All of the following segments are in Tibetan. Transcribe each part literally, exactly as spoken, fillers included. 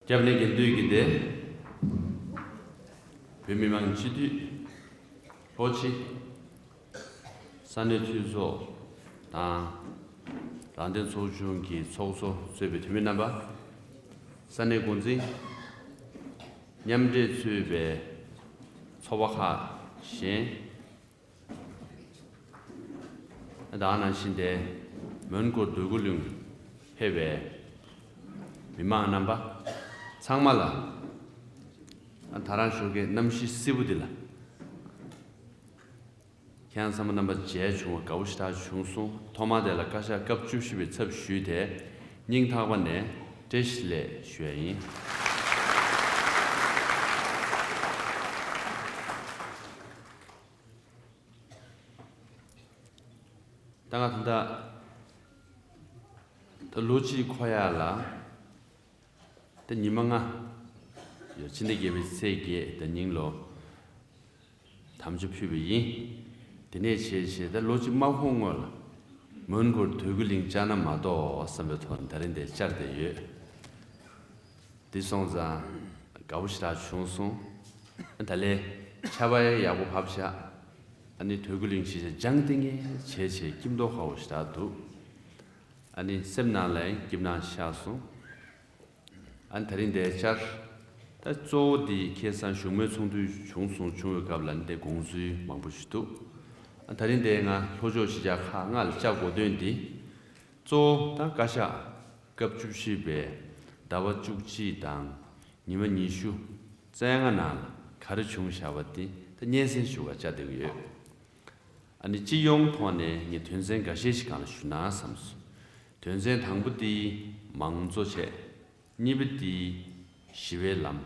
སྐྱབས་གནས་དགེ་འདུན་གྱི་སྡེ། བོད་མི་མང་སྤྱི་འཐུས། ལྷོ་སྤྱི། ས་གནས་འཐུས་ཚོགས་དང་། རང་བདེན་ཚོགས་ཆུང་གི་ཚོགས་གཙོ་གཙོས་པའི་འཐུས་མི་རྣམ་པ། ས་གནས་འགོ་འཛིན། མཉམ་འབྲེལ་གཙོས་པའི་ཚོགས་པ་ཁག་གཞན། ད་ག་ནང་བཞིན་ཏེ་མོན་གྷོ་འདོད་རྒུ་གླིང་ཕེབས་པའི་མི་མང་རྣམ་པ་ཚང་མ་ལ། ད་རང་ཞོགས་ཀའི་གནམ་གཤིས་བསིལ་པོ་འདི་ལ་ཁྱེད་རང་ཚང་མ་རྣམ་པ་མཇལ་བྱུང་བ་དགའ་པོ་ཞེ་དྲག་བྱུང་སོང་། ཐོག་མར་དེ་ལ་བཀའ་ཤག་སྐབས་བཅུ་བཞི་པའི་ཚབ་ཞུས་ཏེ་སྙིང་ཐག་པ་ནས་བཀྲ་ཤིས་བདེ་ལེགས་ཞུ་ཡ་ཡིན། ད་ང་ད་ལྟ་ད་ལོ་གཅིག་འཁོར་ཡག་ལ་ད་ཉི་མ་ལྔ་ཡོད། ཕྱི་ཟླ་བརྒྱད་པའི་ཚེས་བརྒྱད་ད་ཉིན་ལོ་དམ་བཅའ་ཕུལ་བ་ཡིན། དེ་ནས་བྱས་བྱས་ད་ལོ་གཅིག་མ་འཁོར་སྔོན་ལ་མོན་གྷོར་འདོད་རྒུ་གླིང་བཅར་ན་མ་གཏོགས་བསམ་པའི་ཐོག་ནས་ད་རིང་འདིར་བཅར་བསྡད་ཡོད། འདི་སོང་ཙང་དགའ་པོ་ཞེ་དྲག་བྱུང་སོང་། ད་ལས་ཆར་པ་ཡག་པོ་བབས་ཤག་ཨ་ནི་འདོད་རྒུ་གླིང་ཕྱི་ཆ་ལྗང་ཏིང་ངེ་བྱས་བྱས་སྐྱིད་མདོག་ཁ་པོ་ཞེ་དྲག་འདུག་ཨ་ནི་སེམས་ནང་ལ་སྐྱིད་སྣང་ཤར་སོང་། ཨ་ནི་ད་རིང་འདིར་བཅར། ད་གཙོ་བོ་འདི་ཁ་སང་བཞུགས་མོལ་ཚོགས་འདུ་བྱུང་སོང་། བྱུང་བའི་སྐབས་ལ་འདི་དགོངས་ཚུལ་མང་པོ་ཞིག་འདུག་ཨ་ད་རིང་འདིར་ང་ལྷོ་ཕྱོགས་གཞིས་ཆགས་ཁག་ལྔ་ལ་བཅར་དགོས་དོན་འདི། གཙོ་བོ་ད་བཀའ་ཤག་སྐབས་བཅུ་བཞི་པའི་ཟླ་བ་བཅུ་གཅིག་དང་ཉི་མ་ཉི་ཤུ་རྩ་ལྔ་ནང་ལ་ག་རེ་བྱུང་བཞག་པ་འདི་ད་སྙན་སེང་ཞུ་བར་བཅར་བསྡད་ཀྱི་ཡོད། ཨ་ནི་སྤྱི་ཡོངས་ཐོག་ནས་ངས་དོན་ཚན་འགའ་ཤས་ཤིག་སྒང་ལ་ཞུ་ན་བསམ་སོང་། དོན་ཚན་དང་པོ་འདི་མང་གཙོ་བྱས། གཉིས་པ་འདི་ཞི་བའི་ལམ།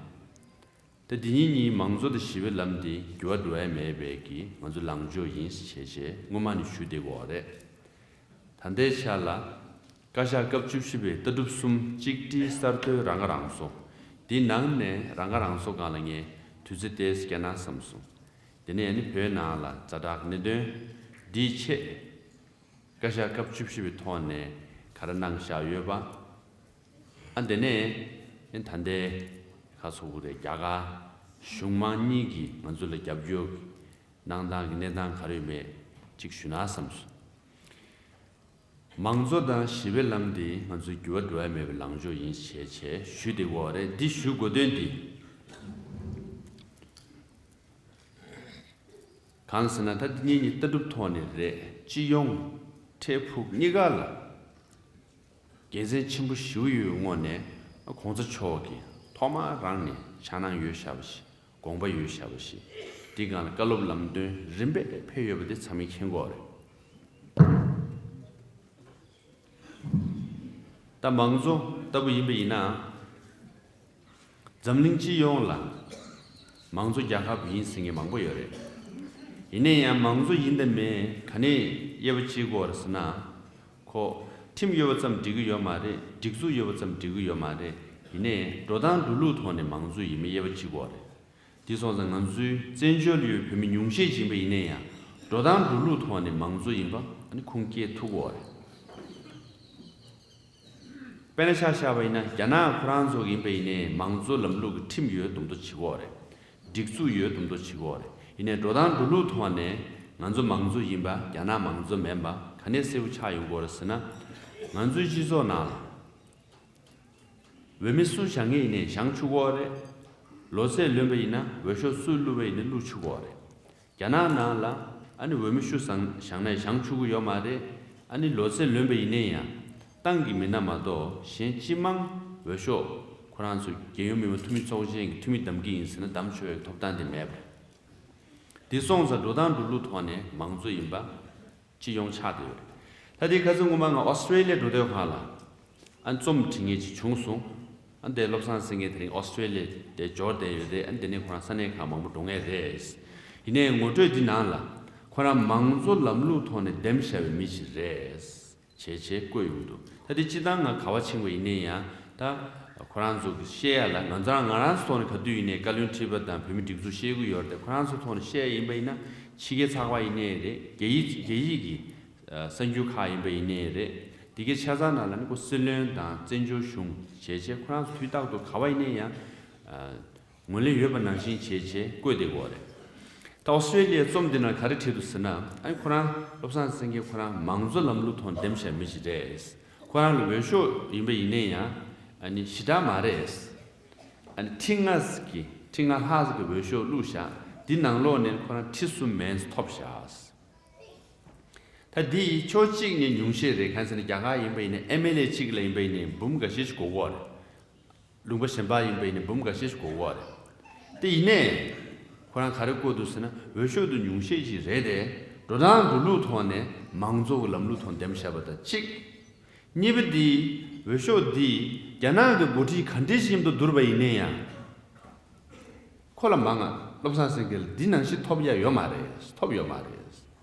ད་འདི་གཉིས་གཉིས་མང་གཙོ་དང་ཞི་བའི་ལམ་འདི་འགྱུར་བ་འགྲོ་ཡ་མེད་པའི་གི་ང་ཚོ་ལངས་ཕྱོགས་ཡིན་ཞེས་བྱས་སྔོན་མ་ནས་ཞུ་བསྡད་ཀྱི་ཡོད་རེད། ད་ལྟའི་ཆ་ལ་བཀའ་ཤག་སྐབས་བཅུ་བཞི་པའི་ལྟ་གྲུབ་གསུམ་གཅིག་སྒྲིལ་གསར་གཏོད་རང་ཁ་རང་གསོ། འདིའི་ནང་ནས་རང་ཁ་རང་གསོ་སྒང་ལ་ངས་དུས་ཚོད་ཏོག་ཙམ་བསྐྱལ་ན་བསམ་སོང་། དེ་ནས་ནི་བོད་ནང་ལ་ཛ་དྲག་གནད་དོན་འདིའི་ཆེད་བཀའ་ཤག་སྐབས་བཅུ་བཞི་པའི་ཐོག་ནས་ག་རེ་གནང་བཞག་ཡོད་པ། ཨ་དེ་ནས་ཨེ་ད་ལྟའི་ག་ཚོགས་རེད། རྒྱ་གར་གཞུང་མང་གཉིས་ཀྱིས་ང་ཚོ་ལ་རྒྱབ་སྐྱོར་གནང་སྟངས་ཀྱི་གནས་སྟངས་ག་རེ་ཡོད་མེད་ཅིག་ཞུ་ན་བསམ་སོང་། མང་གཙོ་དང་ཞི་བའི་ལམ་འདི་ང་ཚོའི་འགྱུར་བ་འགྲོ་ཡ་མེད་པའི་ལངས་ཕྱོགས་ཡིན་ཞེས་བྱས་ཞུས་བསྡད་ཀྱི་ཡོད་རེད། འདི་ཞུ་དགོས་དོན་འདི། གང་ཟེར་ན་ད་འདི་གཉིས་གཉིས་ལྟ་གྲུབ་ཐོག་ནས་རེད། སྤྱི་ཡོངས་འཕྲལ་ཕུགས་གཉིས་ཀ་ལ་དགེ་མཚན་ཆེན་པོ་ཞེ་པོ་ཡོད་པའི་ངོས་ནས་གོང་ས་མཆོག་གིས་ཐོག་མར་རང་ནས་འཆར་སྣང་ཡོད་བཞག་པ་ཞིག་དགོངས་པ་ཡོད་བཞག་པ་ཞིག་འདི་སྒང་ལ་བཀའ་སློབ་ལམ་སྟོན་རིམ་པས་ཕེབས་ཡོད་པ་འདི་ཚང་མས་མཁྱེན་གྱི་ཡོད་རེད། ད་མང་གཙོ་ལྟ་བུ་ཡིན་པ་ཡིན་ན། འཛམ་གླིང་སྤྱི་ཡོངས་ལ་མང་གཙོ་རྒྱལ་ཁབ་ཡིན་ཟེར་མཁན་མང་པོ་ཡོད་རེད། ཡིན་ན་ཡང་མང་གཙོ་ཡིན་དང་མིན་ག་ནས་དབྱེ་བ་ཕྱེ་དགོས་རེད་ཟེར་ན། ཁོ་ཁྲིམས་ཡོད་པ་ཙམ་འགྲིག་གི་ཡོད་མ་རེད། སྒྲིག་འཛུགས་ཡོད་པ་ཙམ་འགྲིག་གི་ཡོད་མ་རེད། ཡིན་ནའི་འགྲོ་སྟངས་འགྲོ་ལུགས་ཐོག་ནས་མང་གཙོ་ཡིན་མིན་དབྱེ་བ་ཕྱེ་དགོས་རེད། དེ་སོང་ཙང་ང་ཚོའི་བཙན་བྱོལ་ཡུལ་བོད་མི་ཉུང་ཤས་ཅིག་ཡིན་པ་ཡིན་ན་ཡང་འགྲོ་སྟངས་འགྲོ་ལུགས་ཐོག་ནས་མང་གཙོ་ཡིན་པ་ཨ་ནི་ཁུངས་སྐྱེལ་ཐུབ་ཀྱི་ཡོད་རེད། དཔེར་ན་ཆ་བཞག་པ་ཡིན་ན་རྒྱ་ནག་ཁོ་རང་ཚོ་ཡིན་པ་ཡིན་ནའི་མང་གཙོ་ལམ་ལུགས་ཀྱི་ཁྲིམས་ཡོད་མདོག་མདོག་བྱེད་ཀྱི་ཡོད་རེད། སྒྲིག་འཛུགས་ཡོད་མདོག་མདོག་བྱེད་ཀྱི་ཡོད་རེད། ཡིན་ནའི་འགྲོ་སྟངས་འགྲོ་ལུགས་ཐོག་ནས་ང་ཚོ་མང་གཙོ་ཡིན་པ་རྒྱ་ནག་མང་གཙོ་མིན་པ་ག་ནས་གསལ་པོ་ཆགས་ཡོང་གི་ཡོད་རེད་ཟེར་ན། ང་ཚོའི་སྤྱི་ཚོགས་ནང་ལ། འོས་མི་སུ་བཞེངས་མཁན་ཡིན་ནའི་བཞེངས་ཆོག་གི་ཡོད་རེད། ལོ་ཚད་ལོན་པ་ཡིན་ན་འོས་ཤོག་སུས་བླུགས་པ་ཡིན་ནའི་བླུགས་ཆོག་གི་ཡོད་རེད། རྒྱ་ནག་ནང་ལ་ཨ་ནི་འོས་མི་སུ་བཞེངས་བཞེངས་ནའི་བཞེངས་ཆོག་གི་ཡོད་མ་རེད། ཨ་ནི་ལོ་ཚད་ལོན་པ་ཡིན་ནའི་ཡང་ཏང་གི་མི་སྣ་མ་གཏོགས་གཞན་སྤྱི་དམངས་འོས་ཤོག་ཁོ་རང་ཚོ་རྒྱལ་ཡོངས་མི་དམངས་འཐུས་མི་ཚོགས་ཆེན་གྱི་འཐུས་མི་བདམས་ཀྱི་ཡིན་ཟེར་ན་བདམས་ཆོག་པའི་ཐོབ་ཐང་དེ་མེད་པ་རེད། དེ་སོང་ཙང་འགྲོ་སྟངས་འགྲོ་ལུགས་ཐོག་ནས་མང་གཙོ་ཡིན་པ། སྤྱི་ཡོངས་ཆགས་བསྡད་ཡོད་རེད། ད་དེ་ཁ་སང་སྔོན་མ་ང་ཨོ་སི་ཀྲེ་ལི་ཡ་འགྲོ་དུས་སྒང་ལ་ཨ་རྩོམ་འབྲི་མཁན་ཅིག་བྱུང་སོང་། ཨ་འདི་བློ་བཟང་ཟེར་མཁན་དེ་རིང་ཨོ་སི་ཀྲེ་ལི་ཡ་དེ་འབྱོར་བསྡད་ཡོད་རེད། ཨ་འདི་ནས་ཁོ་རང་ས་གནས་ཁག་མང་པོ་འགྲོ་མཁན་རེད། ཡིན་ནའི་ངོ་སྤྲོད་འདི་ནང་ལ་ཁོ་རང་མང་གཙོ་ལམ་ལུགས་ཐོག་ནས་འདེམས་བཞག་པའི་མི་ཞིག་རེད། བྱས་བྱས་བཀོད་ཡོང་འདུག་ད་དེ་སྤྱིར་བཏང་ང་ག་པར་ཕྱིན་པ་ཡིན་ནའི་ཡང་ད་ཁོ་རང་ཚོ་གི་བཤད་ཡ་ལ་ང་ཚོ་རང་ང་རང་ཚོ་ཐོག་ནས་ག་དུས་ཡིན་ནའི་བཀའ་བློན་ཁྲི་པ་དང་བོད་མི་སྒྲིག་འཛུགས་བཤད་ཀྱི་ཡོད་རེད་དེ། ཁོ་རང་ཚོ་ཐོག་ནས་བཤད་ཡ་ཡིན་པ་ཡིན་ན་ཕྱི་རྒྱལ་ཚགས་པར་ཡིན་ནའི་རེད། རྒྱ་ཡིག་རྒྱ་ཡིག་གི་གསར་འགྱུར་ཁག་ཡིན་པ་ཡིན་ནའི་རེད། འདི་གའི་ཆ་ཚང་ནང་ལ་ནི་ཁོ་སྲིད་བློན་དང་བཙན་བྱོལ་གཞུང་བྱས་བྱས་ཁོ་རང་ཚོ་དུས་རྟག་ཏུ་ག་བ་ཡིན་ནའི་ཡང་ཨ་ངོས་ལེན་ཡོད་པ་ནང་བཞིན་བྱས་བྱས་བསྐོས་བསྡད་ཡོད་རེད། ད་ཨོ་སི་ཊྲེ་ལི་ཡའི་རྩོམ་འདི་ནང་ག་རེ་བྲིས་འདུག་ཟེར་ན། ཨ་ནི་ཁོ་རང་བློ་བཟང་སེང་གེ་ཁོ་རང་མང་གཙོ་ལམ་ལུགས་ཐོག་འདེམས་བཞག་མི་ཞིག་རེད། ཁོ་རང་ལ་འོས་ཤོག་ཡིན་པ་ཡིན་ནའི་ཡང་ཨ་ནི་ཞེ་དྲག་མ་རེད། ཨ་ནི་ཁྲི་ལྔ་ཟིག་གི་ཁྲི་ལྔ་ལྷག་ཟིག་གི་འོས་ཤོག་བླུགས་བཞག་འདི་ནང་ལོགས་ནས་ཁོ་རང་ཁྲི་གསུམ་མན་ཐོབ་བཞག་ད་འདི་ཕྱོགས་གཅིག་ནས་ཉུང་ཤས་རེད། གང་ཟེར་ན་རྒྱ་གར་ཡིན་པ་ཡིན་ན་ཨེམ་ཨེལ་ཨེ་གཅིག་ལ་ཡིན་པ་ཡིན་ན་འབུམ་འགའ་ཤས་ཤིག་དགོས་ཀྱི་ཡོད་རེད། ལུང་པ་གཞན་པ་ཡིན་པ་ཡིན་ན་འབུམ་འགའ་ཤས་ཤིག་དགོས་ཀྱི་ཡོད་རེད། དེ་ཡིན་ནའི་ཁོ་རང་ག་རེ་བཀོད་འདུག་ཟེར་ན། འོས་ཤོག་དེ་ཉུང་ཤས་ཤིག་རེད་དེ། འགྲོ་སྟངས་འགྲོ་ལུགས་ཐོག་ནས་མང་གཙོ་གི་ལམ་ལུགས་ཐོག་འདེམས་བཞག་པ་དང་གཅིག་གཉིས་པ་འདི། འོས་ཤོག་འདི་རྒྱ་ནག་གི་འགོ་ཁྲིད་ག་འདྲ་ཞིག་མཉམ་དུ་བསྡུར་བ་ཡིན་ནའི་ཡང་། ཁོ་ལ་མང་ང་བློ་བཟང་སེང་གེ་ལ་འདི་ནང་བཞིན་ཐོབ་ཡ་ཡོད་མ་རེད། ཐོབ་ཡོད་མ་རེད།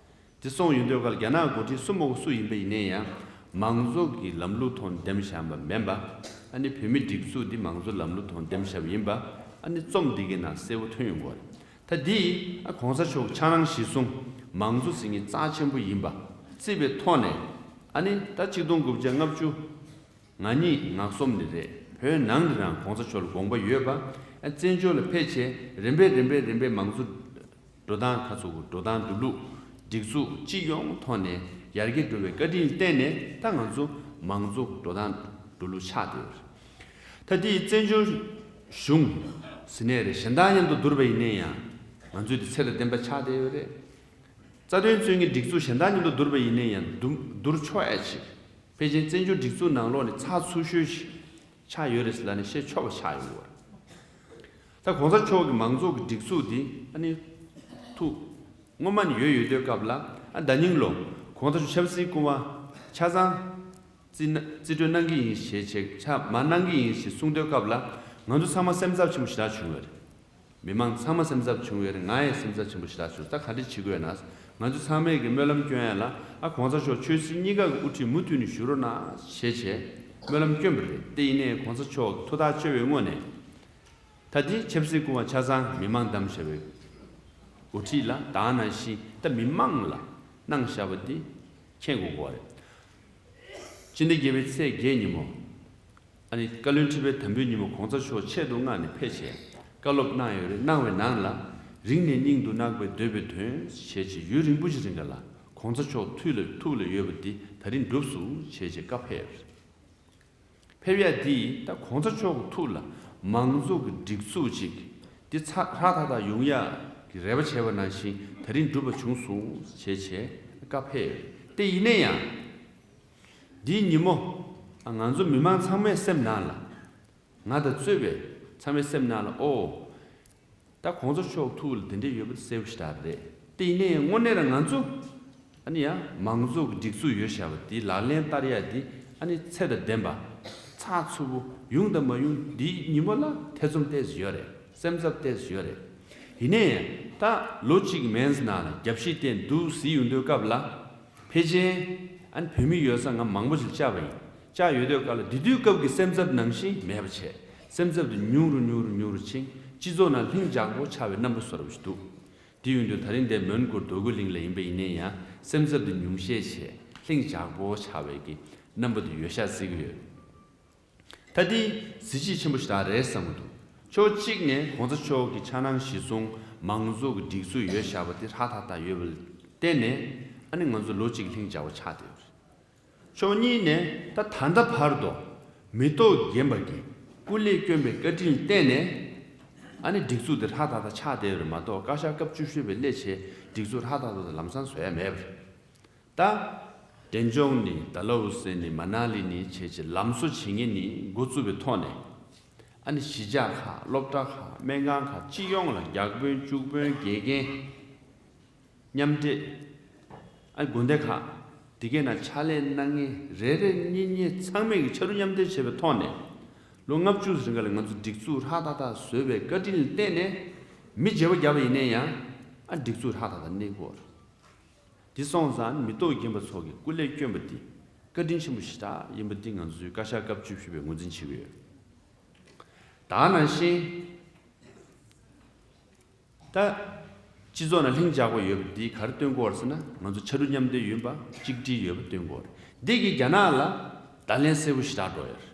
དེ་སོང་ཡོང་དུས་སྐབས་ལ་རྒྱ་ནག་འགོ་ཁྲིད་སུ་མོ་སུ་ཡིན་པ་ཡིན་ནའི་ཡང་མང་གཙོ་གི་ལམ་ལུགས་ཐོག་འདེམས་བཞག་པ་མིན་པ། ཨ་ནི་བོད་མིའི་སྒྲིག་འཛུགས་འདི་མང་གཙོ་ལམ་ལུགས་ཐོག་འདེམས་བཞག་པ་ཡིན་པ། ཨ་ནི་རྩོམ་འདི་གའི་ནང་གསལ་པོ་ཐོན་ཡོང་གི་ཡོད་རེད། ད་འདི་ཨ་གོང་ས་མཆོག་ཕྱག་ནང་གཞི་བཟུང་མང་གཙོ་ཟེར་མཁན་རྩ་ཆེན་པོ་ཡིན་པ་བརྩིས་པའི་ཐོག་ནས། ཨ་ནི་ད་ཆིག་སྟོང་དགུ་བརྒྱ་ལྔ་བཅུ་ང་གཉིས་ང་གསུམ་ནས་རེད། བོད་ནང་ནས་རང་གོང་ས་མཆོག་ལ་དགོངས་པ་ཡོད་པ། ཨ་བཙན་བྱོལ་ལ་ཕེབས་བྱས་རིམ་པས་རིམ་པས་རིམ་པས་མང་གཙོ་འགྲོ་སྟངས་ཁ་ཚུགས་འགྲོ་སྟངས་འགྲོ་ལུགས་སྒྲིག་འཛུགས་སྤྱི་ཡོངས་ཐོག་ནས་ཡར་རྒྱས་འགྲོ་བའི་བཀའ་དྲིན་བརྟེན་ནས་ད་ང་ཚོ་མང་གཙོ་འགྲོ་སྟངས་འགྲོ་ལུགས་ཆགས་བསྡད་ཡོད་རེད། ད་དེ་ཡི་བཙན་བྱོལ་གཞུང་ཟེར་ནའི་རེད། གཞན་དག་མཉམ་དུ་བསྡུར་བ་ཡིན་ནའི་ཡང་ང་ཚོས་དེ་ཚད་དང་ལྡན་པ་ཆགས་བསྡད་ཡོད་རེད། རྩ་དོན་རྩོད་མཁན་སྒྲིག་འཛུགས་གཞན་དག་མཉམ་དུ་བསྡུར་བ་ཡིན་ནའི་ཡང་བསྡུར་བསྡུར་ཆོག་ཡ་ཅིག་ཕལ་ཆེར་བཙན་བྱོལ་སྒྲིག་འཛུགས་ནང་ལོགས་ནས་ཚགས་ཚུད་ཤོས་ཤིག་ཆགས་ཡོད་རེད་ཟེར་ལབ་ནས་བཤད་ཆོག་པ་ཆགས་ཡོང་གི་ཡོད་རེད། ད་གོང་ས་མཆོག་གི་མང་གཙོ་གི་སྒྲིག་འཛུགས་འདི་ཨ་ནི་ཐུགས་སྔོན་མ་ནས་ཡོད་ཡོད་དུས་སྐབས་ལ། ཨ་ད་ནིང་ལོ་གོང་ས་མཆོག་ཆབ་སྲིད་སྐུ་དབང་ཆ་ཚང་རྩིས་ན་རྩིས་སྤྲོད་གནང་གི་ཡིན་ཞེས་བྱས་ཆ་མ་གནང་གི་ཡིན་ཞེས་གསུངས་དུས་སྐབས་ལ་ང་ཚོ་ཚང་མ་སེམས་འཚབ་ཆེན་པོ་ཞེ་དྲག་བྱུང་ཡོད་རེད། མི་མང་ཚང་མ་སེམས་འཚབ་བྱུང་ཡོད་རེད། ང་ཡང་སེམས་འཚབ་ཆེན་པོ་ཞེ་དྲག་བྱུང་། ད་ག་འདྲ་བྱེད་དགོས་ན། ང་ཚོ་ཚང་མས་ཀྱི་སྨོན་ལམ་སྐྱོན་ཡ་ལ། ཨ་གོང་ས་མཆོག་ཆོས་སྲིད་གཉིས་ཀ་གི་དབུ་ཁྲིད་མུ་མཐུད་ནས་བཞུགས་རོགས་གནང་ཞེས་བྱས་སྨོན་ལམ་སྐྱོན་པ་རེད། དེ་ཡིན་ནའི་གོང་ས་མཆོག་ཐུགས་ཐག་བཅད་པའི་ངོས་ནས། ད་དེ་ཆབ་སྲིད་སྐུ་དབང་ཆ་ཚང་མི་མང་བདམས་བཞག་པའི་འགོ་ཁྲིད་ལ་དེ་ནང་བཞིན་ད་མི་མང་ལ་གནང་བཞག་པ་འདི་མཁྱེན་དགོས་ཀྱི་རེད། སྤྱི་ཟླ་བརྒྱད་པའི་ཚེས་བརྒྱད་ཉིན་མོ། ཨ་ནི་བཀའ་བློན་ཁྲི་པའི་དམ་འབུལ་ཉིན་མོ་གོང་ས་མཆོག་ཆེད་དུ་མངགས་ནས་ཕེབས་བྱས་བཀའ་སློབ་གནང་ཡོད་རེད། གནང་བའི་ནང་ལ། རིང་ནས་སྙིང་དུ་བརྣག་པའི་འདོད་པའི་དོན་ཞེས་བྱས་ཡུན་རིང་པོ་ཞིག་རིང་ག་ལ་གོང་ས་མཆོག་ཐུགས་ལ་ཐུགས་ལ་ཡོད་པ་འདི་ད་རིང་འགྲུབ་སོང་ཞེས་བྱས་བཀའ་ཕེབས་ཡོད་རེད། ཕེབས་ཡ་འདིས་ད་གོང་ས་མཆོག་གི་ཐུགས་ལ་མང་གཙོ་གི་སྒྲིག་འཛུགས་ཅིག་འདི་ཚ་ཧྲ་ཐག་ཐག་ཡོང་ཡ་གི་རེ་བ་བྱས་པ་ནང་བཞིན་ད་རིང་འགྲུབ་པ་བྱུང་སོང་ཞེས་བྱས་བཀའ་ཕེབས་ཡོད་རེད། དེ་ཡིན་ན་ཡང་། འདིའི་ཉིན་མོ། ང་ཚོ་མི་མང་ཚང་མའི་སེམས་ནང་ལ། ང་དང་གཙོས་པའི་ཚང་མའི་སེམས་ནང་ལ། ཨོ། ད་གོང་ས་མཆོག་ཐུགས་ལ་དེ་འདྲས་ཡོད་པ་དེ་གསལ་པོ་ཞེ་དྲག་རེད། དེ་ཡིན་ནའི་དངོས་གནས་ལ་ང་ཚོ། ཨ་ནི་ཡང་མང་གཙོ་གི་སྒྲིག་འཛུགས་ཡོད་བཞག་པ་དེ་ལག་ལེན་བསྟར་ཡ་དེ་ཨ་ནི་ཚད་དང་ལྡན་པ། ཚགས་ཚུད་པོ་ཡོང་དང་མ་ཡོང་འདིའི་ཉིན་མོ་ལ་ཐེ་ཚོམ་ཏོག་ཙམ་ཡོད་རེད། སེམས་འཚབ་ཏོག་ཙམ་ཡོད་རེད། ཡིན་ནའི་ད་ལོ་གཅིག་མན་ཙམ་ནང་ལ་རྒྱབ་བཤིག་བསྟན་འདུག་ཟེར་ཡོང་དུས་སྐབས་ལ། ཕལ་ཆེར་ཨ་ནི་བོད་མི་ཡོད་ས་ང་མང་པོ་ཞིག་བཅར་བ་ཡིན། བཅར་ཡོང་དུས་སྐབས་ལ་དེ་དུས་སྐབས་ཀྱི་སེམས་འཚབ་ནང་བཞིན་མེད་པ་བྱས། སེམས་འཚབ་དེ་ཉུང་རུ་ཉུང་རུ་ཉུང་རུ་ཕྱིན། སྤྱི་ཚོགས་ནང་ལྷིང་འཇགས་པོ་ཆགས་པའི་རྣམ་པ་བཟོ་འདྲ་ཞིག་འདུག་དེ་ཡིན་དུས་ད་རིང་འདིར་མོན་གྷོ་རྡོ་སྐུ་གླིང་ལ་ཡིན་པ་ཡིན་ནའི་ཡང་སེམས་འཚབ་དེ་ཉུང་ཤས་བྱས་ལྷིང་འཇགས་པོ་ཆགས་པའི་གི་རྣམ་པ་དེ་ཡོད་ཤག་ཟེར་གྱི་ཡོད། ད་འདི་གཟི་བརྗིད་ཆེན་པོ་ཞིག་རང་རེད་བསམ་གྱི་འདུག་ཕྱོགས་གཅིག་ནས་གོང་ས་མཆོག་གི་ཕྱག་ནང་གཞི་བཟུང་མང་གཙོ་གི་སྒྲིག་འཛུགས་ཡོད་བཞག་པ་དེ་ཧྲ་ཐག་ཐག་ཡོད་པ་ལ་བརྟེན་ནས། ཨ་ནི་ང་ཚོ་ལོ་གཅིག་ལྷིང་འཇགས་པོ་ཆགས་བསྡད་ཡོད་རེད། ཕྱོགས་གཉིས་ནས་ད་ད་ལྟ་བར་དུ་མི་ཐོག་རྒན་པ་གིས་སྐུ་ལས་བསྐྱོན་པའི་བཀའ་དྲིན་ལ་བརྟེན་ནས། ཨ་ནི་སྒྲིག་འཛུགས་དེ་ཧྲ་ཐག་ཐག་ཆགས་བསྡད་ཡོད་རེད་མ་གཏོགས། བཀའ་ཤག་སྐབས་བཅུ་བཞི་པས་སླེབས་བྱས་སྒྲིག་འཛུགས་ཧྲ་ཐག་ཐག་དང་ལམ་སང་བཟོ་ཡ་མེད་པ་རེད། ད། འབྲས་ལྗོངས་ནས་ཌལ་ཧོ་སི་ནས་མ་ན་ལི་ནས་བྱས་བྱས་ལམ་བཟོ་བྱེད་མཁན་ནས་འགོ་བཙུགས་པའི་ཐོག་ནས། ཨ་ནི་གཞིས་ཆགས་ཁག་སློབ་གྲྭ་ཁག་སྨན་ཁང་ཁག་སྤྱི་ཡོངས་ལ་བརྒྱ་དཔོན་བཅུ་དཔོན་དགེ་རྒན། མཉམ་འབྲེལ། ཨ་དགོན་སྡེ་ཁག་དེ་གའི་ནང་ཕྱག་ལས་གནང་མཁན་རེ་རེ་གཉིས་གཉིས་ཚང་མས་ཀྱི་ཕྱར་གྲུ་མཉམ་འདེགས་བྱས་པའི་ཐོག་ནས། ལོ་ལྔ་བཅུ་རིང་ག་ལ་ང་ཚོ་སྒྲིག་འཛུགས་ཧྲ་ཐག་ཐག་བཟོས་པའི་བཀའ་དྲིན་ལ་བརྟེན་ནས། མི་བརྗེ་པོ་བརྒྱབ་པ་ཡིན་ན་ཡང་། ཨ་སྒྲིག་འཛུགས་ཧྲ་ཐག་ཐག་གནས་ཀྱི་ཡོད་རེད། དེ་སོང་ཙང་མི་ཐོག་རྒན་པ་ཚོ་གིས་སྐུ་ལས་བསྐྱོན་པ་འདི་བཀའ་དྲིན་ཆེན་པོ་ཞེ་དྲག་ཡིན་པ་འདི་ང་ཚོའི་བཀའ་ཤག་སྐབས་བཅུ་བཞི་པས་ངོས་འཛིན་བྱེད་ཀྱི་ཡོད། ད་ནང་བཞིན། ད། སྤྱི་ཚོགས་ནང་ལྷིང་འཇགས་པོ་ཡོད་པ་འདིས་ག་རེ་སྟོན་གྱི་ཡོད་རེད་ཟེར་ན། ང་ཚོ་ཕྱར་གྲུ་མཉམ་འདེགས་ཡིན་པ་གཅིག་སྒྲིལ་ཡོད་པ་སྟོན་གྱི་ཡོད་རེད། འདི་གིས་རྒྱ་ནག་ལ་བརྡ་ལན་གསལ་པོ་ཞེ་དྲག་འགྲོ་ཡོད་རེད།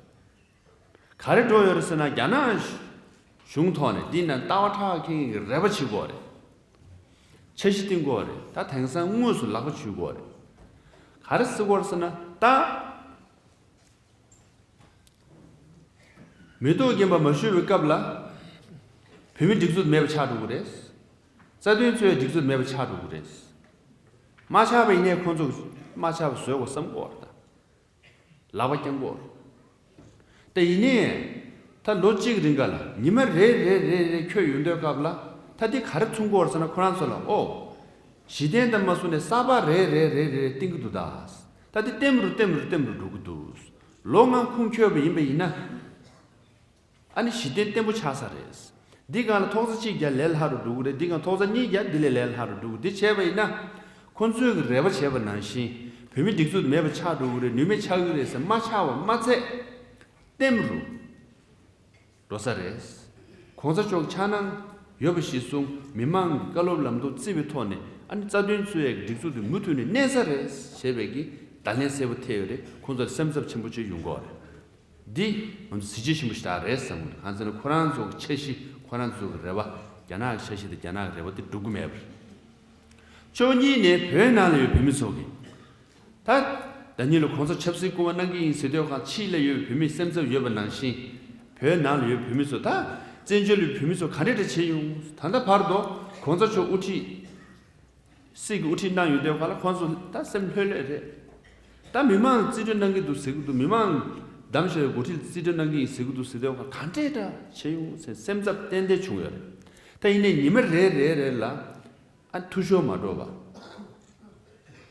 ག་རེ་འགྲོ་ཡོད་རེད་ཟེར་ན། རྒྱ་ནག་གཞུང་ཐོག་ནས་འདི་ན་ལྟ་བ་ཁྲག་ཁེངས་ཀྱི་རེ་བ་བྱེད་དགོས་རེད། འཆར་གཞི་བཏིང་དགོས་རེད། ད་དེང་སང་དངོས་སུ་ལག་པ་འཇུ་དགོས་རེད། ག་རེ་ཟེར་དགོས་རེད་ཟེར་ན། ད་མི་ཐོག་རྒན་པ་མ་བཞུགས་པའི་སྐབས་ལ་བོད་མི་སྒྲིག་འཛུགས་མེད་པ་ཆགས་འགྲོ་གི་རེད། རྩ་དོན་རྩོད་ཡའི་སྒྲིག་འཛུགས་མེད་པ་ཆགས་འགྲོ་གི་རེད། མ་ཆགས་པ་ཡིན་ནའི་ཁོང་ཚོ་མ་ཆགས་པ་བཟོ་དགོས་བསམ་གྱི་ཡོད་རེད། ད་ལག་པ་བརྐྱང་གི་ཡོད་རེད། ད་ཡིན་ནའི་ད་ལོ་གཅིག་རིང་ག་ལ་ཉི་མ་རེ་རེ་རེ་རེ་འཁྱོལ་ཡོང་དུས་སྐབས་ལ། ད་འདི་ག་རེ་མཚོན་གྱི་ཡོད་རེད་ཟེར་ན། ཁོ་རང་ཚོ་ལ་ཨོ་གཞི་རྟེན་དང་མ་བཟུང་ནས་གསར་པ་རེ་རེ་རེ་རེ་བཏིང་གི་འདུག་ད་ད་འདི་ལྟེམ་རུ་ལྟེམ་རུ་ལྟེམ་རུ་འགྲོ་གི་འདུག་ལོ་ལྔ་ཁུངས་འཁྱོལ་བ་ཡིན་པ་ཡིན་ན། ཨ་ནི་གཞི་རྟེན་བརྟན་པོ་ཆགས་ས་རེད། འདི་སྒང་ལ་ཐོག་ས་གཅིག་བརྒྱབ་ལས་སླ་རུ་འགྲོ་གི་རེད། འདི་སྒང་ཐོག་ས་གཉིས་བརྒྱབ་འདི་ལས་ལས་སླ་རུ་འགྲོ་གི། འདི་བྱས་པ་ཡིན་ན། ཁོ་ཚོས་གི་རེ་བ་བྱས་པ་ནང་བཞིན་བོད་མི་སྒྲིག་འཛུགས་མེད་པ་ཆགས་འགྲོ་གི་རེད། ནུས་མེད་ཆགས་ཀྱི་རེད་ཟེར་མ་ཆགས་པ་མ་ཚད། ལྟེམ་རུ་འགྲོ་ས་རེད། གོང་ས་མཆོག་འཆར་སྣང་ཡོད་པ་གཞིར་བཟུང་མི་མང་གི་བཀའ་སློབ་ལམ་ཐོག་བརྩི་བའི་ཐོག་ནས། ཨ་ནི་རྩ་དོན་རྩོད་ཡའི་སྒྲིག་འཛུགས་དེ་མུ་མཐུད་ནས་གནས་ས་རེད་ཞེས་པའི་གི་བརྡ་ལན་གསལ་པོ་ཐེབས་ཡོད་རེད། ཁོང་ཚོར་སེམས་འཚབ་ཆེན་པོ་ཅིག་ཡོང་གི་ཡོད་རེད། འདི་ང་ཚོ་གཟི་བརྗིད་ཆེན་པོ་ཞིག་རེད་བསམ་གི་འདུག་གང་ཟེར་ན། ཁོ་རང་ཚོ་གི་འཆར་གཞི། ཁོ་རང་ཚོ་གི་རེ་བ། རྒྱ་ནག་གི་འཆར་གཞི་དང་རྒྱ་ནག་གི་རེ་བ་དེ་འགྲུབ་གི་མེད་པ་རེད། བཅུ་གཉིས་ནས་བོད་ནང་ལ་ཡོད་བོད་མི་ཚོ་གི། ད་ད་ཉིད་ལ་གོང་ས་ཆབ་སྲིད་སྐུ་དབང་གནང་གི་ཡིན་ཟེར་དུས་སྒང་། ཕྱི་ལ་ཡོད་བོད་མིས་སེམས་འཚབ་ཡོད་པ་ནང་བཞིན། བོད་ནང་ལ་ཡོད་བོད་མི་ཚོ། ད་བཙན་བྱོལ་ལ་ཡོད་བོད་མི་ཚོ་ག་འདྲ་འདྲ་བྱས་ཡོང་། ད་ལྟ་བར་དུ་གོང་ས་མཆོག་དབུ་ཁྲིད། སྲིད་ཀྱི་དབུ་ཁྲིད་གནང་ཡོད་དུས་སྒང་ལ། ཁོང་ཚོ་ད་སེམས་ལྷོད་ལྷོད་རེད། ད་མི་མང་རྩིས་སྤྲོད་གནང་གི་འདུག་ཟེར་གི་འདུག་མི་མང་གདམ་བྱས་པའི་འགོ་ཁྲིད་རྩིས་སྤྲོད་གནང་གི་ཡིན་ཟེར་གི་འདུག་ཟེར་དུས་སྒང་ལ། ག་འདྲ་འདྲ་བྱས་ཡོང་ཟེར་སེམས་འཚབ་ཏན་ཏན་བྱུང་ཡོད་རེད། ད་ཡིན་ནའི་ཉི་མ་རེ་རེ་རེ་ལ། ཨ། འཐུས་ཤོར་མ་འགྲོ་བ།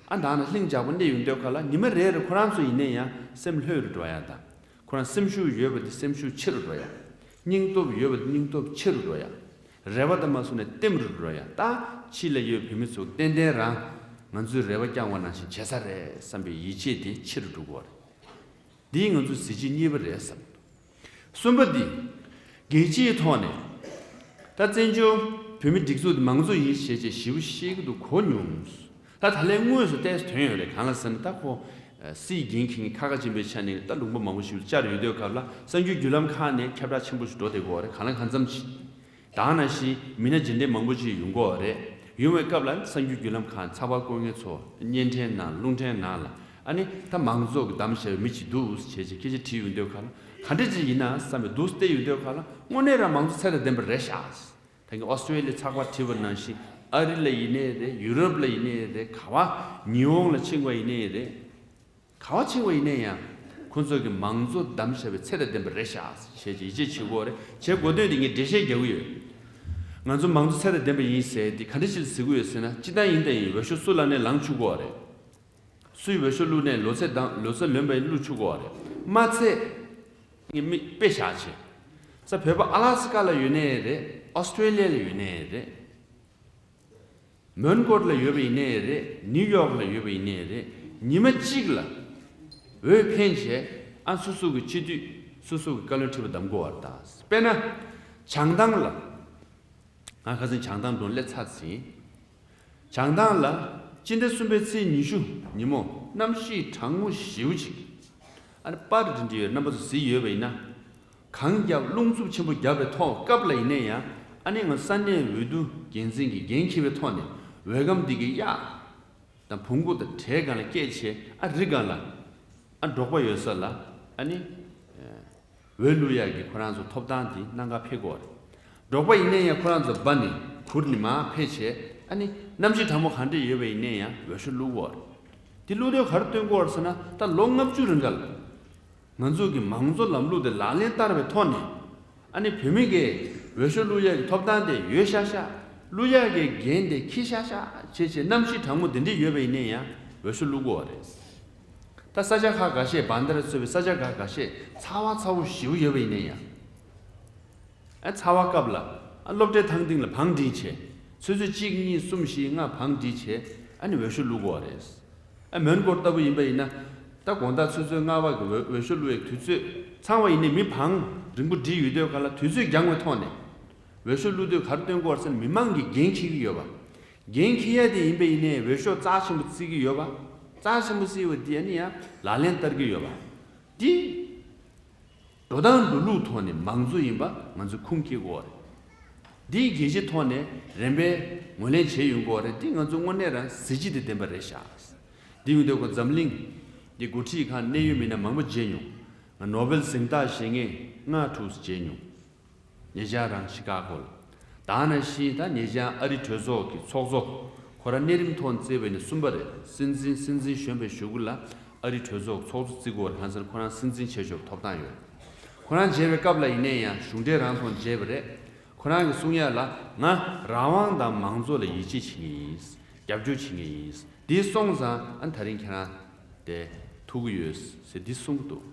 ཨ། ད་ནི་ལྷིང་འཇགས་པོ་གནས་ཡོང་དུས་སྒང་ལ། ཉི་མ་རེ་རེ་ཁོ་རང་ཚོ་ཡིན་ན་ཡང་སེམས་ལྷོད་རུ་འགྲོ་ཡ་དང་། ཁོ་རང་སེམས་ཤུགས་ཡོད་པ་དེ་སེམས་ཤུགས་ཆེ་རུ་འགྲོ་ཡ། སྙིང་སྟོབས་ཡོད་པ་དེ་སྙིང་སྟོབས་ཆེ་རུ་འགྲོ་ཡ། རེ་བ་དང་མ་བཟུང་ནས་ལྟེམ་རུ་འགྲོ་ཡ། ད་ཕྱི་ལ་ཡོད་བོད་མི་ཚོ་ཏན་ཏན་རང་ང་ཚོའི་རེ་བ་བསྐྱངས་པ་ནང་བཞིན་བྱེད་ས་རེད་བསམ་པའི་ཡིད་ཆེས་དེ་ཆེ་རུ་འགྲོ་གི་ཡོད་རེད། འདིས་ང་ཚོའི་གཟི་བརྗིད་རྙེད་པ་རེད་བསམ། གསུམ་པ་འདི། རྒྱལ་སྤྱིའི་ཐོག་ནས་ད་བཙན་བྱོལ་བོད་མི་སྒྲིག་འཛུགས་འདི་མང་གཙོ་ཡིན་ཞེས་བྱས་ཞེ་པོ་བཤད་ཀྱི་འདུག་གོ་མྱོང་། ད་ད་ལན་དངོས་སུ་ཏོག་ཙམ་ཐོན་ཡོད་རེད། གང་ལ་ཟེར་ན། ད་ཁོ་སྲིད་འགན་འཁྱེར་མཁན་ཁག་ཁག་ཅན་པའི་ཆ་ནས། ད་ལུང་པ་མང་པོ་ཞིག་ལ་བཅར་ཡོད་དུས་སྐབས་ལ། གསར་འགྱུར་བརྒྱུད་ལམ་ཁག་ནས་ཁྱབ་བསྒྲགས་ཆེན་པོ་ཞིག་འགྲོ་བསྡད་ཀྱི་ཡོད་རེད། གང་ལ་གང་འཚམ་ཞིག་ད་ནང་བཞིན་མི་སྣ་རྗེས་དྲན་མང་པོ་ཅིག་ཡོང་གི་ཡོད་རེད། ཡོང་བའི་སྐབས་ལ་གསར་འགྱུར་བརྒྱུད་ལམ་ཁག་ཚགས་པར་བཀོད་མཁན་ཚོ་བརྙན་འཕྲིན་ནང་རླུང་འཕྲིན་ནང་ལ། ཨ་ནི་ད་མང་གཙོ་གི་གདམ་བྱས་པའི་མི་ཅིག་འདུག་ཟེར་བྱས་སྐད་ཆ་དྲིས་ཡོང་དུས་སྒང་ལ། ག་འདྲ་ཅིག་ཡིན་ན་བསམ་པའི་འདུག་བལྟས་ཡོང་དུས་སྒང་ལ། དངོས་གནས་རང་མང་གཙོ་ཚད་དང་ལྡན་པ་རེད་ཤག་ད་གིན་ཨོ་སི་ཀྲེ་ལི་ཡ་ཚགས་པར་བྲིས་པ་ནང་བཞིན། ཨ་རི་ལ་ཡིན་ནའི་རེད། ཡུ་རོབ་ལ་ཡིན་ནའི་རེད། ག་བ། ཉི་ཧོང་ལ་ཕྱིན་པ་ཡིན་ནའི་རེད། ག་བ་ཕྱིན་པ་ཡིན་ན་ཡང་ཁོང་ཚོ་གི་མང་གཙོ་གདམ་བྱས་པའི་ཚད་དང་ལྡན་པ་རེད་ཤག་ཅེས་ཡིད་ཆེས་བྱེད་དགོས་རེད། བྱེད་དགོས་དོན་དེ་ངས་འགྲེལ་བཤད་རྒྱག་གི་ཡོད། ང་ཚོ་མང་གཙོ་ཚད་དང་ལྡན་པ་ཡིན་ཟེར་དེ་ག་འདྲ་ཞིག་ཟེར་གྱི་ཡོད་ཟེར་ན། སྤྱིར་བཏང་ཡིན་དང་ཡིན། འོས་ཤོག་སུ་ལ་ནས་ལངས་ཆོག་གི་རེད། སུའི་འོས་ཤོག་བླུགས་ནས་ལོ་ཚད་དང་། ལོ་ཚད་ལོན་པ་ཡིན་བླུགས་ཆོག་གི་རེད། མ་ཚད་ངས་མིག་དཔེ་བཞག་བྱས། ས། བོད་པ་ཨ་ལ་སི་ཀ་ལ་ཡོད་ནའི་རེད། ཨོ་སི་ཀྲེ་ལི་ཡ་ལ་ཡོད་ནའི་རེད། མོན་གྷོ་ལ་ཡོད་པ་ཡིན་ནའི་རེད། ནིའུ་ཡོག་ལ་ཡོད་པ་ཡིན་ནའི་རེད། ཉི་མ་གཅིག་ལ་འོས་འཕེན་བྱས། ཨ། སོ་སོ་གི་སྤྱི་འཐུས། སོ་སོ་གི་བཀའ་བློན་ཁྲི་པ་བདམས་དགོས་པ་རེད་ད། དཔེར་ན་བྱང་ཐང་ལ། ང་ཁ་སང་བྱང་ཐང་འགྲོ་སླེབས་ཚར་ཟིན། བྱང་ཐང་ལ་སྤྱི་ཟླ་གསུམ་པའི་ཚེས་ཉི་ཤུ་ཉིན་མོ་གནམ་གཤིས་གྲང་མོ་ཞེ་པོ་ཅིག་ཨ་ནི་པར་འདྲ་འདྲ་ཡོད། རྣམ་པ་ཚོ་གཟིགས་ཡོད་པ་ཡིན་ན། གངས་རྒྱབ་རླུང་འཚུབ་ཆེན་པོ་རྒྱབ་པའི་ཐོག་སྐབས་ལ་ཡིན་ན་ཡང་། ཨ་ནི་ང་ས་གནས་འོས་བསྡུ་འགན་འཛིན་གྱིས་འགན་འཁྱེར་བའི་ཐོག་ནས། འོས་སྒམ་འདི་གི་གཡས་དང་བོང་ཀུ་དང་བྲེ་སྒང་ལ་བཀལ་བྱས། ཨ། རི་སྒང་ལ། ཨ། འབྲོག་པ་ཡོད་ས་ལ། ཨ་ནི་འོས་བླུག་ཡག་གི་ཁོ་རང་ཚོ་ཐོབ་ཐང་འདི་གནང་ག་ཕེབས་དགོས་རེད། འབྲོག་པ་ཡིན་ན་ཡང་ཁོ་རང་ཚོ་འབག་ནས་ཁུར་ནས་མར་ཕེབས་བྱས། ཨ་ནི་གནམ་གཤིས་གྲང་མོ་ག་འདྲ་ཡོད་པ་ཡིན་ན་ཡང་འོས་ཤོག་བླུག་དགོས་རེད། དེ་བླུག་དུས་ག་རེ་སྟོན་གྱི་ཡོད་རེད་ཟེར་ན། ད་ལོ་ལྔ་བཅུ་རིང་ག་ལ་ང་ཚོ་གི་མང་གཙོ་ལམ་ལུགས་དེ་ལག་ལེན་བསྟར་བའི་ཐོག་ནས། ཨ་ནི་བོད་མི་གིས་འོས་ཤོག་བླུག་ཡག་གི་ཐོབ་ཐང་དེ་ཡོད་ཤག་ཤག་བླུག་ཡག་གི་འགན་དེ་འཁྱེར་ཤག་ཤག་བྱས་བྱས། གནམ་གཤིས་གྲང་མོ་དེ་འདྲ་ཡོད་པ་ཡིན་ན་ཡང་འོས་ཤོག་བླུག་དགོས་པ་རེད། ད་ས་ཆ་ཁག་འགའ་ཤས། བན་དྷ་ར་གཙོས་པའི་ས་ཆ་ཁག་འགའ་ཤས་ཚ་བ་ཚ་པོ་ཞེ་པོ་ཡོད་པ་ཡིན་ན་ཡང་། ཨ། ཚ་བ་སྐབས་ལ། ཨ། སློབ་གྲྭའི་ཐང་སྟེང་ལ་བང་བསྒྲིགས་བྱས། ཆུ་ཚོད་གཅིག་གཉིས་གསུམ་བཞི་ལྔ་བང་བསྒྲིགས་བྱས། ཨ་ནི་འོས་ཤོག་བླུག་དགོས་པ་རེད། ཨ། མོན་གྷོ་ལྟ་བུ་ཡིན་པ་ཡིན་ན། ད་དགོང་དག་ཆུ་ཚོད་ལྔ་པ་གི་འོས་འོས་ཤོག་བླུག་ཡག་དུས་ཚོད་ཚང་བ་ཡིན་ནའི། མི་བང་རིང་པོ་བསྒྲིགས་ཡོད་དུས་སྒང་ལ། དུས་ཚོད་འགྱངས་པའི་ཐོག་ནས་འོས་ཤོག་བླུག་དུས་ག་རེ་སྟོན་གྱི་ཡོད་རེད་ཟེར་ན། མི་མང་གིས་འགན་འཁྱེར་གྱི་ཡོད་པ། འགན་འཁྱེར་ཡག་དེ་ཡིན་པ་ཡིན་ནའི། འོས་ཤོག་རྩ་ཆེན་པོ་བརྩི་གི་ཡོད་པ། རྩ་ཆེན་པོ་བརྩིས་པ་འདི་ཨ་ནི་ཡང་ལག་ལེན་བསྟར་གྱི་ཡོད་པ། འདི་འགྲོ་སྟངས་འགྲོ་ལུགས་ཐོག་ནས་མང་གཙོ་ཡིན་པ་ང་ཚོས་ཁུངས་སྐྱེལ་དགོས་པ་རེད། འདི་རྒྱལ་སྤྱི་ཐོག་ནས་རིམ་པས་ངོས་ལེན་བྱས་ཡོང་དགོས་པ་རེད། འདི་ང་ཚོ་དངོས་གནས་རང་གཟི་བརྗིད་དང་ལྡན་པ་རེད་ཤག་འདི་ཡོང་དུས་ཁོ་འཛམ་གླིང་གི་འགོ་ཁྲིད་ཁང་གནད་ཡོད་མི་སྣ་མང་པོ་མཇལ་མྱོང་། ང་ནོ་བེལ་གཟེངས་རྟགས་བཞེས་མཁན་ལྔ་དྲུག་མཇལ་མྱོང་། ཉེ་ཆར་རང་ཤི་ཀ་གོ་ལ། ད་ནང་བཞིན་ད་ཉེ་ཆར་ཨ་རི་གྲོས་ཚོགས་ཀྱི་ཚོགས་གཙོ་ཁོ་རང་གནས་རིམ་ཐོག་བརྩིས་པ་ཡིན་ན་གསུམ་པ་རེད། སྲིད་འཛིན་སྲིད་འཛིན་གཞོན་པའི་གཞུག་གུ་ལ་ཨ་རི་གྲོས་ཚོགས་ཚོགས་གཙོ་བརྩི་དགོས་རེད། ཧང་སང་ཁོ་རང་སྲིད་འཛིན་བྱེད་ཆོག་ཐོབ་ཐང་ཡོད། ཁོ་རང་མཇལ་བའི་སྐབས་ལ་ཡིན་ན་ཡང་གཞུང་འབྲེལ་རང་ཐོག་མཇལ་བ་རེད། ཁོ་རང་གིས་གསུང་ཡ་ལ་ང་རང་དབང་དང་མང་གཙོ་ལ་ཡིད་ཆེས་བྱེད་མཁན་ཡིན། རྒྱབ་སྐྱོར་བྱེད་མཁན་ཡིན། འདི་སོང་ཙང་ཨ་ད་རིང་ཁྱེད་རང་དེ་ཐུག་གི་ཡོད་ཟེར་འདི་གསུང་གི་འདུག་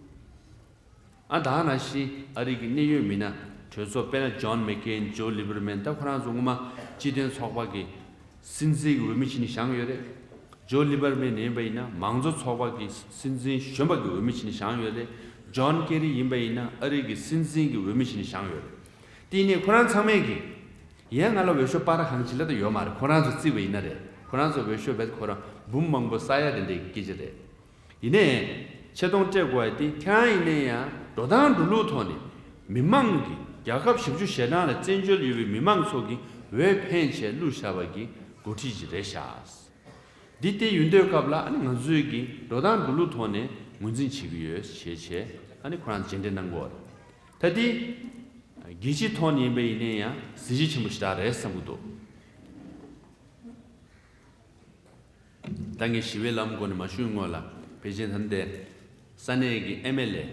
ཨ་ད་ནང་བཞིན་ཨ་རི་གི་གནད་ཡོད་མི་སྣ་གྲོས་ཚོགས་དཔེར་ན་ཇོན་མེག་ཀེན། ཇོ་ལི་བར་མན། ད་ཁོ་རང་ཚོ་སྔོན་མ་སྤྱི་མཐུན་ཚོགས་པ་གི་སྲིད་འཛིན་གྱི་འོས་མི་བྱས་ནས་བཞེངས་ཡོད་རེད། ཇོ་ལི་བར་མན་ཡིན་པ་ཡིན་ན་མང་གཙོ་ཚོགས་པ་གི་སྲིད་འཛིན་གཞོན་པ་གི་འོས་མི་བྱས་ནས་བཞེངས་ཡོད་རེད། ཇོན་ཀེ་རི་ཡིན་པ་ཡིན་ན་ཨ་རི་གི་སྲིད་འཛིན་གྱི་འོས་མི་བྱས་ནས་བཞེངས་ཡོད་རེད། དེ་ནས་ཁོ་རང་ཚང་མས་ཀྱི་ཡང་ང་ལ་འོས་ཤོག་སྤར་གང་ཅི་ལ་ད་ཡོད་མ་རེད། ཁོ་རང་ཚོ་བརྩིས་པ་ཡིན་ན་རེད། ཁོ་རང་ཚོ་འོས་ཤོག་བེད་ཁོ་རང་འབུམ་མང་པོ་ས་ཡ་དེ་འདྲའི་སྐད་ཆ་རེད། ཡིན་ནའི་ཆེ་མཐོང་སྤྲད་དགོས་ཡ་དེ་ཁྱེད་རང་ཡིན་ནའི་ཡང་འགྲོ་སྟངས་འགྲོ་ལུགས་ཐོག་ནས་མི་མང་གི་རྒྱལ་ཁབ་བཞི་བཅུ་ཞེ་གྲངས་ལ་བཙན་བྱོལ་ཡོད་པའི་མི་མང་ཚོ་གི་འོས་འཕེན་བྱས་བླུགས་བཞག་པ་གི་འགོ་ཁྲིད་ཅིག་རེད་ཤག་འདི་ལྟ་ཡོང་དུས་སྐབས་ལ་ཨ་ནི་ང་ཚོས་ཀྱི་འགྲོ་སྟངས་འགྲོ་ལུགས་ཐོག་ནས་ངོས་འཛིན་བྱེད་ཀྱི་ཡོད་ཞེས་བྱས་ཨ་ནི་ཁོ་རང་མཇལ་འཕྲད་གནང་གི་ཡོད་རེད། ད་འདི་རྒྱལ་སྤྱིའི་ཐོག་ནས་ཡིན་པ་ཡིན་ནའི་ཡང་གཟི་བརྗིད་ཆེན་པོ་ཞེ་དྲག་རེད་བསམ་གྱི་འདུག་ད་ངས་ཞི་བའི་ལམ་སྒོ་ནས་མ་ཞུས་སྔོན་ལ་ཕལ་ཆེར་ད་ལྟའི་ས་གནས་ཀྱི་ཨེམ་ཨེལ་ཨེ་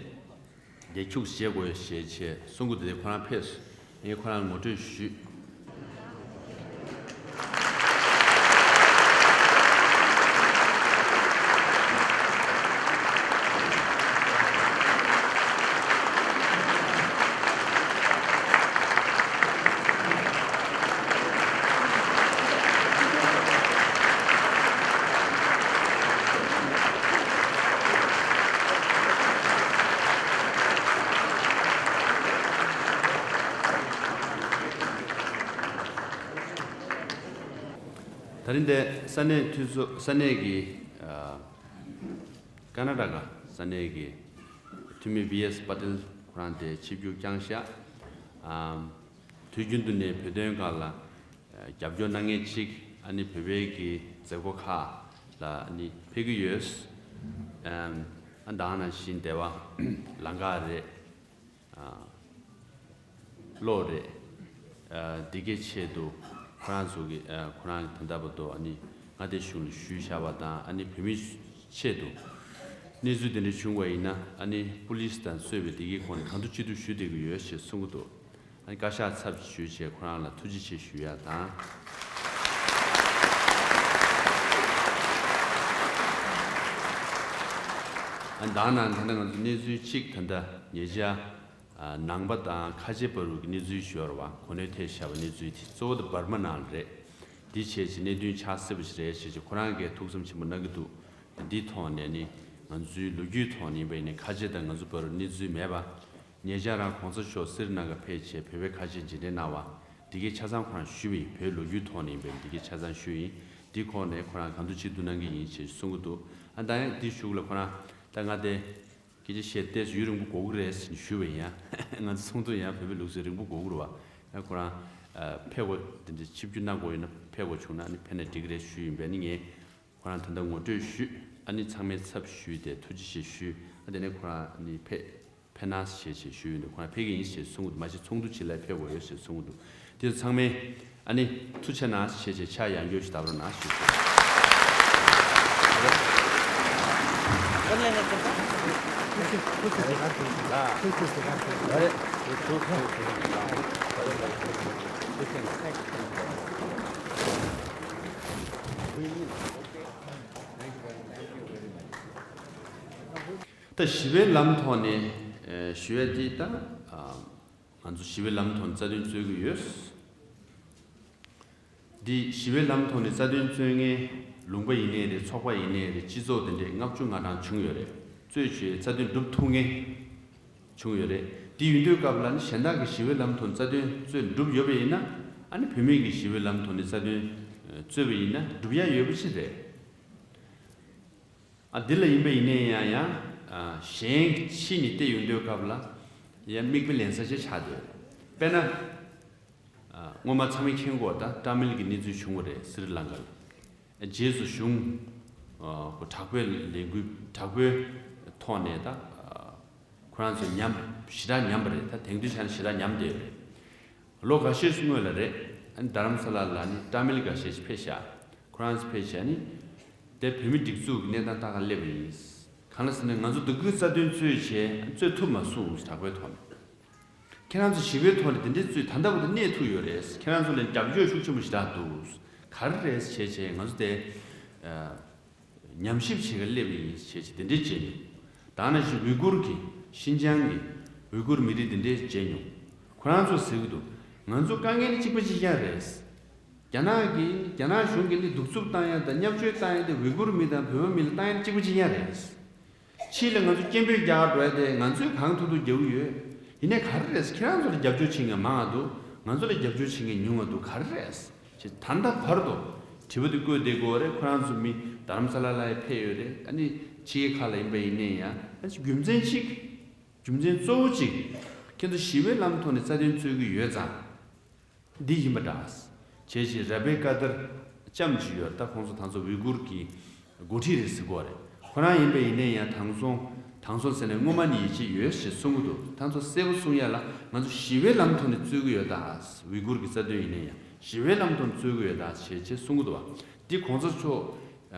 རྒྱ་ཁྱུག་བྱེད་དགོས་ཞེས་བྱས་གསུང་གི་འདུག་དེ་ཁོ་རང་ཕེབས་སོང་། ངས་ཁོ་རང་ངོ་སྤྲོད་ཞུས། ད་རིང་འདི་ས་གནས་འཐུས་ཚོགས་ས་གནས་ཀྱི་ཨ། ཀ་ན་ཊ་ཀ་ས་གནས་ཀྱི་འཐུས་མི་བྷི་ཨེས་པ་ཏེལ་ཁོ་རང་དེ་ཆིབས་བསྒྱུར་བསྐྱངས་ཤག་ཨམ། དུས་རྒྱུན་དུ་ནས་བོད་དོན་སྒང་ལ་རྒྱབ་སྐྱོར་གནང་མཁན་ཅིག་ཨ་ནི་བོད་པའི་གི་མཛད་སྒོ་ཁག་ལ་ཨ་ནི་ཕེབས་ཀྱི་ཡོད། ཨམ། ཨ་ད་ནང་བཞིན་དེ་བ་ལམ་ཁ་རེད། ཨ། གློག་རེད། ཨ། འདི་གའི་ཆེད་དུ་ཁོ་རང་ཚོ་གི་ཨ། ཁོ་རང་གི་ད་ལྟ་བར་དུ་ཨ་ནི་མངའ་སྡེ་གཞུང་ལ་ཞུས་བཞག་པ་དང་ཨ་ནི་བོད་མིའི་ཆེད་དུ་གནས་ཚུལ་དེ་འདྲ་བྱུང་བ་ཡིན་ན་ཨ་ནི་པུ་ལིས་དང་གཙོས་པའི་འདི་གའི་ཁོངས་ནས་གང་ཐུབ་ཅི་ཐུབ་ཞུ་བསྡད་ཀྱི་ཡོད་ཞེས་གསུང་གི་འདུག་ཨ་ནི་བཀའ་ཤག་ཚབ་ཞུས་བྱས་ཁོ་རང་ལ་ཐུགས་རྗེ་ཆེ་ཞུ་ཡ་དང་། ཨ་ནི་ད་ནང་ད་ལྟ་ང་ཚོ་གནས་ཚུལ་གཅིག་ད་ལྟ་ཉེ་ཆར། ཨ། ནང་པ་དང་ཁ་ཆེ་བར་གྱི་གནས་ཚུལ་ཞིག་ཡོད་རེད་བ། གོ་གནས་ཐད་བཞག་པའི་གནས་ཚུལ་དེ་གཙོ་བོ་དེ་འབར་མ་ནང་ལ་རེད། འདི་བྱས་ཙང་གནད་དོན་ཆགས་སྲིད་པ་ཞིག་རེད་ཞེས་ཀྱི་ཁོ་རང་གིས་ཐུགས་བསམ་ཆེན་པོ་གནང་གི་འདུག་འདིའི་ཐོག་ནས་ནི་ང་ཚོའི་ལོ་རྒྱུས་ཐོག་ནས་ཡིན་པ་ཡིན་ནའི་ཁ་ཆེ་དང་ང་ཚོ་བར་གནས་ཚུལ་མེད་པ། ཉེ་ཆར་རང་གོང་ས་མཆོག་སི་རི་ན་གར་ཕེབས་བྱས་བོད་པའི་ཁ་ཆེ་མཇལ་འཕྲད་གནང་བ། འདི་གའི་ཆ་ཚང་ཁོ་རང་ཞུས་པ་ཡིན། བོད་ལོ་རྒྱུས་ཐོག་ནས་ཡིན་པ་ཡིན་འདི་གའི་ཆ་ཚང་ཞུས་ཡིན། འདི་ཁོ་ནས་ཁོ་རང་གང་ཐུབ་ཅི་ཐུབ་གནང་གི་ཡིན་ཞེས་གསུང་གི་འདུག་ཨ་ད་ཡང་འདི་གཞུག་ལ་ཁོ་རང་ད་ང་དེ། སྐད་ཆ་བཤད་ཏེ་ཡུན་རིང་པོ་འགོར་གི་རེད་ཟེར་ནས་ཞུས་པ་ཡིན། ཡང་ང་ཚོ་ཚོགས་འདུ་ཡང་བོད་པའི་ལུགས་སྲོལ་རིང་པོ་འགོར་གི་རེད་བ། ཡང་ཁོ་རང་ཨ། ཕེབས་དགོས་དེ་འདྲ་ཆིབས་བསྒྱུར་གནང་དགོས་ཡོད་ན་ཕེབས་དགོས་བྱུང་ན་ཨ་ནི་ཕེབས་ན་འགྲིག་གི་རེད་ཞུས་ཡིན་པས། ཨ་ནི་ངས་ཁོ་རང་ད་ལྟ་ངོ་སྤྲོད་ཞུས། ཨ་ནི་ཚང་མའི་ཚབ་ཞུས་ཏེ་ཐུགས་རྗེ་ཆེ་ཞུས། ཨ་དེ་ནས་ཁོ་རང་ཨ་ནི་ཕེབས་ཕེབས་ན་ཞེས་ཞེས་ཞུས་ཡོད་འདུག་ཁོ་རང་ཕེབས་ཀྱི་ཡིན་ཞེས་གསུངས་འདུག་མ་གཞི་ཚོགས་འདུ་ཅིག་ལ་ཕེབས་དགོས་ཡོད་ཞེས་གསུངས་འདུག་དེ་ཚོ་ཚང་མས་ཨ་ནི་ཐུགས་ཆེ་གནང་ཞེས་བྱས་ཕྱག་ཡང་བསྐྱར་ཞིག་བརྡབ་རོགས་གནང་ཞུ། ད་ཞི་བའི་ལམ་ཐོག་ནས་ཞུ་ཡ་དེ་ད། ང་ཚོ་ཞི་བའི་ལམ་ཐོག་ནས་རྩ་དོན་རྩོད་ཀྱི་ཡོད། འདི་ཞི་བའི་ལམ་ཐོག་ནས་རྩ་དོན་རྩོད་མཁན་ལུང་པ་ཡིན་ནའི་རེད། ཚོགས་པ་ཡིན་ནའི་རེད། སྤྱི་ཚོགས་དེ་འདྲས་ལྔ་བཅུ་ང་གྲངས་བྱུང་ཡོད་རེད། རྩོད་བྱས་རྩ་དོན་སྒྲུབ་ཐུབ་མཁན་བྱུང་ཡོད་རེད། འདི་ཡིན་དུས་སྐབས་ལ་ནི་གཞན་དག་གིས་ཞི་བའི་ལམ་ཐོག་ནས་རྩ་དོན་རྩོད་སྒྲུབ་ཡོད་པ་ཡིན་ན། ཨ་ནི་བོད་མི་གིས་ཞི་བའི་ལམ་ཐོག་ནས་རྩ་དོན་རྩོད་པ་ཡིན་ན་སྒྲུབ་ཡ་ཡོད་པ་ཅིག་རེད། ཨ་འདི་ལ་ཡིན་པ་ཡིན་ནའི་ཡང་ཡང་ཨ་གཞན་ཕྱི་ནས་བལྟས་ཡོང་དུས་སྐབས་ལ་ཡང་མིག་དཔེ་ལེན་ས་ཞིག་ཆགས་བསྡད་ཡོད་རེད། དཔེར་ན། ཨ་སྔོན་མ་ཚང་མས་མཁྱེན་གྱི་ཡོད་རེད། ད་ཏཱ་མིལ་གྱི་གནས་ཚུལ་བྱུང་བ་རེད། སི་རི་ལང་ཀ་ལ། རྗེས་སུ་གཞུང་ཨ་དྲག་པོའི་ལས་འགུལ་དྲག་པོའི་ཐོག་ནས་ད་ཨ་ཁོ་རང་ཚོ་ཉམས་ཞེ་དྲག་ཉམས་པ་རེད། ད་དེང་དུས་ཆ་ནས་ཞེ་དྲག་ཉམས་བསྡད་ཡོད་རེད། ལོ་འགའ་ཤས་སྔོན་ལ་རེད། ཨ་ནི་རྡ་རམ་ས་ལ་ལ་ནི་ཏཱ་མིལ་འགའ་ཤས་ཤིག་ཕེབས་ཤག་ཁོ་རང་ཚོ་ཕེབས་ཤག་ནི། དེ་བོད་མི་སྒྲིག་འཛུགས་ཀྱི་གནས་སྟངས་ལྟ་ག་སླེབས་པ་ཡིན། གང་ལ་ཟེར་ན་ང་ཚོ་སྡུག་སྐུལ་རྩ་དོན་རྩོད་བྱས་རྩོད་ཐུབ་མ་སོང་། དྲག་པོའི་ཐོག་ནས། ཁྱེད་རང་ཚོ་ཞི་བའི་ཐོག་ནས་དེ་འདྲའི་རྩོད་ད་ལྟ་བར་དུ་གནས་ཐུབ་ཡོད་རེད། ཁྱེད་རང་ཚོ་ལ་རྒྱབ་སྐྱོར་ཤུགས་ཆེན་པོ་ཞེ་དྲག་འདུག་ག་རེ་རེད་བྱས་བྱས་ང་ཚོ་དེ། ཨ། ཉམས་ཞིབ་བྱེད་ག་སླེབས་ཡིན་ཞེས་བྱས་དེ་འདྲའི་བྱས་ནས། ད་ནང་བཞིན་ཝི་གུར་གྱི་ཤིན་ཅང་གི་ཝི་གུར་མི་རིགས་དེ་འདྲའི་བྱས་མྱོང་། ཁོ་རང་ཚོས་ཟེར་གྱི་འདུག་ང་ཚོ་དཀའ་ངལ་ནི་གཅིག་པ་གཅིག་རྐྱང་རེད། རྒྱ་ནག་གིས་རྒྱ་ནག་གཞུང་གིས་འདི་གདུག་རྩུབ་བཏང་ཡ་དང་བརྙས་བཅོས་བཏང་ཡ་དེ་ཝི་གུར་མི་དང་བོད་པ་མི་ལ་བཏང་ཡ་ནི་གཅིག་པ་གཅིག་རྐྱང་རེད། ཕྱིས་ལ་ང་ཚོ་སྐད་འབོད་རྒྱག་འགྲོ་ཡ་དེ་ང་ཚོས་གང་ཐུབ་ཐུབ་རྒྱག་གི་ཡོད། ཡིན་ནའི་ག་རེ་རེད། ཁྱེད་རང་ཚོ་ལ་རྒྱབ་སྐྱོར་བྱེད་མཁན་མང་བ་འདུག་ང་ཚོ་ལ་རྒྱབ་སྐྱོར་བྱེད་མཁན་ཉུང་བ་འདུག་ག་རེ་རེད། ཅེས་ད་ལྟ་བར་དུ་དྲི་བ་དེ་བཀོད་བསྡད་ཀྱི་ཡོད་རེད། ཁོ་རང་ཚོ་མི་རྡ་རམ་ས་ལ་ལ་ཡ་ཕེབས་ཡོད་རེད། ཨ་ནི་ཕྱི་རྒྱལ་ཁག་ལ་ཡིན་པ་ཡིན་ནའི་ཡང་ཨ་ནི་རྒྱུ་མཚན་གཅིག་རྒྱུ་མཚན་གཙོ་བོ་གཅིག་ཁྱེད་ཚོ་ཞི་བའི་ལམ་ཐོག་ནས་རྩ་དོན་རྩོད་ཀྱི་ཡོད་ཙང་། འདི་ཡིན་པ་འདྲ། བྱས་ཙང་ར་བེ་ཀ་ཏར་ལྕམ་ཅིག་ཡོད་རེད། ད་ཁོང་ཚོ་ད་ཚོ་ཝི་གུར་གྱི་འགོ་ཁྲིད་རེད་ཟེར་གོ་རེད། ཁོ་རང་ཡིན་པ་ཡིན་ནའི་ཡང་དེང་སང་དེང་སང་ཟེར་ནས་སྔོན་མ་ནས་ཡིད་ཆེས་ཡོད་ཞེས་གསུང་གི་འདུག་ད་ཚོ་གསལ་པོ་གསུང་ཡ་ལ་ང་ཚོ་ཞི་བའི་ལམ་ཐོག་ནས་རྩོད་ཀྱི་ཡོད་ད། ཝི་གུར་གྱི་རྩ་དོན་ཡིན་ནའི་ཡང་ཞི་བའི་ལམ་ཐོག་ནས་རྩོད་ཀྱི་ཡོད་ད་ཞེས་ཅེས་གསུང་གི་འདུག་བ། འདི་གོང་ས་མཆོག་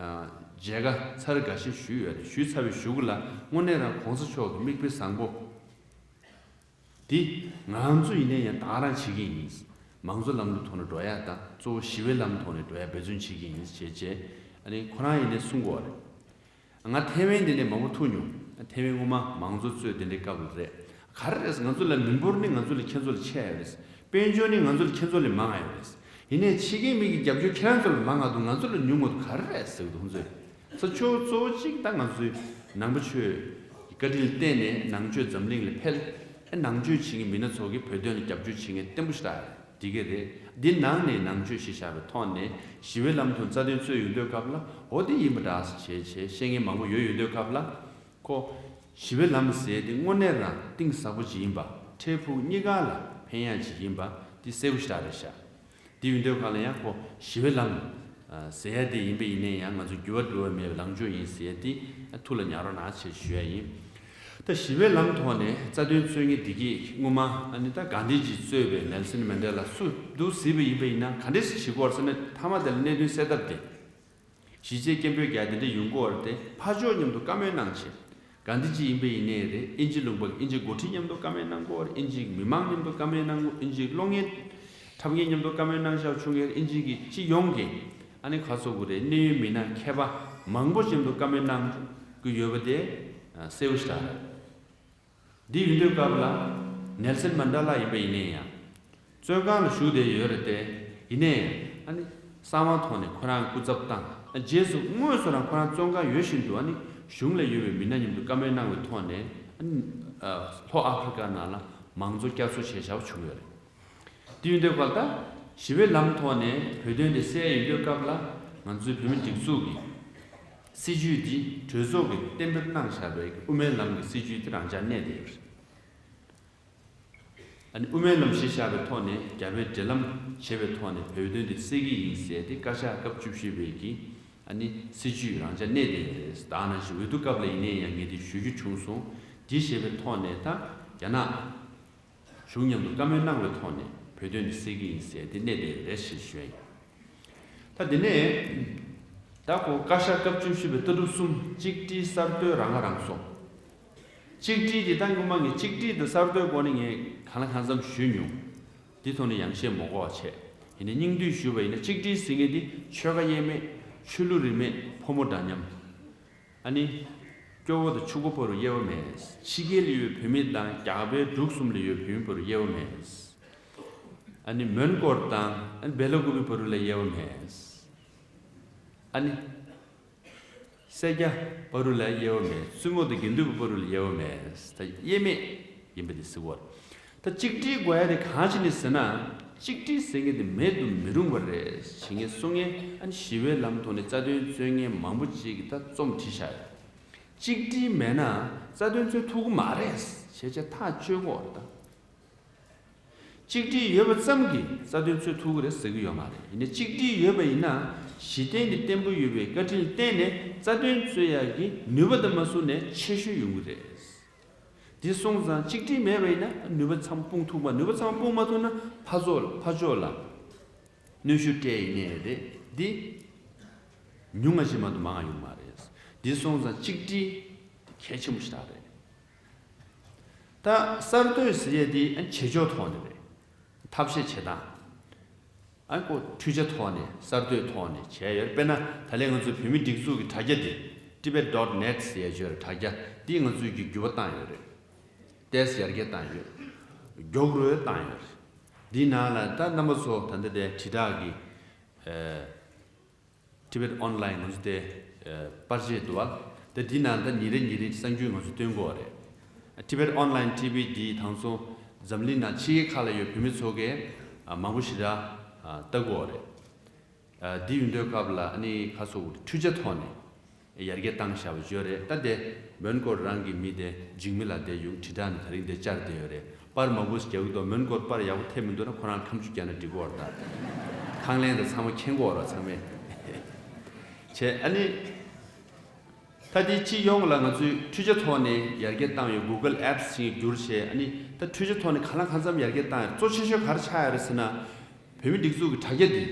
མཇལ་ཁ་ཚར་འགའ་ཤས་ཞུས་ཡོད་རེད། ཞུས་ཚར་བའི་གཞུག་གུ་ལ་དངོས་གནས་རང་གོང་ས་མཆོག་གི་མིག་དཔེ་བཟང་པོ། འདི་ང་ཚོ་ཡིན་ནའི་ཡང་ད་ག་རང་བྱེད་ཀྱི་ཡིན། མང་གཙོ་ལམ་ལུགས་ཐོག་ནས་འགྲོ་ཡ་དང་གཙོ་བོ་ཞི་བའི་ལམ་ཐོག་ནས་འགྲོ་ཡ་འབད་བརྩོན་བྱེད་ཀྱི་ཡིན་ཞེས་བྱས་ཨ་ནི་ཁོ་རང་ཡིན་ནའི་གསུང་གི་ཡོད་རེད། ང་ཐེ་ཝན་འདི་ནས་མང་པོ་ཐུག་མྱོང་། ཐེ་ཝན་སྔོན་མ་མང་གཙོ་རྩོད་དེ་འདྲའི་སྐབས་ལ་རེད། ག་རེ་རེད། ང་ཚོ་ལ་མི་འབོར་ནི་ང་ཚོ་ལས་ཁྱེད་ཚོ་ལས་ཆེ་ཡ་རེད། དཔལ་འབྱོར་ནི་ང་ཚོ་ལས་ཁྱེད་ཚོ་ལས་མང་ཡ་རེད། ཡིན་ནའི་ཕྱི་རྒྱལ་མི་གི་རྒྱབ་སྐྱོར་ཁྱེད་རང་ཚོ་ལས་མང་ང་འདུག་ང་ཚོ་ལས་ཉུང་ང་འདུག་ག་རེ་རེད་ཟེར་གི་འདུག་ཁོང་ཚོས། ས་ཕྱོགས་གཙོ་བོ་གཅིག་ད་ང་ཚོའི་ནང་པ་ཆོས་ཀྱི་བཀའ་དྲིན་ལ་བརྟེན་ནས་ནང་ཆོས་འཛམ་གླིང་ལ་འཕེལ། ཨེ་ནང་ཆོས་བྱེད་མཁན་མི་སྣ་ཚོ་གིས་བོད་དོན་ལ་རྒྱབ་སྐྱོར་བྱེད་མཁན་བརྟན་པོ་ཞེ་དྲག་རེད། འདི་ག་རེད། འདི་ནང་ནས་ནང་ཆོས་ཞེས་བྱ་བའི་ཐོག་ནས་ཞི་བའི་ལམ་དུ་རྩ་དོན་རྩོད་ཡོང་དུས་སྐབས་ལ་འོ་འདི་ཡིན་པ་འདྲ་ཞེས་བྱས་བཤད་མཁན་མང་པོ་ཡོད་ཡོང་དུས་སྐབས་ལ་ཁོ་ཞི་བའི་ལམ་ཟེར་དེ་དངོས་གནས་རང་གཏིང་ཟབ་པོ་ཅིག་ཡིན་པ། འཕྲལ་ཕུགས་གཉིས་ཀ་ལ་ཕན་ཡག་ཅིག་ཡིན་པ་འདི་གསལ་པོ་ཞེ་དྲག་རེད་ཤག་དེ་ཡིན་དུས་ག་ལ་ཡང་ཁོ་ཞི་བའི་ལམ་ཟེར་ཡ་དེ་ཡིན་པ་ཡིན་ནའི་ཡང་ང་ཚོ་འགྱུར་བ་འགྲོ་བ་མེད་པའི་ལངས་ཕྱོགས་ཡིན་ཟེར་ཡ་དེ་ཐུགས་ལ་ཉར་རོགས་གནང་ཞེས་ཞུ་ཡ་ཡིན། ད་ཞི་བའི་ལམ་ཐོག་ནས་རྩ་དོན་རྩོད་མཁན་འདི་གིས་སྔོན་མ་ཨ་ནི་ད་གྷན་དྷི་ཇི་གཙོས་པའི་ནེལ་སན་མན་ཌེ་ལ་སུ་འདུག་གཟིགས་པ་ཡིན་པ་ཡིན་ན་ག་འདྲས་བྱེད་དགོས་ཟེར་ན་མཐའ་མ་དེ་ལ་གནད་དོན་སེལ་ཐབས་དེ། གཞིས་བྱེས་སྐད་འབོད་རྒྱག་དེ་འདྲ་ཡོང་གི་ཡོད་རེད་དེ། ཕར་ཕྱོགས་མཉམ་དུ་བཀའ་མོལ་གནང་བྱས། གྷན་དྷི་ཇི་ཡིན་པ་ཡིན་ནའི་རེད། དབྱིན་ཇི་ལུང་པ་གི་དབྱིན་ཇི་འགོ་ཁྲིད་མཉམ་དུ་བཀའ་མོལ་གནང་གི་ཡོད་རེད། དབྱིན་ཇིའི་མི་མང་མཉམ་དུ་བཀའ་མོལ་གནང་གི། དབྱིན་ཇིའི་གློག་བརྙན་འཁྲབ་མཁན་མཉམ་དུ་བཀའ་མོལ་གནང་བཞག་བྱུང་ཡོད་རེད། དབྱིན་ཇི་གི་སྤྱི་ཡོངས་ཀྱི་ཨ་ནི་ག་ཚོད་དགོས་རེད། གནད་ཡོད་མི་སྣ་མཁས་པ་མང་པོ་མཉམ་དུ་བཀའ་མོལ་གནང་གི་ཡོད་པ་དེ་གསལ་པོ་ཞིག་རེད། འདི་ཡིན་དུས་སྐབས་ལ་ནེལ་སན་མན་ཌེ་ལ་ཡིན་པ་ཡིན་ནའི་ཡང་། བཙོན་ཁང་ལ་བཞུགས་བསྡད་ཡོད་རེད་དེ། ཡིན་ནའི་ཨ་ནི་གསང་བ་ཐོག་ནས་ཁོ་རང་སྐུ་ཚབ་བཏང་། རྗེས་སུ་དངོས་སུ་རང་ཁོ་རང་བཙོན་ཁང་ཡོད་བཞིན་དུ་ཨ་ནི་གཞུང་ལ་ཡོད་པའི་མི་སྣ་མཉམ་དུ་བཀའ་མོལ་གནང་བའི་ཐོག་ནས་ཨ་ནི་ལྷོ་ཨ་ཧྥི་རི་ཀ་ནང་ལ་མང་གཙོ་བསྐྱར་གསོ་བྱས་བཞག་པ་བྱུང་ཡོད་རེད། དེ་ཡིན་དུས་སྐབས་ལ་ད་ཞི་བའི་ལམ་ཐོག་ནས་བོད་དོན་དེ་སེལ་ཡོང་དུས་སྐབས་ལ་ང་ཚོའི་བོད་མི་སྒྲིག་འཛུགས་ཀྱི་སྲིད་ཇུས་འདི་གྲོས་ཚོགས་ཀྱིས་གཏན་འབེབས་གནང་བཞག་པའི་དབུ་མའི་ལམ་གྱི་སྲིད་ཇུས་དེ་རང་འཇགས་གནས་བསྡད་ཡོད་རེད། ཨ་ནི་དབུ་མའི་ལམ་གཞི་བཞག་པའི་ཐོག་ནས་རྒྱ་བོད་འབྲེལ་ལམ་བྱས་པའི་ཐོག་ནས་བོད་དོན་དེ་སེལ་གྱི་ཡིན་ཟེར་ཏེ་བཀའ་ཤག་སྐབས་བཅུ་བཞི་པའི་གི་ཨ་ནི་སྲིད་ཇུས་རང་འཇགས་གནས་བསྡད་ཡོད་རེད། ད་ནང་བཞིན་འོས་བསྡུ་སྐབས་ལ་ཡིན་ནའི་ཡང་ངས་དེ་ཞུ་རྒྱུ་བྱུང་སོང་། དེ་བྱས་པའི་ཐོག་ནས་ད་རྒྱ་ནག་གཞུང་མཉམ་དུ་བཀའ་མོལ་གནང་བའི་ཐོག་ནས་བོད་དོན་འདི་སེལ་གྱི་ཡིན་ཟེར་ཏེ་གནས་བསྡད་ཡོད་རེད་ཞེས་ཞུས་ཡིན། ད་དེ་ནས་ད་ཁོ་བཀའ་ཤག་སྐབས་བཅུ་བཞི་པའི་ལྟ་གྲུབ་གསུམ་གཅིག་སྒྲིལ་གསར་གཏོད་རང་ཁ་རང་གསོ། གཅིག་སྒྲིལ་འདི་ད་སྔོན་མ་ངས་གཅིག་སྒྲིལ་དང་གསར་གཏོད་སྐོར་ནས་ངས་གང་ལ་གང་འཚམ་ཞུས་མྱོང་། འདི་ཐོག་ནས་ཡང་བཤད་མ་དགོས་པ་བྱས། ཡིན་ནའི་སྙིང་བསྡུས་ཞུས་པ་ཡིན་ན་གཅིག་སྒྲིལ་ཟེར་མཁན་འདི་ཆོལ་ཁ་དབྱེ་མེད། ཆོས་ལུགས་རིས་མེད། ཕོ་མོ་འདྲ་མཉམ། ཨ་ནི། སྐྱོ་བོ་དང་ཕྱུག་པོ་བར་དུ་དབྱེ་བ་མེད། ཕྱི་རྒྱལ་ལ་ཡོད་བོད་མི་དང་རྒྱ་བལ་འབྲུག་གསུམ་ལ་ཡོད་བོད་མི་བར་དུ་དབྱེ་བ་མེད། ཨ་ནི་མོན་གྷོ་དང་ཨ་ནི་སྦེ་ལ་ཀུ་པི་བར་དུ་ལ་དབྱེ་བ་མེད། ཨ་ནི། སེར་སྐྱ་བར་དུ་ལ་དབྱེ་བ་མེད། བཙུན་མོ་དང་དགེ་འདུན་པ་བར་དུ་ལ་དབྱེ་བ་མེད། ད་དབྱེ་མེད་ཡིན་པ་དེ་ཟེར་བ་རེད། ད་གཅིག་སྒྲིལ་དགོས་ཡ་དེ་གང་ཕྱིར་ནས་ཟེར་ན། གཅིག་སྒྲིལ་ཟེར་མཁན་དེ་མེད་དུ་མི་རུང་བ་རེད་ཞེས་ངས་གསུང་ངས་ཨ་ནི་ཞི་བའི་ལམ་ཐོག་ནས་རྩ་དོན་རྩོད་མཁན་མང་པོ་ཅིག་གིས་ད་རྩོམ་བྲིས་བཞག་ཡོད། གཅིག་སྒྲིལ་མེད་ན་རྩ་དོན་འཚོལ་ཐུབ་ཀྱི་མ་རེད་ཞེས་བྱས་ཐག་གཅོད་དགོས་རེད་ད། གཅིག་སྒྲིལ་ཡོད་པ་ཙམ་གྱིས་རྩ་དོན་འཚོལ་ཐུབ་ཀྱི་རེད་ཟེར་གྱི་ཡོད་མ་རེད། ཡིན་ནའི་གཅིག་སྒྲིལ་ཡོད་པ་ཡིན་ན་གཞི་རྟེན་དེ་བརྟན་པོ་ཡོད་པའི་བཀའ་དྲིན་ལ་བརྟེན་ནས་རྩ་དོན་རྩོད་ཡག་གི་ནུས་པ་དང་མ་བཟུང་ནས་ཆེ་ཤོས་ཡོང་གི་རེད། འདི་སོང་ཙང་གཅིག་སྒྲིལ་མེད་པ་ཡིན་ན་ནུས་པ་ཚང་མ་སྤུངས་ཐུབ་མ། ནུས་པ་ཚང་མ་སྤུངས་མ་ཐུབ་ན་ཕར་ཕྱོགས་ལ་ཕར་ཕྱོགས་ལ་གནོན་ཤུགས་སྤྲད་ཡིན་ནའི་རེད། འདི་ཉུང་ང་ཞིག་མ་གཏོགས་མང་ང་ཡོང་མ་རེད། འདི་སོང་ཙང་གཅིག་སྒྲིལ་གལ་ཆེན་པོ་ཞིག་རེད། ད་གསར་གཏོད་ཟེར་ཡས་འདི་བྱེད་ཕྱོགས་ཐོག་ནས་རེད། ཐབས་ཤེས་བྱེད་སྟངས། ཨ་ཁོ་འཕྲུལ་ཆ་ཐོག་ནས་གསར་གཏོད་ཐོག་ནས་བྱས་ཡོད། དཔེར་ན་ད་ལན་ང་ཚོའི་བོད་མི་སྒྲིག་འཛུགས་ཀྱི་དྲ་རྒྱ་འདི་tibet dot net ཟེར་ཡས་ཡོད་རེད། དྲ་རྒྱ་འདི་ང་ཚོས་ཀྱི་འགྱུར་བ་བཏང་ཡོད་རེད། ཏོག་ཙམ་ཡར་རྒྱས་བཏང་ཡོད། མགྱོགས་རུ་བཏང་ཡོད་རེད། འདིའི་ནང་ལ་ད་རྣམ་པ་ཚོ་ད་ལྟ་དེ་དྲིལ་བསྒྲགས་ཀྱི་ཨ་Tibet Online ང་ཚོ་དེ་ཨ་པར་ཆས་འདུག་བ། དེ་འདིའི་ནང་ད་ཉིན་རེ་ཉིན་རེ་གསར་འགྱུར་ང་ཚོ་སྟོན་གྱི་ཡོད་རེད། Tibet Online T V འདི་དེང་སང་འཛམ་གླིང་ནང་ཕྱི་རྒྱལ་ཁག་ལ་ཡོད་བོད་མི་ཚོ་གིས་ཨ་མང་པོ་ཞེ་དྲག་ཨ་ལྟ་གི་ཡོད་རེད། ཨ་འདི་ཡོང་དུས་སྐབས་ལ་ཨ་ནི་ཁ་སོ་འཕྲུལ་ཆ་ཐོག་ནས་ཡར་རྒྱས་བཏང་བཞག་པ་ཡོད་རེད། ད་དེ་མོན་གྷོ་རང་གི་མི་དེ་འཇིགས་མེད་ལགས་དེ་ཡོང་དྲིལ་བསྒྲགས་ནས་ད་རིང་དེ་བཅར་བསྡད་ཡོད་རེད། པར་མང་པོ་ཞིག་རྒྱག་གི་འདུག་མོན་གྷོར་པར་ཡག་པོ་ཐེབས་མི་འདུག་ན་ཁོ་རང་ཁ་མཆུ་རྒྱག་ན་འགྲིག་གི་ཡོད་རེད། ད་ཁང་ལན་དང་ཚང་མ་མཁྱེན་གྱི་ཡོད་རེད་ཚང་མས། བྱས་ཨ་ནི། ད་དེ་སྤྱི་ཡོངས་ལ་ང་ཚོས་འཕྲུལ་ཆ་ཐོག་ནས་ཡར་རྒྱས་བཏང་ཡོད། Google Apps ཞིག་བསྒྱུར་བྱས་ཨ་ནི་ད་འཕྲུལ་ཆ་ཐོག་ནས་གང་ལ་གང་འཚམ་ཡར་རྒྱས་བཏང་ཡོད། གཙོ་ཆེ་ཤོས་ག་རེ་ཆགས་ཡོད་རེད་ཟེར་ན། བོད་མི་སྒྲིག་འཛུགས་ཀྱི་དྲ་རྒྱ་འདི་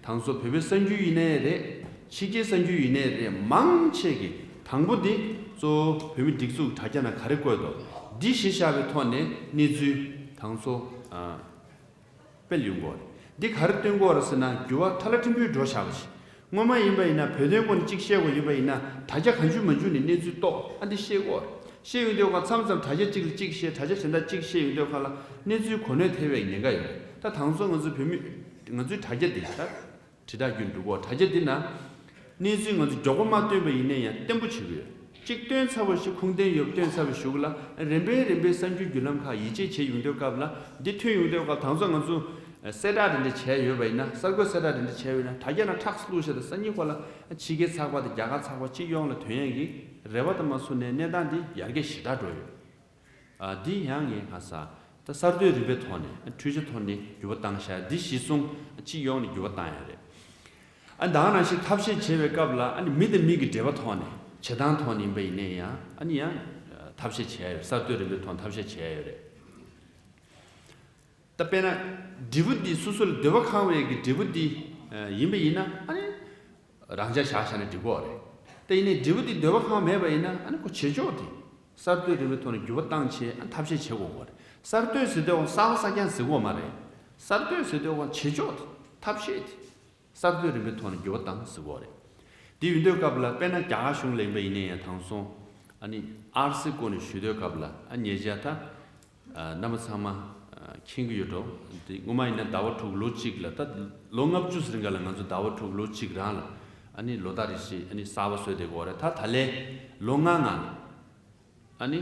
དང་སོ་བོད་པའི་གསར་འགྱུར་ཡིན་ནའི་རེད། ཕྱི་རྒྱལ་གསར་འགྱུར་ཡིན་ནའི་རེད། མང་ཆེ་གི་དང་པོ་འདི་གཙོ་བོ་བོད་མི་སྒྲིག་འཛུགས་ཀྱི་དྲ་རྒྱ་ནང་ག་རེ་བཀོད་འདུག་འདི་གཞི་བཞག་པའི་ཐོག་ནས་གནས་ཚུལ་དང་སོ་ཨ། སྤེལ་ཡོང་གི་ཡོད་རེད། འདི་ག་རེ་སྟོན་གྱི་ཡོད་རེད་ཟེར་ན་འགྱུར་བ་ཐལ་ལ་ཕྲན་བུ་འགྲོ་བཞག་པ་ཞིག་སྔོན་མ་ཡིན་པ་ཡིན་ན་བོད་དོན་སྐོར་ནས་གཅིག་བཤད་དགོས་ཡིན་པ་ཡིན་ན་དྲ་རྒྱ་གང་བྱུང་མང་བྱུང་ནས་གནས་ཚུལ་རྟོགས། ཨ་འདི་བཤད་དགོས་རེད། བཤད་ཡོང་དུས་ཁ་མཚམས་མཚམས་དྲ་རྒྱ་གཅིག་ལ་གཅིག་བཤད། དྲ་རྒྱ་གཞན་དག་གཅིག་བཤད་ཡོང་དུས་ཁ་ལ་གནས་ཚུལ་གོ་གནས་ཐེབས་པའི་ཉེན་ཁ་ཡོད་རེད། ད་དང་སོ་ང་ཚོའི་བོད་མི་ང་ཚོའི་དྲ་རྒྱ་འདི་ད་དྲིལ་བསྒྲགས་བརྒྱུད་འགྲོ་གི་ཡོད། དྲ་རྒྱ་འདི་ན། གནས་ཚུལ་ང་ཚོ་མགྱོགས་པོ་མ་བཏོན་པ་ཡིན་ན་ཡང་བརྟན་པོ་བྱེད་ཀྱི་ཡོད། གཅིག་བཏོན་ཚར་བ་ཞིག་ཁུངས་ལྡན་ཡོད་པ་བཏོན་ཚར་བའི་གཞུག་ལ་རིམ་པས་རིམ་པས་གསར་འགྱུར་བརྒྱུད་ལམ་ཁག་ཡིད་ཆེས་བྱེད་ཡོང་དུས་སྐབས་ལ་འདི་ཐོན་ཡོང་དུས་སྐབས་དང་ཚོ་ང་ཚོ་གསལ་བསྒྲགས་དེ་འདྲ་བྱས་ཡོད་པ་ཡིན་ན། གསར་འགོད་གསལ་བསྒྲགས་དེ་འདྲ་བྱས་ཡོད་ན་དྲ་རྒྱ་ནང་ཁྲག་བླུགས་བྱས་དང་སང་ཉིན་ཁོ་ལ་ཕྱི་རྒྱལ་ཚགས་པར་དང་རྒྱ་གར་ཚགས་པར་སྤྱི་ཡོངས་ལ་ཐོན་ཡག་གི་རེ་བ་དང་མ་བཟུང་ནས་གནས་སྟངས་འདི་ཡར་རྒྱས་ཞེ་དྲག་འགྲོ་ཡོད། ཨ་འདི་ཡང་ངས་ཁ་ས་ད་གསར་གཏོད་རིམ་པའི་ཐོག་ནས་འཕྲུལ་ཆ་ཐོག་ནས་འགྱུར་བ་བཏང་བཞག་འདི་གཞི་བཟུང་སྤྱི་ཡོངས་ནས་འགྱུར་བ་བཏང་ཡ་རེད། ཨ་ད་ག་ནང་བཞིན་ཐབས་ཤེས་བྱེད་པའི་སྐབས་ལ་ཨ་ནི་མི་དང་མི་གི་འབྲེལ་བ་ཐོག་ནས་བྱེད་སྟངས་ཐོག་ནས་ཡིན་པ་ཡིན་ནའི་ཡང་ཨ་ནི་ཡང་ཐབས་ཤེས་བྱས་ཡོད། གསར་གཏོད་རིམ་པའི་ཐོག་ཐབས་ཤེས་བྱས་ཡོད་རེད། ད་དཔེར་ན་འབྲས་བུ་འདི་སོ་སོ་ལ་འདོད་པ་ཁེངས་པའི་གི་འབྲས་བུ་འདི་ཡིན་པ་ཡིན་ན་ཨ་ནི་རང་འཇགས་བཞག་བཞག་ན་འགྲིག་གི་རེད། ད་ཡིན་ནའི་འབྲས་བུ་འདི་འདོད་པ་ཁེངས་མེད་པ་ཡིན་ན་ཨ་ནི་ཁོ་བྱེད་ཕྱོགས་དེ་གསར་གཏོད་རིམ་པའི་ཐོག་ནས་འགྱུར་བ་བཏང་བྱས་ཨ་ཐབས་ཤེས་བྱེད་དགོས་གི་རེད། གསར་གཏོད་ཟེར་དུས་གསར་པ་གསར་རྐྱང་ཟེར་དགོས་མ་རེད། གསར་གཏོད་ཟེར་དུས་བྱེད་ཕྱོགས་དེ་ཐབས་ཤེས་དེ། གསར་གཏོད་རིམ་པའི་ཐོག་ནས་འགྱུར་བ་བཏང་ཟེར་གོ་རེད། དེ་ཡིན་དུས་སྐབས་ལ་དཔེར་ན་རྒྱ་གར་གཞུང་ལ་ཡིན་པ་ཡིན་ན་ཡང་དེང་སང་ཨ་ནི་ཨར་སི་སྐོར་ནས་ཞུ་དུས་སྐབས་ལ་ཨ་ཉེ་ཆར་ད་རྣམ་པ་ཚང་མ་མཁྱེན་གྱི་ཡོད་འགྲོ། དེ་སྔོན་མ་ཡིན་ན་ཟླ་བ་དྲུག་ལོ་གཅིག་ལ་ད་ལོ་ལྔ་བཅུ་ཟིན་ག་ལ་ང་ཚོ་ཟླ་བ་དྲུག་ལོ་གཅིག་རང་ལ་ཨ་ནི་ལོ་ལྟར་རེ་བཞིན་ཨ་ནི་གསར་པ་བཟོས་བསྡད་གོ་རེད། ད་ད་ལན་ལོ་ལྔ་ལྔ་ལ། ཨ་ནི།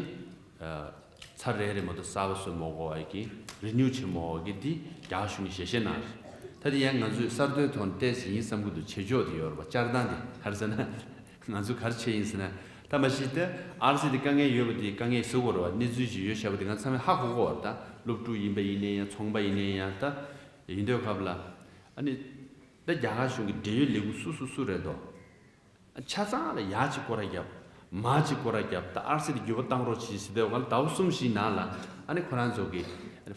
ཚར་རེ་རེ་མ་གཏོགས་གསར་པ་བཟོ་མ་དགོས་པ་གི་རི་ནིའུ་བྱེད་མ་དགོས་པ་གི་འདི་རྒྱ་གར་གཞུང་གིས་ཞལ་བཞེས་གནང་རེད། ད་དེ་ཡང་ང་ཚོས་གསར་གཏོད་ཐོག་ནས་ཏོག་ཙམ་ཡིན་བསམ་གི་འདུག་བྱེད་ཕྱོགས་དེ་ཡོད་རེད་པ། བཅར་སྟངས་དེ་ག་རེ་ཟེར་ན་ང་ཚོ་ག་རེ་བྱས་ཡིན་ཟེར་ན། ད་མ་གཞི་དེ་ཨར་སི་དེ་དཀའ་ངལ་ཡོད་པ་དེ་དཀའ་ངལ་བཟོ་དགོས་རེད་པ། གནས་ཚུལ་ཅིག་ཡོད་བྱས་པ་དེ་ང་ཚང་མས་ཧ་གོ་གི་ཡོད་རེད། ད་སློབ་ཕྲུག་ཡིན་པ་ཡིན་ནའི་ཡང་ཚོང་པ་ཡིན་ནའི་ཡང་ད་ཡིན་དུས་སྐབས་ལ་ཨ་ནི་ད་རྒྱ་གར་གཞུང་གི་འབྲེལ་ཡོད་ལས་ཁུངས་སུ་སུ་སུ་རེད་དོ། ཆ་ཚང་ལ་ཡག་ཅིག་སྐོར་ར་བརྒྱབ། མ་ཅིག་སྐོར་ར་བརྒྱབ། ད་ཨར་སི་དེ་འགྱུར་བ་བཏང་རོགས་གྱིས་ཟེར་དུས་ང་ལ་ཟླ་བ་གསུམ་བཞིའི་ནང་ལ་ཨ་ནི་ཁོ་རང་ཚོ་གི་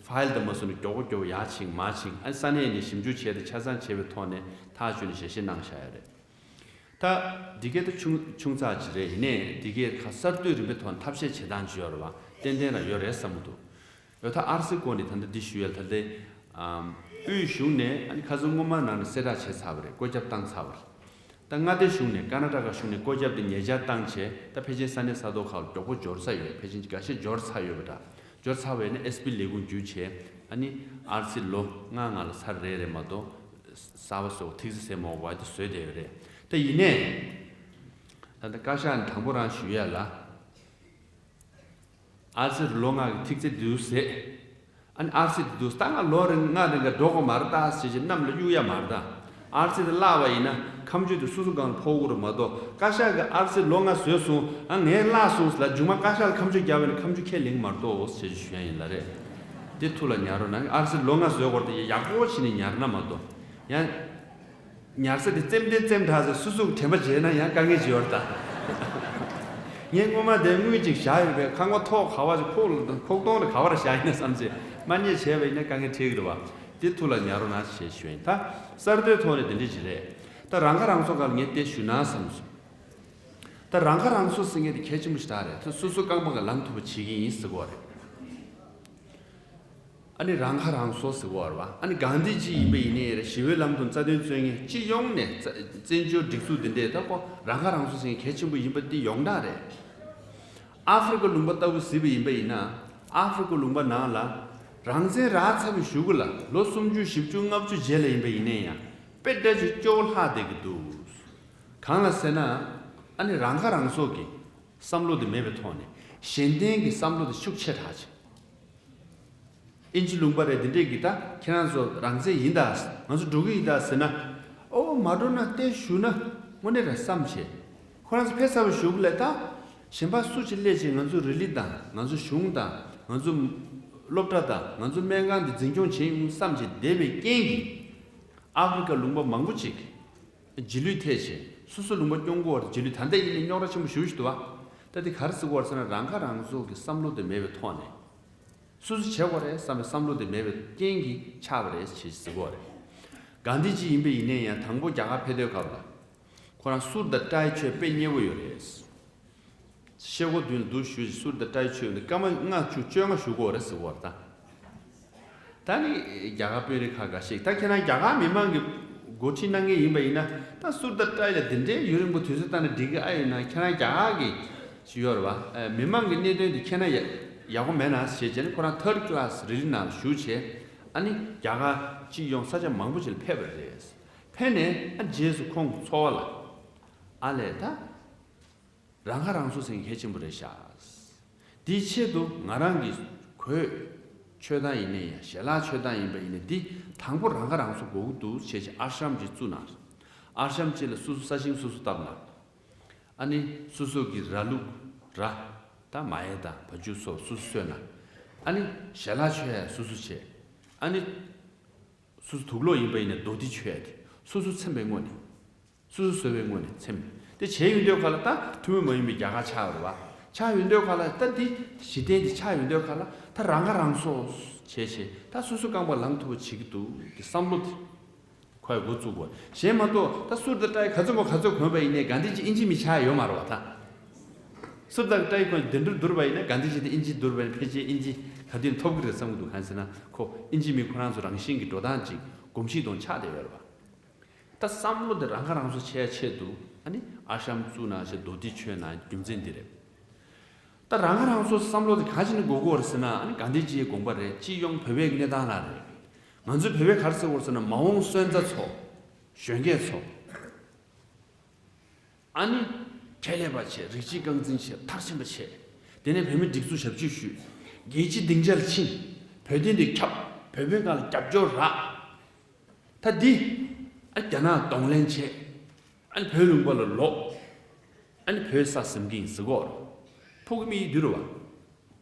ཕ་ཡིལ་དང་མ་སོང་ནས་མགྱོགས་པོ་མགྱོགས་པོ་ཡར་ཕྱིན་མར་ཕྱིན། ཨ་ནི་ས་གནས་ནས་ཞིབ་འཇུག་བྱས་ཏེ་ཆ་ཚང་བྱས་པའི་ཐོག་ནས་ཐག་གཅོད་ནས་ཞལ་བཞེས་གནང་བཞག་ཡོད་རེད། ད་འདི་གའི་ད་ཆུང་ཆུང་ཙག་ཅིག་རེད། ཡིན་ནའི་འདི་གའི་ཁ་གསར་གཏོད་རིམ་པའི་ཐོག་ནས་ཐབས་ཤེས་བྱེད་སྟངས་ཅིག་ཡོད་རེད་པ། ཏན་ཏན་རང་ཡོད་རེད་བསམ་གྱི་འདུག་ཡོད། ད་ཨར་སི་སྐོར་ནས་ད་ལྟ་འདི་ཞུ་ཡ་ད་ལྟ་ཨམ་དབུས་གཞུང་ནས་ཨ་ནི་ཁ་སང་སྔོན་མ་ནང་ནས་གསལ་བསྒྲགས་བྱས་ཚར་བ་རེད། བཀོད་ཁྱབ་བཏང་ཚར་བ་རེད། ད་མངའ་སྡེ་གཞུང་ནས་ཀར་ན་ཊ་ཀ་གཞུང་ནས་བཀོད་ཁྱབ་དེ་ཉེ་ཆར་བཏང་བྱས། ད་ཕལ་ཆེར་ས་གནས་ས་ཐོག་ཁག་ལ་མགྱོགས་པོ་འབྱོར་ཚར་ཡོད། ཕལ་ཆེར་འགའ་ཤས་འབྱོར་ཚར་ཡོད་པ་འདྲ། འབྱོར་ཚར་བས་ནི་ཨེས་པི་ལས་ཁུངས་བརྒྱུད་བྱས་ཨ་ནི་ཨར་སི་ལོ་ལྔ་ལྔ་ལ་ཚར་རེ་རེ་མ་གཏོགས་གསར་པ་སོགས་ཐིག་ཚད་ཟེར་མ་དགོས་པ་དེ་བཟོས་བསྡད་ཡོད་རེད། ད་ཡིན་ནའི་ད་ལྟ་བཀའ་ཤག་ནས་དང་པོ་རང་ཞུ་ཡ་ལ། ཨར་སི་རུ་ལོ་ལྔ་གི་ཐིག་ཚད་འདུག་ཟེར། ཨ་ནི་ཨར་སི་དེ་འདུག་ད་ང་ལོ་རིང་ལྔ་རིང་ག་འགྲོ་དགོས་མ་རེད་ད་ཟེར་གྱི་གནམ་ལ་གཡུག་ཡ་མ་རེད་ད། ཨར་ཙི་དེ་བརླག་པ་ཡིན་ན་ཁ་མཆུ་དེ་སོ་སོ་སྒང་ལ་ཕོག་གི་རེད་མ་གཏོགས། བཀའ་ཤག་གིས་ཨར་ཙི་ལོ་ལྔ་བཟོས་སོང་། ཨ་ངས་བརླག་སོང་ལབ་མཇུག་མ་བཀའ་ཤག་ལ་ཁ་མཆུ་རྒྱག་པ་ཡིན་ན་ཁ་མཆུ་ཁས་ལེན་གྱི་མ་གཏོགས་ཞེས་ཞུ་ཡ་ཡིན་ལ་རེད། དེ་ཐུགས་ལ་ཉར་རོགས་གནང་། ཨར་ཙི་ལོ་ལྔ་བཟོས་སྐོར་དེ་ཡག་པོ་བྱས་ནས་ཉར་ན་མ་གཏོགས། ཡང་ཉར་ས་དེ་རྩེད་འགྲན་རྩེད་དྲགས་ཟེར་སོ་སོ་གི་དྲན་པ་བརྗེད་ན་ཡང་དཀའ་ངལ་ཅིག་ཡོད་རེད་ད། ངས་སྔོན་མ་དེ་དངུལ་ཅིག་བཞག་ཡོད་པས། ཁང་པ་ཐོག་ག་བ་ཞིག་ཁོག་ཁོག་སྟོང་རེ་ག་བ་རེ་བཞག་ཡིན་ན་བསམ་བྱས་མ་རྙེད་བྱས་པ་ཡིན་ན་དཀའ་ངལ་འཕྲད་ཀྱི་རེད་བ། དེ་ཐུགས་ལ་ཉར་རོགས་གནང་ཞེས་ཞུ་ཡིན། ད་གསར་གཏོད་ཐོག་ནས་དེ་འདྲ་ཞིག་རེད། ད་རང་ཁ་རང་གསོ་སྒང་ལ་ངས་དེ་ཞུ་ན་བསམ་སོང་། ད་རང་ཁ་རང་གསོ་ཟེར་མཁན་དེ་གལ་ཆེན་པོ་ཞིག་ད་རེད། ད་སོ་སོ་རྐང་པ་ག་ལངས་ཐུབ་པ་བྱེད་ཀྱི་ཡིན་ཟེར་གོ་རེད། ཨ་ནི་རང་ཁ་རང་གསོ་ཟེར་གོ་རེད་བ། ཨ་ནི་གང་འདི་ཅི་ཡིན་པ་ཡིན་ནའི་རེད། ཞི་བའི་ལམ་དུ་རྩ་དོན་རྩོད་མཁན་སྤྱི་ཡོངས་ནས་རྩ་བཙན་བྱོལ་སྒྲིག་འཛུགས་འདི་འདྲས་ད་ཁོ་རང་ཁ་རང་གསོ་ཟེར་མཁན་གལ་ཆེན་པོ་ཡིན་པ་འདི་ཡོངས་གྲགས་རེད། ཨ་ཧྥེ་རི་ཁ་ལུང་པ་ལྟ་བུ་གཟིགས་པ་ཡིན་པ་ཡིན་ན། ཨ་ཧྥེ་རི་ཁ་ལུང་པ་ནང་ལ་རང་བཙན་རག་ཚར་བའི་གཞུག་གུ་ལ་ལོ་སུམ་ཅུ་བཞི་བཅུ་ལྔ་བཅུ་རྗེས་ལ་ཡིན་པ་ཡིན་ནའི་ཡང་དཔེ་འདྲ་ཅིག་སྐྱོ་བོ་ལྷག་བསྡད་ཀྱི་འདུག། གང་ལ་ཟེར་ན། ཨ་ནི་རང་ཁ་རང་གསོ་གི་བསམ་བློ་དེ་མེད་པའི་ཐོག་ནས་གཞན་བརྟེན་གྱི་བསམ་བློ་དེ་ཤུགས་ཆེ་དྲགས་ཆེ། ཨིན་ཇི་ལུང་པ་རེད། འདི་འདྲས་ཀྱི་ད་ཁྱེད་རང་ཚོ་རང་བཙན་ཡིན་ད། ང་ཚོ་འགྲོ་གི་ཡིན་ད་ཟེར་ན། ཨོ་མ་འགྲོ་ན་ཏེ་བཞུགས་ན་དངོས་གནས་རེད་བསམ་བྱས། ཁོ་རང་ཚོ་ཕེབས་ཚར་བའི་གཞུག་ལ་ད་གཞན་པ་སུ་ཅིག་སླེབས་བྱས་ང་ཚོ་རི་ལི་དང་ང་ཚོ་གཞུང་དང་ང་ཚོ་སློབ་གྲྭ་དང་ང་ཚོ་སྨན་ཁང་འདི་འཛིན་སྐྱོང་བྱེད་ཡོང་བསམ་བྱས་བསྡད་པའི་རྐྱེན་གྱིས། ཨ་ཧྥེ་རི་ཁ་ལུང་པ་མང་པོ་ཅིག་རྗེས་ལུས་ཐེབས་བྱས་སོ་སོ་ལུང་པ་སྐྱོང་གི་ཡོད་རེད། རྗེས་ལུས་ད་ལྟ་ཡིན་ནའི་རྙོག་དྲ་ཆེན་པོ་ཞེ་པོ་ཞིག་འདུག་བ། ད་འདི་ག་རེ་ཟེར་གྱི་ཡོད་རེད་ཟེར་ན། རང་ཁ་རང་གསོ་གི་བསམ་བློ་དེ་མེད་པའི་ཐོག་ནས། སོ་སོ་བྱེད་དགོས་རེད་བསམ་པའི་བསམ་བློ་དེ་མེད་པའི་རྐྱེན་གྱིས་ཆགས་པ་རེད་ཅེས་ཟེར་གྱི་ཡོད་རེད། གྷན་དྷི་ཇི་ཡིན་པ་ཡིན་ནའི་ཡང་དང་པོ་རྒྱ་གར་ཕེབས་དུས་སྐབས་ལ། ཁོ་རང་སུར་དང་ཏའི་ཆོས་དཔེ་མཉེས་པོ་ཡོད་རེད། ཤེལ་སྒོ་མདུན་ལ་འདུག་ཞུས་ཤིང་སུར་དང་ཏའི་ཆོས་ནི་སྐར་མ་ལྔ་བཅུ་བཅོ་ལྔ་བཞུགས་ཀྱི་ཡོད་རེད་ཟེར་གྱི་ཡོད་རེད་ད། ད་ནི་རྒྱ་གར་དཔོན་རིགས་ཁག་འགའ་ཤས་ད་ཁྱེད་རང་རྒྱ་གར་མི་མང་གི་འགོ་ཁྲིད་གནང་མཁན་ཡིན་པ་ཡིན་ན། ད་སུར་དང་ཏའི་ལ་དེ་འདྲའི་ཡུན་རིང་པོ་དུས་ཚོད་བཏང་ན་འགྲིག་གི་ཨ་ཡིན་ན། ཁྱེད་རང་རྒྱ་གར་གྱི་ཞིག་ཡོད་རེད་བ། ཨ་མི་མང་གི་གནད་དོན་དེ་ཁྱེད་རང་ཡ་ཡག་པོ་མེད་ན་ཞེས་བྱས་ནས་ཁོ་རང་ཐར་ཌི་ཀི་ལཱ་སི་རི་ལི་ནང་བཞུགས་བྱས། ཨ་ནི་རྒྱ་གར་སྤྱི་ཡོངས་ས་ཆ་མང་པོ་ཅིག་ལ་ཕེབས་པ་རེད། ཕེབས་ནས་ཨ་རྗེས་སུ་ཁོང་ཚོར་བ་ལ། ཨ་ལས་ད། རང་ཁ་རང་གསོ་ཟེར་མཁན་གལ་ཆེན་པོ་རེད་ཤག། དེའི་ཆེད་དུ་ང་རང་གི་གོས་མཆོད་སྟངས་ཡིན་ནའི་ཡང་ཞལ་ལག་མཆོད་སྟངས་ཡིན་པ་ཡིན་ནའི་འདི་དང་པོ་རང་ཁ་རང་གསོ་དགོས་ཀྱི་འདུག་ཅེས་བྱས་ཨ་ཤམ་ཅིག་བཙུགས་གནང་། ཨ་ཤམ་ཅིག་ལ་སོ་སོ་ས་ཞིང་སོ་སོ་བཏབ་གནང་། ཨ་ནི་སོ་སོ་གི་ར་ལུག་ར་དང་མ་ཡལ་དང་བ་ཕྱུགས་སོགས་སོ་སོ་གསོས་གནང་། ཨ་ནི་ཞལ་ལག་མཆོད་ཡ་སོ་སོ་བྱས། ཨ་ནི། སོ་སོ་དུག་ལོག་ཡིན་པ་ཡིན་ན་རྡོ་དྷི་མཆོད་ཡ་དེ་སོ་སོ་ཚིམ་པའི་སྔོན་ནས། སོ་སོ་གསོ་བའི་སྔོན་ནས་ཚིམ། དེ་བྱས་ཡོང་དུས་སྐབས་ལ་ད་ཐུན་མོང་མ་ཡིན་པའི་རྒྱལ་ཁ་ཆགས་ཡོད་རེད་བ། ཆགས་ཡོང་དུས་སྐབས་ལ་ད་འདི་གཞི་རྟེན་དེ་ཆགས་ཡོང་དུས་སྐབས་ལ་ད་རང་ཁ་རང་གསོ་བྱས་བྱས་ད་སོ་སོ་རྐང་པ་ལངས་ཐུབ་པ་བྱེད་ཀྱི་འདུག་གི་བསམ་བློ་དེ་ཁོས་འགོ་བཙུགས་དགོས། གཞན་མ་གཏོགས་ད་སུར་དང་ཏའི་ག་ཚོད་མོ་ག་ཚོད་གོན་པ་ཡིན་ནའི་གྷན་དྷི་ཇི་ཨིན་ཇི་མི་ཆགས་ཡོད་མ་རེད་བ་ད། སུར་དང་ཏའི་གོན་དེ་འདྲ་བསྡུར་བ་ཡིན་ན་གྷན་དྷི་ཇི་དེ་ཨིན་ཇི་བསྡུར་བ་ཡིན་ན་ཕལ་ཆེར་ཨིན་ཇི་ག་དུས་ཐོབ་ཀྱི་རེད་བསམ་གྱི་འདུག་གང་ཟེར་ན་ཁོ་ཨིན་ཇི་མི་ཁོ་རང་ཚོ་རང་བཞིན་གྱི་འགྲོ་སྟངས་ཅིག་གོམས་གཤིས་དང་ཆགས་བསྡད་ཡོད་རེད་བ། ད་བསམ་བློ་དེ་རང་ཁ་རང་གསོ་བྱེད་ཡ་ཆེད་དུ་ཨ་ནི་ཨ་ཤམ་བཙུགས་གནང་བྱས་རྡོ་དྷི་མཆོད་གནང་རྒྱུ་མཚན་འདི་རེད། ད་རང་ཁ་རང་གསོ་བསམ་བློ་དེ་གང་ཞིག་ནས་དགོས་ཀྱི་ཡོད་རེད་ཟེར་ན། ཨ་ནི་གྷན་དྷི་ཇིའི་དགོངས་པ་རེད། སྤྱི་ཡོངས་བོད་པའི་གནས་སྟངས་ལ་རེད། ང་ཚོས་བོད་པའི་ག་རེ་ཟེར་གྱི་ཡོད་རེད་ཟེར་ན་མ་འོངས་སོན་རྩ་ཚོ། གཞོན་སྐྱེས་ཚོ། ཨ་ནི། ཁྱད་ལས་པ་བྱས། རིགས་གཅིག་རྐང་འཛིན་བྱས། མཐར་ཕྱིན་པ་བྱས། དེ་ནས་བོད་མི་སྒྲིག་འཛུགས་ཞབས་ཕྱི་ཞུས། རྒྱལ་སྤྱིའི་སྡིངས་ཆ་ལ་ཕྱིན། བོད་དོན་དེ་ཁྱབ། བོད་པའི་སྒང་ལ་རྒྱབ་སྐྱོར་རག། ད་འདི། ཨ་རྒྱ་ནག་གདོང་ལེན་བྱས། ཨ་ནི་བོད་ལུང་པ་ལ་ལོག། ཨ་ནི་བོད་ས་ཟིན་གྱི་ཡིན་ཟེར་གྱི་ཡོད་རེད། ཕྲུ་གུ་མི་ཡི་དུས་རེད་བ།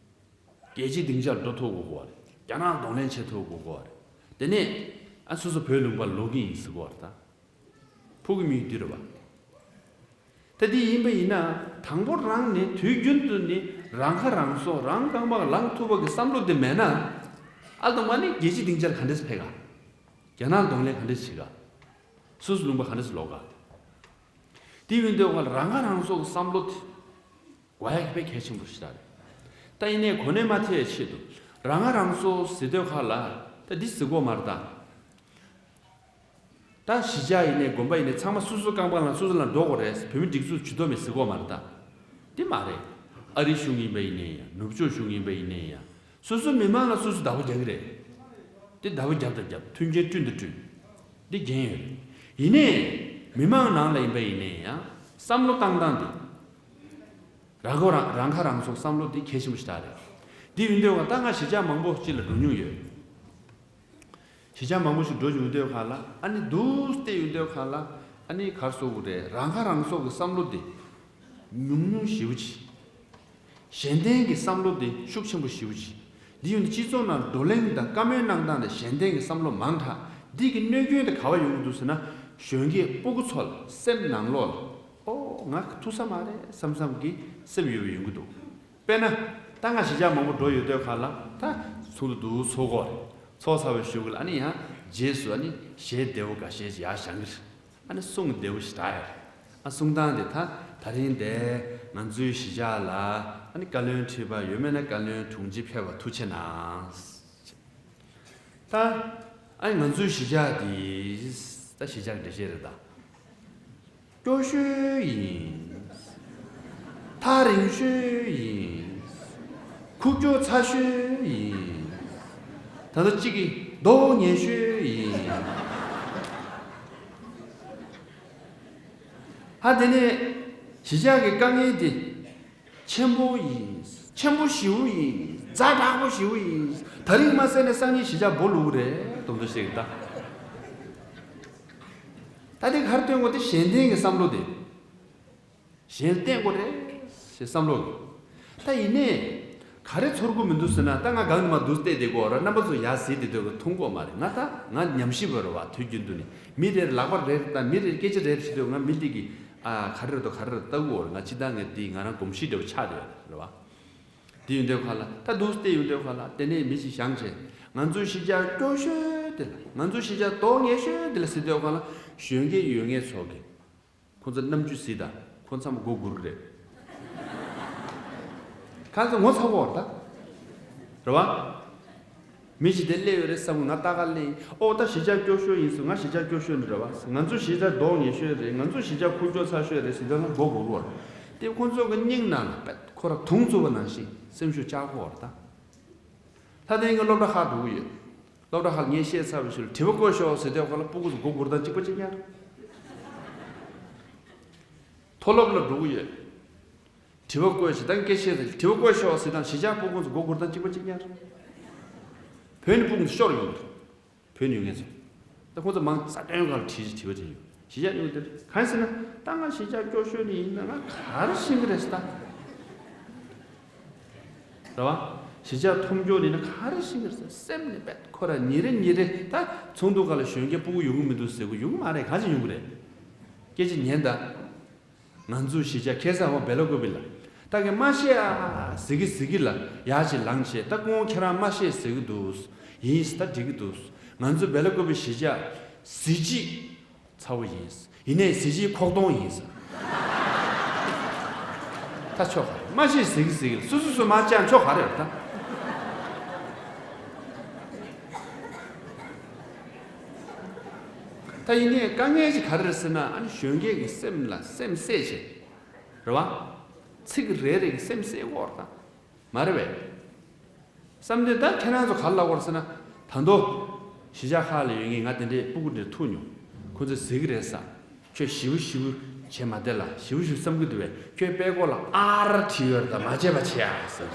རྒྱལ་སྤྱིའི་སྡིངས་ཆར་འགྲོ་ཐུབ་དགོས་ཀྱི་ཡོད་རེད། རྒྱ་ནག་གདོང་ལེན་བྱེད་ཐུབ་དགོས་ཀྱི་ཡོད་རེད། དེ་ནས་ཨ་སོ་སོ་བོད་ལུང་པར་ལོག་གི་ཡིན་ཟེར་གྱི་ཡོད་རེད་ད། ཕྲུ་གུ་མི་ཡི་དུས་རེད་བ། ད་འདི་ཡིན་པ་ཡིན་ན་དང་པོ་རང་ནས་དུས་རྒྱུན་དུ་ནི་རང་ཁ་རང་གསོ་རང་རྐང་པ་ལངས་ཐུབ་པ་གི་བསམ་བློ་དེ་མེད་ན། ཨ་ལ་དང་མ་ནི་རྒྱལ་སྤྱིའི་སྡིངས་ཆར་ག་འདྲས་ཕེབས་ག། རྒྱ་ནག་གདོང་ལེན་ག་འདྲས་བྱེད་ག། སོ་སོ་ལུང་པ་ག་འདྲས་ལོག་ག། དེ་ཡིན་དུས་ང་ལ་རང་ཁ་རང་གསོ་གི་བསམ་བློ་དེ། དགོས་ཡག་དཔེ་གལ་ཆེན་པོ་ཞིག་རེད། ད་ཡིན་ནའི་གོ་གནས་མ་ཐེབས་ཆེད་དུ་རང་ང་རང་གསོ་ཟེར་དུས་ཁ་ལ་ད་འདི་ཟེར་གོ་མ་རེད་ད། ད་གཞིས་ཆགས་ཡིན་ནའི་དགོན་པ་ཡིན་ནའི་ཚང་མ་སོ་སོའི་རྐང་པ་ལ་སོ་སོ་ལ་འགྲོ་དགོས་རེད། བོད་མི་སྒྲིག་འཛུགས་ཇུས་གཏོགས་མེད་ཟེར་གོ་མ་རེད་ད། འདི་མ་རེད། ཨ་རིའི་གཞུང་ཡིན་པ་ཡིན་ནའི་ཡང་ནུབ་ཕྱོགས་གཞུང་ཡིན་པ་ཡིན་ནའི་ཡང་སོ་སོའི་མི་མང་ལ་སོ་སོས་བདག་པོ་རྒྱག་གི་རེད། འདི་བདག་པོ་རྒྱབ་དང་རྒྱབ། མཐུན་རྐྱེན་བསྐྲུན་དང་བསྐྲུན། འདི་འགན་ཡོད་རེད། ཡིན་ནའི་མི་མང་ནང་ལ་ཡིན་པ་ཡིན་ནའི་ཡང་བསམ་བློ་བཏང་སྟངས་འདི། རང་མགོ་རང་རང་ཁ་རང་གསོ་བསམ་བློ་འདི་གལ་ཆེན་པོ་ཞིག་རེད། འདི་ཡིན་དུས་ད་ང་གཞིས་ཆགས་མང་པོ་ཅིག་ལ་འགྲོ་མྱོང་ཡོད། གཞིས་ཆགས་མང་པོ་ཞིག་འགྲོ་ཡོང་དུས་ག་ལ་ཨ་ནི་འདུག་བལྟས་ཡོང་དུས་ག་ལ་ཨ་ནི་གར་སོང་གི་རེད། རང་ཁ་རང་གསོ་གི་བསམ་བློ་དེ་ཉུང་ཉུང་ཞེ་པོ་ཅིག་གཞན་བརྟེན་གྱི་བསམ་བློ་དེ་ཤུགས་ཆེན་པོ་ཞེ་པོ་ཅིག་འདི་ཡོད་འདི་སྤྱི་ཚོགས་ནང་བགྲོ་གླེང་དང་བཀའ་མོལ་གནང་སྟངས་དེ་གཞན་བརྟེན་གྱི་བསམ་བློ་མང་དྲགས། འདི་གི་གནོད་སྐྱོན་དེ་ག་བ་ཡོང་གི་འདུག་ཟེར་ན། གཞོན་སྐྱེས་སྤུ་གུ་ཚོ་ལ་སེམས་ནང་ལོགས་ལ་ཨོ་ང་ཐུག་ས་མ་རེད་བསམ་བསམ་གྱི་སེམས་ཡོད་པ་ཡོང་གི་འདུག་དཔེར་ན། ད་ང་གཞིས་ཆགས་མང་པོ་འགྲོ་ཡོད་དུས་ག་ལ་ད་ཚོགས་འདུ་འདུག་ཚོགས་གོ་རེད། ཚོགས་ཚར་བའི་གཞུག་གུ་ལ་ཨ་ནི་ཡང་རྗེས་སུ་ཨ་ནི་གཞས་བདེ་བོ་འགའ་ཤས་ཅིག་ཡར་བཞེངས་གི་རེད། ཨ་ནི་གསུང་བདེ་བོ་ཞིག་གྲགས་ཡོད་རེད། ཨ་གསུང་སྟངས་དེ་ད་ད་རིང་དེ་ང་ཚོའི་གཞིས་ཆགས་ལ་ཨ་ནི་བཀའ་བློན་ཁྲི་པ་ཡོད་མེད་ན་བཀའ་བློན་དྲུང་ཆེ་ཕེབས་པ་ཐུགས་ཆེ་གནང་། ད་ཨ་ནི་ང་ཚོའི་གཞིས་ཆགས་དེ་ད་གཞིས་ཆགས་འགྲེལ་བཤད་རེད་ད། སྐྱོ་ཤོས་ཡིན། ཐག་རིང་ཤོས་ཡིན། ཁུག་ཀྱོག་ཚ་ཤོས་ཡིན། ད་ལྟ་གཅིག་གིས་རྡོ་ཉེ་ཤོས་ཡིན། ཧ་དེ་ནས་གཞིས་ཆགས་ཀྱི་དཀའ་ངལ་དེ་ཆེན་པོ་ཡིན། ཆེན་པོ་ཞེ་པོ་ཡིན། ཛ་དྲག་པོ་ཞེ་པོ་ཡིན། ད་རིང་མ་བསད་ན་སང་ཉིན་གཞིས་ཆགས་སྦོ་ལུག་རེད་དོན་དུ་ཞིག་ད། ད་དེ་གར་སྟོན་དགོས་དེ་གཞན་བརྟེན་གྱི་བསམ་བློ་དེ། གཞན་བརྟེན་དགོས་རེད་ཞེས་བསམ་བློ་གི། ད་ཡིན་ནའི། ག་རེ་ཚོར་གི་མི་འདུག་ཟེར་ན་ད་ང་གང་ནས་མ་འདུག་བལྟས་བསྡད་དགོས་ར་རྣམ་པ་ཚོ་ཡར་གཟིགས་བསྡད་དུས་མཐོང་གི་མ་རེད། ང་ད་ང་ཉམས་ཞིབ་པ་རེད་བ། དུས་རྒྱུན་དུ་ནི་མི་རེར་ལག་པ་རེ་རེ་དང་མི་རེར་སྐད་ཆ་རེ་རེ་བྱེད་དུས་ང་མི་འདི་གི་ཨ་ག་རེ་རེད་དོ་ག་རེ་རེད་ལྟ་གི་ཡོད་རེད། ང་སྤྱིར་བཏང་ངས་འདི་ང་རང་གོམས་གཤིས་འདྲ་བོ་ཆགས་བསྡད་ཡོད་རེད་བ། དེ་ཡོང་དུས་ག་ལ་ད་འདུག་བལྟས་ཡོང་དུས་ག་ལ་དེ་ནས་མི་ཞིག་བཞེངས་བྱས་ང་ཚོའི་གཞིས་ཆགས་སྐྱོ་ཤོས་དེ་ལ་ང་ཚོའི་གཞིས་ཆགས་རྡོག་ཉེ་ཤོས་དེ་ལ་ཟེར་དུས་ག་ལ་གཞོན་སྐྱེས་ཡོད་ངེས་ཚོ་གི་ཁོང་ཚོ་རྣམ་འགྱུར་གཟིགས་དང་ཁོང་ཚང་མ་མགོ་སྒུར་གི་རེད། ཁ་ཚོ་ངོ་ཚ་བོ་རེད་ད། རེད་བ། མི་ཞིག་དེ་སླེབས་ཡོད་རེད་བསམ་གི་ང་ལྟ་ག་སླེབས་ཡིན། ཨོ་ད་གཞིས་ཆགས་སྐྱོ་ཤོས་ཡིན་སུ་ང་གཞིས་ཆགས་སྐྱོ་ཤོས་ནི་རེད་བ། ང་ཚོ་གཞིས་ཆགས་རྡོག་ཉེ་ཤོས་རེད། ང་ཚོ་གཞིས་ཆགས་ཁུག་ཀྱོག་ཚ་ཤོས་རེད་ཟེར་དུས་ང་མགོ་སྒུར་བོ་རེད། དེ་ཁོང་ཚོ་གི་སྙིང་ནང་ལ་པད་ཁོ་ར་དུང་བཙུགས་པ་ནང་བཞིན་སེམས་ཤུགས་བཅག་གི་ཡོད་རེད་ད། ད་དེ་ངས་སློབ་གྲྭ་ཁག་འགྲོ་གི་ཡོད། སློབ་གྲྭ་ཁག་ངས་བཤད་ཚར་བའི་ཤུལ་དྲི་བ་བཀོད་ཤོག་ཟེར་དུས་ཁོ་ལ་སྤུ་གུ་ཚོ་མགོ་སྒུར་སྟངས་གཅིག་པ་གཅིག་རྐྱང་རེད། མཐོ་སློབ་ལ་འགྲོ་གི་ཡོད། དྲི་བ་བཀོད་ཞེས་དང་སྐད་ཆ་དང་དྲི་བ་བཀོད་ཤོག་ཟེར་དང་གཞིས་ཆགས་སྤུ་གུ་ཚོ་མགོ་སྒུར་སྟངས་གཅིག་པ་གཅིག་རྐྱང་རེད། བོད་ནས་སྤུ་གུ་ཤོར་ཡོང་གི་རེད། བོད་ནས་ཡོང་མཁན་ཚོ། ད་ཁོང་ཚོ་མང་རྩ་དོན་སྒང་ལ་དྲིས་དྲི་བ་དྲིས་ཡོང་གཞིས་ཆགས་ཡོང་དེར་གང་ཟེར་ན་ད་ང་གཞིས་ཆགས་སྐྱོ་ཤོས་ནས་ཡིན་ན་ང་ག་རེ་ཤེས་ཀྱི་རེད་ཟེར་ད། རེད་བ། གཞིས་ཆགས་མཐོ་འབྱོར་ཡིན་ན་ག་རེ་ཤེས་ཀྱི་རེད་ཟེར་སེམས་ནས་བེད་ཁོ་ར་ཉིན་རེ་ཉིན་རེ་ད་ཚོགས་འདུ་སྒང་ལ་གཞོན་སྐྱེས་སྤུ་གུ་ཡོང་གི་མི་འདུག་ཟེར་གི་ཡོང་གི་མ་རེད། གང་ཅི་ཡོང་གི་རེད། སྐད་ཆ་ཉན་ད། ང་ཚོའི་གཞིས་ཆགས་ཁ་སང་འོ་སྦེ་ལ་ཀོ་བི་ལ། ད་གིན་མ་ཤེས་ཨ་ཟེར་གི་ཟེར་གི་ལ་ཡར་ཅིག་ལངས་བྱས་ད་ཁོང་ཁྱེད་རང་མ་ཤེས་ཟེར་གི་འདུག་ཡིན་ད་འགྲིག་གི་འདུག་ང་ཚོ་སྦེ་ལ་ཀོ་བི་གཞིས་ཆགས་གཟི་བརྗིད་ཚ་བོ་ཡིན། ཡིན་ནའི་གཟི་བརྗིད་ཁོག་སྟོང་ཡིན། ད་ཆོག་ག་མ་ཤེས་ཟེར་གི་ཟེར་གི་ལ་སུ་སུ་སུ་མ་བཅར་ཆོག་ག་རེད་ད། ད་ཡིན་ནའི་དཀའ་ངལ་ཅིག་ག་རེ་རེད་ཟེར་ན་ཨ་ནི་གཞོན་སྐྱེས་ཀྱི་སེམས་ལ་སེམས་གསོས་བྱས། རེད་བ། ཚིག་རེ་རེ་གི་སེམས་གསོས་ཀྱི་ཡོད་རེད་ད། མ་རེད་པས། བསམ་དོན་ད་ཁྱེད་རང་ཚོ་ག་རེ་ལབ་ཀྱི་ཡོད་རེད་ཟེར་ན། ད་དུང་གཞིས་ཆགས་ཁག་ལ་ཡོད་མཁན་ང་དེ་འདྲའི་སྤུ་གུ་འདིར་ཐུག་མྱོང་། ཁོ་ཚོས་ཟེར་གི་རེད་ཟེར། ཁྱོད་ཞེ་པོ་ཞེ་པོ་བྱེད་མ་བསྡད་ལ་ཞེ་པོ་ཞེ་པོ་བསམ་གི་འདུག་པས། ཁྱོད་དཔྲལ་ཀོ་ལ་ཨར་བྲིས་ཡོད་རེད་ད་མ་བྱས་པ་བྱེད་ཨ་ཟེར།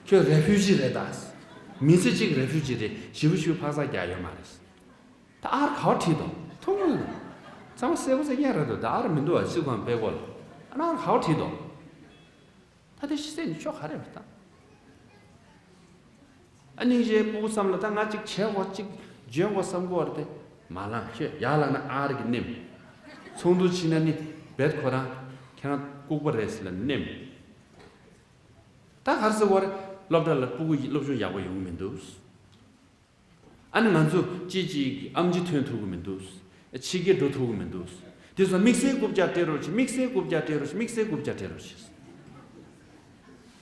ཁྱོད་རེ་ཕུ་ཇི་རེད་ད། མི་ཚེ་གཅིག་རེ་ཕུ་ཇི་རེད། ཞེ་པོ་ཞེ་པོ་འཕག་འཚག་རྒྱག་ཡོད་མ་རེད། ད་ཨར་ག་བ་བྲིས་དང་ཐུག་མོ། ཚང་མ་གསལ་པོ་གསལ་རྐྱང་རེད་འདུག་ད་ཨར་མི་འདུག་བ་སུས་གང་དཔེ་གོ་ལ། ཨ་ན་ཨར་ག་བ་བྲིས་དང་། ད་དེ་ཤི་སེ་ནི་ཆོ་ག་རེད་པ་ད། ཨ་ནི་ཞེས་སྤུ་གུ་བསམ་ལ་ད་ང་གཅིག་བྱས་གོ་གཅིག་འཇོན་གོ་བསམ་གོ་བར་དེ་མ་ལངས་ཁྱོད་ཡར་ལངས་ན་ཨར་གི་ནེམ། ཚོགས་འདུ་ཕྱིན་ན་ནི་བེད་ཁོ་རང་ཁྱེད་རང་ལྐུགས་པ་རེད་ཟེར་ལ་ནེམ། ད་ག་རེ་ཟེར་བ་རེད། སློབ་གྲྭ་ལ་སྤུ་གུ་ཡིས་སློབ་སྦྱོང་ཡག་པོ་ཡོང་གི་མི་འདུག་ཨ་ནི་ང་ཚོ་ཅིག་ཅིག་ཨེམ་ཆི་ཐོན་ཐུབ་ཀྱི་མི་འདུག་ཕྱི་རྒྱལ་འགྲོ་ཐུབ་ཀྱི་མི་འདུག་དེ་ཚོ་དམིགས་བསལ་རྐུབ་བཀྱག་སྤྲད་རོགས་བྱེད། དམིགས་བསལ་རྐུབ་བཀྱག་སྤྲད་རོགས་བྱེད། དམིགས་བསལ་རྐུབ་བཀྱག་སྤྲད་རོགས་བྱེད།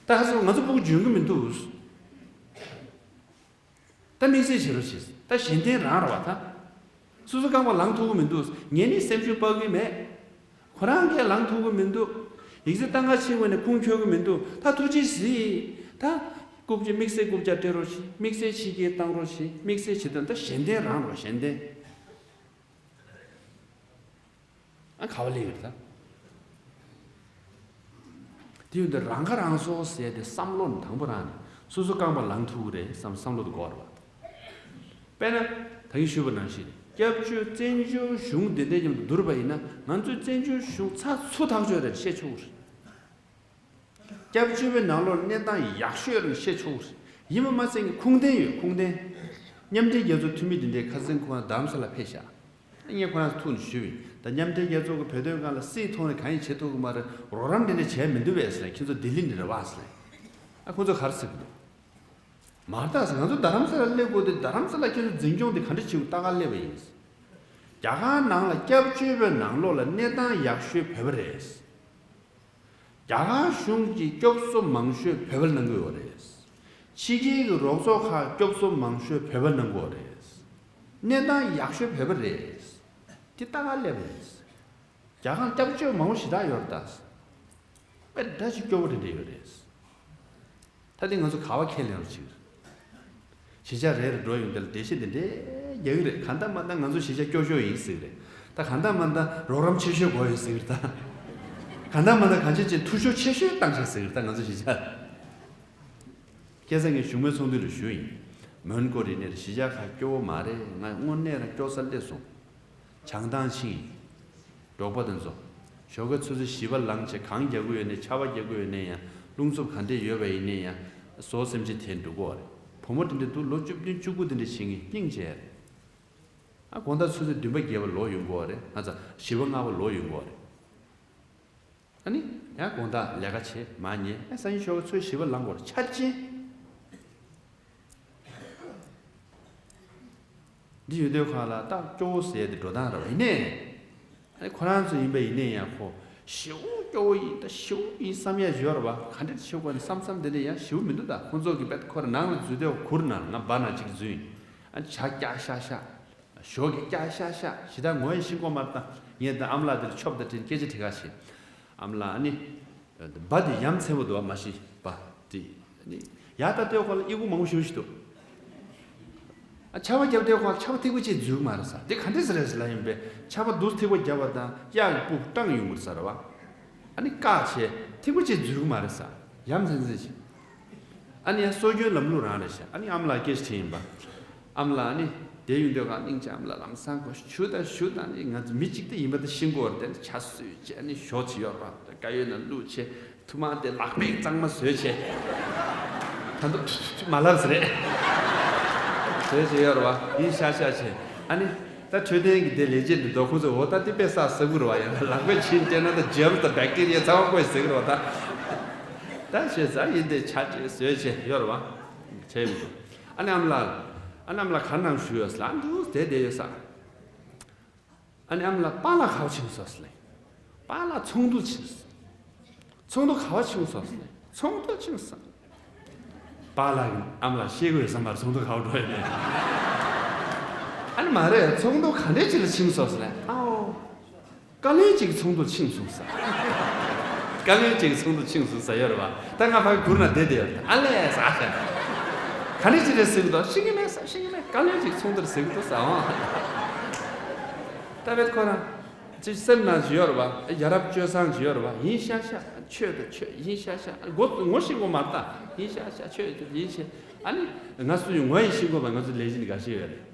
ད་ཧ་སོ་ང་ཚོ་སྤུ་གུ་འཇོན་གྱི་མི་འདུག་ད་དམིགས་བསལ་བྱེད་རོགས་བྱེད། ད་གཞན་རྟེན་རང་རེད་བ་ད། སོ་སོ་རྐང་པ་ལངས་ཐུབ་ཀྱི་མི་འདུག་ངས་ནི་སེམས་ཤུགས་སྤར་གྱི་མེད། ཁོ་རང་གིས་ལངས་ཐུབ་ཀྱི་མི་འདུག་ཡིག་ཚད་ལྟ་ག་ཕྱིན་པ་ནས་ཁུངས་འཁྱོལ་གྱི་མི་འདུག་ད་ཐུགས་རྗེ་གཟིགས། ད་རྐུབ་ཀྱི་དམིགས་བསལ་རྐུབ་བཀྱག་སྤྲད་རོགས་བྱེད། དམིགས་བསལ་ཕྱི་རྒྱལ་བཏང་རོགས་བྱེད། དམིགས་བསལ་བྱེད་དོན་ད་གཞན་རྟེན་རང་རེད་བ་གཞན་རྟེན། ཨ་ག་བ་ལས་ཡོད་ད། དེ་ཡོད་འདི་རང་ཁ་རང་གསོ་ཟེར་ཏེ་བསམ་བློ་ནི་དང་པོ་རང་ནས་སོ་སོ་རྐང་པ་ལངས་ཐུབ་ཀྱི་རེད་བསམ་བསམ་བློ་དེ་དགོས་རེད་བ། དཔེར་ན། ད་གིན་ཞུས་པ་ནང་བཞིན་སྐྱབས་བཅོལ་བཙན་བྱོལ་གཞུང་འདི་འདྲའི་མཉམ་དུ་བསྡུར་བ་ཡིན་ན། ང་ཚོའི་བཙན་བྱོལ་གཞུང་ཚགས་ཚུད་ཐག་ཆོད་རེད་བཤད་ཆོག་གི་རེད། སྐྱབས་བཅོལ་བའི་ནང་ལོགས་གནས་སྟངས་ཡག་ཤོས་རེད་བཤད་ཆོག་གི་རེད། ཡིན་པ་མ་ཟད་ངས་ཁུངས་ལྡན་ཡོད། ཁུངས་ལྡན། མཉམ་འབྲེལ་རྒྱལ་ཚོགས་འཐུས་མི་འདི་འདྲའི་ཁ་སང་ཁོང་རྡ་རམ་ས་ལ་ཕེབས་ཤག་ངས་ཁོ་རང་ཚོ་ཐུག་ནས་ཞུས་པ་ཡིན། ད་མཉམ་འབྲེལ་རྒྱལ་ཚོགས་ཀྱི་བོད་དོན་སྒང་ལ་སྲིད་ཐོག་ནས་གང་ཡང་བྱེད་ཐུབ་ཀྱི་མ་རེད། རོགས་རམ་དེ་འདྲ་བྱས་མི་འདུག་པས་ཟེར། ཁྱེད་ཚོ་ལྡི་ལི་ནས་རེད་པ་ཟེར། ཨ། ཁོ་ཚོ་ག་རེ་ཟེར་གྱི་འདུག་མ་རེད་ད་ཟེར། ང་ཚོ་རྡ་རམ་ས་ལ་སླེབས་དགོས་དུས་རྡ་རམ་ས་ལ་ཁྱེད་ཚོ་འཛིན་སྐྱོང་དེ་ག་འདྲ་བྱེད་དགོས་ལྟ་ག་སླེབས་པ་ཡིན། རྒྱ་གར་ནང་ལ་སྐྱབས་བཅོལ་བའི་ནང་ལོགས་ལ་གནས་སྟངས་ཡག་ཤོས་བོད་པ་རེད། རྒྱ་གར་གཞུང་གི་སྐྱོབ་གསོ་མང་ཤོས་བོད་པར་གནང་གི་ཡོད་རེད། ཕྱི་རྒྱལ་གྱི་རོགས་ཚོགས་ཁག་སྐྱོབ་གསོ་མང་ཤོས་བོད་པར་གནང་གི་ཡོད་རེད། གནས་སྟངས་ཡག་ཤོས་བོད་པ་རེད། དེ་ལྟ་ག་སླེབས་རེད། རྒྱ་གར་སྐྱབས་བཅོལ་མང་པོ་ཞེ་དྲག་ཡོད་རེད་ད། དཔེ་འདྲ་ཞིག་སྐྱོ་པོ་རེ་འདྲ་ཡོད་རེད། ད་དེ་ང་ཚོ་ག་བ་ཁས་ལེན་རོགས་བྱེད། གཞིས་ཆགས་རེ་རེ་འགྲོ་ཡོང་དེ་ལ་འགྲེལ་བཤད་དེ་འདྲའི་རྒྱག་གི་རེད། གང་ལྟར་མ་ལྟར་ང་ཚོ་གཞིས་ཆགས་སྐྱོ་ཤོས་ཡིན་ཟེར་གི་རེད། ད་གང་ལྟར་མ་ལྟར་རོགས་རམ་ཆེ་ཤོས་དགོས་ཡོད་ཟེར་གི་རེད་ད། གང་ལྟར་མ་ལྟར་གང་བྱས་བྱས་འཐུས་ཤོར་ཆེ་ཤོས་བཏང་བྱས་ཟེར་གི་རེད་ད་ང་ཚོ་གཞིས་ཆགས། ཁ་སང་ངས་བཞུགས་མོལ་ཚོགས་འདུ་ལ་ཞུས་ཡིན། མོན་གྷོ་རི་ནས་གཞིས་ཆགས་ཁག་སྐྱོ་བོ་མ་རེད། ང་དངོས་གནས་རང་སྐྱོ་སར་སླེབས་སོང་། བྱང་ཐང་ཕྱིན། འབྲོག་པ་དེ་ཚོ། ཞོགས་ཀ་ཆུ་ཚོད་བཞི་པ་ལངས་བྱས་གངས་རྒྱག་གི་ཡོད་ནའི་ཆར་པ་རྒྱག་གི་ཡོད་ནའི་ཡང་རླུང་འཚུབ་ག་འདྲས་ཡོད་པ་ཡིན་ནའི་ཡང་ཟོག་སེམས་ཅན་དེ་འགྲོ་གི་ཡོད་རེད། བུ་མོ་དེ་འདྲས་འདུག་ལོ་བཅུ་བདུན་བཅུ་དགུ་དེ་འདྲས་བྱེད་མཁན་སྙིང་རྗེ་རེད། ཨ། དགོང་དག་ཆུ་ཚོད་བདུན་པ་བརྒྱད་པ་ལོག་ཡོང་གི་ཡོད་རེད། ང་ཚོ་བཞི་པ་ལྔ་པ་ལོག་ཡོང་གི་ཡོད་རེད། ཨ་ནི། ཡང་དགོང་དག་ལས་ཀ་བྱེད་མ་ཉལ། ཨ། སང་ཉིན་ཞོགས་ཀ་ཚོད་བཞི་པ་ལངས་དགོས་རེད། ཆར་ཅན། འདི་ཡོད་དུས་ཁ་ལ་ད་སྐྱོ་བོ་ཟེར་ཏེ་འགྲོ་སྟངས་རེད་པ། ཡིན་ནའི། ཨ་ནི་ཁོ་རང་ཚོ་ཡིན་པ་ཡིན་ནའི་ཡང་ཁོ་ཞེ་པོ་སྐྱོ་བོ་ཡིན། ད་ཞེ་པོ་ཡིན་བསམ་ཡ་ཡོད་རེད་པ། ག་འདྲ་བྱེད་དགོས་ནི་བསམ་བསམ་དེ་འདྲ་ཡང་ཞེ་པོ་མི་འདུག་ད་ཁོ་ཚོ་གི་བེད་ཁོ་རང་ནང་ལ་འཛུལ་དུས་གུར་ནང་ང་བར་ན་གཅིག་འཛུལ་ཡིན། ཨ་ནི་ཇ་བཀྱག་ཤག་ཤག་ཞོགས་ཀྱི་སྐྱ་ཤ་ཤ་ཞེ་དྲག་ངོ་ཡི་ཤིང་ཀོ་མར་བཏང་། ངས་ད་ཨ་མ་ལགས་དེར་ཆོབ་དང་དྲིན་སྐད་ཆ་དྲི་ག་ཞེས། ཨ་མ་ལགས་ཨ་ནི། སྦ་དེ་ཡ་མཚན་པོ་འདུག་བ། མ་གཞི་སྦ་དེ་ཨ་ནི། ཡ་ད་ལྟོས་ཁོ་ལ་ཨི་ཁུ་མང་པོ་ཞེ་པོ་ཞིག་འདུག་ཨ། ཆར་པ་བརྒྱབ་དུས་ཁོ་ལ་ཆར་པ་ཐིགས་པ་གཅིག་འཛུལ་གི་མ་རེད་ཟེར། དེ་ག་འདྲས་རེད་ཟེར་ལབ་ཡིན་པས། ཆར་པ་འདུག་ཐིགས་པ་བརྒྱབ་པ་དང་གཡག་གི་སྤུ་སྐྲངས་ཡོང་གི་རེད་ཟེར་བ། ཨ་ནི་བཀག་བྱས་ཐིགས་པ་གཅིག་འཛུལ་གི་མ་རེད་ཟེར། ཡ་མཚན་མཚན་ཞིག་ཨ་ནི་ཡང་སྲོལ་རྒྱུན་ལམ་ལུགས་རང་རེད་ཤག་ཨ་ནི་ཨ་མ་ལགས་སྐད་ཆ་དྲིས་ཡིན་པ། ཨ་མ་ལགས་ཨ་ནི་དེ་ཡོང་དུས་ག་སྙིང་རྗེ། ཨ་མ་ལགས་ལམ་སང་ཁོ་ཞུ་དང་ཞུ་དང་ནི་ང་ཚོ་མི་གཅིག་ད་ཡིན་པ་ད་ཤིང་ཀོ་བར་དེ་ནི་ཇ་བཟོས་བྱས་ཨ་ནི་ཞོ་ཅིག་ཡོད་རེད་པ། དཀར་ཡོལ་ནང་བླུགས་བྱས་ཐུར་མ་དེ་ལག་པས་གཙང་མ་བཟོས་བྱས། ད་དུང་ཐུ་ཐུ་ཐུ་མ་ལབ་ཟེར་རེད། བཟོས་བྱས་ཡོད་རེད་པ། ཡིན་ཤག་ཤག་བྱས་ཨ་ནི། ད་འཕྲོད་བསྟེན་གྱི་དེ་ལས་བྱེད་འདི་འདུག་ཁོ་ཚོས་འོ་ད་དེ་དཔེ་ས་ཟ་དགོས་རེད་པ། ཡང་ན་ལག་པས་བྱིན་བལྟས་ན་ད་ཇེམ་སི་དང་བེག་ཊི་རི་ཡ་ཚང་མ་བཀོད་ཟེར་གི་རེད་པ། ད་ད་བྱས་ཙང་ཡིན་དེ་ཆ་ཅེས་བཟོས་བྱས་ཡོད་རེད་པ། བྱས་མི་འདུག་ཨ་ནི་ཨ་མ་ལགས། ཨ་ནི་ཨ་མ་ལགས་ག་ནང་ཞུ་ཡོད་ཟེར་ལ་འདུག་དེ་བསྡད་ཡོད་ས། ཨ་ནི་ཨ་མ་ལགས་པཱ་ལགས་ག་པར་ཕྱིན་སོང་ཟེར་ལེ། པཱ་ལགས་ཚོགས་འདུར་ཕྱིན་སོང་། ཚོགས་འདུ་ག་པར་ཕྱིན་སོང་ཟེར་ལེ། ཚོགས་འདུར་ཕྱིན་སོང་། པཱ་ལགས་ཀྱིས་ཨ་མ་ལགས་ཤེས་ཀྱི་ཡོད་བསམ་པར་ཚོགས་འདུ་ག་པར་འགྲོ་ཡོད་མེད། ཨ་ནི་མ་རེད། ཚོགས་འདུ་ག་འདྲས་ཅིག་ལ་ཕྱིན་སོང་ཟེར་ལེ། ཨའོ། བཀའ་བློན་གཅིག་ཚོགས་འདུར་ཕྱིན་སོང་ཟེར། བཀའ་བློན་གཅིག་ཚོགས་འདུར་ཕྱིན་སོང་ཟེར་ཡོད་རེད་པ། ད་ང་ཕ་གི་གུར་ན་བསྡད་བསྡད་ཡོད་རེད། ཨ་ལས་ཟེར་ཨ་ཞེ། ག་འདྲས་ཅིག་རེད་ཟེར་གི་འདུག་ཤེས་ཀྱི་མེད་ཟེར། ཤེས་ཀྱི་མེད། བཀའ་བློན་གཅིག་ཚོགས་འདུར་ཟེར་གི་འདུག་ཟེར་འོང་། ད་བེད་ཁོ་རང་། ཅིག་སེམས་ནང་ཅིག་ཡོད་རེད་པ། ཡ་རབས་སྤྱོད་བཟང་ཅིག་ཡོད་རེད་པ། ཡིན་ཤག་ཤག་ཆོས་དང་ཆོས་ཡིན་ཤག་ཤག་མགོ་ངོ་ཤེས་དགོས་མ་རེད་ད། ཡིན་ཤག་ཤག་ཆོས་ཡིན་ཤག་ཨ་ནི། ང་སུ་ཡིན་ངོ་ཡི་ཤེས་དགོས་པ་ང་ཚོ་ལས་བྱེད་འགའ་ཤས་ཡོད་རེད།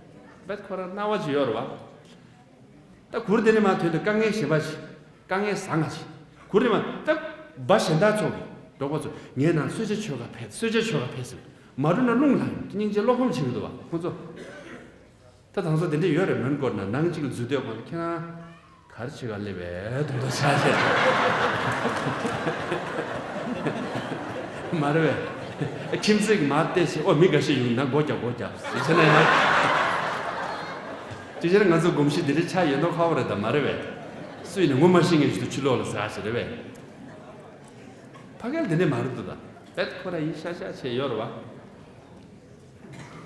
བེད་ཁོ་རང་སྣང་བ་ཅིག་ཡོད་རེད་པ། ད་གུར་དེ་ནས་མར་ཐོན་དུས་དཀའ་ངལ་གཞན་པ་ཞིག་དཀའ་ངལ་བཟང་ང་ཞིག་གུར་ནས་མར་ད་སྦ་གཞན་དག་ཚོ་གི་འབྲོག་པ་ཚོ་ངའི་ནང་གསོལ་ཇ་མཆོད་ག་ཕེབས། གསོལ་ཇ་མཆོད་ག་ཕེབས་ཟེར། མ་འགྲོ་ན་རླུང་ལངས་ཡོང་། སྙིང་རྗེ་བློ་ཕམ་བྱེད་ཀྱི་འདུག་པ་ཁོ་ཚོ། ད་དང་ཚོ་དེ་འདྲ་ཡོད་རེད། མོན་གྷོ་ན་ནང་གཅིག་ལ་འཛུལ་དུས་གོང་ལ་ཁྱེད་རང་ག་རེ་བྱེད་ག་སླེབས་པས་དུང་དུ་ཆ་བྱས། མ་རེད་པས། ཁྱིམ་མཚེས་ཀྱི་མར་བལྟས་བྱས་ཨོ་མི་འགའ་ཤས་ཡོང་ན་སྒོ་རྒྱབ་སྒོ་རྒྱབ་ཟེར་བྱས་ན་ཡང་། ཅིག་ཅར་ང་ཚོ་གོམས་གཤིས་འདི་འདྲ་ཆགས་ཡོད་མདོག་ཁ་པོ་རེད་ད། མ་རེད་པས། སུ་ཡིན་ན་ངོ་མ་ཤེས་མཁན་ཞིག་ཏུ་ཕྱི་ལོགས་ལ་ཟེར་ཨ་ཞིག་རེད་པས། ཕ་གིར་འདི་འདྲ་མ་རེད་འདུག་ད། བེད་ཁོ་ར་ཡིན་ཤག་ཤག་བྱས་ཡོད་རེད་པ།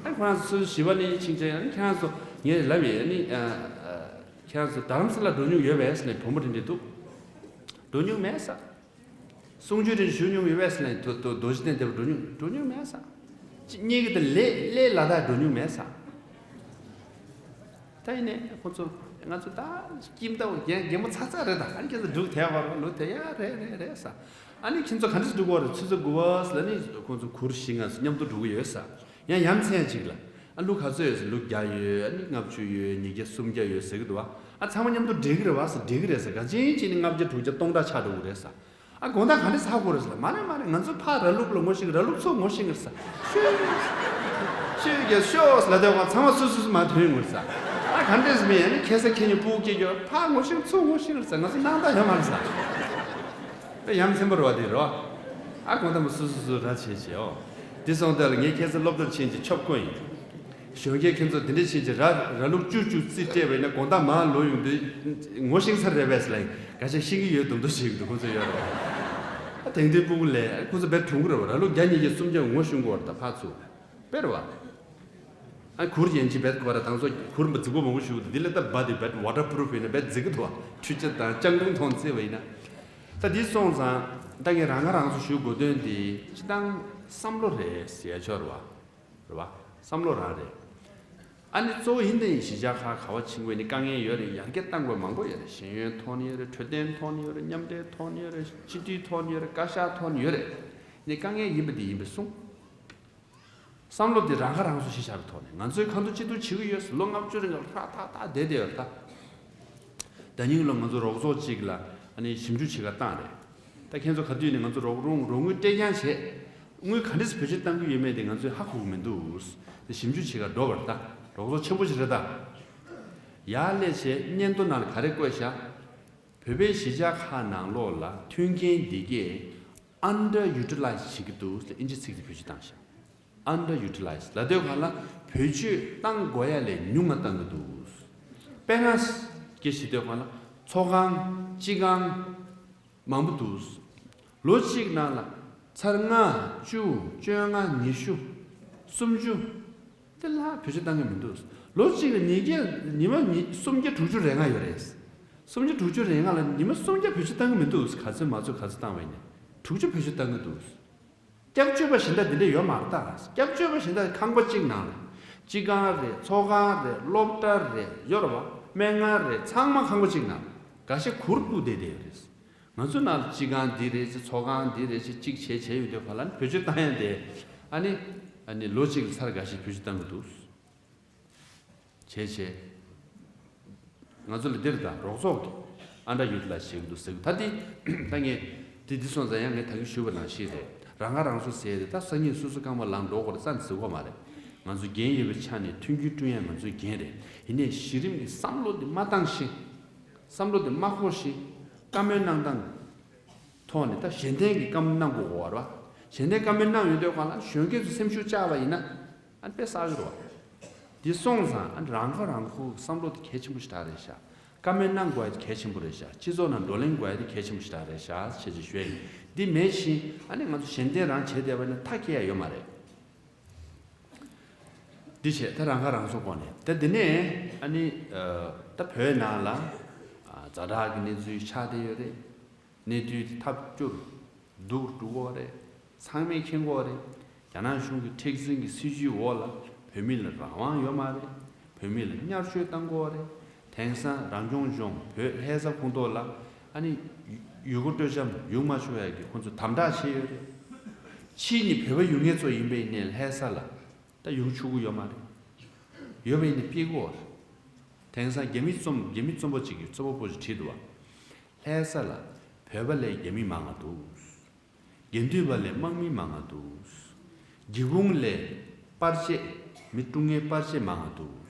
ཨ་ཁོ་རང་ཚོ་བཞི་པ་ནས་ཕྱིན་ཆད་ཡང་ཁྱེད་རང་ཚོ་ངས་ལབ་ཡས་ནི། ཨ། ཨ། ཁྱེད་རང་ཚོ་རྡ་རམ་ས་ལ་འགྲོ་མྱོང་ཡོད་པས་ཟེར་ནས་བུ་མོ་དེ་འདྲས་འདུག་འགྲོ་མྱོང་མེད་ས། གསུང་ཆོས་དེ་ཞུ་མྱོང་ཡོད་པས་ཟེར་ནས་དོ་དོ་རྡོ་རྗེ་གདན་དེར་འགྲོ་མྱོང་འགྲོ་མྱོང་མེད་ས། གཅིག་གཉིས་ཀྱི་དེ་ལས་ལས་ལ་དྭགས་འགྲོ་མྱོང་མེད་ས། ད་ཡིན་ནས་ཁོ་ཚོ་ང་ཚོ་ད་ཁྱིམ་ཐབ་རྒན་རྒན་མོ་ཚ་ཚ་རེད་ད། ཨ་ནི་ཁྱེད་ཚོ་འབྲུག་དེ་བར་ལོ་དེ་ཡ་རེད་རེད་རེད་ས། ཨ་ནི་ཁྱེད་ཚོ་ག་འདྲས་འགྲོ་གི་ཡོད་རེད། ཆུ་ཚོད་དགུ་པ་ལ་ནི་ཁོ་ཚོ་གུར་བཞི་ལྔ་མཉམ་དུ་འགྲོ་གི་ཡོད་ས། ཡང་ཡ་མཚན་ཅིག་ལ། ཨ་ལུག་ག་ཚོད་ཡོད་ཟེར། ལུག་བརྒྱ་ཡོད། ཨ་ནི་ལྔ་བཅུ་ཡོད། ཉིས་བརྒྱ་སུམ་བརྒྱ་ཡོད་ཟེར་གི་འདུག་བ། ཨ་ཚང་མ་མཉམ་དུ་འགྲིག་གི་རེད་བ་ཟེར། འགྲིག་གི་རེད་ཟེར། ག་ཅིན་ཅིན་ནི་ལྔ་བརྒྱ་དྲུག་བརྒྱ་སྟོང་ཕྲག་ཆགས་འགྲོ་གི་རེད་ཟེར། ཨ་དགོང་དག་ག་འདྲས་ཟ་དགོས་རེད་ཟེར། མ་རེད་མ་རེད། ང་ཚོ་ཕར་ར་ལུག་ལ་ངོ་ཤེས་ཀྱི། ར་ལུག་ཚོ་ངོ་ཤེས་ཀྱི་རེད་ཟེར། ཤོད་ཤོད་ཀྱི་ཤོད་ཟེར་ལབ་དུས་ཚང་མ་སུ་སུ་སུ་མ་ཐོན་ཡོང་གི་རེད་ཟེར། ཨ་ག་འདྲས་མིན། ཨ་ནི་ཁ་སང་ཁྱེད་གཉིས་སྤུ་གུ་སྐྱེས་ཀྱོག་ཕར་ངོ་ཤེས་ཀྱི་ཚོ་ངོ་ཤེས་ཀྱི་རེད་ཟེར། ང་ཚོ་སྣང་དག་ཡོད་མ་རེད་ཟེར། དཔེ་ཡ་མཚན་པོ་རེད་བ། དེ་རེད་བ། ཨ་དགོང་དག་མ་སུ་སུ་སུ་ར་བྱེད་བྱེད། ཨོ། དེ་སོང་དུས་ལ་ངས་ཁ་སང་སློབ་གྲྭར་ཕྱིན་ཅིང་ཆོབ་ཁོ་ཡིན། གཞོན་སྐྱེས་ཁྱེད་ཚོ་དེ་འདྲས་བྱེད་ཀྱི་ར། ར་ལུག་བཅུ་བཅུ་རྩིས་སྤྲད་པ་ཡིན་ན་དགོང་དག་མར་ལོག་ཡོང་དུས་ངོ་ཤེས་ས་རེད་པས་ལབ། འགའ་ཤས་ཤེས་ཀྱི་ཡོད་མདོག་མདོག་བྱེད་ཀྱི་འདུག་ཁོ་ཚོ་ཡོད་རེད། ཨ་དེང་དུས་སྤུ་གུ་ལས་ཁོ་ཚོ་རྦད་གྲུང་གི་རེད་བ། ར་ལུག་བརྒྱ་ཉིས་བརྒྱ་སུམ་བརྒྱ་ངོ་ཤེས་ཀྱི་ཡོད་རེད། ད་ཕར་ཚུར་དཔེ་རེད་བ། ཨ་གུར་ཡན་ཆད་རྦད་ཀོ་ར་དང་ཚོ་གུར་མ་རྫིག་པོ་མང་པོ་ཞིག་འདུག་དེ་ལས་ད་བ་དེ་རྦད་ཝ་ཊར་པུ་རུ་ཕུ་ཡིན་ན་རྦད་རྫིག་གི་འདུག་བ། འཕྲུལ་ཆས་དང་ལྕགས་ཀྲུང་ཐོག་བརྩིས་པ་ཡིན་ན། ད་འདི་སོང་ཙང་ད་ངས་རང་ཁ་རང་གསོ་ཞུ་དགོས་དོན་འདི་སྤྱིར་བཏང་བསམ་བློ་རེད་ཟེར་ཡ་ཆོག་རེད་བ། རེད་བ། བསམ་བློ་རང་རེད། ཨ་ནི་གཙོ་བོ་ཡིན་ནའི་གཞིས་ཆགས་ཁག་ག་བ་ཕྱིན་དགོས་ནི་དཀའ་ངལ་ཡོད་རེད། ཡར་རྒྱས་གཏང་དགོས་མང་པོ་ཡོད་རེད། ཤེས་ཡོན་ཐོག་ནས་ཡོད་རེད། འཕྲོད་བསྟེན་ཐོག་ནས་ཡོད་རེད། མཉམ་འབྲེལ་ཐོག་ནས་ཡོད་རེད། སྤྱི་འཐུས་ཐོག་ནས་ཡོད་རེད། བཀའ་ཤག་ཐོག་ནས་ཡོད་རེད། ནི་དཀའ་ངལ་ཡིན་པ་འདི་ཡིན་པས་གསུངས། བསམ་བློ་དེ་རང་ཁ་རང་གསོ་ཞིག་བྱ་བའི་ཐོག་ནས། ང་ཚོས་གང་ཐུབ་ཅི་ཐུབ་བྱེད་ཀྱི་ཡོད། ལོ་ལྔ་བཅུ་རིང་ལ་ཧྲ་ཐག་ཐག་བསྡད་བསྡད་ཡོད་རེད་ད། ད་ནིང་ལོ་ང་ཚོ་རོགས་ཚོགས་གཅིག་ལ་ཨ་ནི་ཞིབ་འཇུག་བྱེད་གར་བཏང་རེད། ད་ཁྱེད་ཚོ་ག་དུས་ནས་ང་ཚོ་རོགས་རོགས་རོགས་དངུལ་སྤྲད་རྐྱང་བྱས། དངུལ་ག་འདྲས་བེད་སྤྱོད་གཏང་གི་ཡོད་མེད་དེ་ང་ཚོས་ཧ་གོ་གི་མི་འདུག་དེ་ཞིབ་འཇུག་བྱེད་གར་འགྲོ་བར་ད། རོགས་ཚོགས་ཆེན་པོ་ཞིག་རེད་ད། ཡར་སླེབས་བྱས་སྙན་ཐོ་ནང་ལ་ག་རེ་བཀོད་ཤག་བོད་པའི་གཞིས་ཆགས་ཁག་ནང་ལོགས་ལ་མཐུན་རྐྱེན་འདི་གས་ཨན་ཌར་ཡུ་ཊི་ལའིཛ་བྱེད་ཀྱི་འདུག་ཟེར་ཨིན་ཇི་ཚིག་དེ་བེད་སྤྱོད་བཏང་ཤག་ཨན་ཌར་ཡུ་ཊི་ལའིཛ་ལབ་དུས་སྒང་ལ་བེད་སྤྱོད་གཏང་དགོས་ཡ་ལས་ཉུང་ང་གཏང་གི་འདུག་དཔེར་ན་སྐད་བཤད་དུས་སྒང་ལ་ཚོགས་ཁང་སྤྱི་ཁང་མང་པོ་འདུག་ལོ་གཅིག་ནང་ལ་ཚར་ལྔ་བཅུ་བཅོ་ལྔ་ཉི་ཤུ་སུམ་ཅུ་དེ་ལ་བེད་སྤྱོད་གཏང་གི་མི་འདུག་ལོ་གཅིག་ལ་ཉིས་བརྒྱ་ཉི་མ་ཉི་སུམ་བརྒྱ་དྲུག་ཅུ་རེ་ལྔ་ཡོད་རེད། སུམ་བརྒྱ་དྲུག་ཅུ་རེ་ལྔ་ལ་ཉི་མ་སུམ་བརྒྱ་བེད་སྤྱོད་གཏང་གི་མི་འདུག་ག་ཚོད་མ་ཚོད་ག་ཚོད་བཏང་བ་ཡིན་ནའི་དྲུག་ཅུ་བེད་སྤྱོད་གཏང་གི་འདུག་སྐྱབས་བཅོལ་བ་གཞན་དག་འདི་འདྲ་ཡོད་མ་རེད་ད། སྐྱབས་བཅོལ་བ་གཞན་དག་ཁང་པ་གཅིག་ནང་ལ། སྤྱི་ཁང་རེད། ཚོགས་ཁང་རེད། སློབ་གྲྭ་རེད། ཡོད་རེད་བ། སྨན་ཁང་རེད། ཚང་མ་ཁང་པ་གཅིག་ནང་ལ། འགའ་ཤས་གུར་སྤུ་བསྡད་བསྡད་ཡོད་རེད། ང་ཚོ་ནང་ལ་སྤྱི་ཁང་འདི་རེད་ཅེས་ཚོགས་ཁང་འདི་རེད་ཅེས་གཅིག་བྱས་བྱས་ཡོད་དུས་ག་ལ་ནི་བེད་སྤྱོད་བཏང་ཡ་དེ། ཨ་ནི། ཨ་ནི་ལོ་གཅིག་ལ་ཚར་འགའ་ཤས་བེད་སྤྱོད་བཏང་གི་འདུག་བྱས་བྱས། ང་ཚོ་ལ་འདིར་དང་རོགས་ཚོགས་ཀྱི་ཨན་ཌར་ཡུ་ཊི་ལའིཛ་བྱེད་ཀྱི་འདུག་ཟེར་གི་ད་འདི། ད་ངས་འདི་འདི་སོང་ཙང་ཡང་ངས་ད་གིན་ཞུས་པ་ནང་བཞིན་རེད། རང་ཁ་རང་གསོ་ཟེར་ཏེ་ད་སང་ཉིན་སོ་སོ་རྐང་པ་ལངས་འགྲོ་དགོས་རེད་ཙང་ཟེར་གོ་མ་རེད། ང་ཚོ་འགན་ཡོད་པའི་ཆ་ནས་མཐུན་རྐྱེན་བསྐྲུན་ཡ་ང་ཚོའི་འགན་རེད། ཡིན་ནའི་གཞི་རིམ་གྱི་བསམ་བློ་འདི་མ་བཏང་ཞིང་། བསམ་བློ་འདི་མ་འཁོར་ཞིང་། བཀའ་མོལ་གནང་སྟངས་ཐོག་ནས་ད་གཞན་དོན་གྱི་བཀའ་མོལ་གནང་དགོས་གོ་བ་རེད་བ། གཞན་དོན་བཀའ་མོལ་གནང་ཡོང་དུས་སྒང་ལ་གཞོན་སྐྱེས་ཚོ་སེམས་ཤུགས་བཅག་པ་ཡིན་ན། ཨ་ནི་དཔེ་བསགས་ཀྱི་རེད་བ། འདི་སོང་ཙང་ཨ་ནི་རང་ཁ་རང་ཁུར་གྱི་བསམ་བློ་དེ་གལ་ཆེན་པོ་ཞེ་དྲག་རེད་ཤག་བཀའ་མོལ་གནང་དགོས་ཡ་དེ་གལ་ཆེན་པོ་རེད་ཤག་སྤྱི་ཚོགས་ནང་བགྲོ་གླེང་དགོས་ཡ་དེ་གལ་ཆེན་པོ་ཞེ་དྲག་རེད་ཤག་ཞེས་ཅིག་ཞུས་ཡིན། འདི་མེད་བཞིན་ཨ་ནི་ང་ཚོ་གཞན་དོན་རང་བྱས་བསྡད་པ་ནི་མཐའ་སྐྱེལ་ཡ་ཡོད་མ་རེད། འདི་བྱས་ད་རང་ཁ་རང་གསོ་སྐོར་ནས་ད་འདི་ནས་ཨ་ནི་ད་བོད་ནང་ལ་ཛ་དྲག་གི་གནས་ཚུལ་ཆགས་བསྡད་ཡོད་རེད། གནས་དུས་ཐབས་སྐྱོར་སྡུག་རུ་འགྲོ་གི་རེད། ཚང་མས་མཁྱེན་གྱི་རེད། རྒྱ་ནག་གཞུང་གི་མཁྲེགས་འཛིན་གྱི་སྲིད་བྱུས་འོག་ལ་བོད་མི་ལ་རང་དབང་ཡོད་མ་རེད། བོད་མི་ལ་བསྙལ་བཅོས་བཏང་གི་རེད། དེང་སང་རང་སྐྱོང་ལྗོངས་བོད་ལྷ་ས་ཁོངས་གཏོགས་ལ་ཨ་ནི་ཡུལ་སྐོར་སྤྲོ་འཆམ་ཡོང་མ་ཆོག་ཡ་གི་ཁོང་ཚོ་དམ་དྲག་བྱས་ཡོད་རེད། ཕྱིས་ནས་བོད་པ་ཡོང་མཁན་ཚོ་ཡིན་པ་ཡིན་ནའི་ལྷ་ས་ལ་ད་ཡོང་ཆོག་གི་ཡོད་མ་རེད། ཡོད་པ་ཡིན་ནའི་ཕྱིར་གོ། དེང་སང་རྒྱ་མི་རྩོམ་རྒྱ་མི་རྩོམ་པ་གཅིག་གིས་རྩོམ་པ་པོ་ཞིག་བྲིས་འདུག་བ། ལྷ་ས་ལ་བོད་པ་ལས་རྒྱ་མི་མང་ང་འདུག་དགེ་འདུན་པ་ལས་དམག་མི་མང་ང་འདུག་སྒེའུ་ཁུང་ལས་པར་ཆས་མི་སྤྲུག་མཁན་པར་ཆས་མང་ང་འདུག་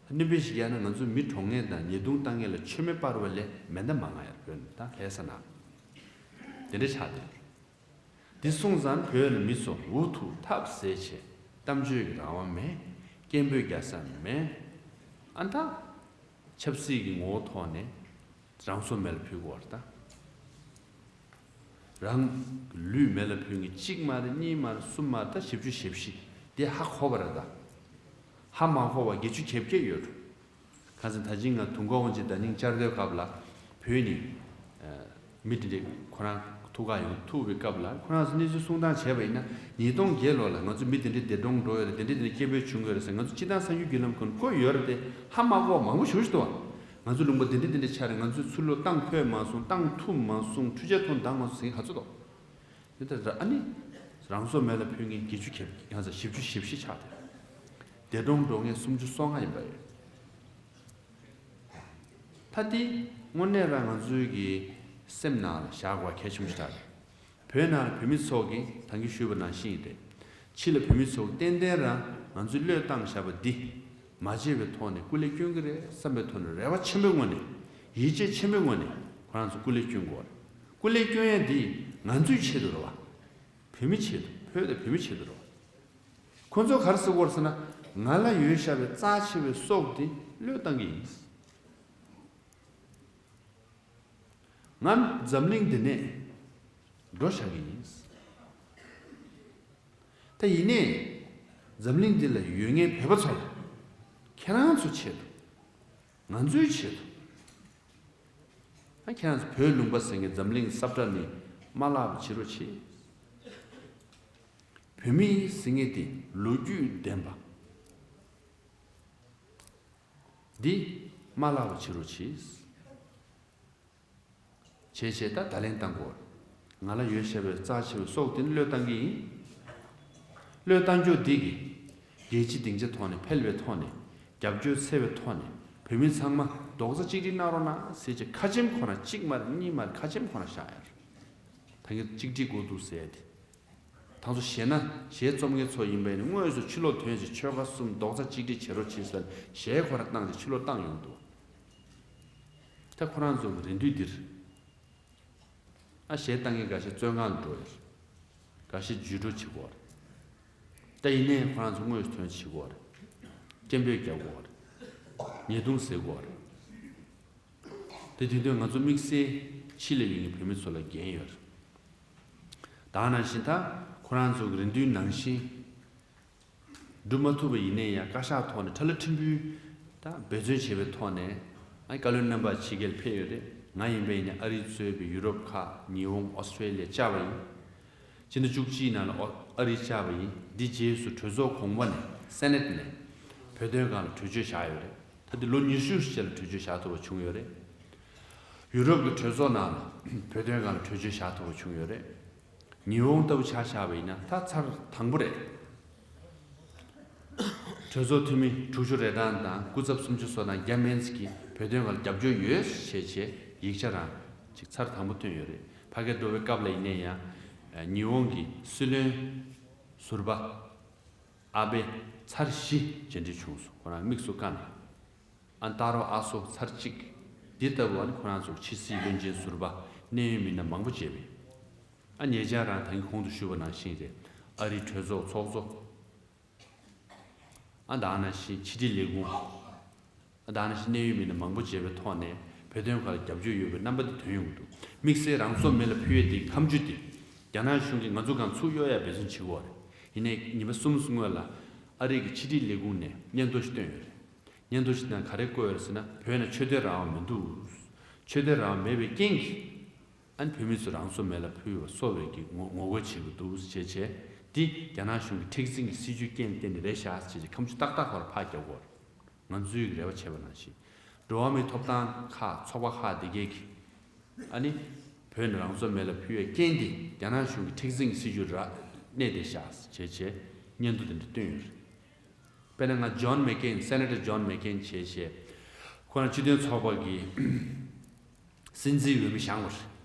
སྣོན་པ་ཞིག་བརྒྱབ་ན་ང་ཚོ་མི་གྲོངས་མཁན་དང་ཉེས་རྡུང་བཏང་མཁན་ལ་མཆོད་མེ་སྤར་བ་ལས་མེ་མདའ་མང་ང་ཡར་བོད་ནས་ད་ལྷ་ས་ནང་དེ་འདྲ་ཆགས་བསྡད་འདུག་འདི་སོང་ཙང་བོད་ལ་མི་ཚོ་འུ་ཐུག་ཐབས་ཟད་བྱས་གཏམ་བརྗོད་ཀྱི་རང་དབང་མེད། སྐད་འབོད་རྒྱག་ས་མེད། ཨ་ད་ཆབ་སྲིད་ཀྱི་ངོ་བོ་ཐོག་ནས་རང་སྲོག་མེ་ལ་ཕུལ་དགོས་རེད་ད། རང་གི་ལུས་མེ་ལ་ཕུལ་མཁན་གཅིག་མ་རེད། གཉིས་མ་རེད། གསུམ་མ་རེད། ད་བཞི་བཅུ་ཞེ་བཞི་དེ་ཧ་གོ་བ་རེད་ད། ཧ་མ་གོ་བ་བརྒྱད་ཅུ་གྱ་བརྒྱད་ཡོད་རེད། ཁ་སང་ད་ཅི་ང་དུང་དཀར་དབང་ཆེན་ཟླ་སྙིང་བཅར་དུས་སྐབས་ལ་བོད་ནས་མི་དེ་འདྲས་ཁོ་རང་ཐུག་ག་ཡོང་ཐུག་པའི་སྐབས་ལ་ཁོ་རང་ཚོ་གནས་ཚུལ་གསུང་སྟངས་བྱས་པ་ཡིན་ན། ཉིས་སྟོང་བརྒྱད་ལོ་ལ་ང་ཚོ་མི་དེ་འདྲས་འདས་གྲོངས་འགྲོ་ཡོད་རེད། དེ་འདྲས་དེ་འདྲས་སྐད་འབོད་བྱུང་ཡོད་རེད་ཟེར་ང་ཚོ་སྤྱི་བཏང་གསར་འགྱུར་བརྒྱུད་ལམ་ཁོ་ན་བཀོད་ཡོད་རེད་དེ། ཧ་མ་གོ་བ་མང་པོ་ཞེ་པོ་ཞིག་འདུག་བ། ང་ཚོ་ལུང་པ་དེ་འདྲས་དེ་འདྲས་ཆགས་རེད། ང་ཚོས་ཚུར་ལོག་བཏང་ཕོད་མ་སོང་། བཏང་ཐུབ་མ་སོང་། འཕྲུལ་ཆས་ཐོག་བཏང་མ་སོང་ཟེར་མཁན་ག་ཚོད་འདུག་དེ་ལྟར་ཨ་ནི། རང་སྲོག་མེ་ལ་ཕུལ་མཁན་བརྒྱད་ཅུ་གྱ་ཡང་ས་བཞི་བཅུ་ཞེ་བཞི་ཆགས་ཏེ། འདས་གྲོངས་འགྲོ་མཁན་སུམ་ཅུ་སོ་ལྔ་ཡིན་པ་རེད། ད་འདི་དངོས་གནས་རང་ང་ཚོའི་གི་སེམས་ནང་ལ་བཞག་དགོས་པ་གལ་ཆེན་པོ་ཞིག་རེད། བོད་ནང་ལ་བོད་མི་ཚོ་གིས་ད་གིན་ཞུས་པ་ནང་བཞིན་རེད། ཕྱི་ལ་བོད་མི་ཚོ་གིས་ཏན་ཏན་རང་ང་ཚོའི་བློས་བཏང་བཞག་པ་འདི་མ་བརྗེད་པའི་ཐོག་ནས་སྐུ་ལས་སྐྱོན་གྱི་རེད་བསམ་པའི་ཐོག་ནས་རེ་བ་ཆེན་པོའི་ངང་ནས། ཡིད་ཆེས་ཆེན་པོའི་ངང་ནས་ཁོ་རང་ཚོ་སྐུ་ལས་སྐྱོན་དགོས་རེད། སྐུ་ལས་སྐྱོན་ཡ་འདི་ང་ཚོའི་ཆེད་དུ་རེད་བ། བོད་མི་ཆེད་དུ། བོད་དང་བོད་མི་ཆེད་དུ་རེད་བ། ཁོ་ཚོས་ག་རེ་ཟེར་གྱི་ཡོད་རེད་ཟེར་ན། ང་ལ་ཡོད་བཞག་པའི་རྩ་ཆེ་བའི་སྲོག་དེ་བློས་བཏང་གི་ཡིན། ང་འཛམ་གླིང་འདི་ནས་འགྲོ་བཞག་གི་ཡིན། ད་ཡིན་ནའི་འཛམ་གླིང་འདི་ལ་ཡོད་མཁན་བོད་པ་ཚོ་ལ། ཁྱེད་རང་ཚོའི་ཆེད་དུ། ང་ཚོའི་ཆེད་དུ། ཨ། ཁྱེད་རང་ཚོ་བོད་ལུང་པ་ཟེར་མཁན་འཛམ་གླིང་ས་བཀྲ་ནས་མ་བརླག་པ་བྱེད་རོགས་བྱེད། བོད་མི་ཟེར་མཁན་དེ་ལོ་རྒྱུས་ལྡན་པ་འདི་མ་བརླག་པ་བྱེད་རོགས་བྱེད། བྱས་བྱས་ད་ད་ལན་བཏང་དགོས། ང་ལ་ཡོད་བཞག་པའི་རྩ་ཆེ་བའི་སྲོག་དེ་ནི་བློས་བཏང་གི་ཡིན། བློས་བཏང་རྒྱུ་འདི་གིས་རྒྱལ་སྤྱི་སྡིངས་ཆ་ཐོག་ནས་འཕེལ་བའི་ཐོག་ནས། རྒྱབ་སྐྱོར་འཚོལ་བའི་ཐོག་ནས། བོད་མི་ཚང་མ་རྡོག་རྩ་གཅིག་སྒྲིལ་གནང་རོགས་གནང་ཟེར་བྱས་ཁ་ཆེམས་ཁོ་ན་གཅིག་མ་རེད་གཉིས་མ་རེད་ཁ་ཆེམས་ཁོ་ན་བཞག་ཡོད་རེད། ད་གིན་གཅིག་སྒྲིལ་དགོས་འདུག་ཟེར་ཡ་དེ། ད་ཚོ་གཞས་ན་གཞས་རྩོམ་མཁན་ཚོ་ཡིན་པས་ནི་དངོས་སུ་ཕྱི་ལོགས་ཐོན་བྱས་ཆོལ་ཁ་གསུམ་རྡོག་རྩ་གཅིག་སྒྲིལ་བྱེད་རོགས་བྱེད་ཟེར་གཞས་ཁོ་རང་བཏང་བྱས་ཕྱི་ལོགས་བཏང་ཡོང་འདུག་ད་ཁོ་རང་ཚོ་གི་རེ་འདུན་འདིར། ཨ། གཞས་བཏང་མཁན་འགའ་ཤས་བཙོན་ཁང་ལ་འགྲོ་ཡོད་རེད། འགའ་ཤས་འཇུས་སྒྲོག་བྱེད་དགོས་རེད། ད་ཡིན་ནའི་ཁོ་རང་ཚོ་དངོས་སུ་ཐོན་བྱེད་དགོས་རེད། སྐད་འབོད་རྒྱག་དགོས་རེད། ཉེས་རྡུང་ཟེར་དགོས་རེད། དེ་དུས་དུས་ང་ཚོ་དམིགས་བསལ་ཕྱི་ལ་ཡོད་མཁན་བོད་མི་ཚོ་ལ་འགན་ཡོད་རེད། ད་ནང་བཞིན་ད་ཁོ་རང་ཚོ་གི་རེ་འདུན་ནང་བཞིན། སྒྲུབ་མ་ཐུབ་པ་ཡིན་ན་ཡང་བཀའ་ཤག་ཐོག་ནས་ཁྲ་ལ་ཕྲན་བུ་ད་འབད་བརྩོན་བྱས་པའི་ཐོག་ནས། ཨ། བཀའ་བློན་རྣམ་པ་ཕྱི་རྒྱལ་ཕེབས་ཡོད་རེད། ང་ཡིན་པ་ཡིན་ན་ཨ་རི་གཙོས་པའི་ཡུ་རོབ་ཁག་ཉི་ཧོང་ཨོ་སི་ཀྲེ་ལི་ཡ་བཅར་བ་ཡིན། སྤྱི་ཟླ་བཅུ་གཅིག་ནང་ལ་ཨོ་ཨ་རི་བཅར་བ་ཡིན། འདི་རྗེས་སུ་གྲོས་ཚོགས་གོང་མ་ནས་སེ་ནེ་ཊི་ནས་བོད་དོན་སྒང་ལ་གྲོས་ཆོད་བཞག་ཡོད་རེད། ད་འདི་ལོ་ཉི་ཤུ་ཞིག་ལ་གྲོས་ཆོད་བཞག་ཐུབ་པ་བྱུང་ཡོད་རེད། ཡུ་རོབ་ཀྱི་གྲོས་ཚོགས་ནང་ལ་བོད་དོན་སྒང་ལ་གྲོས་ཆོད་བཞག་ཐུབ་པ་བྱུང་ཡོད་རེད། ཉི་ཧོང་ལྟ་བུ་ཆ་བཞག་པ་ཡིན་ན་ད་ཚར་དང་པོ་རེད། གྲོས་ཚོགས་འཐུས་མི་དྲུག་ཅུ་རེ་གྲངས་དང་སྐུ་ཚབ་སུམ་ཅུ་སོ་གྲངས་བརྒྱ་མན་ཙམ་གྱིས་བོད་དོན་སྒང་ལ་རྒྱབ་སྐྱོར་ཡོད་ཞེས་བྱས་ཡིག་ཆ་རང་ཅིག་ཚར་དང་པོ་བཏོན་ཡོད་རེད། ཕ་གིར་འགྲོ་བའི་སྐབས་ལ་ཡིན་ན་ཡང་ཉི་ཧོང་གི་སྲིད་བློན་ཟུར་པ་ཨ་བྷེ་ཚར་བཞི་མཇལ་འཕྲད་བྱུང་སོང་། ཁོ་རང་དམིགས་སུ་བཀར་ནས། ཨ། ཏཱ་རོ་ཨ་སོ་ཚར་གཅིག་འདི་ལྟ་བུ། ཨ་ནི་ཁོ་རང་ཚོ་ཕྱི་སྲིད་བློན་ཆེན་ཟུར་པ་གནད་ཡོད་མི་སྣ་མང་པོ་མཇལ་བས། ཨ། ཉེ་ཆར་རང་ད་གིན་གོང་དུ་ཞུས་པ་ནང་བཞིན་རེད། ཨ་རིའི་གྲོས་ཚོགས་ཚོགས་གཙོ། ཨ། ད་ནང་བཞིན་ཕྱི་དྲིལ་ལས་ཁུངས། ཨ། ད་ནང་བཞིན་གནད་ཡོད་མི་སྣ་མང་པོ་མཇལ་བའི་ཐོག་ནས་བོད་དོན་ཁག་ལ་རྒྱབ་སྐྱོར་ཡོད་པའི་རྣམ་པ་དེ་ཐོན་ཡོང་གི་འདུག་དམིགས་བསལ་རང་སྲོག་མེ་ལ་ཕུལ་ཡས་དེའི་ཁ་མཆུ་དེ་རྒྱ་ནག་གཞུང་གིས་ང་ཚོ་སྒང་ཚུར་གཡོལ་ཡ་འབད་བརྩོན་བྱེད་ཀྱི་ཡོད་རེད། ཡིན་ནའི་ཉི་མ་གསུམ་སྔོན་ལ་ཨ་རི་གི་ཕྱི་དྲིལ་ལས་ཁུངས་ནས་སྙན་ཐོ་ཞིག་བཏོན་ཡོད་རེད། སྙན་ཐོ་ཞིག་ནང་ག་རེ་བཀོད་ཡོད་རེད་ཟེར་ན། བོད་ནང་ཆོས་དད་རང་དབང་མི་འདུག་ཆོས་དད་རང་དབང་མེད་པའི་རྐྱེན་གྱིས། ཨ་ནི་བོད་མི་ཚོ་རང་སྲོག་མེ་ལ་ཕུལ་བ་གསོ་བའི་གི་ངོ་ངོ་རྒོལ་བྱེད་ཀྱི་འདུག་ཟེར་བྱས་བྱས། འདི་རྒྱ་ནག་གཞུང་གི་མཁྲེགས་འཛིན་གྱི་སྲིད་བྱུས་རྐྱེན་བརྟེན་ནས་རེད་ཤག་ཟེར་བྱས་ཁ་མཆུ་ཏག་ཏག་ཁོ་རང་ཕར་བརྒྱབ་ཡོད་རེད། ང་ཚོའི་རེ་བ་བྱས་པ་ནང་བཞིན། འགྲོ་བ་མིའི་ཐོབ་ཐང་ཁག་ཚོགས་པ་ཁག་འདི་གས་ཀྱིས། ཨ་ནི། བོད་ནས་རང་སྲོག་མེ་ལ་ཕུལ་བའི་རྐྱེན་འདི་རྒྱ་ནག་གཞུང་གི་མཁྲེགས་འཛིན་གྱི་སྲིད་བྱུས་ར་གནས་བསྡད་ཤག་ཟེར་བྱས་བྱས་སྙན་ཐོ་དེ་འདྲ་བཏོན་ཡོད་རེད། དཔེར་ན་ང་ཇོན་མེག་ཀེན། སེ་ནེ་ཊར་ཇོན་མེག་ཀེན་བྱས་བྱས། ཁོ་རང་སྤྱི་མཐུན་ཚོགས་པ་གི་སྲིད་འཛིན་འོས་མི་བཞེངས་པ་རེད།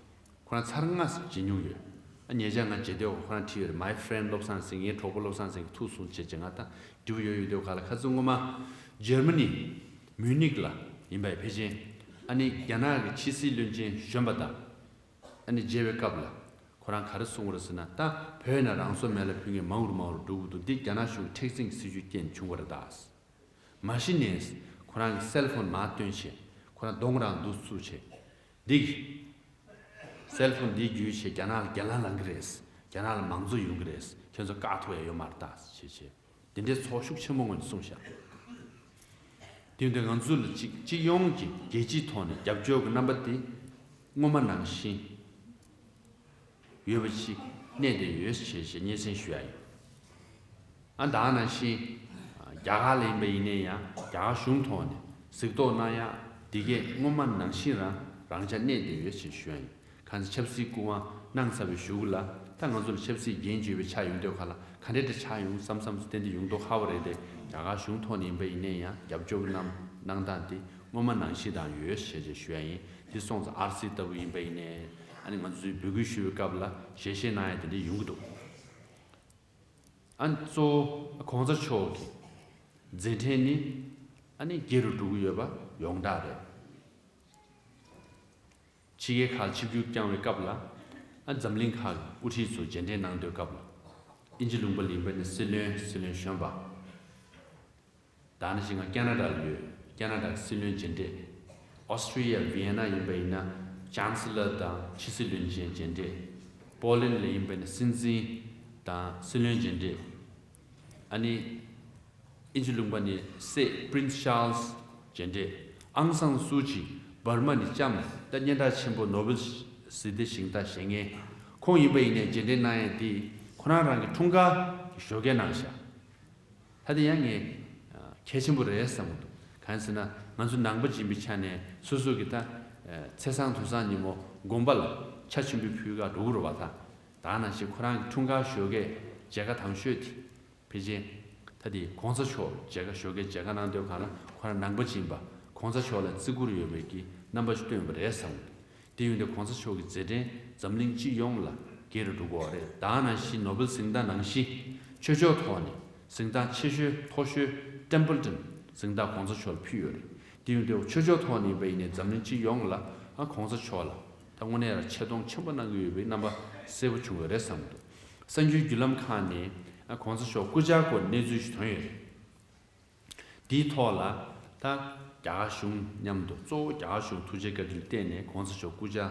ཁོ་རང་ཚར་ལྔ་ཙམ་བྱེད་མྱོང་ཡོད། ཨ། ཉེ་ཆར་ང་མཇལ་དུས་ཁོ་རང་བྲིས་ཡོད་རེད། My friend བློ་བཟང་སེང་གེ། ངའི་གྲོགས་པོ་བློ་བཟང་སེང་གེ་ཐུག་སོང་བྱས་བྱས། ང་ད་འབྲས་བུ་ཡོད་ཡོད་དུས་ག་ལ། ཁ་སང་སྔོན་མ་འཇར་མ་ནི་མིའུ་ནིག་ལ་ཡིན་པའི་ཕལ་ཆེན། ཨ་ནི་རྒྱ་ནག་གི་ཕྱི་སྲིད་བློན་ཆེན་གཞོན་པ་དང་། ཨ་ནི་མཇལ་བའི་སྐབས་ལ་ཁོ་རང་ག་རེ་གསུངས་པ་རེད་ཟེར་ན། ད་བོད་ནས་རང་སྲོག་མེ་ལ་ཕུལ་མཁན་མང་རུ་མང་རུ་འགྲོ་གི་འདུག་འདི་རྒྱ་ནག་གཞུང་གི་མཁྲེགས་འཛིན་གྱི་སྲིད་བྱུས་རྐྱེན་བྱུང་བ་རེད་ད། མ་གཞི་ནས་ཁོ་རང་གི་སེལ་ཕོན་མར་བཏོན་བྱས། ཁོ་རང་གདོང་རང་འདུག་བཙུགས་བྱས། འདི་གི་སེལ་ཕོན་འདི་བརྒྱུད་བྱས་རྒྱ་ནག་ལ་གྱེན་ལངས་ལངས་ཀྱི་རེད། རྒྱ་ནག་ལ་མང་གཙོ་ཡོང་གི་རེད། ཁྱོད་ཚོ་བཀག་ཐུབ་ཡ་ཡོད་མ་རེད་ད་ཟེར་བྱས་བྱས། དེ་འདྲའི་ཚོགས་ཤུགས་ཆེན་པོ་ངོས་ནས་གསུངས་བཞག་དེ་འདྲ་ང་ཚོ་ལ་གཅིག་སྤྱི་ཡོངས་ཀྱི་རྒྱལ་སྤྱིའི་ཐོག་ནས་རྒྱབ་སྐྱོར་གྱི་རྣམ་པ་དེ་སྔོན་མ་ནང་བཞིན་ཡོད་པ་ཞིག་གནས་བསྡད་ཡོད་ཞེས་ཞེས་སྙན་སེང་ཞུ་ཡ་ཡིན། ཨ། ད་ནང་བཞིན་རྒྱ་གར་ལ་ཡིན་པ་ཡིན་ནའི་ཡང་རྒྱ་གར་གཞུང་ཐོག་ནས་གཟིགས་རྟོག་གནང་ཡ་འདི་གས་སྔོན་མ་ནང་བཞིན་རང་རང་འཇགས་གནས་བསྡད་ཡོད་ཞེས་ཞུ་ཡ་ཡིན། གང་ཚེ་ཆབ་སྲིད་སྐུ་དབང་གནང་ཚར་བའི་གཞུག་ལ་ ད་ང་ཚོ་ལ་ཆབ་སྲིད་འགན་བརྗོད་པའི་ཆ་ཡོང་དུས་ག་ལ་ག་འདྲ་འདྲ་ཆགས་ཡོང་བསམ་བསམ་ཏན་ཏན་ཡོང་མདོག་ཁ་པོ་རེད་དེ། རྒྱ་གར་གཞུང་ཐོག་ནས་ཡིན་པ་ཡིན་ནའི་ཡང་རྒྱབ་སྐྱོར་གནང་གནང་སྟངས་དེ་སྔོན་མ་ནང་བཞིན་དང་ཡོད་ཞེས་ཞེས་ཞུ་ཡ་ཡིན། དེ་སོང་ཙང་ཨར་སི་ལྟ་བུ་ཡིན་པ་ཡིན་ནའི་ཨ་ནི་ང་ཚོས་འབོད་སྐུལ་ཞུ་བའི་སྐབས་ལ་ཞལ་བཞེས་གནང་ཡ་དེ་འདྲ་ཡོང་གི་འདུག་ཨ་ནི་གཙོ་བོ་གོང་ས་མཆོག་གི་མཛད་འཕྲིན་ནི་ཨ་ནི་རྒྱས་རུ་འགྲོ་གི་ཡོད་པ་ཡོངས་གྲགས་རེད། ཕྱི་རྒྱལ་ཁག་ཆིབས་བསྒྱུར་བསྐྱངས་པའི་སྐབས་ལ། ཨ་འཛམ་གླིང་ཁག་གི་དབུ་ཁྲིད་ཚོ་མཇལ་འཕྲད་གནང་དུས་སྐབས་ལ། དབྱིན་ཇི་ལུང་པ་ལ་ཡིན་པ་ནི་སྲིད་བློན་སྲིད་བློན་གཞོན་པ། ད་ནི་ཞིག་ང་ཁེ་ན་ཌ་ལ་ཡོད། ཁེ་ན་ཌ་གི་སྲིད་བློན་མཇལ་འཕྲད། ཨོ་སི་ཀྲི་ཡ་ཝི་ཡེ་ན་ཡིན་པ་ཡིན་ན་ཅན་སི་ལར་དང་ཕྱི་སྲིད་བློན་ཆེན་མཇལ་འཕྲད། པོ་ལན་ལ་ཡིན་པ་ནི་སྲིད་འཛིན་དང་སྲིད་བློན་མཇལ་འཕྲད། ཨ་ནི། དབྱིན་ཇི་ལུང་པ་ནས་སྲས་Prince Charles མཇལ་འཕྲད། ཨང་སང་སུའུ་ཅི་འབར་མ་ནས་ལྕམ་ད་སྙན་གྲགས་ཆེན་པོ་ནོ་བེལ་ཞི་བདེ་ཞིང་བདག་བཞེངས་མཁན། ཁོང་ཡིན་པ་ཡིན་ནའི་མཇལ་འཕྲད་གནང་ཡས་དེ་ཁོ་རང་རང་གི་འཁྲུངས་སྐར་གྱི་ཞོགས་ཀས་གནང་བཞག་ད་དེ་ཡང་ངས་གལ་ཆེན་པོ་རེད་བསམ་གྱི་འདུག་གང་ཡིན་ཟེར་ན་ང་ཚོ་ནང་པ་ཡིན་པའི་ཆ་ནས་སོ་སོ་གི་ད་ཚེས་བཟང་དུས་བཟང་ཉིན་མོ་དགོན་པ་ལ་ཆ་ཆེན་པོའི་ཕུལ་ག་འགྲོ་གི་རེད་བ། ད་ད་ནང་བཞིན་ཁོ་རང་གི་འཁྲུངས་སྐར་ཞོགས་ཀས་མཇལ་ཁ་དང་ཤོས་དེ། ཕལ་ཆེར་ད་དེ་གོང་ས་མཆོག་མཇལ་ཁ་ཞོགས་ཀས་མཇལ་ཁ་གནང་དུས་གང་ལ་ཁོ་རང་ནང་པ་ཅིག་ཡིན་པ། གོང་ས་མཆོག་ལ་བརྩི་བཀུར་ཡོད་པའི་གི་རྣམ་པ་ཞིག་སྟོན་པ་རེད་བསམ། དེ་ཡོད་དུས་གོང་ས་མཆོག་གི་མཛད་འཕྲིན་འཛམ་གླིང་སྤྱི་ཡོངས་ལ་རྒྱས་རུ་འགྲོ་གི་ཡོད་རེད། ད་ནང་བཞིན་ནོ་བེལ་གཟེངས་རྟགས་ནང་བཞིན་ཆོས་ཕྱོགས་ཐོག་ནས་གཟེངས་རྟགས་ཆེ་ཤོས་མཐོ་ཤོས་ཊེམ་པལ་ཊོན་གཟེངས་རྟགས་གོང་ས་མཆོག་ལ་ཕུལ་ཡོད་རེད། དེ་ཡོད་དུས་ཆོས་ཕྱོགས་ཐོག་ནས་ཡིན་པ་ཡིན་ནའི་འཛམ་གླིང་སྤྱི་ཡོངས་ལ་ཨ་གོང་ས་མཆོག་ལ་ད་དངོས་གནས་ལ་ཆེ་མཐོང་ཆེན་པོ་གནང་གི་ཡོད་པའི་རྣམ་པ་གསལ་པོ་བྱུང་བ་རེད་བསམ་འདུག་གསར་འགྱུར་བརྒྱུད་ལམ་ཁག་ནས་ཨ་གོང་ས་མཆོག་སྐུ་བཅར་སྐོར་གནས་ཚུལ་ཞིག་ཐོན་ཡོད་རེད། དེའི་ཐོག་ལ་ད་རྒྱ་གར་གཞུང་མཉམ་དུ་གཙོ་བོ་རྒྱ་གར་གཞུང་ཐུགས་རྗེ་བཀའ་དྲིན་བརྟེན་ནས་གོང་ས་མཆོག་སྐུ་བཅར་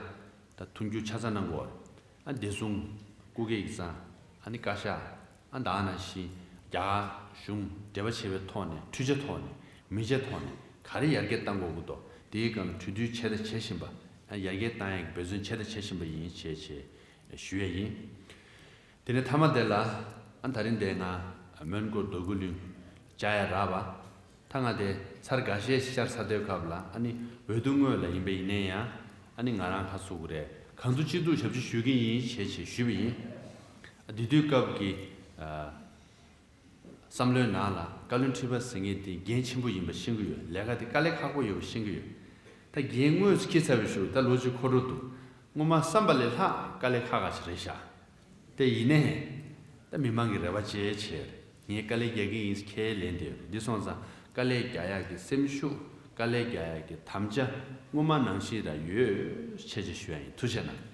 ད་མཐུན་འགྱུར་ཆ་ཚང་གནང་དགོས་པ་རེད། ཨ་བདེ་སྲུང་སྐུ་སྒེར་གྱི་གཙང་ཨ་ནི་བཀའ་ཤག་ཨ་ད་ནང་བཞིན་རྒྱ་གར་གཞུང་འབྲེལ་བ་བྱེད་པའི་ཐོག་ནས་འཕྲུལ་ཆས་ཐོག་ནས་མི་ཆ་ཐོག་ནས་ག་རེ་ཡར་རྒྱས་གཏང་དགོས་ཀྱི་འདུག་དེའི་སྒང་ལ་གྲོས་བསྡུར་བྱས་དང་བྱེད་བཞིན་པ། ཨ་ཡར་རྒྱས་གཏང་ཡག་གི་འབད་བརྩོན་བྱས་དང་བྱེད་བཞིན་པ་ཡིན་ཞེས་ཞེས་ཞུ་ཡས་ཡིན། དེ་ནས་མཐའ་མ་དེ་ལ་ཨ་ད་རིང་འདིར་ང་མོན་གྷོ་རྡོ་སྐུ་གླིང་བཅར་ཡ་རག་པ། ད་ང་དེ་ཚར་འགའ་ཤས་ཤིག་བཅར་ཚར་དུས་སྐབས་ལ་ཨ་ནི་འོས་བསྡུ་སྔོན་ལ་ཡིན་པ་ཡིན་ནའི་ཡང་ཨ་ནི་ང་རང་ཁ་ཚུགས་ཀྱི་རེད། གང་ཐུབ་ཅི་ཐུབ་ཞབས་ཕྱི་ཞུ་གི་ཡིན་ཞེས་ཞེས་ཞུས་པ་ཡིན། ཨ་དེ་དུས་སྐབས་ཀྱི་ཨ་བསམ་བློའི་ནང་ལ་བཀའ་བློན་ཁྲི་པ་ཟེར་མཁན་དེ་འགན་ཆེན་པོ་ཡིན་པ་ཤེས་ཀྱི་ཡོད། ལས་ཀ་དེ་དཀའ་ལས་ཁག་པོ་ཡོད་པ་ཤེས་ཀྱི་ཡོད། ད་འགན་དངོས་སུ་འཁྱེར་ཚར་བའི་གཞུག་ད་ལོ་གཅིག་འཁོར་འགྲོ་འདུག་སྔོན་མ་བསམ་པ་ལས་ལྷག་དཀའ་ལས་ཁག་ཁག་ཅིག་རེད་ཤག་དེ་ཡིན་ནའི། ད་མི་མང་གི་རེ་བ་བཅོལ་བྱས། ངས་དཀའ་ལས་རྒྱག་གི་ཡིན་ཁས་ལེན་དེ་ཡོད་རེད། འདི་སོང་ཙང་དཀའ་ལས་རྒྱག་ཡག་གི་སེམས་ཤུགས། དཀའ་ལས་རྒྱག་ཡག་གི་དམ་བཅའ་སྔོན་མ་ནང་བཞིན་རང་ཡོད་ཅེས་ཞུ་ཡ་ཡིན། ཐུགས་རྗེ་གནང་།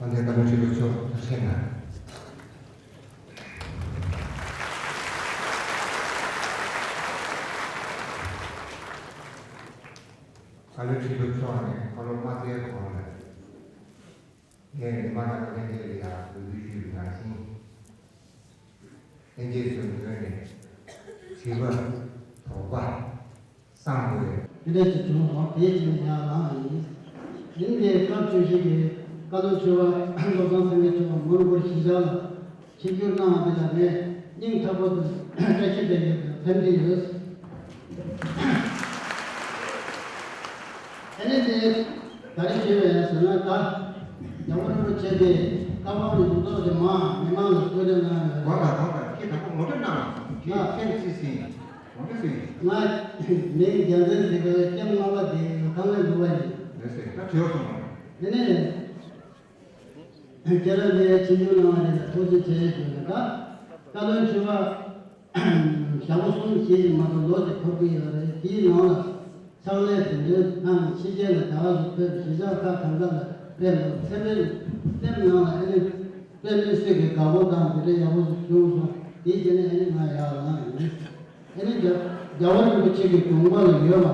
ཨ་ནེ་བཀའ་བློན་ཁྲི་པ་མཆོག་ཐུགས་རྗེ་གནང་། བཀའ་བློན་ཁྲི་པ་མཆོག་ནས་ཁོ་རང་མ་བསྡད་གོང་ལ། ངས་མི་མང་ལ་ལྷན་རྒྱས་ལ་ཡང་འབོད་སྐུལ་ཞུས་པ་ནང་བཞིན། ལྷན་རྒྱས་ཚོའི་ངོས་ནས་དྲི་བ། དོགས་པ། གསང་དགོས། དེ་འདྲ་ཞིག་བྱུང་སོང་། དེའི་རྗེས་ནས་ཡར་ལངས་པ་ཡིན། ཡིན་ཏེ་སྐབས་བཅུ་བཞི་པའི་བཀའ་བློན་ཁྲི་པ་བློ་བཟང་སེང་གེ་མཆོག་མོན་གྷོར་གཞིས་ཆགས་ལ་ཆིབས་བསྒྱུར་གནང་བ་དེ་ལ་ངས་སྙིང་ཐག་པ་ནས་བཀྲ་ཤིས་བདེ་ལེགས་དང་འཚམས་འདྲི་ཡོད། ཨ་ནི་དེ་ག་རེ་བྱས་པ་ཡིན་ཟེར་ན། ད་རྒྱལ་བ་རིན་པོ་ཆེ་དེ་བཀའ་དབང་ཡོངས་རྫོགས་དེ་མ་མི་མང་ལ་བསྐོ་འཇོག་གནང་ཡོད་རེད། གོ་ད་གོ་ད་ཁྱེད་ད་ཁོ་ངོ་སྤྲོད་གནང་རོགས། ཁྱེད་ཨ་ཁྱེད་ཅི་ཟིན་ངོ་སྤྲོད་ཟིན། ང་མིང་རྒྱལ་མཚན་ཟེར་གི་རེད། ལྕམ་རྔ་པ་དེ་ཁང་ལས་འགྲོ་བ་ཡིན། རེད་ཟེར། ད་དྲི་བ་སོང་ངམ། དེ་ནས་ཁྱེད་རང་ལ་ཆིབས་བསྒྱུར་གནང་བ་དེ་ལ་ཐུགས་རྗེ་ཆེ་ཞུ་ཡ། ད་བཀའ་བློན་ཁྲི་པ་ཞག་པོ་གསུམ་བཞི་ཞིག་མ་གཏོགས་ལོ་གཅིག་འཁོར་གྱི་ཡོད་རེད། དེའི་ནང་ལ་ཕྱག་ལས་དེ་འདྲའི་གནང་། ཕྱི་རྒྱལ་ལ་བྱ་བ་ཞིག་ཕེབས། གཞིས་ཆགས་ཁག་གང་ག་ལ་ཕེབས་འདུག་སེམས་པའི་སེམས་ནང་ལ་ཨ་ནི་དཔེ་མི་སྲིད་ཀྱི་དགའ་པོ་དང་དེ་འདྲའི་ཡག་པོ་ཞིག་བྱུང་སོང་། དེའི་རྗེས་ནས་ཨ་ནི་ང་ཡར་ལངས་ཡིན། ཨ་ནི་རྒྱ་རྒྱལ་བ་རིན་པོ་ཆེ་གི་དགོངས་པ་ལ་ཡོད་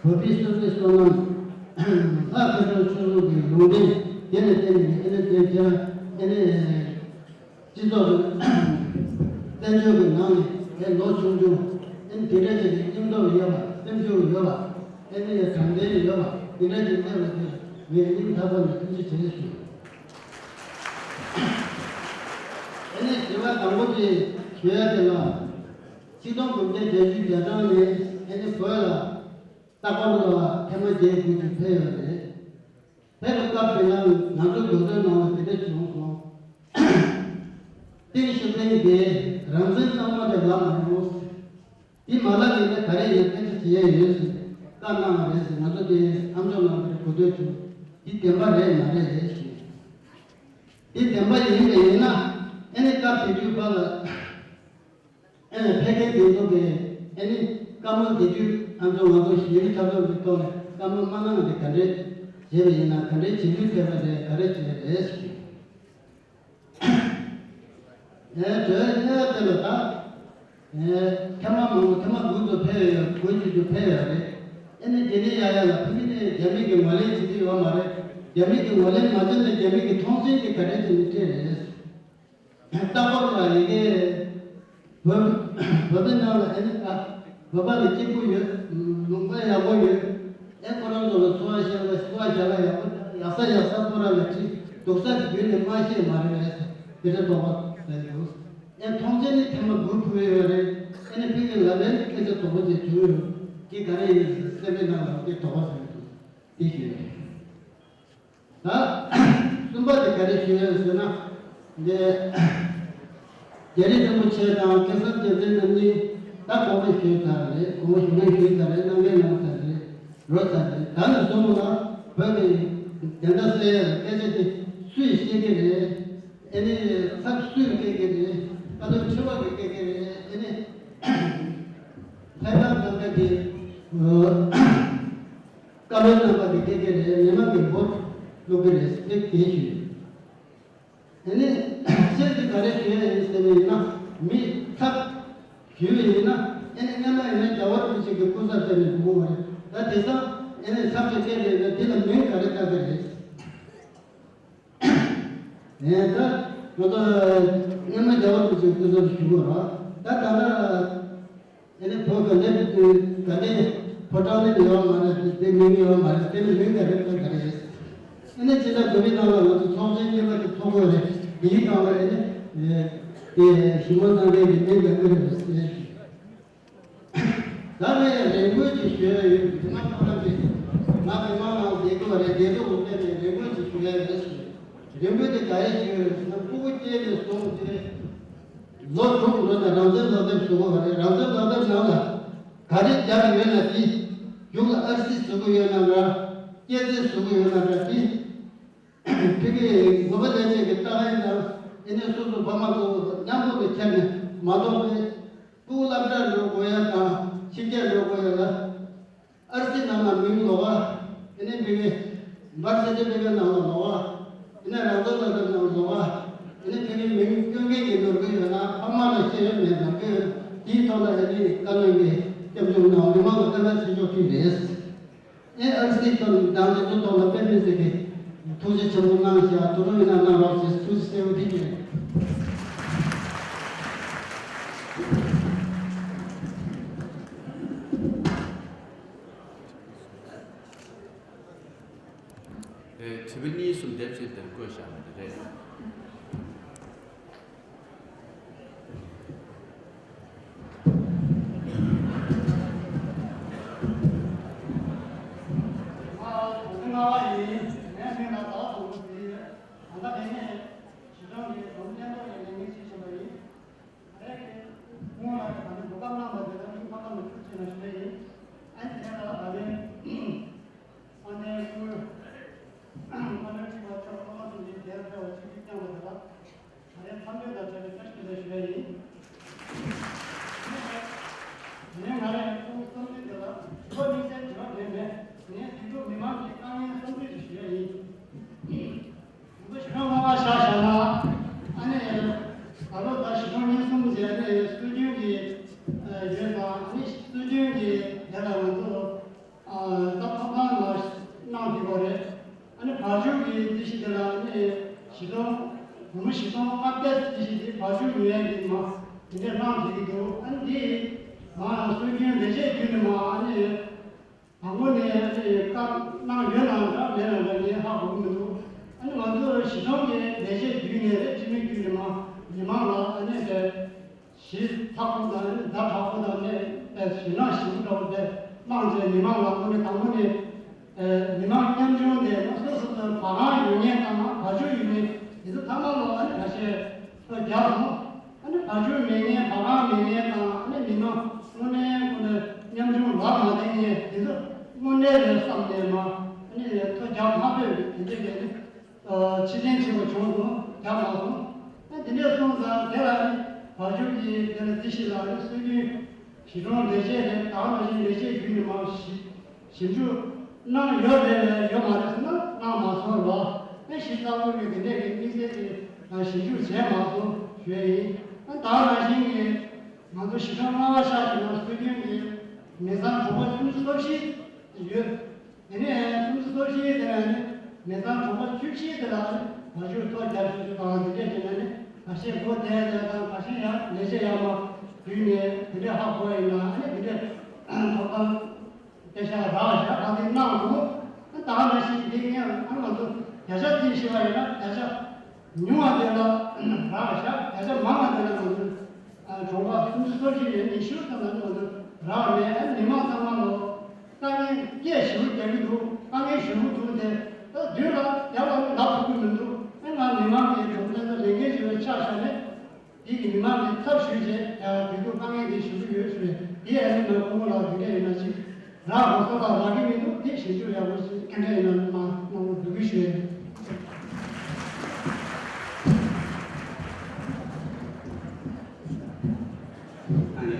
པ། བ་སྤུའི་སྲོག་གི་བསོད་ནམས། ལྷ་དགེ་སྦྱོར་ཆོས་ལུགས་ཀྱི་ལུང་བསྟན་དེ་ལ་བརྟེན་ནས་ཨ་ནི་དེ་ཁྱེད་རང་ཨ་ནི། སྤྱི་ཚོགས་ཀྱི་བཙན་བྱོལ་གྱི་ནང་ནས་དེ་ལོ་ཆུང་ཆུང་ཨེ་ དེ་འདྲ་ཅིག་གི་སྙིང་སྟོབས་ཡོད་པ། སེམས་ཤུགས་ཡོད་པ། ཨེ་ནི་དྲང་བདེན་ཡོད་པ། དེ་འདྲ་ཅིག་སླེབས་པ་དེར་ངས་སྙིང་ཐག་པ་ནས་ཐུགས་རྗེ་ཆེ་ཞུ། ཨེ་ནི་དྲི་བ་དང་པོ་དེ་ཞུ་ཡ་དེ་ལ། ཆིག་སྟོང་དགུ་བརྒྱ་བརྒྱད་ཅུ་གྱ་གྲངས་ནས་ཨེ་ནི་བོད་ལ་ལྟ་སྐོར་ལ་ཐེངས་མ་བརྒྱད་དགུ་ཅིག་ཕེབས་ཡོད་རེད། ཕེབས་པའི་སྐབས་དེ་ལ་ང་ཚོ་དགོན་སྡེ་ནང་ལ་དེ་འདྲ་བྱུང་སོང་། ཏིང་ཞོ་ཏིང་དེ་རང་བཙན་གཙང་མ་རེད་ལབ་མ་ཡོང་། དེ་མ་ལབ་ཡིན་ན་ག་རེ་ཡིན། སྐད་ཆ་བྱེད་ཡས་ཡོད་ཟེར་བཀའ་གནང་བ་རེད་ཟེར། ང་ཚོ་དེ་ཨ་མཆོག་ནང་དེར་གོ་ཐོས་བྱུང་། དེ་བདེན་པ་རེད་མ་རེད་ཟེར། དེ་བདེན་པ་ཡིན་པ་ཡིན་ན་ཨེ་ནི་སྐབས་དེ་དུས་བར་ལ་ཨེ་ནི་ཕལ་སྐད་དེ་ཚོ་གིས་ཨེ་ནི་བཀའ་མོལ་དེ་དུས་ཨ་མཆོག་ང་ཚོ་ཞི་བའི་འཐབ་རྩོད་ཀྱི་ཐོག་ནས་བཀའ་མོལ་མ་གནང་དེ་ག་འདྲས་བྱས་པ་ཡིན་ན། ག་འདྲས་བྱེད་དུས་ཕེབས་པ་རེད། ག་རེ་བྱས་རེད་ཟེར། ཨེ་གྲོས་གཉེར་དེ་ལ་ད། ཨེ་ཐེངས་མ་མང་པོ་ཐེངས་མ་དགུ་ཙམ་ཕེབས་ཡོད། དགུ་ཅིག་ཏུ་ཕེབས་ཡོད་རེད། ཨེ་ནི་དེ་ནས་ཡ་ཡ་ལ་ཕ་གི་ནས་རྒྱ་མི་གི་ངོས་ལེན་བྱེད་ཀྱི་ཡོད་མ་རེད། རྒྱ་མི་གི་ངོས་ལེན་མ་བྱས་ནས་རྒྱ་མི་གི་ཐོངས་མཆན་དེ་ག་འདྲས་བྱས་ནས་སྤྲད་རེད། ལྟ་སྐོར་ལ་ཡི་གེ་བོད་བོད་པའི་ནང་ལ་ཨེ་ནི་ཨ་བོད་པ་ལ་སྐྱིད་པོ་ཡོད། ལུང་པ་ཡག་པོ་ཡོད། ཨེ་ཁོ་རང་ཚོ་ལ་འཚོ་བ་ཞབས་ལ་འཚོ་བ་ཞབས་ལ་ཡག་པོ། ཡག་ས་ཡག་ས་ཁོ་རང་ལ་ཁྲིད། སྡུག་ས་གི་བརྒྱུད་ནས་མ་ཤེས་མ་རེད་ཟེར། དེ་འདྲ་དོགས་པ་ཟ་ཡི་འདུག་ཨེ་ཐོངས་མཆན་ནི་ཐེངས་མ་དགུ་ཕུལ་ཡོད་རེད། ཨེ་ནི་ཕ་གི་ལབ་ཡས་ནི་སྐད་ཆ་དོག་པོ་ཅིག་བྱུང་ཡོད། དེ་ག་རེ་ཡིན་ཟེར། སེམས་པའི་ནང་ལ་དེ་དོགས་པ་ཟ་ཡི་འདུག་དེ་ཞུ་ཡོད། ད་གསུམ་པ་དེ་ག་རེ་ཞུ་ཡོད་ཟེར་ན། འདི་རྒྱ་རི་རིན་པོ་ཆེ་དང་སྐལ་བཟང་རྒྱལ་མཚན་རྣམ་གཉིས་ད་གོང་མ་ཞུས་ཚར་རེད། གོང་མ་ཞུ་མཁན་ཞུས་ཚར་རེད། གནང་མཁན་གནང་ཚར་རེད། རོལ་ཚར་རེད། ད་ནས་བཟུང་ལ་བོད་ཀྱི་བདེན་མཐའ་གསལ་ཡ་ལ་སྐད་ཆ་དེ་སུས་བཤད་ཀྱི་རེད། ཨེ་ནི་ཚབ་སུས་སྐད་ཀྱི་རེད། ད་དུང་ཕྱི་ལོགས་ཀྱི་སྐད་ཀྱི་རེད། ཨེ་ནི་ལྷན་ཁང་ཚང་མ་དེ། བཀའ་བློན་རྣམ་པ་གི་སྐད་ཀྱི་རེད། མི་མང་གི་འབོར་བླུག་གི་རེད་ཟེར་དེ་ཞུས། དེ་ནས་ཁྱེད་ཀྱིས་ག་རེ་ཞུ་ཡ་ཡིན་ཟེར་བ་ཡིན་ན། མི་ཚབ་ཞུས་པ་ཡིན་ན་ཨེ་ནི་སྔན་མ་ཡིན་ན་རྒྱལ་བ་རིན་པོ་ཆེ་གི་སྐུ་ཚབ་བྱས་ནས་འགྲོ་གི་རེད། ད་དེང་སང་ཨེ་ནི་ཚབ་ཀྱི་སྐད་རེད་ན་དེ་ལ་མིང་ག་རེ་བཏགས་ཀྱི་རེད། ཨེ་ད་ང་ཚོ་སྔོན་མ་རྒྱལ་བ་རིན་པོ་ཆེའི་སྐུ་ཚབ་ཞུ་དགོས་ར། ད་ད་ལྟ་ཨེ་ནི་བོད་ག་འདྲ་ག་འདྲ་ཕོ་བྲང་ནས་ཡོད་མ་རེད། དེ་མིང་ཡོད་མ་རེད། དེ་ནི་མིང་ག་རེ་ད་ག་རེ་རེད། ཨེ་ནི་ཕྱི་ཟླ་དགུ་པའི་ནང་ལ་ང་ཚོ་ཚོགས་ཆེན་གཉིས་པ་དེ་ཚོགས་དགོས་རེད། དེའི་སྒང་ལ་ཨེ་ནི་དེ་ཞི་མོལ་གནང་མཁན་གྱི་མིང་ག་འདྲ་རེད་ཟེར། ད་ནས་རེ་སྐུལ་ཅིག་ཞུ་ཡ་ཡོད། དེ་ང་ཁོ་རང་གིས་ང་མི་མང་ནང་བསྡད་དགོས་རེད། བསྡད་དུས་འོ་དེ་ནས་རེ་སྐུལ་ཅིག་ཞུ་ཡ་ཡོད་ཟེར། རེ་སྐུལ་དེ་ག་རེ་ཞུ་ཡ་ཡོད་ཟེར་ན། སྤུ་གུ་སྐྱེས་ནས་བཟུང་སྟེ་ལོ་དྲུག་ལོ་ནས་རང་བཙན་ལག་དེབ་བཟོ་དགོས་རེད། རང་བཙན་ལག་དེབ་ནང་ལ་ག་རེ་རྒྱབ་ཡོད་ན་དེ། རྒྱུགས་ལ་ཨར་སི་བཟོ་གི་ཡོད་ན་འདྲ། སྐྱེད་ཚལ་བཟོ་གི་ཡོད་ན་འདྲ། དེ། ཕ་གིའི་དགོན་པ་ལས་བྱེད་ཀྱི་ལྟ་ག་ཡིན་ན། ཨེ་ནས་སོ་སོ་ཕ་མ་ཚོ་མཉམ་པོ་ནས་ཁྱེར་ནས་མ་གཏོགས་པའི་སྤུ་གུ་སློབ་གྲྭར་འགྲོ་དགོས་ཡ་དང་ཕྱི་རྒྱལ་འགྲོ་དགོས་ཡ་ལ་ཨར་སི་ནང་ལ་མིང་ལོགས་ཀ། ཨེ་ནས་ཕ་གིའི་འབར་ས་ཆ་ཕ་གིའི་ནང་ལ་ལོགས་ཀ། ཨེ་ནས་རང་བཙན་ལག་དེབ་ནང་ལོགས་ཀ། ཨེ་ནས་ཕ་གིའི་མིང་བསྐྱོན་མཁན་གྱི་ནོར་འཁྲུལ་ཡོད་ན་ཕ་མ་ལ་ཤེས་ཡོན་མེད་ནོར་འཁྲུལ་ཡོད། དེའི་ཐོག་ལ་ཨེ་ནས་བཀའ་བློན་གྱིས་སྐྱབས་བཅོལ་ནང་མི་མང་ལ་བཀའ་དྲིན་ཆེ་ཞུ་རྒྱུ་རེད། ཨེ་ཨར་སི་དང་དང་དེ་ཚོ་ཐོག་ལ་དཔེ་མི་སྲིད་ཀྱི་ཐུགས་རྗེ་ཆེན་པོ་གནང་བཞག་ཐུགས་རུང་ཡིན་ན་གནང་རོགས་ཞེས་ཐུགས་རྗེ་གསལ་པོ་དེ་ཞུ། ཨེ་དྲི་བ་གཉིས་གསུམ་དེབ་ཅིག་འདིར་བཀོད་བཞག་པ་དེ་རེད། ཨ་ནེ་སྐུ། ཨ་ནེ་ཁྲི་པ་ཚོ་ཁོ་མ་ཐུག་ནས་དེར་ཕེབས་པ་ཆིག་ཐིག་བསྐྱངས་པ་དེ་ལ། ད་རེས་འཚམས་འདྲི་དང་བཅས་ཏེ་བཀྲ་ཤིས་བདེ་ལེགས་ཞུ་ཡ་ཡིན། ངས་ང་རང་ཡང་ཁོང་གི་བསམ་ཚུལ་དེ་ལ་དྲི་བ་དམིགས་བསལ་དྲི་བ་དེ་མེད། ངས་དེང་སྐབས་མི་མང་གི་དཀའ་ངལ་བསམ་ཚུལ་ཞིག་ཞུ་ཡ་ཡིན། དེང་སྐབས་ཞེ་དྲག་སྔོན་མ་ཆ་བཞག་ན། ཨ་ནེ་ད་ལོ་ཟླ་བཞི་སྟོང་ཉེར་གསུམ་ཟེར་ནས་སྲོལ་རྒྱུན་གྱི་ཡོད་ཙང་ཨ་ནེ་སྲོལ་རྒྱུན་གྱི་དེ་ལ་ང་ཚོ། ད་ཐོབ་ཐང་ལ་གནང་བསྡད་པ་རེད། ཨ་ནི་བར་ཞུགས་ཀྱི་རྩིས་གཞི་དེ་ལ་ཨ་ནི་བཞི་སྟོང་། སྒོར་མོ་བཞི་སྟོང་ལྔ་བརྒྱ་རྩིས་གཞི་དེ་བར་ཞུགས་ཉོ་ཡ་གི་མ་དེ་འདྲས་གནང་བསྡད་ཀྱི་འདུག་ཨ་ནི་དེ་ ང་སྲོལ་རྒྱུན་ལས་བྱེད་བརྒྱུད་ནས་མ་ཨ་ནི་དང་པོ་ནས་ཨ་ནི་བཀའ་གནང་ཡོད་ན་འདྲ་མེད་ན་འདྲ་ངས་ཧ་གོ་གི་མི་འདུག་ཨ་ནི་ང་ཚོ་གཞིས་གྲོང་གི་ལས་བྱེད་བརྒྱུད་ནས་རེད། སྤྱི་མི་བརྒྱུད་ནས་མ་མི་མང་ལ་ཨ་ནི་དེ་གཞི་ཚགས་པོ་དང་ཨ་ནི་ཛ་དྲག་པོ་དང་ནས་དེ་ཞེད་སྣང་ཞེ་པོ་འདྲ་པོ་དེ་བླངས་བྱས་མི་མང་ལ་དངོས་གནས་དང་པོ་ནས་ཨ་མི་མང་ཉམ་ཆུང་དེ་སོ་སོ་སོའི་བ་གང་ཡོད་མཁན་དང་བ་ཕྱུགས་ཡོད་མཁན་དེ་ཚོ་ཚང་མ་ལ་ཨ་ནི་ཁ་ཤས་ཐོ་རྒྱག་སོང་། ཨ་ནི་བ་ཕྱུགས་མེད་མཁན་བ་གང་མེད་མཁན་དང་ཨ་ནི་མི་མང་དངོས་གནས་དངོས་གནས་ཉམ་ཆུང་ལག་མ་བརྟེན་མཁན་དེ་ཚོ་དངོས་གནས་རེད་བསམ་ནས་མ་ཨ་ནི་ཐོ་རྒྱག་མ་ཕོད་པའི་དེ་འདྲས་ཀྱི་ཨ་ནི་ཕྱིར་དྲན་བྱེད་པ་བྱུང་སོང་། རྒྱག་མ་སོང་། ཨ་དེ་འདྲས་སོང་ཙང་དེ་ལ་ཨ་ནི་བ་ཕྱུགས་ཀྱི་དེ་ལ་རྩིས་ཞིབ་ལ་ཨ་ནི་སྲོལ་རྒྱུན་གཞིས་གྲོང་ལས་བྱེད་རེད། ད་ག་ནང་བཞིན་ལས་བྱེད་བརྒྱུད་ནས་མ་ཞིབ་ཞིབ་འཇུག་གནང་ཡོད་རེད་ལས་ཡོད་མ་རེད་ཟེར་ན་གནང་མ་སོང་རོགས། ཨེ་གཞི་རྩ་བོད་ཀྱི་དེ་འདྲས་ཀྱི་དམིགས་བསལ་གྱི་ཞིབ་འཇུག་བྱས་མ་སོང་ཞུ་ཡ་ཡིན། ཨ་ད་ག་ནང་བཞིན་གྱི་ང་ཚོ་གཞིས་གྲོང་ལྔ་པ་ཤག་གི་ནང་སྲོལ་རྒྱུན་གྱི་མི་ཚང་གྲོང་པ་སུམ་ཅུ་སོ་བཞི་ཡོད། དེ་ནས་སུམ་ཅུ་སོ་བཞི་དེ་ནས་མི་ཚང་གྲོང་པ་བཅུ་བཞི་དེ་ལ་བ་ཕྱུགས་ཐོ་རྒྱག་ཤུགས་ཆེ་དང་དེ་འདྲས་བྱས་ན་ནི་ཁ་ཤས་སྒོ་བསྡད་ཡ་དང་ཁ་ཤས་ཡང་ལས་བྱེད་ཡར་མར་བརྒྱུད་ནས་དེ་འདྲས་ཧ་གོ་ཡིན་ན་ཨ་ནི་དེ་འདྲས་ཐོབ་ཐང་། སྐད་ཆ་རག་བཞག་ག་དེ་གནང་འདུག་ད་ག་ནང་བཞིན་དེ་ངས་ཨ་ང་ཚོ་བརྒྱ་ཆ་བརྩིས་ཤེས་པ་ཡིན་ན་བརྒྱ་ཆ་ཉུང་བ་དེ་ལ་རག་བཞག་བརྒྱ་ཆ་མང་བ་དེ་ལ་ང་ཚོ་གྲོང་པ་སུམ་ཅུ་སོ་བཞི་ནས་ཉི་ཤུ་ཙམ་ལ་ང་ཚོ་རག་མེད། ཨ་མི་མང་ཚང་མ་ལོ་དཀའ་ངལ་སྐད་ཞེ་པོ་རྒྱག་གི་འདུག་དཀའ་ངལ་ཞེ་པོ་འདུག་དེ་ད་མདུན་ལ་རྒྱབ་ལ་ལབ་ཐུབ་ཀྱི་མི་འདུག་ཨ་ང་མི་མང་གི་གྲོང་པ་ཚོ་ལས་འགན་ཞུ་བའི་ཆ་བཞག་ནས། དེ་གི་མི་མང་གི་ཚབ་ཞུས་རྗེས་ཡང་དུས་ཐུང་དཀའ་ངལ་དེ་ཞུ་གི་ཡོད་ཞུས་པས་དེ་ཡང་ནི་ང་སྐུ་ངོ་ལགས་དེ་འདྲ་ཡིན་ན་ཅིག་རག་དགོས་ས་ལ་རག་གི་མི་འདུག་དེ་ཞིབ་འཇུག་ཡག་པོ་ཞིག་སྐད་འཕྲིན་ཡིན་ན་མ་གནང་བར་འབོད་སྐུལ་ཞུ་ཡ་ཡིན། ཨ་ནི།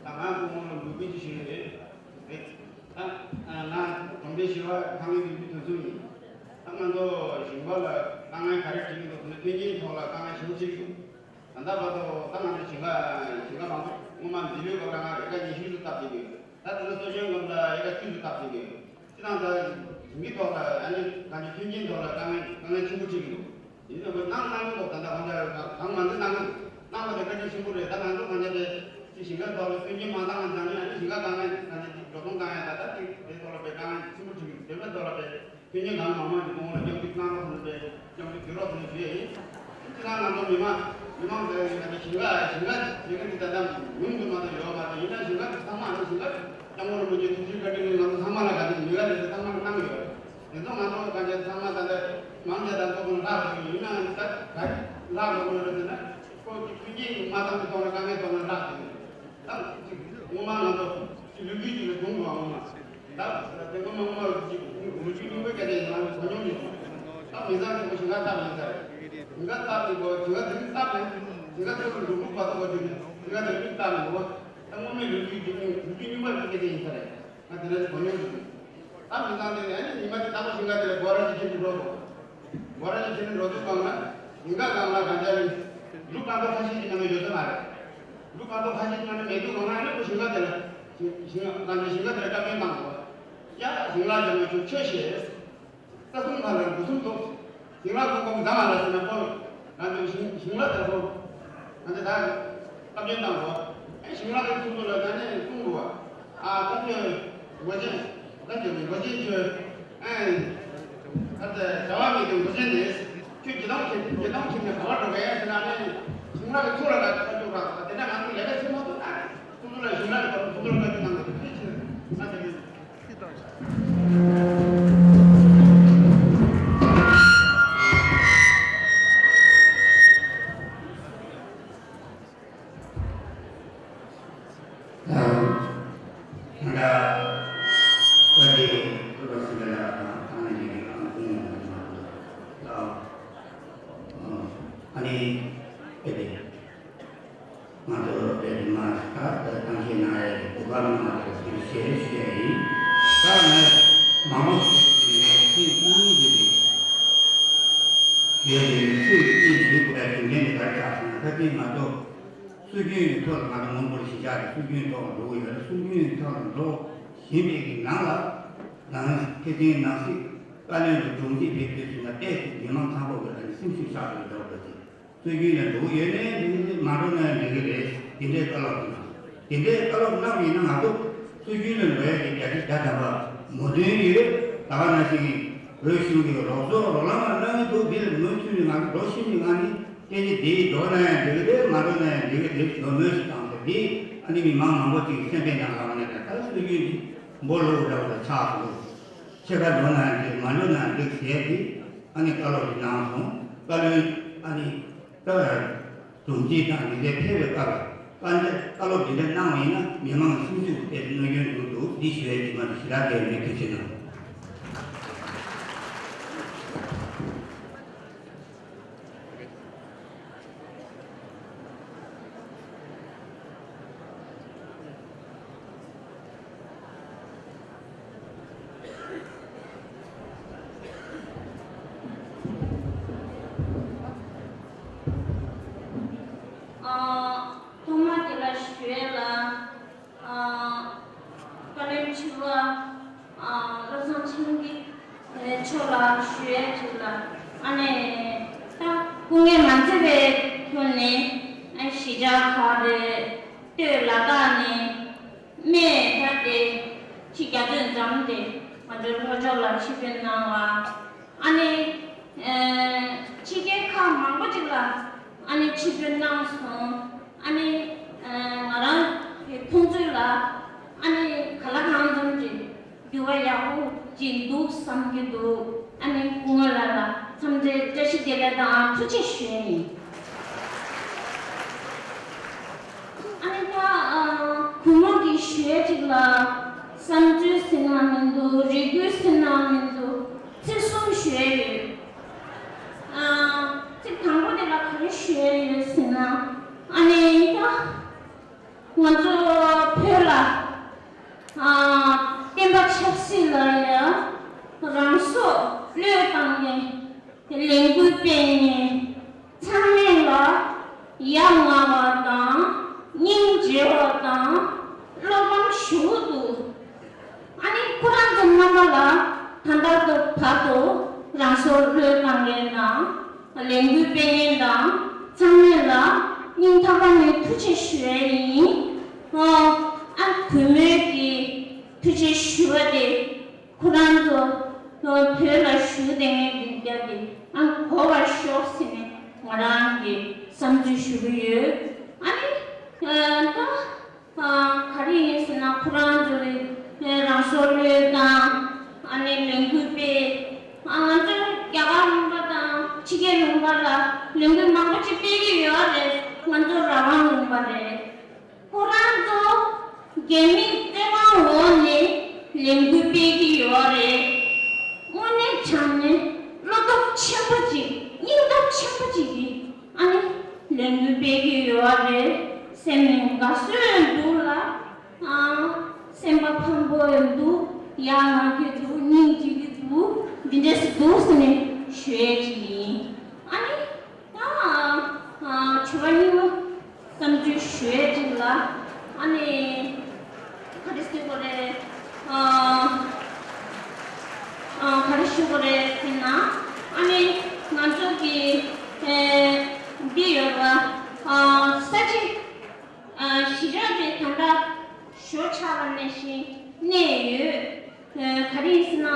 ད་ང་སྐུ་ངོ་ལ་འབོད་སྐུལ་ཅིག་ཞུ་ཡ་རེད། རེད། ད་ང་གྲོང་སྡེ་བཞི་པ་ཁང་ལས་འཛིན་པའི་དོན་ཚན་ཡིན། ད་ང་ཚོ་ཞིང་པ་ལ་དཀའ་ངལ་ག་རེ་འཕྲད་ཀྱི་འདུག་ཟེར་ན་མཐུན་རྐྱེན་ཐོག་ལ་དཀའ་ངལ་ཞེ་པོ་འཕྲད་ཀྱི་འདུག་ད་ལྟ་བར་དུ་ད་ང་ཚོ་ཞིང་ཁ་ཞིང་ཁ་མང་པོ་སྔོན་མ་འཛིན་ལུས་སྐབས་ལ་ང་ཨེ་ཀར་ཉི་ཤུ་ཙམ་བཏབ་བསྡད་ཀྱི་ཡོད། ད་དེ་ཚོ་གསོ་སྐྱོང་སྐབས་ལ་ཨེ་ཀར་བཅུ་ཙམ་བཏབ་བསྡད་ཀྱི་ཡོད། སྤྱིར་བཏང་ད་ཞིང་སྡེ་ཐོག་ལ་ཨ་ནི་ང་ཚོ་མཐུན་རྐྱེན་ཐོག་ལ་དཀའ་ངལ་དཀའ་ངལ་ཆེན་པོ་འཕྲད་ཀྱི་འདུག་ཡིན་ནའང་གནང་གནང་གི་འདུག་ད་ལྟ་གང་ལྟར་གང་མང་ཙམ་གནང་གི་འདུག་གནང་བ་དེ་བཀའ་དྲིན་ཆེན་པོ་རེད། ད་ང་ཚོ་གང་ལྟར་དེ་ཅིག་ཞིང་ཁ་ཐོག་ལ་མཐུན་རྐྱེན་མ་འདང་བ་འདང་ནས་ཨ་ནི་ཞིང་ཁ་དཀའ་ངལ་གང་ལྟར་ཅིག་འགྲོ་སོང་བཏང་ཡ་ད་ད་ཅིག་དེ་ཐོག་ལ་དཔེ་དཀའ་ངལ་ཆེན་པོ་འཕྲད་ཀྱི་འདུག་དེ་འདྲ་ཐོག་ལ་དཔེ། མཐུན་རྐྱེན་གང་མང་མང་གི་སྐོར་ལ་སྐྱབས་འཇུག་གནང་རོགས་གནང་པས། སྐྱབས་འཇུག་དུས་རོགས་དེ་ནས་བྱས་ཡིན། ཁྱེད་རང་ང་ཚོ་མི་མང་མི་མང་ཟེར་ཡིན་ན་ཞིང་ཁ་ཞིང་ཁ་ཞིང་ཁ་འདི་ད་ལྟ་ཉུང་དུ་མ་གཏོགས་ཡོད་མ་རེད། ཡིན་ན་ཞིང་ཁ་ཚང་མ་ནི་ཞིང་ཁ་སྐྱབས་མགོན་རིན་པོ་ཆེ་ཐུགས་རྗེ་བཀའ་དྲིན་གྱིས་ང་ཚོ་ཚང་མ་ལ་ག་ཚོད་མི་ག་ཚོད་ཚང་མ་གནང་ཡོད་རེད། དེ་ཚོ་ང་ཚོ་ག་ཚོད་ཚང་མ་ད་ལྟ་མང་ཆེ་ད་ཚོ་ཁོང་ལྷག་དགོས་ཡིན་ན་ད་ག་ལྷག་དགོས་ཡོད་རེད་ཟེར་ན་ཁོ་མཐུན་རྐྱེན་མ་ཚང་གི་ཐོག་ནས་དཀའ་ངལ་ཐོག་ནས་ལྷག་དགོས་ཡོད་རེད། ད་ཅིག་སྔོན་མ་ང་ཚོ་ཅིག་ལུས་རྒྱུ་ཅིག་ལ་བྱུང་འདུག་ཨ། སྔོན་མ་ད་དེ་སྔོན་མ་སྔོན་མ་ཅིག་ལུས་རྒྱུ་སྙིང་པོའི་སྐད་ཆ་ཡིན་ན་གོ་མྱོང་མེད། ད་མི་ཚང་དེ་ཁོ་ཞིང་ཁ་བཏབ་ཡིན་ས་རེད། ཞིང་ཁ་བཏབ་ནས་གོ་ཞིང་ཁ་དེ་རིང་བཏབ་ནས་ཞིང་ཁ་ཚོ་ལུས་རྒྱུ་བར་དུ་གོ་རྒྱུ་ནས་ཞིང་ཁ་དེ་རིང་བཏབ་ནས་གོ་ད་སྔོན་མའི་ལུས་རྒྱུ་ཅིག་ལུས་རྒྱུ་སྙིང་པོའི་སྐད་ཆ་ཡིན་ས་རེད། ང་དེ་འདྲ་ཞིག་གོ་མྱོང་མེད། ད་མི་ཚང་དེ་ཨ་ནི་ཉི་མ་དེ་ལྟ་བུ་ཞིང་ཁ་དེ་ལ་སྒོ་ར་ཅིག་ཁྱེར་དུ་འགྲོ་དགོས། སྒོ་ར་ཅིག་ཁྱེར་ནས་འགྲོ་དུས་སྒང་ལ་ཞིང་ཁ་སྒང་ལ་གང་ཅག་ལས་ལུག་རྐང་ཐོག་ཁ་ཤས་ཅིག་མ་གཏོགས་ཡོད་ས་མ་རེད། ལུག་རྐང་ཐོག་ཁ་ཤས་ཅིག་མ་གཏོགས་མེད་དུས་སྒང་ལ་ཨ་ནི་ཁོ་ཞིང་ཁ་དེ་ལ་ཞིང་ཞིང་ཁ་གང་ཅག་ཞིང་ཁ་དེ་ལ་བཀའ་མོལ་གནང་དགོས། ཡ་ཞིང་ལ་ཅང་མ་བྱུང་ཁྱོད་ཤེས། ས་སུམ་ཁ་ལ་འགོ་སུམ་ཐོག་ཞིང་ལ་ཀོང་ཀོང་མཛའ་མ་ལ་ཟེར་ན་ཁོ་ང་ཚོའི་ཞིང་ཞིང་ལ་དེ་ཚོ་ང་ཚོས་ད་བཀའ་བཀྱོན་བཏང་གོ་ཨེ་ཞིང་ལ་དེ་ཚོ་ཚོ་ལ་ད་ནས་གསུང་དགོས་ཨ་ད་ཚོས་མགོ་ཅན་ད་ཚོས་མགོ་ཅན་ཁྱོད་ཨེ་ད་ཚོས་བྱ་བ་མེད་དུས་མགོ་ཅན་དེ་ཁྱོད་ཇེ་ཐང་ཁྱེད་ཇེ་ཐང་ཁྱེད་ནས་ག་བ་འགྲོ་གས་ཟེར་ན་ནས་ཞིང་ལ་གི་ཚུར་ལ་ད་ཁ་ཅུག་རག་དེ་འདྲ་ང་ཚོ་ལས་ཀ་བྱེད་མ་ཐུབ་ན་ཚུར་ལ་ཞིང་ལ་གི་ཚུར་ལ་བཀའ་བཀྱོན་གནང་དགོས་དེ་ཁྱེད་ཆེ་ན་དེ་ནས། ཨ་ནི། ང་ཚོ་བོད་མི་མང་ད་ལྟ་གཏམ་བཤད་གནང་ཡས་གོ་སྐབས་གནང་བ་དེར་ཐུགས་རྗེ་ཆེ་ཞུ་ཡས་ཡིན། ད་ནས་མང་པོ་ཞིག་ནས་ཚིག་གཉིས་ཀྱི་ཞེས་པའི་ཚིག་གཉིས་ཞུ་དགོས་པའི་རྒྱུ་མཚན་དེ་ག་རེ་ཆགས་ཟེར་ན། ད་ཐེངས་ང་ཚོ་སྲོལ་རྒྱུན་ཐོག་ལ་ང་ཚོ་མང་པོ་ཞིག་ཆགས་ཏེ་སྲོལ་རྒྱུན་ཐོག་ལ་འགྲོ་གི་ཡོད་རེད། སྲོལ་རྒྱུན་ཐོག་ལ་འགྲོ་བཞིན་པའི་གི་ནང་ལ་ནང་ཐེག་ཆེན་ནང་གསེས་བཀའ་བློན་དུ་དྲུང་ཆེ་ཕེབས་དུས་ཟེར་ན་ཏོག་ཙམ་མི་མང་ཚང་པོ་གི་ཨ་ནི་སེམས་ཤུགས་ཆག་འགྲོ་གི་འདུག་པ་དེ། སྲོལ་རྒྱུན་ལ་འགྲོ་གི་ཡོད་ནའི་འདི་འདི་མ་འགྲོ་ན་འགྲིག་གི་རེད། འདི་འདྲའི་བཀའ་སློབ་དེ་ནང་ དེ་འདྲའི་བཀའ་སློབ་གནང་བ་ཡིན་ན་ང་ཚོ་སྲོལ་རྒྱུན་ལ་འགྲོ་ཡ་གི་བརྒྱ་ཆ་བརྒྱ་ཐམ་པ་མོས་མཐུན་ཡོད། ད་ག་ནང་བཞིན་བོད་གཞུང་གི་རོགས་ཚོགས་རོགས་ལམ་ལ་གནང་གི་འདུག་འདི་ལ་མུ་མཐུད་ནས་ང་ཚོ་ལོ་བཞི་བཅུ་ལྔ་ནི་སྐད་ཆ་འདི་འགྲོ་ན་ཡང་འགྲིག་གི་རེད། མ་འགྲོ་ན་ཡང་འགྲིག་གི་རེད། འགྲོ་མོས་ཤིག་བཏང་སྟེ་འདི་ཨ་ནི་མི་མང་མང་པོ་ཅིག་སེམས་པའི་ནང་ལངས་ནས་ད་སྲོལ་རྒྱུན་འདི་འབོ་ལོག་འདྲ་བོ་ལ་ཆགས་སོང་། ཕྱེད་ཀ་འགྲོ་ན་ཡང་འགྲིག་མ་འགྲོ་ན་ཡང་འགྲིག་ཟེར་ཏེ་ཨ་ནི་བཀའ་སློབ་ཅིག་གནང་སོང་། བཀའ་བློན་ཨ་ནི་ད་སྒྲོམ་གཞི་དང་འདི་འདྲའི་ཕེབས་པའི་སྐབས་བཀའ་འདྲི་བཀའ་སློབ་འདི་འདྲ་གནང་བ་ཡིན་ན་མི་མང་ཤུགས་ཆུང་དེ་གནོད་སྐྱོན་འགྲོ་འདུག་འདི་ཞུ་ཡས་ཀྱི་མ་གཏོགས་ཞེ་དྲག་གལ་མེད། ཐུགས་རྗེ་གནང་། ཨ། ཐོག་མ་དེ་ལ་ཞུ་ཡས་ལ། ཨ། བཀའ་བློན་ཁྲི་པ། ཨ། བློ་བཟང་ཆང་གི་མཆོག་ལ་ཞུ་ཡས་ཅིག་ལ། ཨ་ནི་ད་སྐུ་ངལ་མ་འཛེམས་པའི་ཐོག་ནས་ཨ་གཞིས་ཆགས་ཁག་རེད། སྟོད་ལ་དྭགས་ནས་སྨད་ད་དེ་ཕྱི་རྒྱ་མཚོའི་འགྲམ་དེ་ང་ཚོའི་ལྷོ་ཕྱོགས་ལ་ཆིབས་བསྒྱུར་གནང་བ། ཨ་ནི་ཨ་ཕྱི་རྒྱལ་ཁག་མང་པོ་ཅིག་ལ་ཨ་ནི་ཆིབས་བསྒྱུར་གནང་སོང་། ཨ་ནི་ཨ་ང་རང་གི་མཐོང་ཚུལ་ལ་ཨ་ནི་ག་ལ་གང་འཚམ་ཅིག་འགྱུར་བ་ཡག་པོ་ཅིག་འདུག་བསམ་གྱི་འདུག་ཨ་ནི་སྐུ་ངོ་ལགས་ལ་འཚམས་འདྲི་བཀྲ་ཤིས་བདེ་ལེགས་དང་ཐུགས་རྗེ་ཆེ་ཞུ་ཡས་ཡིན། ཨ་ནི་ད་ཨ་གུས་མོ་གིས་ཞུ་ཡས་ཅིག་ལ་བསམ་ཚུལ་ཟེར་ན་མི་འདུག་རེ་སྐུལ་ཟེར་ན་མི་འདུག་ཚིག་གསུམ་ཞུ་ཡས་ཡོད། ཨ་ཚིག་དང་པོ་དེ་ལ་ག་རེ་ཞུ་ཡས་ཡོད་ཟེར་ན། ཨ་ནི་ད་ང་ཚོ་བོད་ལ་ཨ་བསྟན་པ་ཆབ་སྲིད་ལ་ཡ་རང་སྲོག་བློས་བཏང་ནས་ལས་འགུལ་སྤེལ་ནས་ཚང་མས་ལ་ཡ་ང་བ་དང་སྙིང་རྗེ་བ་དང་བློ་ཕམ་ཞུ་འདུག་ཨ་ནི་ཁོ་རང་ཚོ་རྣམ་པ་ལ་ད་ལྟ་དུ་བར་དུ་རང་སྲོག་བློས་བཏང་མཁན་དང་ལས་འགུལ་སྤེལ་མཁན་དང་ཚང་མས་ལ་སྙིང་ཐག་པ་ནས་ཐུགས་རྗེ་ཞུ་ཡས་ཡིན། ཨ་གུས་མོས་ཀྱི་ཐུགས་རྗེ་ཞུ་བ་དེ་ཁོ་རང་ཚོ་བོད་ལ་བཞུགས་བསྡད་མཁན་འདི་འདྲ་དེ་ཨ་གོ་བར་ཤོག་ཟེར་ནས་ང་རང་གི་བསམ་ཚུལ་ཞུ་གི་ཡོད། ཨ་ནི་ད། ཨ་ག་རེ་ཡིན་ཟེར་ན་ཁོ་རང་ཚོ་ནི་རང་སྲོག་བློས་བཏང་ཨ་ནི་ལས་འགུལ་སྤེལ། ཨ་ང་ཚོ་རྒྱ་གར་ལུང་པ་དང་ཕྱི་རྒྱལ་ལུང་པ་ལ་ལས་འགུལ་མང་པོ་ཅིག་སྤེལ་གྱི་ཡོད་རེད། ང་ཚོ་རང་དབང་ལུང་པ་རེད། ཁོ་རང་ཚོ་རྒྱ་མིའི་བཙན་དབང་འོག་ནས་ལས་འགུལ་སྤེལ་གྱི་ཡོད་རེད། དངོས་གནས་དྲང་གནས་བློ་སྟོབས་ཆེན་པོ་ཅིག་སྙིང་སྟོབས་ཆེན་པོ་ཅིག་གིས་ཨ་ནི་ལས་འགུལ་སྤེལ་གྱི་ཡོད་རེད། སེམས་ནས་དགའ་བསུ་འདུག་ལ། ཨང་། སེམས་པ་ཕམ་པོ་འདུག་ཡ་ང་གི་འདུག་སྙིང་རྗེ་གི་འདུག་འདི་འདྲས་སུ་འདུག་ཟེར་ནས་ཞུ་ཡས་ཅིག་ཡིན། ཨ་ནི། ད། ཨ་དྲི་བ་གཉིས་པ་བསམ་ཚུལ་ཞུ་ཡས་ཅིག་ལ། ཨ་ནི། ག་རེ་ཟེར་དགོས་རེད། ཨ་ཨ་ག་རེ་ཞུ་དགོས་རེད་ཟེར་ན། ཨ་ནི་ང་ཚོ་གི་ཨེ་འདི་ཡོད་པ། ཨ་ས་ཆ། ཨ་གཞིས་ཆགས་དེ་ད་ལྟ་ཞོ་ཆགས་པ་ནང་བཞིན་གནས་ཡོད། ཨ་ག་རེ་ཡིན་ཟེར་ན།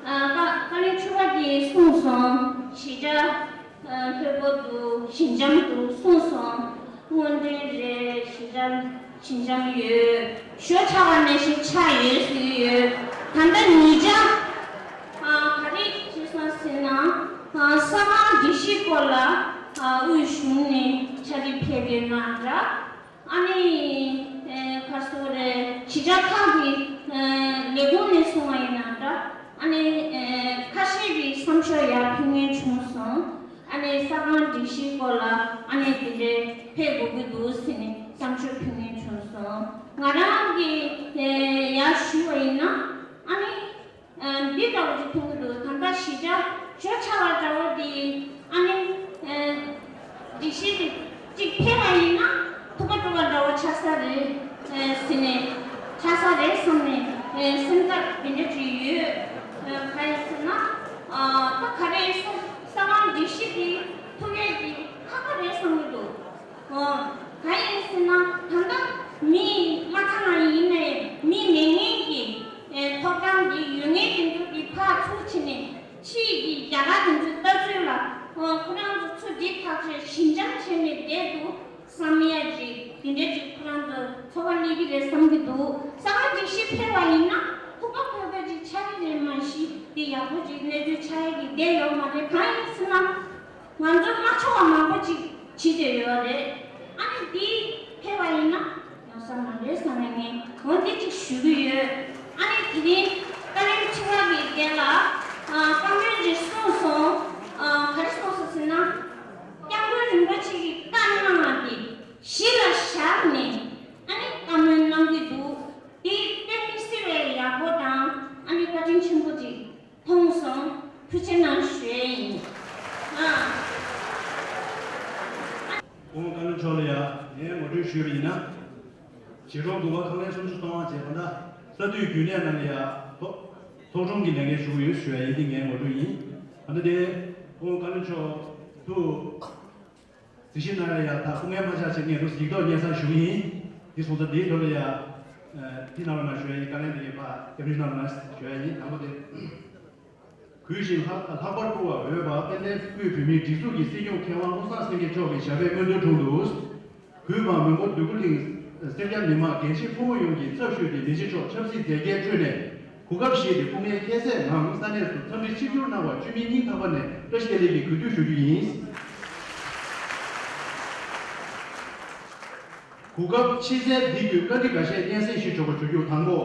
ཨ་བཀའ་བཀའ་བློན་ཁྲི་པ་གིས་གསུངས་སོང་། གཞིས་ཆགས་ཨ་ལྷོད་པོ་འདུག་ཞི་འཇམ་འདུག་གསུངས་སོང་། དངོས་འབྲེལ་རེད། ཞི་འཇམ་ཞི་འཇམ་ཡོད། ཞོ་ཆགས་པ་ནང་བཞིན་ཆགས་ཡོད་ཟེར་གྱི་ཡོད། ད་ལྟ་ཉེ་ཆར་ཨ་ག་རེ་བྱས་སོང་ཟེར་ན། ཨ་ས་ཁང་སྒྲིག་གཞིའི་སྐོར་ལ་ཨ་དབུས་གཞུང་ནས་ཕྱག་བྲིས་ཕེབས་ཡོད་ན་འདྲ། ཨ་ནི་ཨེ་ག་རེ་ཟེར་དགོས་རེད། གཞིས་ཆགས་ཁག་གི་ཨེ་ལས་ཁུངས་ནས་གསུངས་པ་ཡིན་ན་འདྲ། ཨ་ནི་ཨེ་ཁ་ཤས་ཀྱིས་བསམ་ཤོག་ཡར་ཕུལ་མཁན་བྱུང་སོང་། ཨ་ནི་ས་ཁང་སྒྲིག་གཞིའི་སྐོར་ལ་ཨ་ནི་དེ་འདྲའི་ཕེབས་དགོས་ཀྱི་འདུག་ཟེར་ནས་བསམ་ཤོག་ཕུལ་མཁན་བྱུང་སོང་། ང་རང་གིས་ཨེ་ཡར་ཞུས་པ་ཡིན་ན་ཨ་ནི། ཨ་འདི་འདྲ་བོ་ཅིག་མཐོང་གི་འདུག་ད་ལྟ་གཞིས་ཆགས་ཞོ་ཆགས་པ་འདྲ་བོ་འདི་ཨ་ནི་ཨ་སྒྲིག་གཞི་དེ་གཅིག་ཕེབས་པ་ཡིན་ན་ཐུག་པ་སྤྲོ་བ་འདྲ་བོ་ཆགས་ས་རེད། ཨ་ཟེར་ནས་ཆགས་ས་རེད་བསམ་ནས་ཨ་སེམས་འཚབ་འདི་འདྲ་ཅིག་ཡོད། ཨ་གང་ཡིན་ཟེར་ན་ཨ་ད་ག་རེ་ས་ས་ཁང་སྒྲིག་གཞི་དེ་ཐུག་ཡས་ཀྱི་ཁག་པོ་རེད་བསམ་གྱི་འདུག་ཨོ། གང་ཡིན་ཟེར་ན་ད་ལྟ་མི་ ཁོ་རང་ཚོ་ཚུར་འདི་ཐག་ཆོད་ཞི་འཇམ་བྱས་ནས་བསྡད་འདུག་བསམ་ཡ་ཅིག་དེ་འདྲ་ཅིག་ཁོ་རང་ཚོ་ཚོར་བ་སླེབས་ཀྱི་རེད་བསམ་གྱི་འདུག་ས་ག་སྒྲིག་གཞི་ཕེབས་པ་ཡིན་ན་ཁུག་པ་ཁུག་པ་ཅིག་ཆགས་ཀྱི་རེད། མ་གཞི་དེ་ཡག་པོ་ཅིག་གནས་ཚུལ་ཆགས་ཡ་གི་བསྡད་ཡོད་མ་རེད། གང་ཡིན་ཟེར་ན་ང་ཚོ་མ་ཆོག་པ་མང་པོ་ཅིག་བྱེད་བསྡད་ཡོད་རེད། ཨ་ནི་འདི་ཕེབས་པ་ཡིན་ན། ཡོང་ས་མ་རེད་བསམ་ནས་ངས་འོ་འདི་གཅིག་ཞུ་གི་ཡོད། ཨ་ནི་དེ་རིང་བཀའ་བློན་ཁྲི་པ་གི་སྟེང་ལ་ཨ་བཀའ་མོལ་ཅིག་གསུངས་སོང་། ཨ་ག་རེ་གསུངས་སོང་ཟེར་ན། སྐྱབས་མགོན་རིན་པོ་ཆེ་གི་བཀའ་གནང་བ་དེ་གཞི་ལ་བཞག་ནས་ཨ་ནི་བཀའ་མོལ་གནང་གི་འདུག་དེ་དཔེ་མི་སྲིད་པའི་ཡག་པོ་དང་ཨ་ནི་བཀའ་དྲིན་ཆེན་པོ་ཅིག་མཐོང་སོང་། ཐུགས་རྗེ་གནང་ཞུ་ཡས་ཡིན། ཨ། སྐུ་ངོ་བཀའ་བློན་མཆོག་ལ་ཡང་ངས་ངོ་སྤྲོད་ཞུས་པ་ཡིན་ན། བྱེ་ཁྲོམ་དགུ་པ་ཁང་ལེན་སུམ་ཅུ་སོ་ལྔ་བཅས་ད་ལྟ་ས་འཐུས་རྒྱུན་ལས་ནང་ལ་ཡང་ཚོགས་ཚོགས་ཆུང་གི་ལས་འགན་ཞུ་གི་ཡོད་ཞུ་ཡ་ཡིན། འདི་ངའི་ངོ་སྤྲོད་ཡིན། ད་ལྟ་དེ་སྐུ་ངོ་བཀའ་བློན་མཆོག་ཏུ་གཟིགས་ཞིབ་གནང་ཡ་ཡང་ད་སྐུ་ངལ་མ་ཆགས་ཆེད་ངས་འདུག་ཡིག་ཐོག་སྙན་སེང་ཞུ་གི་ཡིན། འདི་སོང་ཙང་འདིའི་ཐོག་ལ་ཡང་འདི་གནང་རོགས་གནང་ཞུ་ཡ་ཡིན། བཀའ་ལན་འདི་ཡིན་པ་སྐྱབས་འཇུག་གནང་རོགས་གནང་ཞུ་ཡ་ཡིན། དང་པོ་དེ། གུས་ཤིང་ལྷག་ལྷག་པར་བཀུར་བར་འོས་པ་དཔལ་ལྡན་དབུས་བོད་མིའི་སྒྲིག་འཛུགས་ཀྱི་སྲིད་སྐྱོང་མཁས་དབང་བློ་བཟང་སེང་གེ་མཆོག་གི་ཞབས་པད་སྨོན་འདུན་དྲུང་དུ། གུས་པ་མོན་གྷོ་འདོད་རྒུ་གླིང་སེར་སྐྱ་མི་མང་རྒན་བྱིས་ཕོ་མོ་ཡོངས་ཀྱི་ཚབ་ཞུས་ཏེ་མི་རྗེ་མཆོག་ཆབ་སྲིད་མཛད་འགན་འཕྲོས་ནས་གོ་སྐབས་བཞེས་ཏེ་སྐུ་ངལ་ཁྱད་བསད་ངང་ས་གནས་སུ་འཚམས་འདྲི་ཆིབས་བསྒྱུར་གནང་བར་བཅོས་མིན་སྙིང་ཐག་པ་ནས་བཀྲ་ཤིས་བདེ་ལེགས་ཀྱི་གུས་འདུད་ཞུ་རྒྱུ་ཡིན། གོ་སྐབས་ཕྱི་གསལ་འདི་བརྒྱུད་བཀའ་འདྲི་འགའ་ཤས་སྙན་སེང་ཞུ་ཆོག་པ་ཞུ་རྒྱུ། དང་པོ།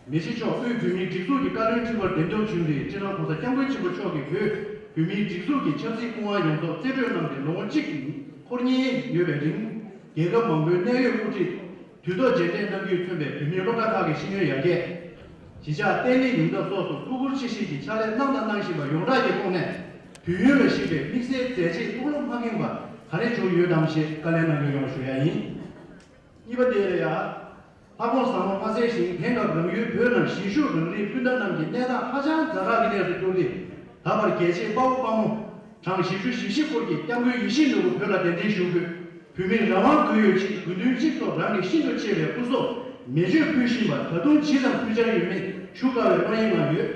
མི་རྗེ་མཆོག་དབུས་བོད་མིའི་སྒྲིག་འཛུགས་ཀྱི་བཀའ་བློན་ཁྲི་པར་འདེམས་ཐོན་བྱུང་སྟེ་སྤྱི་ནོར་༸གོང་ས་༸སྐྱབས་མགོན་ཆེན་པོ་མཆོག་གིས་བོད་བོད་མིའི་སྒྲིག་འཛུགས་ཀྱི་ཆབ་སྲིད་སྐུ་དབང་ཡོངས་རྫོགས་རྩིས་སྤྲོད་གནང་སྟེ་ལོ་ངོ་གཅིག་འཁོར་ཉེར་ཡོད་པའི་རིང་། རྒྱལ་ཁབ་མང་པོའི་གནད་ཡོད་དབུ་ཁྲིད་དུས་ཐོག་མཇལ་འཕྲད་གནང་རྒྱུས་མཚོན་པའི་བོད་མིའི་སློབ་གྲྭ་ཁག་གི་ཤེས་ཡོན་ཡར་རྒྱས། གཞིས་ཆགས་བརྟན་ལྷིང་ཡོང་ཐབས་སོགས་སུ་ཐུགས་ཁུར་ཆེ་བཞེས་ཀྱིས་ཕྱག་ལས་གནང་དང་གནང་བཞིན་པ་ཡོངས་གྲགས་ཀྱི་ཐོག་ནས་དུས་ཡུན་ལ་གཞིགས་པའི་དམིགས་བསལ་མཛད་རྗེས་སྟོབས་ལོ་མ་ངེས་པ་ག་རེ་བྱུང་ཡོད་དམ་ཞེས་བཀའ་ལན་གནང་རྒྱུ་ཡོང་བ་ཞུ་ཡ་ཡིན། གཉིས་པ་དེ་ལ་ཡ། ལྷག་དགོངས་ཟབ་མོ་མ་གསལ་ཞིང་དེང་སྐབས་རང་ཡུལ་བོད་ནང་གཞིས་བཞུགས་རང་རིགས་སྤུན་ཟླ་རྣམས་ཀྱི་གནས་སྟངས་ཧ་ཅང་ཛ་དྲག་གི་གནས་སུ་གྱུར་ཏེ། ད་བར་རྒྱལ་གཅེས་དཔའ་བོ་དཔའ་མོ་གྲངས་བཞི་བཅུ་ཞེ་བཞི་སྐོར་གྱིས་སྐྱབས་མགོན་ཡིད་བཞིན་ནོར་བུ་བོད་ལ་གདན་འདྲེན་ཞུ་དགོས། བོད་མིར་རང་དབང་དགོས་ཡོད་ཅེས་དགོས་འདུན་གཅིག་ཐོག་རང་གི་ཤིན་ཏུ་གཅེས་པའི་སྐུ་སྲོག་མེ་མཆོད་ཕུལ་བཞིན་པ་ད་དུང་ཇི་ཙམ་ཕུལ་འཆར་ཡོད་མེད་ཞུ་དཀའ་བའི་བློ་གཡེང་ལངས་ཡོད།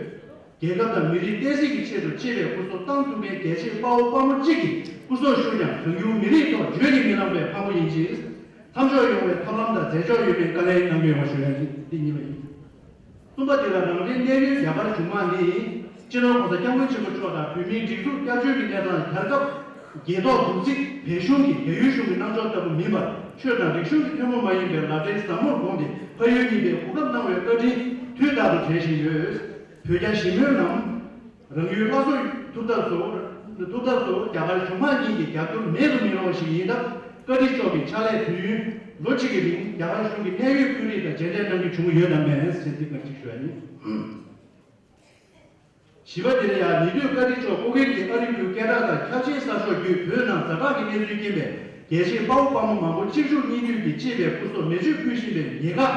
རྒྱལ་ཁབ་དང་མི་རིགས་བསྟན་སྲིད་ཀྱི་ཆེད་དུ་གཅེས་པའི་སྐུ་སྲོག་བཏང་ཐུབ་མཁན་རྒྱལ་གཅེས་དཔའ་བོ་དཔའ་མོ་གཅིག་གི་སྐུ་སྲོག་ཤོར་ཀྱང་གང་བྱུང་མི་རིགས་ཐོག་བརྗོད་ཀྱིས་མི་ལང་པའི་ཕ་བོ་ཡིན་ཕྱིར། མཚམས་འཇོག་ཡོང་བའི་ཐབས་ལམ་དང་མཛད་ཕྱོགས་ཡོད་པའི་བཀའ་ལན་གནང་རྒྱུ་ཡོང་བ་ཞུ་ཡ་ཡིན། འདི་གཉིས་པ་ཡིན། གསུམ་པ་དེ་ལ་རང་རེའི་གནས་ཡུལ་རྒྱ་གར་གཞུང་མང་ནི། སྤྱི་ནོར་༸གོང་ས་༸སྐྱབས་མགོན་ཆེན་པོ་མཆོག་དང་བོད་མིའི་སྒྲིག་འཛུགས་སྐྱབས་བཅོལ་གྱི་གནས་སྟངས་རྒྱལ་ཁབ་རྒྱལ་ཐོག་འདུག་རྩིས་བལ་གཞུང་གི་བལ་ཡུལ་གཞུང་གི་རྣམ་འབྱོར་ལྟ་བུ་མིན་པར་ཆོས་དང་རིག་གཞུང་གི་ཐུན་མོང་མ་ཡིན་པའི་ལག་འབྲེལ་ཟབ་མོར་དགོངས་ཏེ་ཕ་ཡུལ་གཉིས་ཀའི་གོ་སྐབས་གནང་བའི་བཀའ་དྲིན་དུས་རྟག་ཏུ་དྲན་བཞིན་ཡོད། བོད་རྒྱ་ཞི་མོལ་ནམ། རང་ཡུལ་སླར་གསོ་ཐུབ་ཐབས་སུ། ཐུབ་ཐབས་སུ་རྒྱ་གར་གཞུང་མང་གཉིས་ཀྱི་རྒྱབ་སྐྱོར་མེད་དུ་མི་རུང་བ་ཞིག་ཡིན་སྟབས། བཀའ་ཁྲི་མཆོག་གི་ཕྱག་ལས་དུས་ཡུན་ལོ་གཅིག་གི་རིང་རྒྱ་གར་གཞུང་གི་གནད་ཡོད་དཔོན་རིགས་དང་མཇལ་འཕྲད་གནང་རྒྱུ་བྱུང་ཡོད་དམ་མེད་ཞེས་འདི་ག་ཅིག་ཞུ་ཡ་ཡིན། བཞི་པ་དེ་ལ་ཡང་ཉེ་དུས་བཀའ་ཁྲི་མཆོག་ཨོ་རྒྱན་གྱིས་ཨ་རི་ཁུལ་སྐད་གྲགས་དང་ཁྱབ་ཆེའི་གསར་ཤོག་བརྒྱུད་བོད་ནང་ཛ་དྲག་གི་གནས་ཚུལ་རྐྱེན་པས་རྒྱལ་གཅེས་དཔའ་བོ་དཔའ་མོ་མང་པོ་གཅིག་མཇུག་གཉིས་མཐུད་ཀྱིས་གཅེས་པའི་སྐུ་སྲོག་མེ་མཆོད་ཕུལ་བཞིན་པའི་ཉེན་ཁ།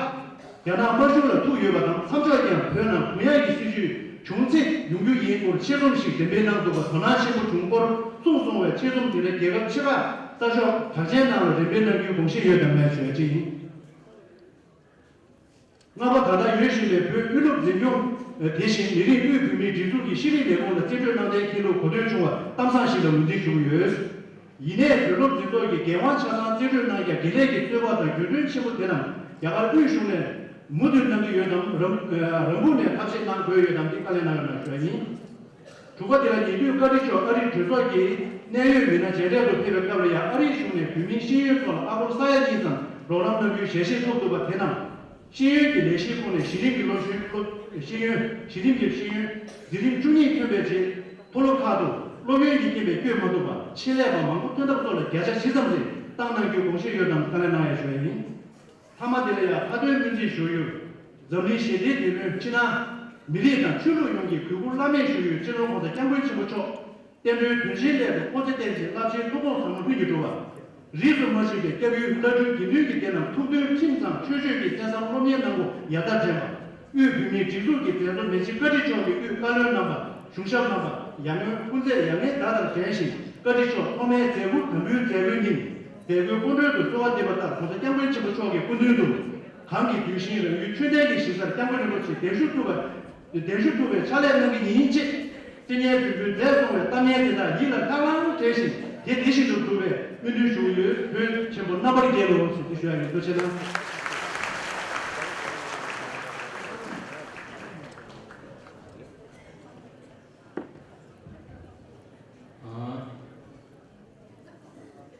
རྒྱ་ནག་དམར་གཞུང་ལ་ཐུག་ཡོད་པ་དང་མཚམས་འཇོག་ཀྱང་བོད་ནང་གུ་ཡངས་ཀྱི་སྲིད་བྱུས་བྱུང་ཚེ་ཡོང་རྒྱུ་ཡིན་སྐོར་ཆེད་རྩོམ་ཞིག་འགྲེམས་སྤེལ་གནང་འདུག་པ་དོ་སྣང་ཆེན་པོ་བྱུང་སྐོར་གསུངས་སོང་བས་ཆེད་རྩོམ་དེ་ལ་རྒྱལ་ཁབ་ཕྱི་ཁག་གསར་ཤོག་གྲགས་ཅན་ནང་ལ་འགྲེམས་སྤེལ་གནང་རྒྱུའི་དགོངས་བཞེས་ཡོད་དམ་མེད་ཞུ་ཡ་གཅིག་ཡིན། ལྔ་པ། ད་ལྟ་ཡོད་བཞིན་པའི་བོད་དབུས་སློབ་འཛིན་སྐྱོང་དེ་བཞིན་མི་རིགས་དབུས་བོད་མིའི་སྒྲིག་འཛུགས་ཀྱི་ཤེས་རིག་ལས་ཁུངས་ལ་རྩིས་སྤྲོད་གནང་གཏན་འཁེལ་ལུགས་གོ་ཐོས་བྱུང་བར་གཏམ་བཟང་ཞིག་ལ་ངོས་འཛིན་ཞུ་གི་ཡོད། ཡིན་ནའི་བོད་སློབ་འཛིན་ཚོགས་ཀྱིས་འགན་དབང་ཆ་ཚང་རྩིས་སྤྲོད་གནང་རྒྱུ་དགེ་ལས་ཀྱི་རྩོད་པ་དང་གྱོད་དོན་ཆེན་པོ་དེ་རྣམས་རྒྱ་གར་དབུས་གཞུང་ནས་མུ་མཐུད་གནང་གི་ཡོད་དམ། རང་རང་འགུལ་ནས་ཐབས་ཤེས་གནང་དགོས་ཡོད་དམ་དེ་བཀའ་ལན་གནང་ཡོད་ན་ཞུ་ཡ་ཡིན། དྲུག་པ་དེ་ལ་ཉེ་དུས་བཀའ་ཁྲི་མཆོག་ཨ་རིའི་གྲོས་ཚོགས་ཀྱི་གནད་ཡོད་མི་སྣ་མཇལ་འཕྲད་དུ་ཕེབས་པའི་སྐབས་ལ་ཡང་ཨ་རིའི་གཞུང་ནས་བོད་མིའི་ཤེས་ཡོན་ཐོག་ལ་ཨ་སྒོར་ས་ཡ་གཉིས་ཙམ་རོགས་རམ་གནང་རྒྱུའི་ཞལ་བཞེས་ཐོབ་འདུག་པ་དེ་རྣམས། ཤེས་ཡོན་གྱི་ལས་གཞིའི་ཁོངས་ནས་གཞི་རིམ་གྱི་སློབ་གཞོན་སློབ་ཤེས་ཡོན་གཞི་རིམ་གྱི་ཤེས་ཡོན་འཛིན་རིམ་བཅུ་གཉིས་ཐོན་པའི་རྗེས་མཐོ་སློབ་ཁག་ཏུ་སློབ་ཡོན་གྱི་རྐྱེན་པས་བསྐྱོད་མ་ཐུབ་པ་ཆེད་ལས་པ་མང་པོ་ཐོན་ཐབས་སོགས་ལ་བརྒྱ་ཆ་ཇི་ཙམ་རེ་བཏང་གནང་རྒྱུའི་དགོངས་བཞེས་ཡོད་དམ་བཀའ་ལན་གནང་ཡ་ཞུ་ཡ་ཡིན། མཐའ་མ་དེ་ལ་ཡང་མཐའ་དོན་སྨོན་ཚིག་ཞུ་ཡུལ། འཛམ་གླིང་ཞི་བདེའི་དེད་དཔོན་སྤྱི་ནང་། མི་རིགས་དང་ཆོས་ལུགས་ཡོངས་ཀྱི་གུས་བཀུར་བླ་མེད་ཞུ་ཡུལ་སྤྱི་ནོར་༸གོང་ས་༸སྐྱབས་མགོན་ཆེན་པོ་མཆོག་བསྟན་འགྲོའི་དོན་ཆེན་སླད་དུ་ཁོ་ཚེ་བརྟན་ཅིང་རླབས་ཆེན་ཐུགས་དགོངས་ཟབ་མོ་ལྷུན་གྱིས་གྲུབ་པ། རིས་སུ་མ་ཆད་པའི་སྐྱབས་ཡུལ་བླ་སྤྲུལ་དགེ་འདུན་གྱི་སྡེ་རྣམས་ཐུགས་མཐུན་ཁྲིམས་གཙང་ཆོས་སྤྱོད་ཀྱི་གསན་བསམ་སློབ་གཉེར་གནང་སྒོ་ཡར་ཟླར་དྲན་པ། དབུས་བོད་མིའི་སྒྲིག་འཛུགས་ཀྱི་མཛད་གཙོ་མི་རྗེ་བཀའ་ཁྲི་མཆོག་གིས་དབུས་བཀའ་བློན་རྣམ་པ་གཞུང་ཞབས་རྣམ་པ་ཡར་སྔོན་སྐུ་ཚེ་ཡར་ངོའི་ཟླ་དང་འབྲེལ་ཞིང་བཀའ་ཁྲི་མཆོག་ཐོག་མའི་མཛད་ཁུར་དམ་འབུལ་མཛད་སྒོའི་ཉིན་མཛད་སྒོའི་སྐུ་མགྲོན་དུ་གསོལ་བ་འདེབས་པ་ལྟར་༸གོང་ས་༸སྐྱབས་མགོན་ཆེན་པོ་མཆོག་གི་སྐུ་མདུན་དུ་གང་གི་གདུལ་ཞིང་རང་ཡུལ་ཆོས་ལྡན་གྱི་གཞིས་ཆགས་༸སྐྱབས་མགོན་རིན་པོ་ཆེ་གདན་ཞུ་ཐུབ་པ། གདན་ཞུ་ཐུབ་པའི་ཕྱག་ལས་གནང་གི་ཡིན་ཅེས། སྤྲིན་ཉའི་བུ་སྤུན་བསྡད་སོང་བའི་གཏམ་ངན་དེ་དག་ཡིད་ལ་ལྷང་ལྷང་དྲན་ཞིང་དེ་དེ་བཞིན་དུ་འགྲུབ་པའི་སྨོན་འདུན་ཞུ་གི་ཡོད། བོད་ཆེན་པོ་རྣམ་པར་རྒྱལ་ལོ་ཟེར་དེ་ཞུ་ཡ་ཡིན། ཐུགས་རྗེ་གནང་།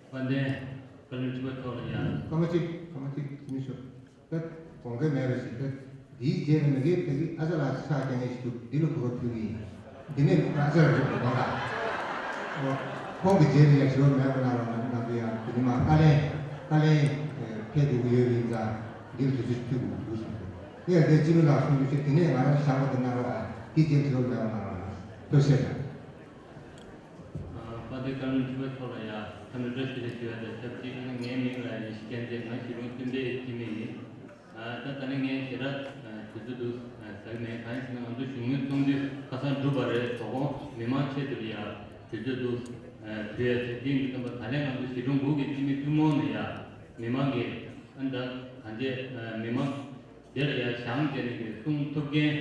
དཔལ་ལྡན་བཀའ་བློན་ཁྲི་པ་མཆོག་ལ་ཡང་། སྐར་མ་གཅིག་སྐར་མ་གཅིག་ཅི་མི་ཤོར། ད་དགོངས་འགལ་མེད་པ་ཞིག་ད་འདིའི་རྗེས་ལ་མི་དགེ་བོད་ཀྱི་ཨ་ཅག་ལགས་ཕྱག་རྒྱ་ངེས་ཤིག་འདུག་འདི་ལ་གོ་སྐབས་ཕུལ་གྱི་ཡིན། འདི་ནས་ཨ་ཅག་རེད་དགོངས་དག་ཁོང་གི་རྗེས་ལ་ཡང་ཞུ་བ་མེད་པ་གནང་རོགས་གནང་། ང་ཚོ་ཡང་འདི་ནས་མ་བཀའ་ལན་བཀའ་ལན་ཕེབས་དགོས་ཀྱི་ཡོད་པ་ཡིན་ཙང་འདི་ལ་དུས་ཚོད་ཕུལ་དགོས་འདུག་གསུངས་འདུག་ངས་འདི་སྤྱི་མི་ལགས་གསུང་རྒྱུ་ཞིག་འདི་ནས་ང་རང་བཞག་པ་འདི་གནང་རོགས་ཨ། འདི་རྗེས་ཞུ་བ་མེད་པ་གནང་རོགས་གནང་། ཐུགས་རྗེ་ཆེ། དཔལ་ལྡན་བཀའ་བློན་ཁྲི་པ་མཆོག་ལ་ཡང་འཚམས་འདྲི་བཀྲ་ཤིས་བདེ་ལེགས་ཞུ་ཡ་དང་ཆབས་ཅིག་ངའི་མིང་ལ་ཡེ་ཤེས་རྒྱལ་མཚན། ང་གཞིས་གྲོང་བསྟན་པའི་སྤྱི་མི་ཡིན། ད་ད་ནི་ངས་ཞེ་དྲག་དུས་ཚོད་འདུག་ཟེར་གི་མེད། གང་ཡིན་ཟེར་ན་ང་ཚོ་གཞུང་གི་ཚོགས་འདུ་ཁ་སང་གྲུབ་པ་རེད། དོ་དགོང་མི་མང་ཆེད་དུ་ལ་ཡང་དུས་ཚོད་འདུག་ཕུལ་ཡ་དེ་དེ་ཡིན་དུས་ཙམ་པ་ད་ལན་ང་ཚོ་གཞིས་གྲོང་དགུ་གི་སྤྱི་མི་ཐུན་མོང་ནས་ཡང་མི་མང་གི་ཨ་ད་གང་བྱས་མི་མང་དེ་ལ་ཡང་བཞེངས་བྱས་ནས་ཀྱི་གསུང་ཐུབ་མཁན་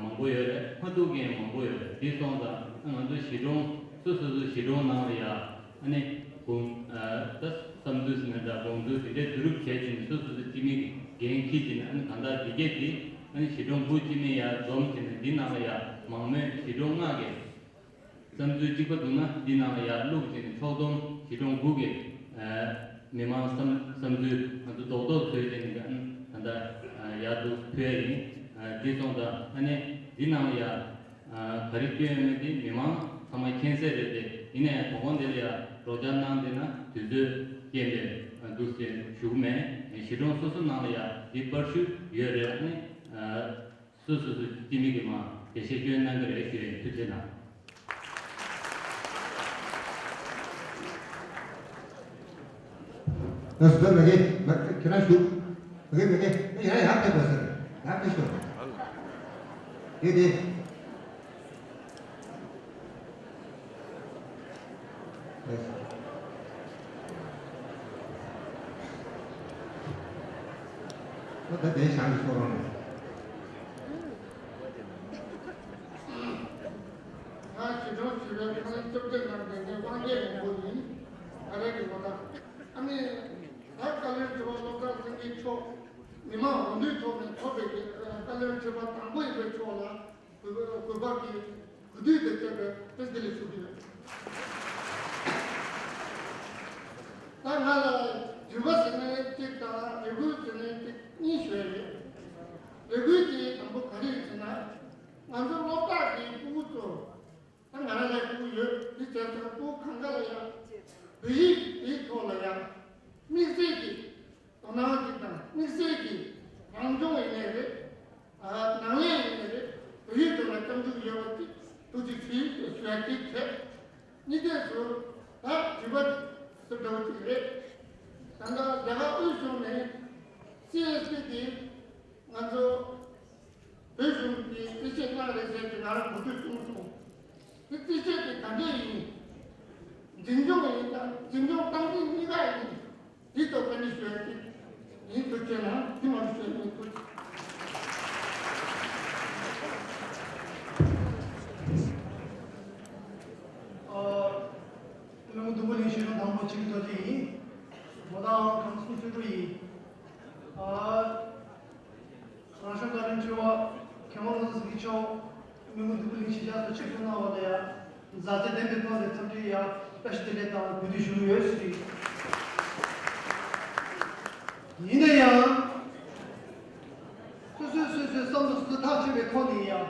མང་པོ་ཡོད་རེད། མ་ཐུབ་མཁན་མང་པོ་ཡོད་རེད། དེ་སོང་ཙང་ང་ཚོ་གཞིས་གྲོང་སོ་སོ་སོ་གཞིས་གྲོང་ནང་ལ་ཡང་ཨ་ནི་དགོངས་ད་བསམ་ཚུལ་ཟེར་ན་འདྲ་དགོངས་ཚུལ་དེ་འདྲའི་བསྡུ་རུབ་བྱས་བྱས་ནས་སོ་སོ་སོ་སྤྱི་མི་གི་འགན་འཁྱེར་བྱས་ནས་ཨ་ནི་གང་ལྟར་འདི་གས་དེ་ཨ་ནི་གཞིས་གྲོང་དགུ་སྤྱི་མི་ཡང་འཛོམས་བྱས་ནས་འདི་ནང་ལ་ཡང་མང་མོས་གཞིས་གྲོང་ལྔ་གི་བསམ་ཚུལ་གཅིག་པ་འདུག་ན་འདི་ནང་ལ་ཡར་བླུགས་བྱས་ནས་ཕྱོགས་བསྡོམས་གཞིས་གྲོང་དགུ་གི་མི་མང་བསམ་བསམ་ཚུལ་ང་ཚོ་རྡོག་རྡོག་བཟོས་བྱས་ནས་ད་ལྟ་ཡར་དུ་ཕུལ་ཡ་ཡིན། འདི་སོང་ཙང་ཨ་ནི་འདི་ནང་ལ་ཡ་ག་རེ་སྐྱོན་ཡོད་མེད་དེ་མི་མང་ཚང་མ་མཁྱེན་གསལ་རེད་དེ། ཡིན་ན་ཡང་དོ་དགོང་འདི་ལ་ཡ་རོགས་སྐྱོར་གནང་བསྡད་ན་དུས་ཚོད་རྐྱེན་པས་འདུག་ཟེར་ཞུ་གི་མེད། གཞིས་གྲོང་སོ་སོ་ནང་ལ་ཡ་འདི་པར་ཞུ་ཡོད་རེད། ཨ་ནི། སོ་སོ་སོ་སྤྱི་མི་གི་མ་འགྲེལ་བཤད་སྐྱོན་གནང་གི་རེད་ཞུ་ཡིན། ཐུགས་རྗེ་གནང་། ལགས་སོ། ད་མ་གི་མ་ཁྱེད་རང་ཞུ། མ་གི་མ་གི་ཡང་ཡང་ཕེབས་དགོས་ཟེར། ཡང་ཕེབས་ཤོག་དེ་དེ། ད་དེ་བཞག་ནས་སོ་རོགས་གནང་། ང་གཞིས་གྲོང་ཞི་བའི་ཁང་བཅོ་བརྒྱད་ནང་འདུས་ནས་དབང་རྒྱལ་ལྷུན་པོ་ཡིན། ད་རེས་ཀྱི་ངོ་ཐག་ཨ་ནི་ད་བཀའ་བློན་ཁྲི་པ་བློ་བཟང་སེང་གེ་མཆོག་མི་མང་འོས་བསྡུའི་ཐོག་ནས་ཐོབ་པའི་བཀའ་བློན་ཁྲི་པ་དང་པོ་ཡིན་པའི་ཕྱོགས་ལ། གུས་པ་གུས་པ་གི་གུས་འདུད་དང་བཅས་པའི་བཀྲ་ཤིས་བདེ་ལེགས་ཞུ་གི་ཡོད། ད་ང་ལ་དྲི་བ་ཟེར་ནས་གཅིག་དང་རེ་སྐུལ་ཟེར་ནས་གཅིག་གཉིས་ཞུ་ཡ་ཡོད། རེ་སྐུལ་དེ་དང་པོ་ག་རེ་ཡིན་ཟེར་ན། ང་ཚོ་སློབ་གྲྭ་གི་ཕྲུ་གུ་ཚོ། ད་ང་རང་ལ་ཕྲུ་གུ་ཡོད། དེ་བྱས་ཙང་ཕྲུ་གུ་གང་ག་ལ་ཡང་བོད་ཡིག་དེའི་ཐོག་ལ་ཡང་དམིགས་བསལ་གྱི་དོ་སྣང་ཅིག་དང་དམིགས་བསལ་གྱི་རང་སྦྱོང་ཡིན་ནའི་རེད། ཨ་ནང་ལས་ཡིན་ནའི་རེད། བོད་ཡིག་ཐོག་ལ་སྐྱོང་འཇུག་ཡོད་པ་ཅིག་ཐུགས་རྗེ་ཆེ་ཞུ་ཡ་གཅིག་བྱས། གཉིས་དེ་ཚོ་ད་དྲི་བ་སུ་འདྲ་བོ་ཅིག་རེད། ད་ལྟ་རྒྱ་གར་དབུས་གཞུང་ནས་སི་ཨེས་པི་དེ་ང་ཚོ་བོད་གཞུང་གིས་རྩིས་བཞེས་གནང་རེད་ཟེར་གྱི་ང་རང་གོ་ཐོས་བྱུང་སོང་། དེ་རྩིས་བཞེས་དེ་ག་འདྲས་ཡིན། འཛིན་སྐྱོང་ཡིན་དང་འཛིན་སྐྱོང་སྟངས་འཛིན་གཉིས་ཀ་ཡིན། དེ་ཐོག་བཀའ་འདྲི་ཞུ་ཡ་ཅིག་ཡིན། ཐུགས་རྗེ་གནང་། དེ་མ་ཞུ་ཡ་ཡིན། ཐུགས་རྗེ། ཨ། བློན་པོ་སྟོབས་པ་གླིང་གཞིས་གྲོང་དང་པོ་ཆིབས་བསྒྱུར་རྡོ་རྗེ་ཡིན། ངོ་ཐག་ཨང་གྲངས་སུམ་ཅུ་དྲུག་ཡིན། ཨ། རང་སྐྱོང་བཀའ་བློན་ཁྲི་པ་མཁས་དབང་བློ་བཟང་སེང་གེ་མཆོག་བློན་པོ་སྟོབས་པ་གླིང་གཞིས་ཆགས་སུ་ཆིབས་བསྒྱུར་གནང་བ་ལ་ཡང་མཛའ་བརྩེ་ལྡན་པའི་ཐོག་ནས་འཚམས་འདྲི་ཡང་བཀྲ་ཤིས་བདེ་ལེགས་དང་གུས་འདུད་ཞུ་གི་ཡོད་ཟེར། ཡིན་ན་ཡང་སོ་སོས་སོ་སོའི་བསམ་བློ་སོ་སོ་ཐག་ཆོད་པའི་ཐོག་ནས་ཡང་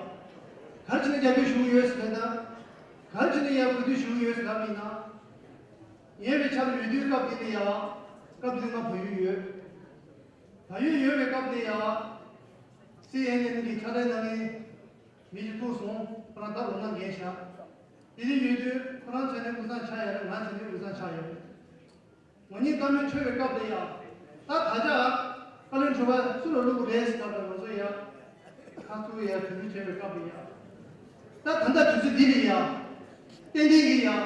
ག་རེ་བྱས་ནས་རྒྱབ་སྐྱོར་ཞུ་གི་ཡོད་ཟེར་ན། ག་རེ་བྱས་ནས་ཡང་གུས་འདུད་ཞུ་གི་ཡོད་ཟེར་ལབ་ཡིན་ན། ཉེ་བའི་ཆར་འོས་བསྡུའི་སྐབས་དེ་ལ་ཡང་སྐབས་དེ་ང་བལ་ཡུལ་ཡོད། བལ་ཡུལ་ཡོད་པའི་སྐབས་དེ་ཡང་སི་ཨེན་ཨེན་གི་ཕྱག་ལས་གནང་མཁན་མི་ཞིག་ཐུག་སོང་། ཁོ་རང་ད་ལོ་ན་རྒས་ཤག་དེ་དུས་ཡོད་དུས་ཁོ་རང་ཆ་ནས་དབུས་གཙང་ཆགས་ཡོད་རེད། ང་ཆ་ནས་དབུས་གཙང་ཆགས་ཡོད་རེད། ང་གཉིས་བཀའ་མོལ་འཕྲོད་པའི་སྐབས་དེ་ཡང་ད་ད་ཆ་བཀའ་བློན་ཁྲི་པ་སུ་ལ་བླུག་དགོས་རེད་ཟེར་ལབ་པ་ང་ཚོ་ཡང་ཁ་ཚུར་ཡང་གྲོས་མོལ་བྱས་པའི་སྐབས་དེ་ཡང་། ད་ད་ལྟ་དུས་ཚོད་འདི་ལ་ཡང་ཏན་ཏན་གྱིས་ཡང་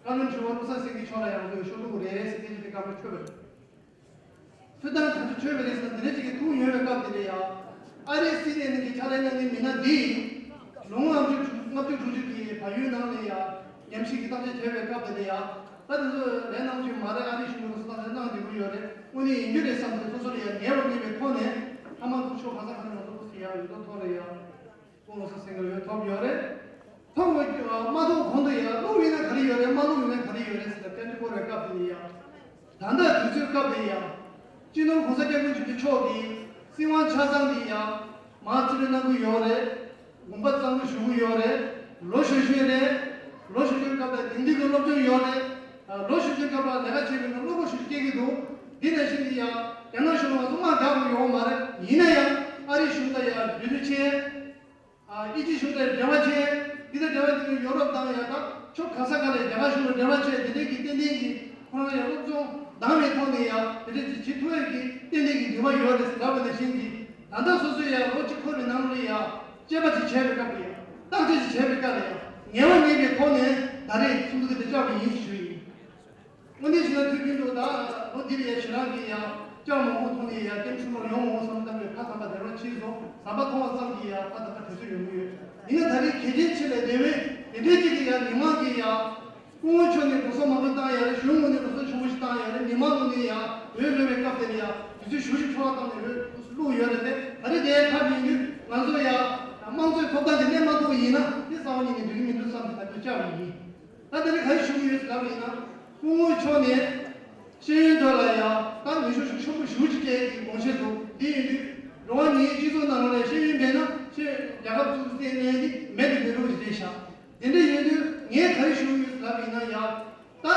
བཀའ་བློན་ཁྲི་པ་བློ་བཟང་སེང་གེ་མཆོག་ལ་ཡང་ང་ཚོས་ཤོག་བླུག་དགོས་རེད་ཟེར་ཏན་ཏན་གྱིས་བཀའ་མོལ་འཕྲོད་པ་རེད། ཐུགས་དམ་དམ་ཆོས་ཆོས་པ་རེད་ཟེར་ན་འདི་འདྲ་ཅིག་གི་ཐུགས་ཡོད་པའི་སྐབས་དེ་ལ་ཡང་ཨ་རིའི་སྲིད་བློན་གྱི་ཕྱག་ལས་གནང་མཁན་མི་སྣ་འདིས་ལོ་ངོ་ལྔ་བཅུ་ལྔ་བཅུ་ དྲུག་ཅུ་གི་བལ་ཡུལ་ནང་ལ་ཡ་ཉམས་ཞིབ་ཀྱི་གཏམ་བཤད་བྱས་པའི་སྐབས་དེ་ལ་ཡ། ད་དེ་ཚོ་ལས་གནང་རྒྱུ་མ་རེད། ཨ་རིའི་གཞུང་གི་སོ་ཐམས་ཅད་གནང་བསྡད་ཀྱི་ཡོད་རེད། དངོས་གནས་ཡིན་རྒྱུ་རེད་བསམ་སྟེ་སོ་སོ་ལ་ཡ་ངེས་པ་མེད་པའི་ཐོག་ནས་ཐ་མག་འཐུ་ཆོག་གང་ས་གང་ལ་འགྲོ་དགོས་ཟེར་ཡ་ཡོད་མདོག་ཐོག་རེད་ཡ། སྐུ་ངོ་ས་སེང་གེ་ཡོད་ཐོབ་ཡོད་རེད། ཐོབ་ཡོད་མ་ཐོབ་གོང་དུ་ཡ་བླུགས་ཡོད་ན་ག་རེ་ཡོད་རེད། མ་བླུགས་ཡོད་ན་ག་རེ་ཡོད་རེད་ཟེར་ལ་བཀའ་འདྲི་སྐོར་བའི་སྐབས་དེ་ནས་ཡ། ད་ལྟ་དུས་ཚོད་སྐབས་དེ་ཡ། སྤྱི་ནོར་༸གོང་ས་༸སྐྱབས་མགོན་ཆེན་པོ་མཆོག་གིས་སྲིད་དབང་ཆ་ཚང་དེ་ཡ། མར་རྩིས་སྤྲོད་གནང་གི་ཡོད་རེད། དགོངས་པ་གཙང་མ་ཞུ་གི་ཡོད་རེད། ལོ་གཞོན་གཞོན་རེད། ལོ་གཞོན་གཞོན་སྐབས་ལ་དེང་དུས་ཀྱི་སློབ་སྦྱོང་ཡོད་རེད། ལོ་གཞོན་གཞོན་སྐབས་ལ་ལས་ཀ་བྱེད་པའི་ནང་བློ་ཁོག་ཞིག་སྐྱེ་གི་འདུག་འདི་ནང་བཞིན་གྱི་ཡ། རྒྱ་ནག་གཞུང་ལ་ང་ཚོ་དམག་རྒྱག་དགོས་ཡོད་མ་རེད། ཡིན་ན་ཡང་ཨ་རིའི་གཞུང་དང་ཡ་འབྲེལ་མཐུད་བྱས། ཨ་ཨི་ཇི་གཞུང་དང་འབྲེལ་བ་བྱས། འདི་དང་འབྲེལ་བ་འདི་ནི་ཡོ་རོབ་དང་ཡ། ད་ཕྱོགས་ག་ས་ག་ལ་རྒྱ་གར་གཞུང་དང་འབྲེལ་བ་བྱས། དེ་འདྲའི་གི་ཏན་ཏན་གྱི་ཁོ་རང་ཡ་སློབ་སྦྱོང་འདང་བའི་ཐོག་ནས་ཡ་དེ་འདྲའི་གི་བྱེད་ཐུབ་ཡ་གི་ཏན་ཏན་གྱི་ནུས་པ་ཡོད་རེད་ཟེར་ལབ་པ་ནང་བཞིན་གྱི། ད་ལྟ་སོ་སོའི་ཡ་ལོ་གཅིག་འཁོར་བའི་ནང་ལ་ཡ་དཔྱད་པ་ཅིག་བྱས་པའི་སྐབས་ལ་ཡ། བརྟག་དཔྱད་ཅིག་བྱས་པའི་སྐབས་ལ་ཡ་ངེས་པ་མེད་པའི་ཐོག་ནས་ད་རེས་ཚོགས་འདུ་དེ་བཅར་བ་ཡིན་ཞུ་ཡིན། དངོས་གནས་བྱས་ན་དུས་རྒྱུན་དུ་ད་ལོ་འདི་ལ་ཡ་ཞེ་དྲག་གི་ཡ་བཅར་མ་འོངས་ཐོག་ནས་ཡ་ཀེམ་ཆུང་མར་ཡོང་མ་འོངས་བསམ་བློ་བཏང་བའི་ཕ་དམ་པ་དེ་རང་ཕྱིན་སོང་། ཟམ་པ་མཐོང་བ་ཙམ་གྱིས་ཡ་ཕ་དམ་པ་དེ་ཚོ་ཡོང་གི་ཡོད། ཡིན་ན་ད་རེས་གལ་ཆེན་ཆེ་ལས་དེ་བས་དེ་འདྲའི་གཅིག་གི་ཡ་མི་མང་གི་ཡ། སྐུ་ངོ་མཆོག་ནས་འགྲོ་སོང་མང་པོ་བཏང་ཡ་རེད། གཞུང་ངོས་ནས་འགྲོ་སོང་ཆེན་པོ་ཞིག་བཏང་ཡ་རེད། མི་མང་ངོས་ནས་ཡ་འོས་ལོན་པའི་སྐབས་དེ་ལ་ཡ་དུས་ཚོད་ཞུ་ཞིག་འཕྲོ་བརླག་བཏང་ནས་འོས་བླུགས་ཡོད་རེད་དེ། ད་རེས་དེ་ཐབས་ཡིན་དུས་ང་ཚོ་ཡ་དམངས་གཙོའི་ཐོབ་ཐང་དེ་གནས་མ་ཐུབ་པ་ཡིན་ན་དེ་རྩ་བ་ཉིད་ནས་འགྲིག་གི་མི་འདུག་བསམ་སྟེ་ད་དུས་བཅར་བ་ཡིན། ད་དེ་ནི་ག་རེ་ཞུ་གི་ཡོད་ཟེར་ལབ་པ་ཡིན་ན། སྐུ་ངོ་མཆོག་ནས་ཤེས་ཡོན་ཐོག་ལ་ཡང་ད་ནུས་ཤུགས་ཤུགས་ཆེན་པོ་ཞེ་པོ་ཅིག་སྤྲད་ཀྱི་དགོངས་བཞེས་འདུག་དེ་ཡིན་དུས་འགྲོ་བ་མིའི་སྤྱི་ཚོགས་ནང་ལོགས་ལ་ཤེས་ཡོན་མེད་ན་ཤེས་རྒྱལ་ཁབ་བཙུགས་སའི་གནས་འདི་མེད་དུ་མི་རུང་ཞིག་རེད་ཤག་དེ་འདྲ་ཡིན་དུས་ངས་ག་རེ་ཞུ་གི་ཡོད་ཟེར་ལབ་པ་ཡིན་ན་ཡང་། ད་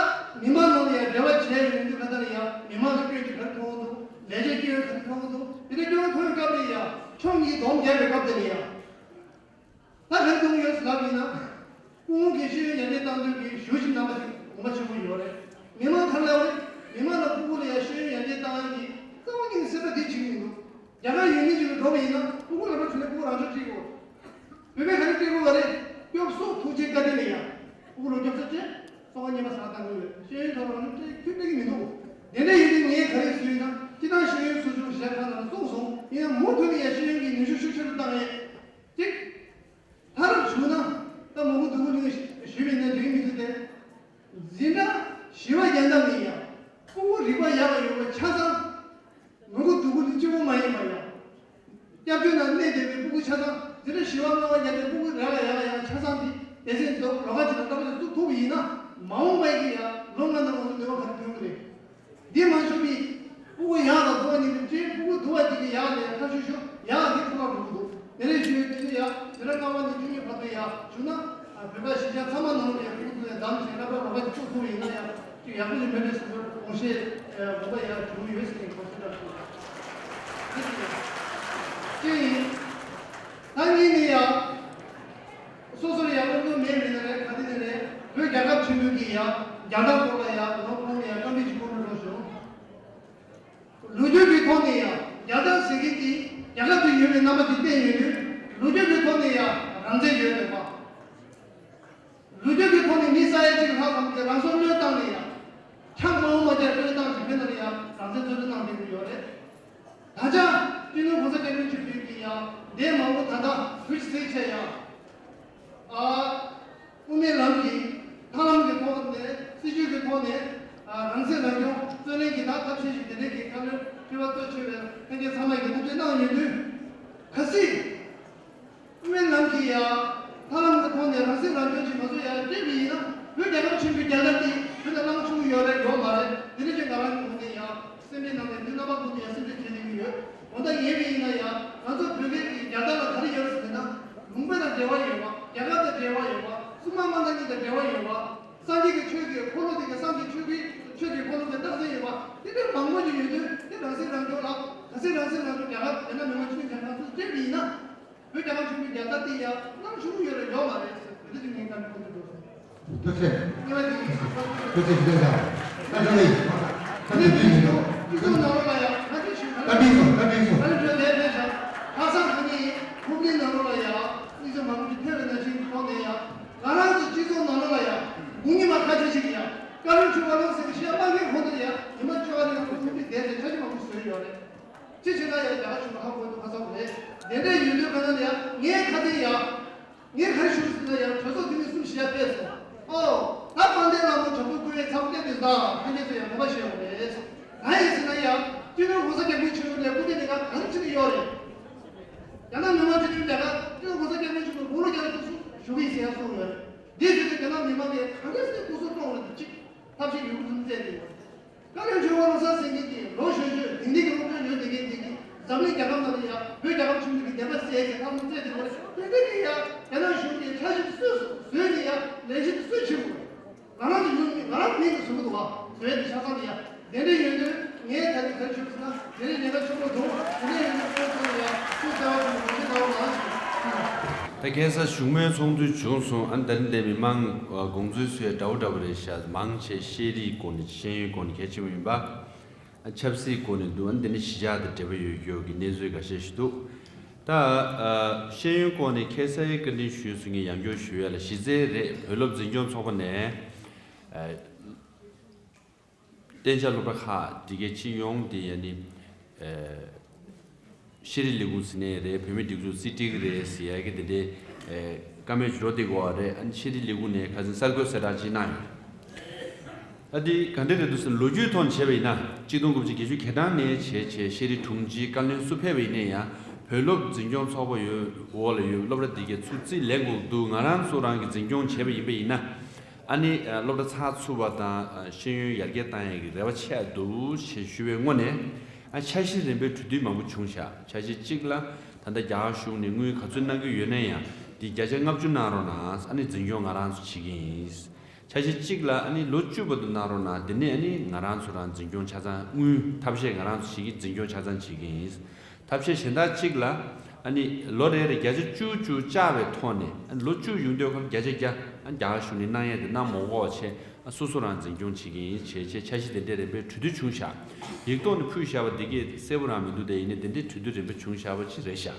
མི་མང་ནང་ལ་ཡང་འབྲེལ་བ་བྱས་ཡོང་དུས་ག་ད་ལ་ཡང་མི་མང་ལ་སྐྱོན་ཅིག་ག་རེ་མཐོང་གི་འདུག་ལས་བྱེད་སྐྱོན་ག་རེ་མཐོང་གི་འདུག་དེ་འདྲ་སྐྱོན་མཐོང་བའི་སྐབས་ལ་ཡང་ཕྱོགས་གཉིས་སྡོམ་རྒྱག་པའི་སྐབས་དེ་ལ་ཡང་། ད་ག་རེ་གཏོང་གི་ཡོད་ཟེར་ལབ་པ་ཡིན་ན། སྐུ་ངོ་གིས་ཤེས་ཡོན་ཡར་རྒྱས་གཏང་འདོད་ཀྱི་ཞུ་བཞིན་རྣམ་པ་ཞིག་དགོངས་པ་ཆེན་པོ་ཡོད་རེད། མི་མང་ག་རེ་ལབ་རེད། མི་མང་ལ་སྤུ་གུ་ལ་ཡང་ཤེས་ཡོན་ཡར་རྒྱས་གཏང་ཡག་གི་རྩ་བ་ཉིད་ནས་སེམས་པ་འདི་བྱེད་ཀྱི་མི་འདུག་རྒྱ་གར་ཡུལ་མི་ཞིག་ལ་འགྲོ་བ་ཡིན་ན་སྤུ་གུ་ལ་འགྲོ་བྱུང་ན་སྤུ་གུ་རང་ཚོ་ཁྲིད་དགོས། བོད་པས་ག་རེ་སྤྲད་དགོས་པ་རེད། སྐྱོབ་གསོ་ཐུགས་རྗེ་བཀའ་དྲིན་ལ་ཡ། སྤུ་གུ་ལ་སྐྱོབ་གསོ་སྤྲད། གསང་བ་སྙན་པ་ཟ་བཏང་གི་ཡོད། ཤེས་ཡོན་ཐོག་ལ་ནི་སྤྲད་ཁྱོན་སྤྲད་ཀྱི་མི་འདུག་དེ་འདྲ་ཡིན་དུས་ངས་ག་རེ་ཞུས་ཡིན་ན་སྤྱི་བཏང་ཤེས་ཡོན་སོ་བཅུ་གཞལ་ཁང་ནང་ལ་བཙུགས་སོང་། ཡིན་ན་མུ་མཐུད་ནས་ཡ་ཤེས་ཡོན་གྱི་ནུས་ཤུགས་ཤུགས་ཆེ་རུ་བཏང་ཡས། གཅིག་ལྷ་རབ་བྱུང་ན་ད་མ་མོ་སྡུག་གུ་ལུས་ཞུས་པའི་ནང་འདུག་མི་འདུག་སྟེ། འཛིན་གྲྭ་བཞི་པ་རྒྱག་འདབས་ནས་ཡང་ཕྲུ་གུ་རིག་པ་ཡག་ཡོད་པ་ཆ་ཚང་། མ་མོ་སྡུག་གུ་ལུས་གཅིག་པོ་མ་ཡིན་པ་ཡང་། སྐྱབས་བཅོལ་ནང་གནས་བསྡད་པའི་ཕྲུ་གུ་ཆ་ཚང་འཛིན་གྲྭ་བཞི་པ་ལྔ་པ་རྒྱག་པའི་ཕྲུ་གུ་རག་ཡག་ཡག་ཆ་ཚང་འདི་སྡེ་ཚན་འདི་ལོགས་ཀ་ཅིག་ལ་ལྟ་བ་ཅིག་བཙུགས་ཐུབ་པ་ཡིན་ན་མ་འོངས་པ་ཡི་ཡང་ལོ་ལྔ་ནང་ང་ཚོ་ནུས་པ་ག་རེ་ཐོན་གྱི་རེད། འདི་མ་བྱུང་བའི་ཕྲུ་གུ་ཡག་དང་སྡུག་པ་གཉིས་ཀྱི་ཕྲུ་གུ་སྡུག་པ་དེ་གི་ཡག་ལས་ཁ་ཤུ་ཤུ་ཡག་གི་ཕྲུ་གུ་འགྲོ་གི་འདུག་དེ་ནས་ཞུ་ཡོད་དེ་ནི་ཡ་འཛིན་གྲྭ་ལྔ་པ་ནས་བཅུ་གཉིས་བར་དུ་ཡ་བྱུང་ན་བོད་པ་གཞིས་ཆགས་ཚང་མ་ནང་ལ་ཡ་ཕྲུ་གུ་ཚོ་ཡ་བདམས་བྱས་ན་པ་ལོག་པ་ཅིག་བཙུགས་ཐུབ་པ་ཡིན་ན་ཡ་ཅིག་ཡག་པོ་ཞིག་མེད་པའི་བཟོ་འདྲ་དགོངས་བཞེས་དགོངས་པ་ཡ་བྱུང་ཡོད་ཟེར་ནས་གོ་སྲིད་ལ་ཞུ་ཅི་ཡིན། ད་གཉིས་ནས་ཡ། སོ་སོར་ཡང་སློབ་སྦྱོང་མེད་མིན་ན་རེད། ག་དེ་ནས་རེད། བོད་རྒྱལ་ཁབ་ཆེན་པོའི་གི་ཡང་རྒྱལ་དར་སྐོར་ལ་ཡང་ནོར་ཁོང་ནས་ཡང་བཀའ་འདྲི་ཞིག་སྐོར་ནས་རོགས་ཞུ། ལོ་རྒྱུས་ཀྱི་ཐོག་ནས་ཡང་རྒྱལ་དར་ཟེར་མཁན་གྱི་རྒྱལ་ཁབ་ཏུ་ཡོད་པའི་རྣམ་པ་དེ་བསྟན་ཡོད་དུས་ལོ་རྒྱུས་ཀྱི་ཐོག་ནས་ཡང་རང་བཙན་ཡོད་རེད་པ། ལོ་རྒྱུས་ཀྱི་ཐོག་ནས་མི་ས་ཡ་གཅིག་ལྷག་ཙམ་གྱིས་རང་སྲོག་བློས་བཏང་ནས་ཡང་། ཆང་མང་པོ་མ་བརྒྱབ་བློས་བཏང་གི་བོད་ནང་ལ་ཡང་རང་བཙན་རྩོད་འགྲན་གནང་བསྡད་ཀྱི་ཡོད་རེད། ད་ཆ་སྤྱི་ནོར་གོང་ས་སྐྱབས་མགོན་ཆེན་པོས་ཀྱི་ཡང་འདས་མ་འོངས་ད་ལྟ་བོད་ཀྱི་སེལ་ཆེད་ཡང་། ཨ། དབུ་མའི་ལམ་གྱི་ཐར་ལམ་གྱི་ཐོག་ནས་སྲིད་བྱུས་ཀྱི་ཐོག་ནས་ཨ། རང་སྲིད་རང་སྐྱོང་རྩོད་ལེན་གྱི་ད་ཐབས་ཤེས་ཤིག་དེ་འདྲའི་གི་ཁ་ལོན་ཁྲི་པ་གཙོ་ཆེ་བའི་ལྷན་རྒྱས་ཚང་མ་ཡིས་ཐུགས་རྗེ་གནང་ཡོད་དུས། གལ་སྲིད། དབུ་མའི་ལམ་གྱི་ཡ། ཐར་ལམ་གྱི་ཐོག་ནས་རང་སྲིད་རང་སྐྱོང་ཅིག་ང་ཚོ་ཡར་སྤྲད་པ་ཡིན་ན་བོད་རྒྱལ་ཁབ་ཆེན་པོའི་རྒྱལ་དར་འདི་བོད་ལ་བླངས་བྱུང་ཡོད་རེད་ཡོད་མ་རེད། དེ་རིང་ཅིག་ང་རང་གི་ངོས་ནས་ཡ་སེམས་པའི་ནང་ནས་འདི་རྣམ་པ་ཀུན་ཏུ་ཡ་སེམས་ཁྲལ་བྱེད་བསྡད་ཀྱི་ཡོད། འོ་ད་ཡིན་པ་ཡིན་ན་ཡ་ང་ཚོ་བོད་སྐད་ཀྱི་རྒྱལ་དར་ལ་ག་རེ་ཡོད་ཟེར་ན་ལུང་པ་དང་འབྲེལ་བ་ཡོད་པ། རྒྱལ་ཁབ་དང་འབྲེལ་བ་ཡོད་པ། སྲུང་མ་དམག་དང་གཉིས་དང་འབྲེལ་བ་ཡོད་པ། སངས་རྒྱས་ཀྱི་ཆོས་ཀྱི་འཁོར་ལོ་དེ་ག་སངས་རྒྱས་ཆོས་ཀྱི་ཆོས་ཀྱི་འཁོར་ལོ་དེ་རྟགས་མཚན་ཡོད་པ་དེ་འདྲའི་མང་པོ་ཞིག་ཡོད་དུས་དེ་རང་སྲིད་རང་སྐྱོང་ལ་ག་ཚད་རང་སྲིད་རང་སྐྱོང་རྒྱལ་ཁབ་ཡང་ན་མི་དམངས་སྤྱི་མཐུན་རྒྱལ་ཁབ་ཚོ་སྤྲད་པ་ཡིན་ན། བོད་རྒྱལ་ཁབ་ཆེན་པོའི་རྒྱལ་དར་དེ་ཡང་བླངས་བྱུང་ཡོད་རེད་ཡོད་མ་རེད་ཟེར་བོད་དུ་ཅིག་ངས་བཀའ་འདྲི་ཁོང་ཚོ་འགྲོ་སོང་། ཐུགས་རྗེ་ཆེ། ཉེ་བ་དེ་ཡིན། ཐུགས་རྗེ་ཆེ་ལགས། བཀའ་དྲིན་ཆེ། བཀའ་དྲིན་ཆེ། སྤྱི་ཚོགས་ནང་ལོགས་ལ་ཡང་ང་ཚོའི་ཞུ་བཀའ་དྲིན་ཆེ། བཀའ་དྲིན་ཆེ། བཀའ་དྲིན་ཆེ་ལས་ལས་བྱ། ཁ་སང་ཁ་ཉིན་ཧུབ་ནི་ནང་ལོགས་ལ་ཡང་མི་ཚོ་མང་པོ་ཞིག་ཕེབས་པའི་ནང་བཞིན་གྱི་ཐོག་ནས་ཡང་ང་རང་ཚོ་སྤྱི་ཚོགས་ནང་ལོགས་ལ་ཡང་མི་ཉི་མ་ཁ་ཤས་ཤིག་ཡང་བཀའ་བློན་ཁྲི་པ་བློ་ཟེར་བའི་བཤད་མ་ངེས་ཁོང་ཚོ་ཡང་ཉི་མ་བཅོ་ལྔ་ནས་ཡང་ཁོང་ཚོ་མི་བསྡད་དེ་ཆ་ཆི་མང་པོ་བཟོས་ཡོད་རེད། ཅི་བྱེད་ན་ཡང་རྒྱ་གར་གཞུང་ལ་ཧ་གོ་འདུག་ཁ་སང་རེད། དེ་འདྲ་ཡོད་དུས་ག་ན་ཡང་ངས་ཁ་ཚིག་ཡང་། ངས་ག་རེ་ཞུ་ཟེར་ན་ཡང་གྲོས་ དང་ཕན་ཆད་ཚོས་ཡང་ངོ་མ་ཤེས་ཡོང་རེད། གང་ཡིན་ཟེར་ན་ཡང་སྤྱི་ནོར་༸གོང་ས་༸སྐྱབས་མགོན་ཆེན་པོ་ནས་སྐུ་ཚེ་ལས་ཀ་གང་བྱེད་ཀྱི་ཡོད་རེད། རྒྱ་ནག་མི་དམངས་སྤྱི་མཐུན་རྒྱལ་ཁབ་སྤྱི་ནོར་༸གོང་ས་༸སྐྱབས་མགོན་ཆེན་པོས་དགུང་ལོ་བརྒྱ་དང་དྲུག་ཅུ་བཞུགས་ཀྱི་ཡིན་ཟེར་ཡང་གསུངས་ཡོད་རེད། འདི་བྱས་ཏེ་རྒྱ་ནག་མི་དམངས་ཀྱིས་གང་འདྲ་སེ་སྐུ་གཟུགས་སྐྱོང་རེད་འདུག་ཅིག་ཐབས་ཤེས་ཡོད་རྒུ་འཛིན་བཙལ་གྱི་ཡོད་རེད། བཀའ་བློན་ཆེན་པོ་བློ་བཟང་སེང་གེ་གིས་ལོ་གཞོན་གཞོན་དེང་དེང་གི་སློབ་གྲྭ་ཡོད་དེ་གའི་དེ་གི་འཛམ་གླིང་རྒྱལ་ཁབ་ནང་ལ་ཡང་བོད་རྒྱལ་ཁབ་ཆུང་འདི་གི་བདེན་པ་གསལ་ཞིང་ཐག་རིང་བཙལ་ཏེ་ཡོད་རེད། དེ་འདྲ་གི་ཡང་རྒྱ་ནག་གཞུང་གིས་འཆར་གཞི་སུས་བཟོས་ནས་ཡང་ལས་གཞི་སུས་བྱེད་དགོས་རེད། ང་རང་ཚོ་ཡོད་ང་རང་མིང་དུ་བཟོ་གི་འདུག་བ། བཟོས་ཏེ་ཆ་ཚང་ཡང་དེ་འདྲ་ཡོད་དུས་ངས་ད་ནི་ག་རེ་ཞུ་ཟེར་ན་དེ་རིང་ཉེན་ཁ་ཆེན་པོ་འདུག་དེ་འདྲ་ཡོད་དུས་ཁོང་ཚོ་ལ་ཡང་ཐུགས་བརྩེ་བ་ཆེན་པོ་ངོས་འཛིན་གནང་རོགས་གནང་ཞུ། ད་ཁ་སང་བཞུགས་མོལ་ཚོགས་འདུ་བྱུང་སོང་། ཨ་ནི་ད་རིང་འདིར་མི་མང་དགོངས་ཚུལ་སུས་འདྲ་བོ་འདྲ་བོ་རེད་ཤག་མང་ཆེ་ཤེས་རིག་སྐོར་ནས་ཤེས་ཡོན་སྐོར་ནས་གལ་ཆེན་པོ་ཡིན་པ། ཨ་ཆབ་སྲིད་སྐོར་ནས་འདུག་ཨ་ནི་འདི་ནི་གཞིས་ཆགས་དང་འབྲེལ་བ་ཡོད་རྒྱུ་གི་གནས་ཚུལ་འགའ་ཤས་ཤིག་འདུག་ད་ཨ་ཤེས་ཡོན་སྐོར་ནས་ཁ་སང་བཀའ་འདྲི་ཞུས་སོང་། ངས་ཡང་བསྐྱར་ཞུ་ཡ་ལ་གཞི་རྩའི་རེད། བོད་སློབ་འཛིན་སྐྱོང་ཚོགས་པ་ནས་ཨ་གཏན་འཇགས་སློབ་གྲྭ་ཁག་དེ་གའི་སྤྱི་ཡོངས་དེ་ཡ་ནི་ཨ་ཤེས་རིག་ལས་ཁུངས་ཟེར་ནའི་རེད། བོད་མིའི་སྒྲིག་འཛུགས་རྩིས་སྤྲོད་ཀྱི་རེད་ཟེར་ཡ་གི་དེ་འདྲའི་ཨེ་བཀའ་མོལ་ཅིག་འགྲོ་བསྡད་ཀྱི་ཡོད་རེད། ཨ་ནི་ཤེས་རིག་ལས་ཁུངས་ནས་ཁ་སང་གསར་འགོད་གསལ་བསྒྲགས་ཅིག་གནང་ཡོད། ཨ་འདི་ག་འདྲ་རེད་འདུག་ཟེར་ན། ལོ་རྒྱུས་ཐོག་ནས་བྱས་པ་ཡིན་ན་གཅིག་སྟོང་དགུ་བརྒྱ་བརྒྱད་ཅུ་གྱ་གྲངས་ནས་བྱས་བྱས་ཤེས་རིག་དྲུང་ཆེའི་བཀའ་བློན་སུ་ཕེབས་པ་ཡིན་ན་ཡང་བོད་སློབ་འཛིན་སྐྱོང་ཚོགས་པ་ཡོད་འོག་ལ་ཡོད་སློབ་གྲྭ་འདི་གའི་ཚུར་རྩིས་ལེན་དགོས་འདུག་ང་རང་ཚོ་རང་གིས་འཛིན་སྐྱོང་བྱས་པ་ཡིན་པ་ཡིན་ན། ཨ་ནི་ཨ་སློབ་གྲྭ་ཚགས་ཚུད་པ་དང་ཨ་ཤེས་ཡོན་ཡར་རྒྱས་བཏང་ཡག་གི་རེ་བ་ཆེ་འདུག་ཞེས་ཞུ་བའི་ངོས་ནས། ཨ་འཆར་གཞི་རིམ་པའི་གྲོས་བསྡུར་མང་པོ་བྱུང་ཤག་འཆར་གཞི་གཅིག་ལ་ད་ལྟ་རྒྱ་གར་གཞུང་ནས་དངུལ་ག་ཚོད་གནང་གི་ཡོད་ན་ཡང་འདི་བརྒྱ་ཆ་ལྔ་བཅུ་གནང་རོགས་གནང་། ཨ་ནི་འཛིན་སྐྱོང་ང་རང་ཚོ་བྱེད་ཀྱི་ཡིན། འཆར་གཞི་གཅིག་ལ་ཨ་ནི་ལོ་བཅུ་བར་དུ་གནང་རོགས་གནང་། དེ་ནས་ཨ་ནི་ང་རང་ཚོ་རང་འཛིན་སྐྱོང་ཆ་ཚང་དངུལ་ཐབས་ཤེས་ང་རང་ཚོ་བྱེད་ཀྱི་འཛིན་སྐྱོང་ཆ་ཚང་བྱེད་ཀྱི་ཡིན། ཐབས་ཤེས་གཞན་དག་གཅིག་ལ་ཨ་ནི་ལོ་རེ་རེ་བརྒྱ་ཆ་བཅུ་བཅུ་བཅག་པའི་ཐོག་ནས་ཨ་ནི་ལོ་བཅུ་ཡོང་དུས་ཁར་བརྒྱ་ཆ་བརྒྱ་ཨ་རྒྱ་གར་གཞུང་ནས་གནང་ཡས་དེ་གནང་མ་དགོས་པ་བྱས། ཨ་སོ་སོ་རང་འཛིན་སྐྱོང་བྱེད་ཀྱི་ཡིན་བྱས་བྱས་འཆར་གཞི་དེ་འདྲའི་རིམ་པའི་གྲོས་བསྡུར་བྱུང་ཤག་ཡིག་ཐོག་ནས་ཕུལ་བཞག་པ་འདི་གས་གསལ་པོ་རང་མི་འདུག་དེ་ཡིན་ནའི་དེ་འདྲའི་གྲོས་བསྡུར་རིམ་པ་བྱུང་བཞག་པ་ཅིག་རེད་ཤག་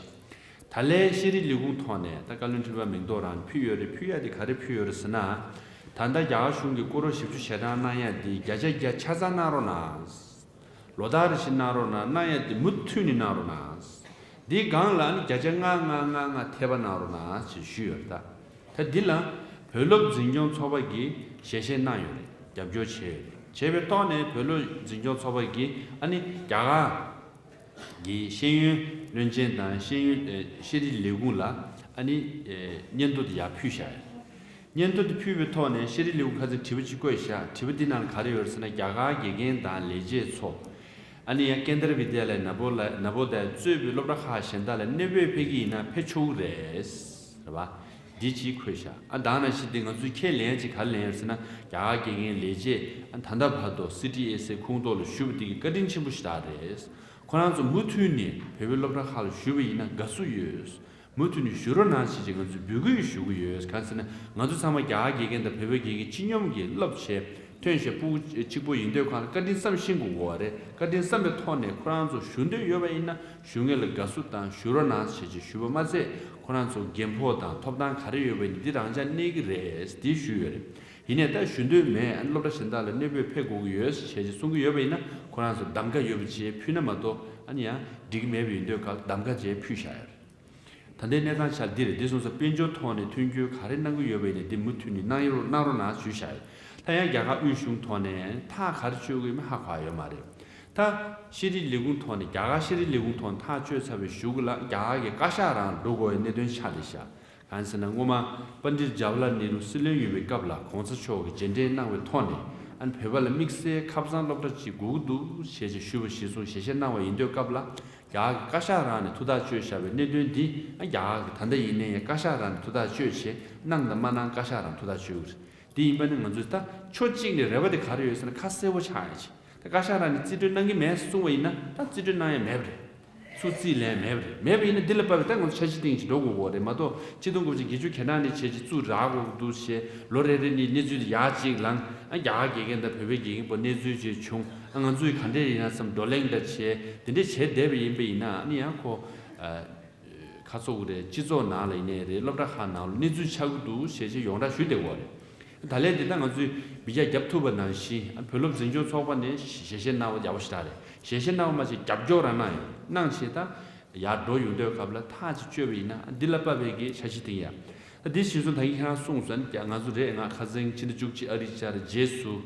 ད་ལན་ཤེས་རིག་ལས་ཁུངས་ཐོག་ནས་ད་བཀའ་བློན་ཁྲི་པ་མིང་ཐོ་རང་ཕུལ་ཡོད་རེད། ཕུལ་ཡ་དེ་ག་རེ་ཕུལ་ཡོད་རེད་ཟེར་ན། ད་ལྟ་རྒྱ་གར་གཞུང་གིས་སྐོར་ར་བཞི་བཅུ་ཞེ་གྲངས་གནང་ཡ་དེ་བརྒྱ་ཆ་བརྒྱ་ཆ་ཚང་གནང་རོགས་གནང་། ལོ་ལྟར་རེ་བཞིན་གནང་རོགས་གནང་། གནང་ཡ་དེ་མུ་མཐུད་ནས་གནང་རོགས་གནང་། འདིའི་སྒང་ལ་ནི་བརྒྱ་ཆ་ལྔ་ལྔ་ལྔ་ལྔ་ཐེབས་པ་གནང་རོགས་གནང་ཞེས་ཞུས་ཡོད་རེད། ད་ད་འདི་ལ་བོད་སློབ་འཛིན་སྐྱོང་ཚོགས་པ་གིས་ཞལ་བཞེས་གནང་ཡོད་རེད། རྒྱབ་སྐྱོར་བྱས་ཡོད་རེད། བྱས་པའི་ཐོག་ནས་བོད་སློབ་འཛིན་སྐྱོང་ཚོགས་པ་གིས་ཨ་ནི་རྒྱ་གར་གྱི་ཤེས་ཡོན་བློན་ཆེན་དང་ཤེས་ཡོན་ཨེ་ཤེས་རིག་ལས་ཁུངས་ལ་ཨ་ནི་ཨེ་སྙན་ཐོ་དེ་ཡར་ཕུལ་བཞག་ཡོད། སྙན་ཐོ་དེ་ཕུལ་བའི་ཐོག་ནས་ཤེས་རིག་ལས་ཁུངས་ཁ་སང་དྲི་བ་གཅིག་བཀོད་བཞག་དྲི་བ་འདི་ནང་ལ་ག་རེ་ཡོད་རེད་ཟེར་ན། རྒྱ་གར་དགེ་རྒན་དང་ལས་བྱེད་ཚོ་ཨ་ནི་ཡང་ཀེན་དར་བི་དྱ་ལའི་ནཱ་བོ་ལའི་ནཱ་བོ་དཱ་ཡ་གཙོས་པའི་སློབ་གྲྭ་ཁག་གཞན་དག་ལ་གནས་སྤོས་ཕེབས་ཀྱི་ཡིན་ན་ཕེབས་ཆོག་གི་རེད། རེད་བ། འདི་གཅིག་འཁོད་བཞག་ཨ་ད་ནང་བཞིན་འདི་ང་ཚོས་ཁས་ལེན་ཡ་གཅིག་ག་རེ་ལེན་ཡོད་ཟེར་ན། རྒྱ་གར་དགེ་རྒན་ལས་བྱེད་ཨ་ད་ལྟ་བར་དུ་སི་ཊི་ཨེ་སི་ཨེ་ཁོངས་གཏོགས་ལ་ཞུགས་པ་འདི་གི་བཀའ་དྲིན་ཆེན་པོ་ཞེ་དྲག་རེད། ཁོ་རང་ཚོ་མུ་མཐུད་ནས་བོད་པའི་སློབ་གྲྭ་ཁག་ལ་ཞུགས་པ་ཡིན་ན་དགའ་བསུ་ཡོད། མུ་མཐུད་ནས་ཞུ་རོགས་གནང་ཞེས་ཀྱི་ང་ཚོས་འབོད་སྐུལ་ཞུ་གི་ཡོད། གང་ཟེར་ན་ང་ཚོ་ཚང་མ་རྒྱ་གར་དགེ་རྒན་དང་བོད་པའི་དགེ་རྒན་སྤྱི་སྙོམས་ཀྱིས་བསླབ་བྱས་ཐོན་བྱས་ཕྲུ་གུ་གཅིག་པོ་ཡིན་དུས་གང་ལ་བཀའ་དྲིན་བསམ་ཤེས་དགོས་པ་རེད། བཀའ་དྲིན་བསམ་པའི་ཐོག་ནས་ཁོ་རང་ཚོ་ཞུ་འདོད་ཡོད་པ་ཡིན་ན་ཞུ་མཁན་ལ་དགའ་བསུ་དང་ཞུ་རོགས་གནང་ཞེས་ཀྱི་ཞུས་པ་མ་ཟད། ཁོ་རང་ཚོ་རྒན་ཕོགས་དང་ཐོབ་ཐང་ག་རེ་ཡོད་པ་ཡིན་ན་འདི་རང་འཇགས་གནས་ཀྱི་རེད་འདི་ཞུས་ཡོད་རེད། ཡིན་ནའི་ད་ཞུ་འདོད་མེད། ཨ་ནི་སློབ་གྲྭ་གཞན་དག་ལ་གནས་སྤོས་ཕེབས་དགོས་ཀྱི་ཡོད་ཞེས་ཀྱི་གསུང་གི་ཡོད་པ་ཡིན་ན་ཁོ་རང་ཚོ་གདམ་ག་ཡོད་པ་བྱས་ཕུལ་ན་མ་གཏོགས་ཨ་ནི་ཡང་འགྲིག་གི་མེད་པ་ཡིན་དུས་གང་ལ་གདམ་ག་བྱས་ཕུལ་བཞག་ཡོད་རེད། ད་ལྟའི་གནས་སྟངས་ཆ་ལ་འདི་རེད། འདི་སོང་ཙང་དཔལ་འབྱོར་ཐོག་ནས་མཐུན་འགྱུར་ག་རེ་གནང་གི་ཡོད་པ་ཡིན་ནའི་འདི་མུ་མཐུད་ནས་གནང་ཡོད་རོགས་གནང་རོགས་གནང་ཞུས་བཞག་ཡོད། ད་ཡང་རྒྱ་གར་དབུས་གཞུང་ཐོག་ནས་ཐག་ག་རེ་གཅོད་དགོས་མིན་ཧ་གོ་ཡ་ཡོད་མ་རེད། ད་ཤེས་རིག་ལས་ཁུངས་ཐོག་ནས་རྒྱ་གར་ཤེས་རིག་ལས་ཁུངས་ཐོག་ནས་ཐག་གཅོད་ཚར་བའི་གཞུག་གུ་ལ་རྒྱ་གར་གྱི་བཀའ་ཤག་རང་འགྲོ་དགོས་པའི་གནད་དོན་ཆགས་བསྡད་ཤག་གང་ཟེར་ན་སྔོན་མ་པཎྜི་ཏ་ཇ་ཝ་ཧར་ལལ་ནེ་རུ་སྲིད་བློན་ཡོད་པའི་སྐབས་ལ་གོང་ས་མཆོག་གིས་རྗེས་དྲན་གནང་བའི་ཐོག་ནས་ཨ་ནི་བོད་པ་ལ་དམིགས་བསལ་ཁ་སང་སློབ་གྲྭ་གཅིག་དགོས་ཀྱི་འདུག་ཞེས་ཞུས་པ་གཞིར་བཟུང་ཞལ་བཞེས་གནང་བ་ཡིན་དུས་སྐབས་ལ། རྒྱ་གར་གྱི་བཀའ་ཤག་རང་ནས་ཐུགས་ཐག་གཅོད་བཞག་པའི་གནད་དོན་འདི་ཨ་རྒྱ་གར་གྱི་ད་ལྟ་ཡིན་ནའི་བཀའ་ཤག་རང་ནས་ཐུགས་ཐག་གཅོད་བྱས་གནང་དང་མ་གནང་བཀའ་ཤག་རང་ཐུགས་ཐག་གཅོད་ཀྱི་རེད། དེ་ཡིན་པ་ནི་ང་ཚོས་ད་ཕྱོགས་གཅིག་ནས་རེ་བ་དེ་ག་རེ་ཡོད་ཟེར་ན་ཁ་གསལ་པོ་ཆགས་ཡ་ཆེ། ད་བཀའ་ཤག་རང་ནས་རྩིས་སྤྲོད་གནང་གི་མེད་གསུང་བ་ཡིན་ན་ད་རྩིས་སྤྲོད་གནང་ཡ་མེད་པ་རེད། ཚུར་རྩིས་ལེན་མེད་པ་རེད། མེད་པ་ཡིན་ན་འདི་ལ་དཔག་པའི་ད་ང་ཚོ་འཆར་གཞི་སྟེང་ཅིག་འགྲོ་དགོས་ཀྱི་རེད་མ་གཏོགས་གཅིག་སྟོང་དགུ་བརྒྱ་བརྒྱད་ཅུ་གྱ་གྲངས་ནས་བྱས་ཅིག་བཙུགས་རག་དགོས་ཀྱི་འདུག་ཞེས་ལོ་རེ་རེ་ནས་གནས་ཚུལ་དེ་ཡར་གཅིག་ལངས། ཨ་རྒྱ་གར་དགེ་རྒན་དང་བོད་པའི་དགེ་རྒན་པོ་གནས་ཚུལ་ཅིག་བྱུང་། ཨ་ང་ཚོས་ག་འདྲས་ཡིན་ན་བསམ་བགྲོ་གླེང་འདྲ་བྱས་དེ་འདྲས་བྱས་བསྡད་པ་ཡིན་པ་ཡིན་ན་ཨ་ནི་ཡང་ཁོ་ཨ་ཁ་ཚོགས་རེད། སྤྱི་ཚོགས་ནང་ལ་ཡིན་ནའི་རེད། སློབ་གྲྭ་ཁག་ནང་ལ་གནས་ཚུལ་ཆགས་ཀྱི་འདུག་ཞེས་བྱས་ཡོངས་གྲགས་ཞུས་བསྡད་ཀྱི་ཡོད་རེད། ད་ལན་དེ་ད་ང་ཚོས་འབུད་རྒྱག་བརྒྱབ་ཐུབ་པ་ནང་བཞིན་ཨ་བོད་སློབ་འཛིན་སྐྱོང་ཚོགས་པ་ནས་ཞལ་བཞེས་གནང་བ་ཡག་པོ་ཞེ་དྲག་རེད། ཞལ་བཞེས་གནང་བ་མ་ཟད་རྒྱབ་སྐྱོར་རང་གནང་ཡོད། གནང་བྱས་ད་ཡར་འགྲོ་ཡོང་དུས་སྐབས་ལ་ཐག་ཅིག་གཅོད་པ་ཡིན་ན་ཨ་འདི་ལ་དཔག་པའི་གི་འཆར་གཞི་དེ་ཡང་ད་འདི་གཞིར་བཟུང་ད་གིན་ཁྱེད་རང་གསུངས་སོང་། ཨ་ནི་ང་ཚོ་རེད། ང་ཁ་སང་ཕྱི་ཟླ་བཅུ་གཅིག་ཨ་རིར་བཅར་རྗེས་སུ་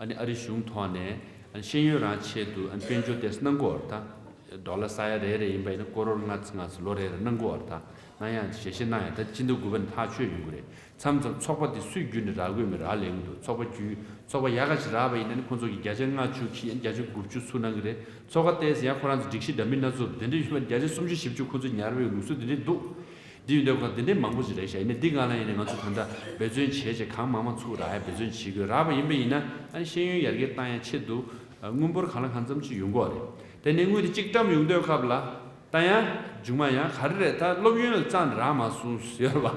ཨ་ནི་ཨ་རི་གཞུང་ཐོག་ནས་ཨ་ནི་ཤེས་ཡོན་རང་ཆེད་དུ་ཨ་ནི་དཔལ་འབྱོར་ཏོག་ཙམ་གནང་དགོས་པ་རེད་ད། ཌོ་ལར་ས་ཡ་རེ་རེ་ཡིན་པ་ཡིན་ན་ཀོ་རོར་ལྔ་ཙམ་ལྔ་ཙམ་ལོ་རེ་རེ་གནང་དགོས་པ་རེད་ད། གནང་ཡག་ཞལ་བཞེས་གནང་ཡག་ད་སྤྱི་ཟླ་དགུ་པ་ནས་ཐག་ཆོད་ཡོང་གི་རེད། མཚམས་མཚམས་ཚོགས་པ་དེ་སུས་བརྒྱུད་ནས་རག་གི་ཡོད་མེད་རག་ལས་ཀྱི་འདུག་ཚོགས་པ་བརྒྱུད་ཚོགས་པ་ཡག་ག་ཞིག་རག་པ་ཡིན་ན་ནི་ཁོང་ཚོ་གིས་བརྒྱ་ཆ་ལྔ་བཅུ་ཁྱི་བརྒྱ་ཆ་དགུ་བཅུ་ཚུར་གནང་གི་རེད། ཚོགས་པ་ཏོག་ཙམ་ཡང་ཁོ་རང་ཚོ་སྒྲིག་གཞི་འདྲ་མིན་སྣ་ཚོགས་དེ་འདྲ་ཡོད་པ་བརྒྱ་ཆ་སུམ་ཅུ་བཞི་བཅུ་ཁོང་ཚོས་ཉར་བའི་ལུགས་སྲོལ་དེ་འདྲ་འདུག་འདི་ཡོད་འདོད་ཁོ་དེ་འདྲའི་མང་པོ་ཞིག་རེད་ཤག་ཡིན་ནའི་འདི་སྒང་ལ་ཡིན་ནའི་ང་ཚོ་ད་ལྟ་འབད་བརྩོན་བྱས་བྱས་གང་མང་མང་ཚུགས་རག་ཡ་འབད་བརྩོན་བྱེད་དགོས། རག་པ་ཡིན་པ་ཡིན་ན་ཨ་ནི་ཤེས་ཡོན་ཡར་རྒྱས་བཏང་ཡ་ཆེད་དུ་ཨ་དངུལ་འབོར་གང་ལ་གང་འཚམ་ཅིག་ཡོང་གི་རེད། དེ་ནས་དངུལ་དེ་གཅིག་བཀྲམ་ཡོང་འདོད་སྐབས་ལ་ད་ཡང་མཇུག་མ་ཡང་ག་རེ་རེད། ད་སློབ་ཡོན་ལ་རྩ་ནས་རག་མ་སོང་ཟེར་བ།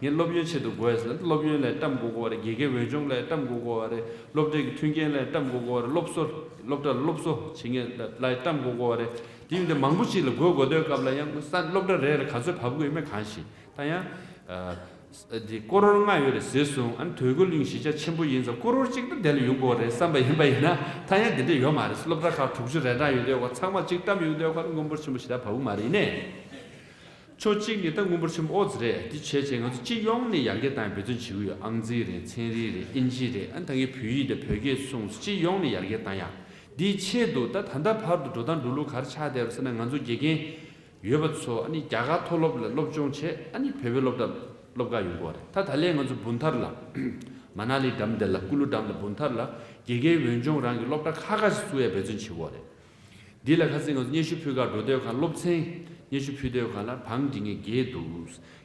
ངས་སློབ་ཡོན་ཆེད་དུ་དགོས་ཟེར་ན་སློབ་ཡོན་ལ་བཀྲམ་དགོས་ཀྱི་རེད། དགེ་རྒན་འོས་སྦྱོང་ལ་བཀྲམ་དགོས་ཀྱི་རེད། སློབ་གྲྭའི་གི་མཐུན་རྐྱེན་ལ་བཀྲམ་དགོས་ཀྱི་རེད། སློབ་གསོ་སློབ་གྲྭ་ལ་སློབ་གསོ་བྱེད་མཁན་ལ་བཀྲམ་དགོས་ཀྱི་རེད། དེ་ཡིན་དུས་མང་པོ་ཅིག་ལ་དགོས་དགོས་འདོད་སྐབས་ལ་ཡང་ས་སློབ་གྲྭ་རེ་རེ་ག་ཚོད་བབས་དགོས་ཡོད་མེད་གང་ཤེས། ད་ཡང་ཨ་འདི་ཀོ་རོར་ལྔ་ཡོད་རེད་ཟེར་སོང་། ཨ་ནི་དོལ་པོ་གླིང་གཞིས་ཆགས་ཆེན་པོ་ཡིན་ཙང་ཀོ་རོར་གཅིག་ད་དེ་ལ་ཡོང་དགོས་རེད་བསམ་པ་ཡིན་པ་ཡིན་ན་ད་ཡང་དེ་འདྲ་ཡོད་མ་རེད། སློབ་གྲྭ་ཁག་དྲུག་ཅུ་རེ་གྲངས་ཡོད་དུས་ཚང་མ་གཅིག་བཀྲམ་ཡོང་དུས་ཁོ་དངུལ་འབོར་ཆེན་པོ་ཞེ་དྲག་བབས་ཀྱི་མ་རེད། ཡིན་ནའི་ཕྱོགས་གཅིག་ནས་ད་དངུལ་འབོར་ཆེན་པོ་ཨོ་ཙི་རེད། དེ་བྱས་བྱས་ང་ཚོ་སྤྱི་ཡོངས་ནས་ཡར་རྒྱས་བཏང་ཡ་འབད་བརྩོན་བྱེད་ཀྱི་ཡོད། ཨང་རྩིས་རེད། ཚན་རིག་རེད། ཨིན་ཇི་རེད། ཨ་ནི་ད་གིན་བོད་ཡིག་དང་བོད་སྐད་གསུངས། སྤྱི་ཡོངས་ནས་ཡར་རྒྱས་བཏང་ཡ། འདིའི་ཆེད་དུ་ད་ད་ལྟ་བར་དུ་འགྲོ་སྟངས་འགྲོ་ལུགས་ག་རེ་ཆགས་བསྡད་ཡོད་ཟེར་ན། ང་ཚོ་དགེ་རྒན་ཡོད་པ་ཚོ་ཨ་ནི་རྒྱ་གར་མཐོ་སློབ་ལ་སློབ་སྦྱོང་བྱས། ཨ་ནི་བོད་པའི་སློབ་གྲྭ་སློབ་གར་ཡོང་གི་ཡོད་རེད། ད་ད་ལན་ང་ཚོ་བུན་ཐར་ལ་མ་ན་ལི་འགྲམ་དེ་ལ་ཀུ་ལུ་འགྲམ་ལ་བུན་ཐར་ལ་དགེ་རྒན་འོས་སྦྱོང་རང་གི་སློབ་གྲྭ་ཁག་ཁག་ཞིག་བཙུགས་ཡ་འབད་བརྩོན་བྱེད་ཀྱི་ཡོད་རེད། འདི་ལ་ཁ་སང་ང་ཚོ་སྙན་ཞུ་ཕུལ་གར་འགྲོ་དུས་སྒང་སློབ་ཚན་སྙན་ཞུ་ཕུལ་དུས་སྒང་ལ་བང་སྒྲིག་མཁན་བརྒྱད་འདུག་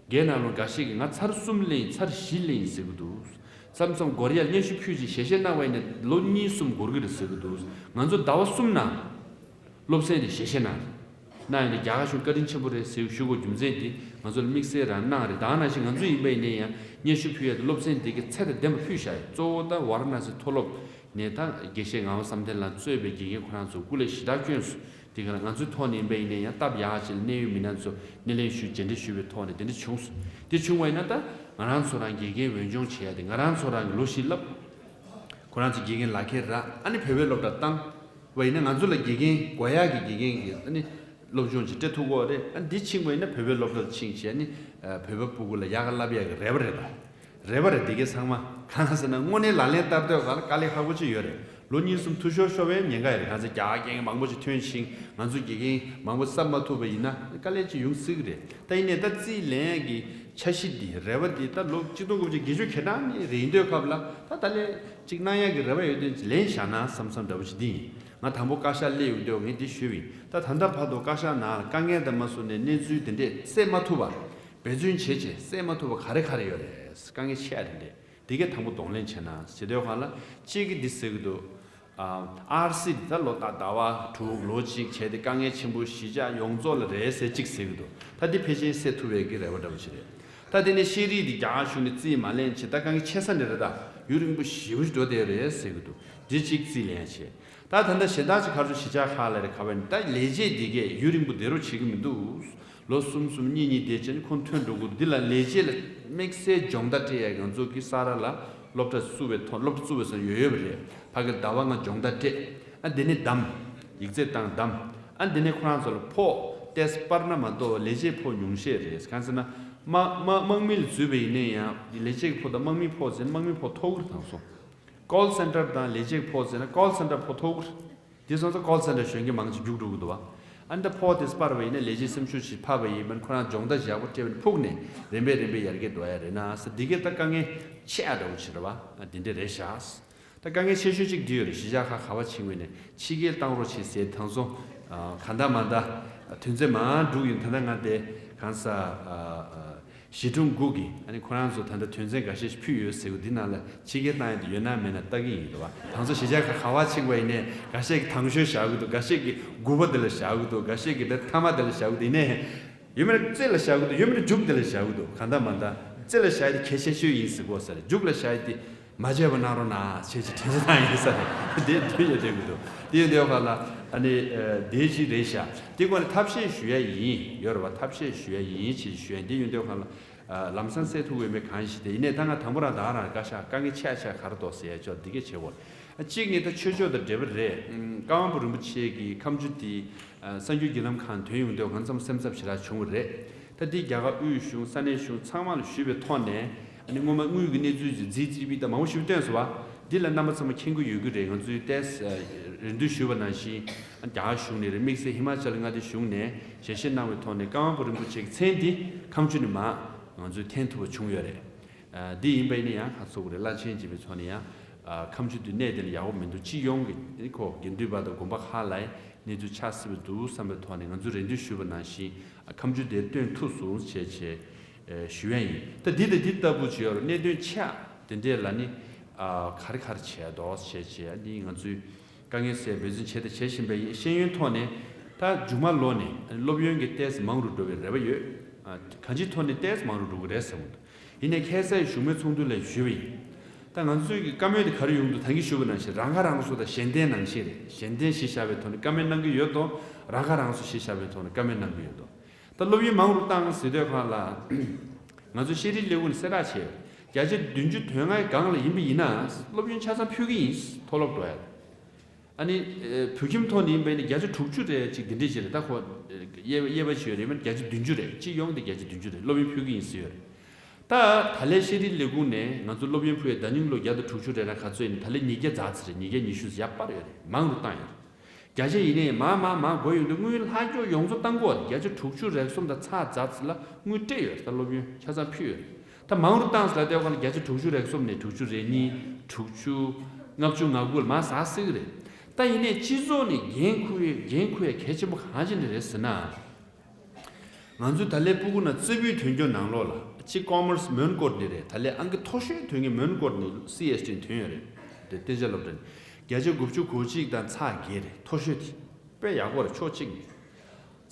བརྒྱད་ནང་ལོགས་འགའ་ཤས་ཀྱིས་ང་ཚར་གསུམ་ལེན་ཚར་བཞི་ལེན་ཟེར་གྱི་འདུག་མཚམས་མཚམས་སྒོར་ཡར་སྙན་ཞུ་ཕུལ་རྗེས་ཞལ་བཞེས་གནང་བ་ཡིན་ན་ལོ་གཉིས་གསུམ་འགོར་གྱི་རེད་ཟེར་གྱི་འདུག་ང་ཚོ་ཟླ་བ་གསུམ་ནང་སློབ་ཚན་དེ་ཞལ་བཞེས་གནང་། གནང་ཡིན་ན་རྒྱ་གར་གཞུང་བཀའ་དྲིན་ཆེན་པོ་རེད་ཟེར་ཞུ་དགོས་རྒྱུ་མཚན་དེ་ང་ཚོ་ལ་དམིགས་བསལ་རང་གནང་རེད། ད་ག་ནང་བཞིན་ང་ཚོ་ཡིན་པ་ཡིན་ན་ཡང་སྙན་ཞུ་ཕུལ་ཡ་དེ་སློབ་ཚན་དེ་གའི་ཚད་དང་ལྡན་པ་ཕུལ་བཞག་ཡོད། གཙོ་བོ་ད་ཝཱ་ར་ཎ་སི་མཐོ་སློབ་ནས་ད་དགེ་བཤེས་ངག་དབང་བསམ་གཏན་ལགས་གཙོས་པའི་དགེ་རྒན་ཁོ་རང་ཚོ་སྐུ་ལས་ཞེ་དྲག་བསྐྱོན་སོང་། དེ་ག་ལ་ང་ཚོའི་ཐོག་ནས་ཡིན་པ་ཡིན་ན་ཡང་སྟབས་ཡག་ཅིག་ལ་གནད་ཡོད་མི་སྣ་ཚོ་སྣེ་ལེན་ཞུས་མཇལ་འཕྲད་ཞུས་པའི་ཐོག་ནས་དེ་འདྲ་བྱུང་སོང་། དེ་བྱུང་བ་ཡིན་ན་ད་ང་རང་ཚོ་རང་དགེ་རྒན་འོས་སྦྱོང་བྱེད་ཡ་དེ་ང་རང་ཚོ་རང་གི་ལོ་བཞི་བསླབ། ཁོ་རང་ཚོ་དགེ་རྒན་ལག་ཁྱེར་རག་ཨ་ནི་བོད་པའི་སློབ་གྲྭ་བཏང་བ་ཡིན་ན་ང་ཚོ་ལ་དགེ་རྒན་དགོས་ཡག་གི་དགེ་རྒན་གྱི་ཨ་ནི་སློབ་སྦྱོང་ཅིག་སྤྲད་ཐུབ་ཀྱི་ཡོད་རེད། ཨ་ནི་འདི་ཕྱིན་པ་ཡིན་ན་བོད་པའི་སློབ་གྲྭ་ལ་ཕྱིན་བྱས་ཨ་ནི་བོད་པ་ཕྲུ་གུ་ལ་ཡག་ག་བསླབ་ཡག་གི་རེ་བ་རེད་ད། རེ་བ་རེད། འདི་གའི་ཚང་མ་གང་ཟེར་ན་དངོས་གནས་ལག་ལེན་བསྟར་དུས་སྒང་ལ་དཀའ་ལས་ཁག་པོ་ཅིག་ཡོད་རེད། ལོ་གཉིས་གསུམ་འཐུས་ཤོར་ཤོར་བའི་ཉེན་ཁ་ཡོད་རེད། གང་ཟེར་རྒྱ་གར་རྒན་མང་པོ་ཅིག་ཐོན་ཞིང་ང་ཚོ་དགེ་རྒན་མང་པོ་བསླབ་མ་ཐུབ་པ་ཡིན་ན་དཀའ་ལས་ཅིག་ཡོང་སྲིད་ཀྱི་རེད། ད་ཡིན་ནའི་ད་རྩིས་ལེན་ཡག་གི་འཆར་གཞི་འདི་རེ་བ་འདི་ད་ལོ་ཆིག་སྟོང་དགུ་བརྒྱ་བརྒྱད་ཅུ་གྱ་གྲངས་ནས་རེད། ཡིན་དུས་སྐབས་ལ་ད་ད་ལས་ཅིག་གནང་ཡག་གི་རེ་བ་ཡོད་དོན་ཅིག་ལེན་བཞག་ན་བསམ་བསམ་འདྲ་པོ་ཅིག་འདི་ཡིན། ང་དང་པོ་བཀའ་ཤག་སླེབས་ཡོང་དུས་ངས་འདི་ཞུས་པ་ཡིན། ད་ད་ལྟ་བར་དུ་བཀའ་ཤག་ནང་ལ་དཀའ་ངལ་དང་མ་སོ་ནས་གནས་ཚུལ་དེ་འདྲས་སེལ་མ་ཐུབ་པ། འབད་བརྩོན་བྱས་བྱས་སེལ་མ་ཐུབ་པ་ག་རེ་ག་རེ་ཡོད་རེད། དཀའ་ངལ་ཆེ་ཡ་དེ་འདྲས་དེ་གས་དང་པོ་གདོང་ལེན་བྱས་ན་ཟེར་དུས་སྒང་ལ་གཅིག་གིས་འདི་ཟེར་གི་འདུག་ཨ་ཨར་སི་འདི་ད་ལོ་ད་ཟླ་བ་དྲུག་ལོ་གཅིག་བྱས་ཏེ་དཀའ་ངལ་ཆེན་པོ་གཞིས་ཆགས་ཡོངས་རྫོགས་ལ་རེད་ཟེར་གཅིག་ཟེར་གི་འདུག་ད་འདི་ཕལ་ཆེར་སེལ་ཐུབ་པའི་གི་རེ་བ་འདྲ་པོ་ཞིག་རེད། ད་དེ་ནས་ཤེས་རིག་འདི་རྒྱ་གར་གཞུང་ནས་རྩིས་མ་ལེན་བྱས་ད་དཀའ་ངལ་ཆེ་ས་ནས་རེད། ད་ཡུན་རིང་པོ་ཞེ་པོ་ཞིག་འགྲོ་བསྡད་རེད་ཟེར་གི་འདུག་འདི་གཅིག་རྩིས་ལེན་བྱས། ད་ད་ལྟ་གཞན་དག་ཅིག་ག་རེ་ཟེར་གཞིས་ཆགས་ཁག་ལ་རེད་ག་བ་ནི་ད་ལས་བྱེད་འདི་གས་ཡུན་རིང་པོ་བསྡད་རོགས་བྱེད་ཀྱི་མི་འདུག་ལོ་གསུམ་གསུམ་གཉིས་གཉིས་བསྡད་བྱས་ནས་ཁོང་ཐོན་འགྲོ་དགོས། འདི་ལ་ལས་བྱེད་ལ་དམིགས་བསལ་སྦྱོང་བརྡར་སྤྲད་ཡག་ང་ཚོ་གི་ས་ར་ལ་སློབ་གྲྭ་བཙུགས་པའི་ཐོག་སློབ་གྲྭ་བཙུགས་པའི་ས་ཡོད་ཡོད་པ་རེད། ཕ་གིར་ཟླ་བ་ལྔ་སྦྱོང་བརྡར་སྤྲད། ཨ་འདི་ནས་བདམས། ཡིག་ཚད་བཏང་བདམས། ཨ་འདི་ནས་ཁོ་རང་ཚོ་ལ་ཕོགས་ཏོག་ཙམ་སྤར་ན་མ་གཏོགས་ལས་བྱེད་ཕོགས་ཉུང་ཤས་རེད། གང་ཟེར་ན་དམག་དམག་དམག་མི་ལ་བཙུགས་པ་ཡིན་ན་ཡང་ལས་བྱེད་ཀྱི་ཕོགས་དང་དམག་མིའི་ཕོགས་ཟེར་ན་དམག་མིའི་ཕོགས་མཐོ་གི་རེད། དང་སོ། ཀོལ་སེན་ཊར་དང་ལས་བྱེད་ཀྱི་ཕོགས་ཟེར་ན་ཀོལ་སེན་ཊར་ཕོགས་མཐོ་གི་རེད། དེ་སོང་ཙང་ཀོལ་སེན་ཊར་གཞོན་སྐྱེས་མང་ཆེ་རྒྱུགས་འགྲོ་གི་འདུག་བ། ཨ་ནི་ད་ཕོགས་དེ་སྤར་བ་ཡིན་ན་ལས་བྱེད་སེམས་ཤུགས་ཤིག་འཕར་བ་ཡིན་མིན་ཁོ་རང་སྦྱོང་བརྡར་ཡག་པོ་སྤྲད་པ་ནི་ཕུགས་ནས་རིམ་པས་རིམ་པས་ཡར་རྒྱས་འགྲོ་ཡ་རེད་ན་ཟེར། འདི་གས་ད་དཀའ་ངལ་ཆེ་ཡ་འདྲ་བོ་ཅིག་རེད་བ། ཨ་འདི་འདྲ་རེད་ཤག་ད་དཀའ་ངལ་ཆེ་ཤོས་གཅིག་འདི་ཡོད་རེད། གཞིས་ཆགས་ཁག་ག་བ་ཕྱིན་དགོས་ནས་ཕྱི་རྒྱལ་བཏང་རོགས་བྱེད་ཟེར། དང་སོ། ཨ་གང་ལྟར་མ་ལྟར་དོན་ཚན་མང་དྲུག་ཡིན། ད་ལྟ་ང་དེ་གང་ས་ཨ་ཨ་བཞི་སྒྲུང་དགུ་གི་ཨ་ནི་ཁོ་རང་ཚོ་ད་ལྟ་དོན་ཚན་འགའ་ཤས་ཤིག་ཕུལ་ཡོད་ཟེར་གི་འདི་ནང་ལ་ཕྱི་རྒྱལ་བཏང་ཡ་དེ་ཡོད་ན་མེད་ན་ལྟ་གི་ཡིན་རེད་བ། དང་སོ་གཞིས་ཆགས་ཁག་ག་བ་ཕྱིན་པ་ཡིན་ནའི་འགའ་ཤས་ཀྱིས་དང་ཤོས་བཞག་གི་འདུག་འགའ་ཤས་ཀྱིས་དགུ་པ་དེ་ལ་བཞག་གི་འདུག་འགའ་ཤས་ཀྱིས་དེ་མཐའ་མ་དེ་ལ་བཞག་གི་འདུག་ཡིན་ནའི། ཡོད་མེད་རྩེ་ལ་བཞག་གི་འདུག་ཡོད་མེད་མཇུག་དེ་ལ་བཞག་གི་འདུག་གང་ལྟར་མ་ལྟར་རྩེ་ལ་བཞག་ཡ་དེ་གལ་ཆེ་ཤོས་ཡིན་ཟེར་གོ་ཟེར། མཇུག་ལ་བཞག་ཡ་དེ་མ་བརྗེད་པ་གནང་རོགས་གནང་ཞེས་ཅིག་དྲན་གསོ་བཏང་ཡིན་ས་རེད། དེ་དུས་ཡོད་བསྡད་གི་འདུག་དེ་ཡོད་དུས་སྒང་ལ་ཨ་ནི་ཨ་དེ་ཅིག་རེད་ཤག་དེ་སྒང་ལ་ཐབས་ཤེས་ཞུ་ཡ་ཡིན་ཡོད་རེད་བ། ཐབས་ཤེས་ཞུ་ཡ་ཡིན་ཅེས་ཞུ་ཡ་དེ་ཡོད་དུས་སྒང་ལ་ཨ་ལམ་སང་སེལ་ཐུབ་ཀྱི་ཡོད་མེད་གང་ཤེས། དེ་ཡིན་ནའི་ད་ང་དང་པོ་རང་ད་ག་རང་བཀའ་ཤག་དཀའ་ངལ་ཆེ་ཆེ་ག་རེ་འདུག་ཟེར་ཡ་ཅོག་འདི་གས་བྱེད་དགོས། གཅིག་ནི་ད་ཆོས་ཕྱོགས་དང་འབྲེལ་བ་རེད། ཀ་ཝང་པོ་རིན་པོ་ཆེ་གི་ཁ་མཆུ་དེ་གསར་འགྱུར་བརྒྱུད་ལམ་ཁག་ཐོན་ཡོང་དུས་གང་འཚམ་སེམས་འཚབ་ཞེ་དྲག་བྱུང་བ་རེད། ད་འདི་རྒྱ་གར་དབུས་གཞུང་ས་གནས་གཞུང་ཚང་མ་ལ་ཞུས་པའི་ཐོག་ནས་ཨ་ནི་སྔོན་མ་དངུལ་གྱི་གནས་ཚུལ་ཅིག་ཛི་ཊི་ཝི་དང་མང་པོ་ཞིག་བཏོན་སོང་བ། འདི་ལ་རྣམ་པ་ཚང་མ་མཁྱེན་གྱི་ཡོད་ཀྱི་རེད། ང་ཚོའི་ཏེས་རེ་འདུན་ཞུས་པ་ནང་བཞིན་རྒྱ་གར་གཞུང་ནས་རེད། དམིགས་བསལ་ཧི་མ་ཅལ་མངའ་སྡེ་གཞུང་ནས་ཞལ་བཞེས་གནང་བའི་ཐོག་ནས་ཀ་ཝང་པུ་རིན་པོ་ཆེ་གི་མཚན་འདི་ཁ་མཆུ་ནས་མར་ང་ཚོས་འཐེན་ཐུབ་པ་བྱུང་ཡོད་རེད། ཨ། འདི་ཡིན་པ་ཡིན་ན་ཡང་ཧ་ཚོ་གི་རེད། བླ་ཆེན་བྱེད་པའི་ཚོགས་ནས་ཡང་ཨ། ཁ་མཆུ་འདི་གནས་དེ་ལ་ཡག་པོ་མི་འདུག་སྤྱི་ཡོངས་ཀྱི་ཁོ་དགེ་འདུན་པ་དང་དགོན་པ་ཁག་ལ་གནས་ཚུལ་ཆགས་སྲིད་པ་འདུག་བསམ་པའི་ཐོག་ནས་ང་ཚོས་རེ་འདུན་ཞུས་པ་ནང་བཞིན་ཨ། ཁ་མཆུ་དེ་སྟོན་ཐུབ་སོང་ཞེས་བྱས་ཨ། ཞུ་ཡ་ཡིན། ད་འདི་དང་འདི་ལྟ་བུ་ཅིག་ཡོད་རེད། གནད་དོན་ཆེ་ཨ། དེ་འདྲས་ལ་ནི་ཨ། ག་རེ་ག་རེ་བྱས་འདུག་ཞེས་བྱས་ཨ། ནི་ང་ཚོས་དཀའ་ངལ་སེལ་འབད་བརྩོན་བྱས་དང་བྱེད་བཞིན་པ་ཡིན། ཤེས་ཡོན་ཐོག་ནས་ད་མཇུག་མ་ལོ་ནས་སློབ་ཡོན་གྱི་ཏེས་མང་རུ་འགྲོ་བའི་རེ་བ་ཡོད། ཨ། གང་ཅིའི་ཐོག་ནས་ཏེས་མང་རུ་འགྲོ་གི་རེད་བསམ་གྱི་འདུག་ཡིན་ནའི་ཁ་སང་བཞུགས་མོལ་ཚོགས་འདུ་ལ་ཞུས་པ་ཡིན། ད་ང་ཚོས་ཀྱི་བཀའ་མོལ་དེ་ག་རེ་ཡོང་འདུག་ད་གིན་ཞུས་པ་ནང་བཞིན་རང་ཁ་རང་གསོ་དང་གཞན་བརྟེན་ནང་བཞིན་རེད། གཞན་བརྟེན་གཞི་བཞག་པའི་ཐོག་ནས་བཀའ་མོལ་གནང་གི་ཡོད་དོ། རང་ཁ་རང་གསོ་གཞི་བཞག་པའི་ཐོག་ནས་བཀའ་མོལ་གནང་གི་ཡོད་དོ། ད་སློབ་ཡོན་མང་རུ་བཏང་ཟེར་དུས་སྒང་ལ་ང་ཚོ་ཤེས་རིག་ལས་ཁུངས་ནས་གསལ་བསྒྲགས་བྱས་ཡོད། བརྒྱ་ཆ་བདུན་ཅུ་དོན་ལྔའི་སྒང་ལ་ཡིན་པ་ཡིན་ན་སློབ་ཡོན་ཆ་ཚང་ཕུལ་གི་ཡིན། མཐོ་སློབ་འགྲོ་ཡ། ཨ་ནི་ཨེ། བོད་ཁྱིམ་ཐོག་ནས་ཡིན་པ་ཡིན་ན་བརྒྱ་ཆ་དྲུག་ཅུ་རེ་གཅིག་འདི་འདྲས་ཅིག་རེད། ད་ཁོ་ཨེ། དབྱེ་བ་དབྱེ་བ་ཅིག་ཡོད་རེད། མིན་བརྒྱ་ཆ་བདུན་ཅུ་རེད། སྤྱི་ཡོངས་དེ་བརྒྱ་ཆ་བདུན་ཅུ་རེད། སློབ་ཡོན་ཕུལ་གི་ཡིན་ཟེར་ཡོད་རེད། ད་ད་ལན་ཤེས་རིག་ལས་ཁུངས་ནས་ང་ཚོ་སློབ་ཡོན་ཕུལ་ཡ་ཟླ་ཉིན་ལོ་བརྒྱ་དང་དྲུག་ཅུ་རེ་ར་ག་ཚོད་ཡིན། ད་ལན་ཉིས་བརྒྱ་ཙམ་ཙམ་རེད། ཉིས་བརྒྱ་ཉི་ཤུ་ཙམ་ཡར་སྤར་ཡོད་རེད། མང་རུ་བཏང་ཡོད་རེད། བརྒྱ་ཆ་ཡིན་ནའི་མར་མར་མར་འགྲོ་ཡོང་དུས་དངུལ་ལྷག་རྒྱུ་ཡོངས་རྫོགས་བཏང་གི་ཡོད་རེད། བརྒྱ་ཆ་དྲུག་ཅུ་རེ་གསུམ་དང་ཚེག་ཙམ་ཙམ་ལ་དངུལ་སྤྲད་ཡོད་རེད། ད་སློབ་ཡོན་ཆ་ཚང་ཕུལ་ཡོད་རེད། ད་མང་རུ་བཏང་ཟེར་ལབ་དུས་སྒང་ལ་བརྒྱ་ཆ་དྲུག་ཅུ་རེ་གསུམ་ནས་དྲུག་ཅུ་རེ་གཉིས། དྲུག་ཅུ། ལྔ་བཅུ་ང་དགུ་ལ་མར་ཟག་སྲིད་ཀྱི་རེད། ད་ཡིན་ནའི་སྤྱི་ཚོགས་ནས་འགན་འཁུར་ཡས་འགན་འཁུར་ཡས་གལ་ཆེན་པོ་གང་ཅི་འདྲ་རེད་ཟེར་ན། ང་ཚོས་ད་ལན་སྤུ་གུ་ནང་རྩེ་ཕུད་ཐོན་རྒྱུ་ནང་ལོགས་ལ་གཅིག་ཀོ་མར་སི་མོན་གྷོ་ནས་རེད། ད་ལན་ཨང་ཀི་མཐོ་ཤོས་ཐོན་མཁན་མོན་གྷོ་ནས་སི་ཨེས་ཊི་ཐོན་ཡོད་རེད། དེ་གཏན་འཇགས་སློབ་གྲྭ་ནས་བརྒྱ་ཆ་དགུ་བཅུ་གོ་གཅིག་དང་ཚེག་བརྒྱད་རེད། མཐོ་ཤོས་དེ་དཔེ་ཡག་པོ་རེད། ཕྱོགས་གཅིག་ནས་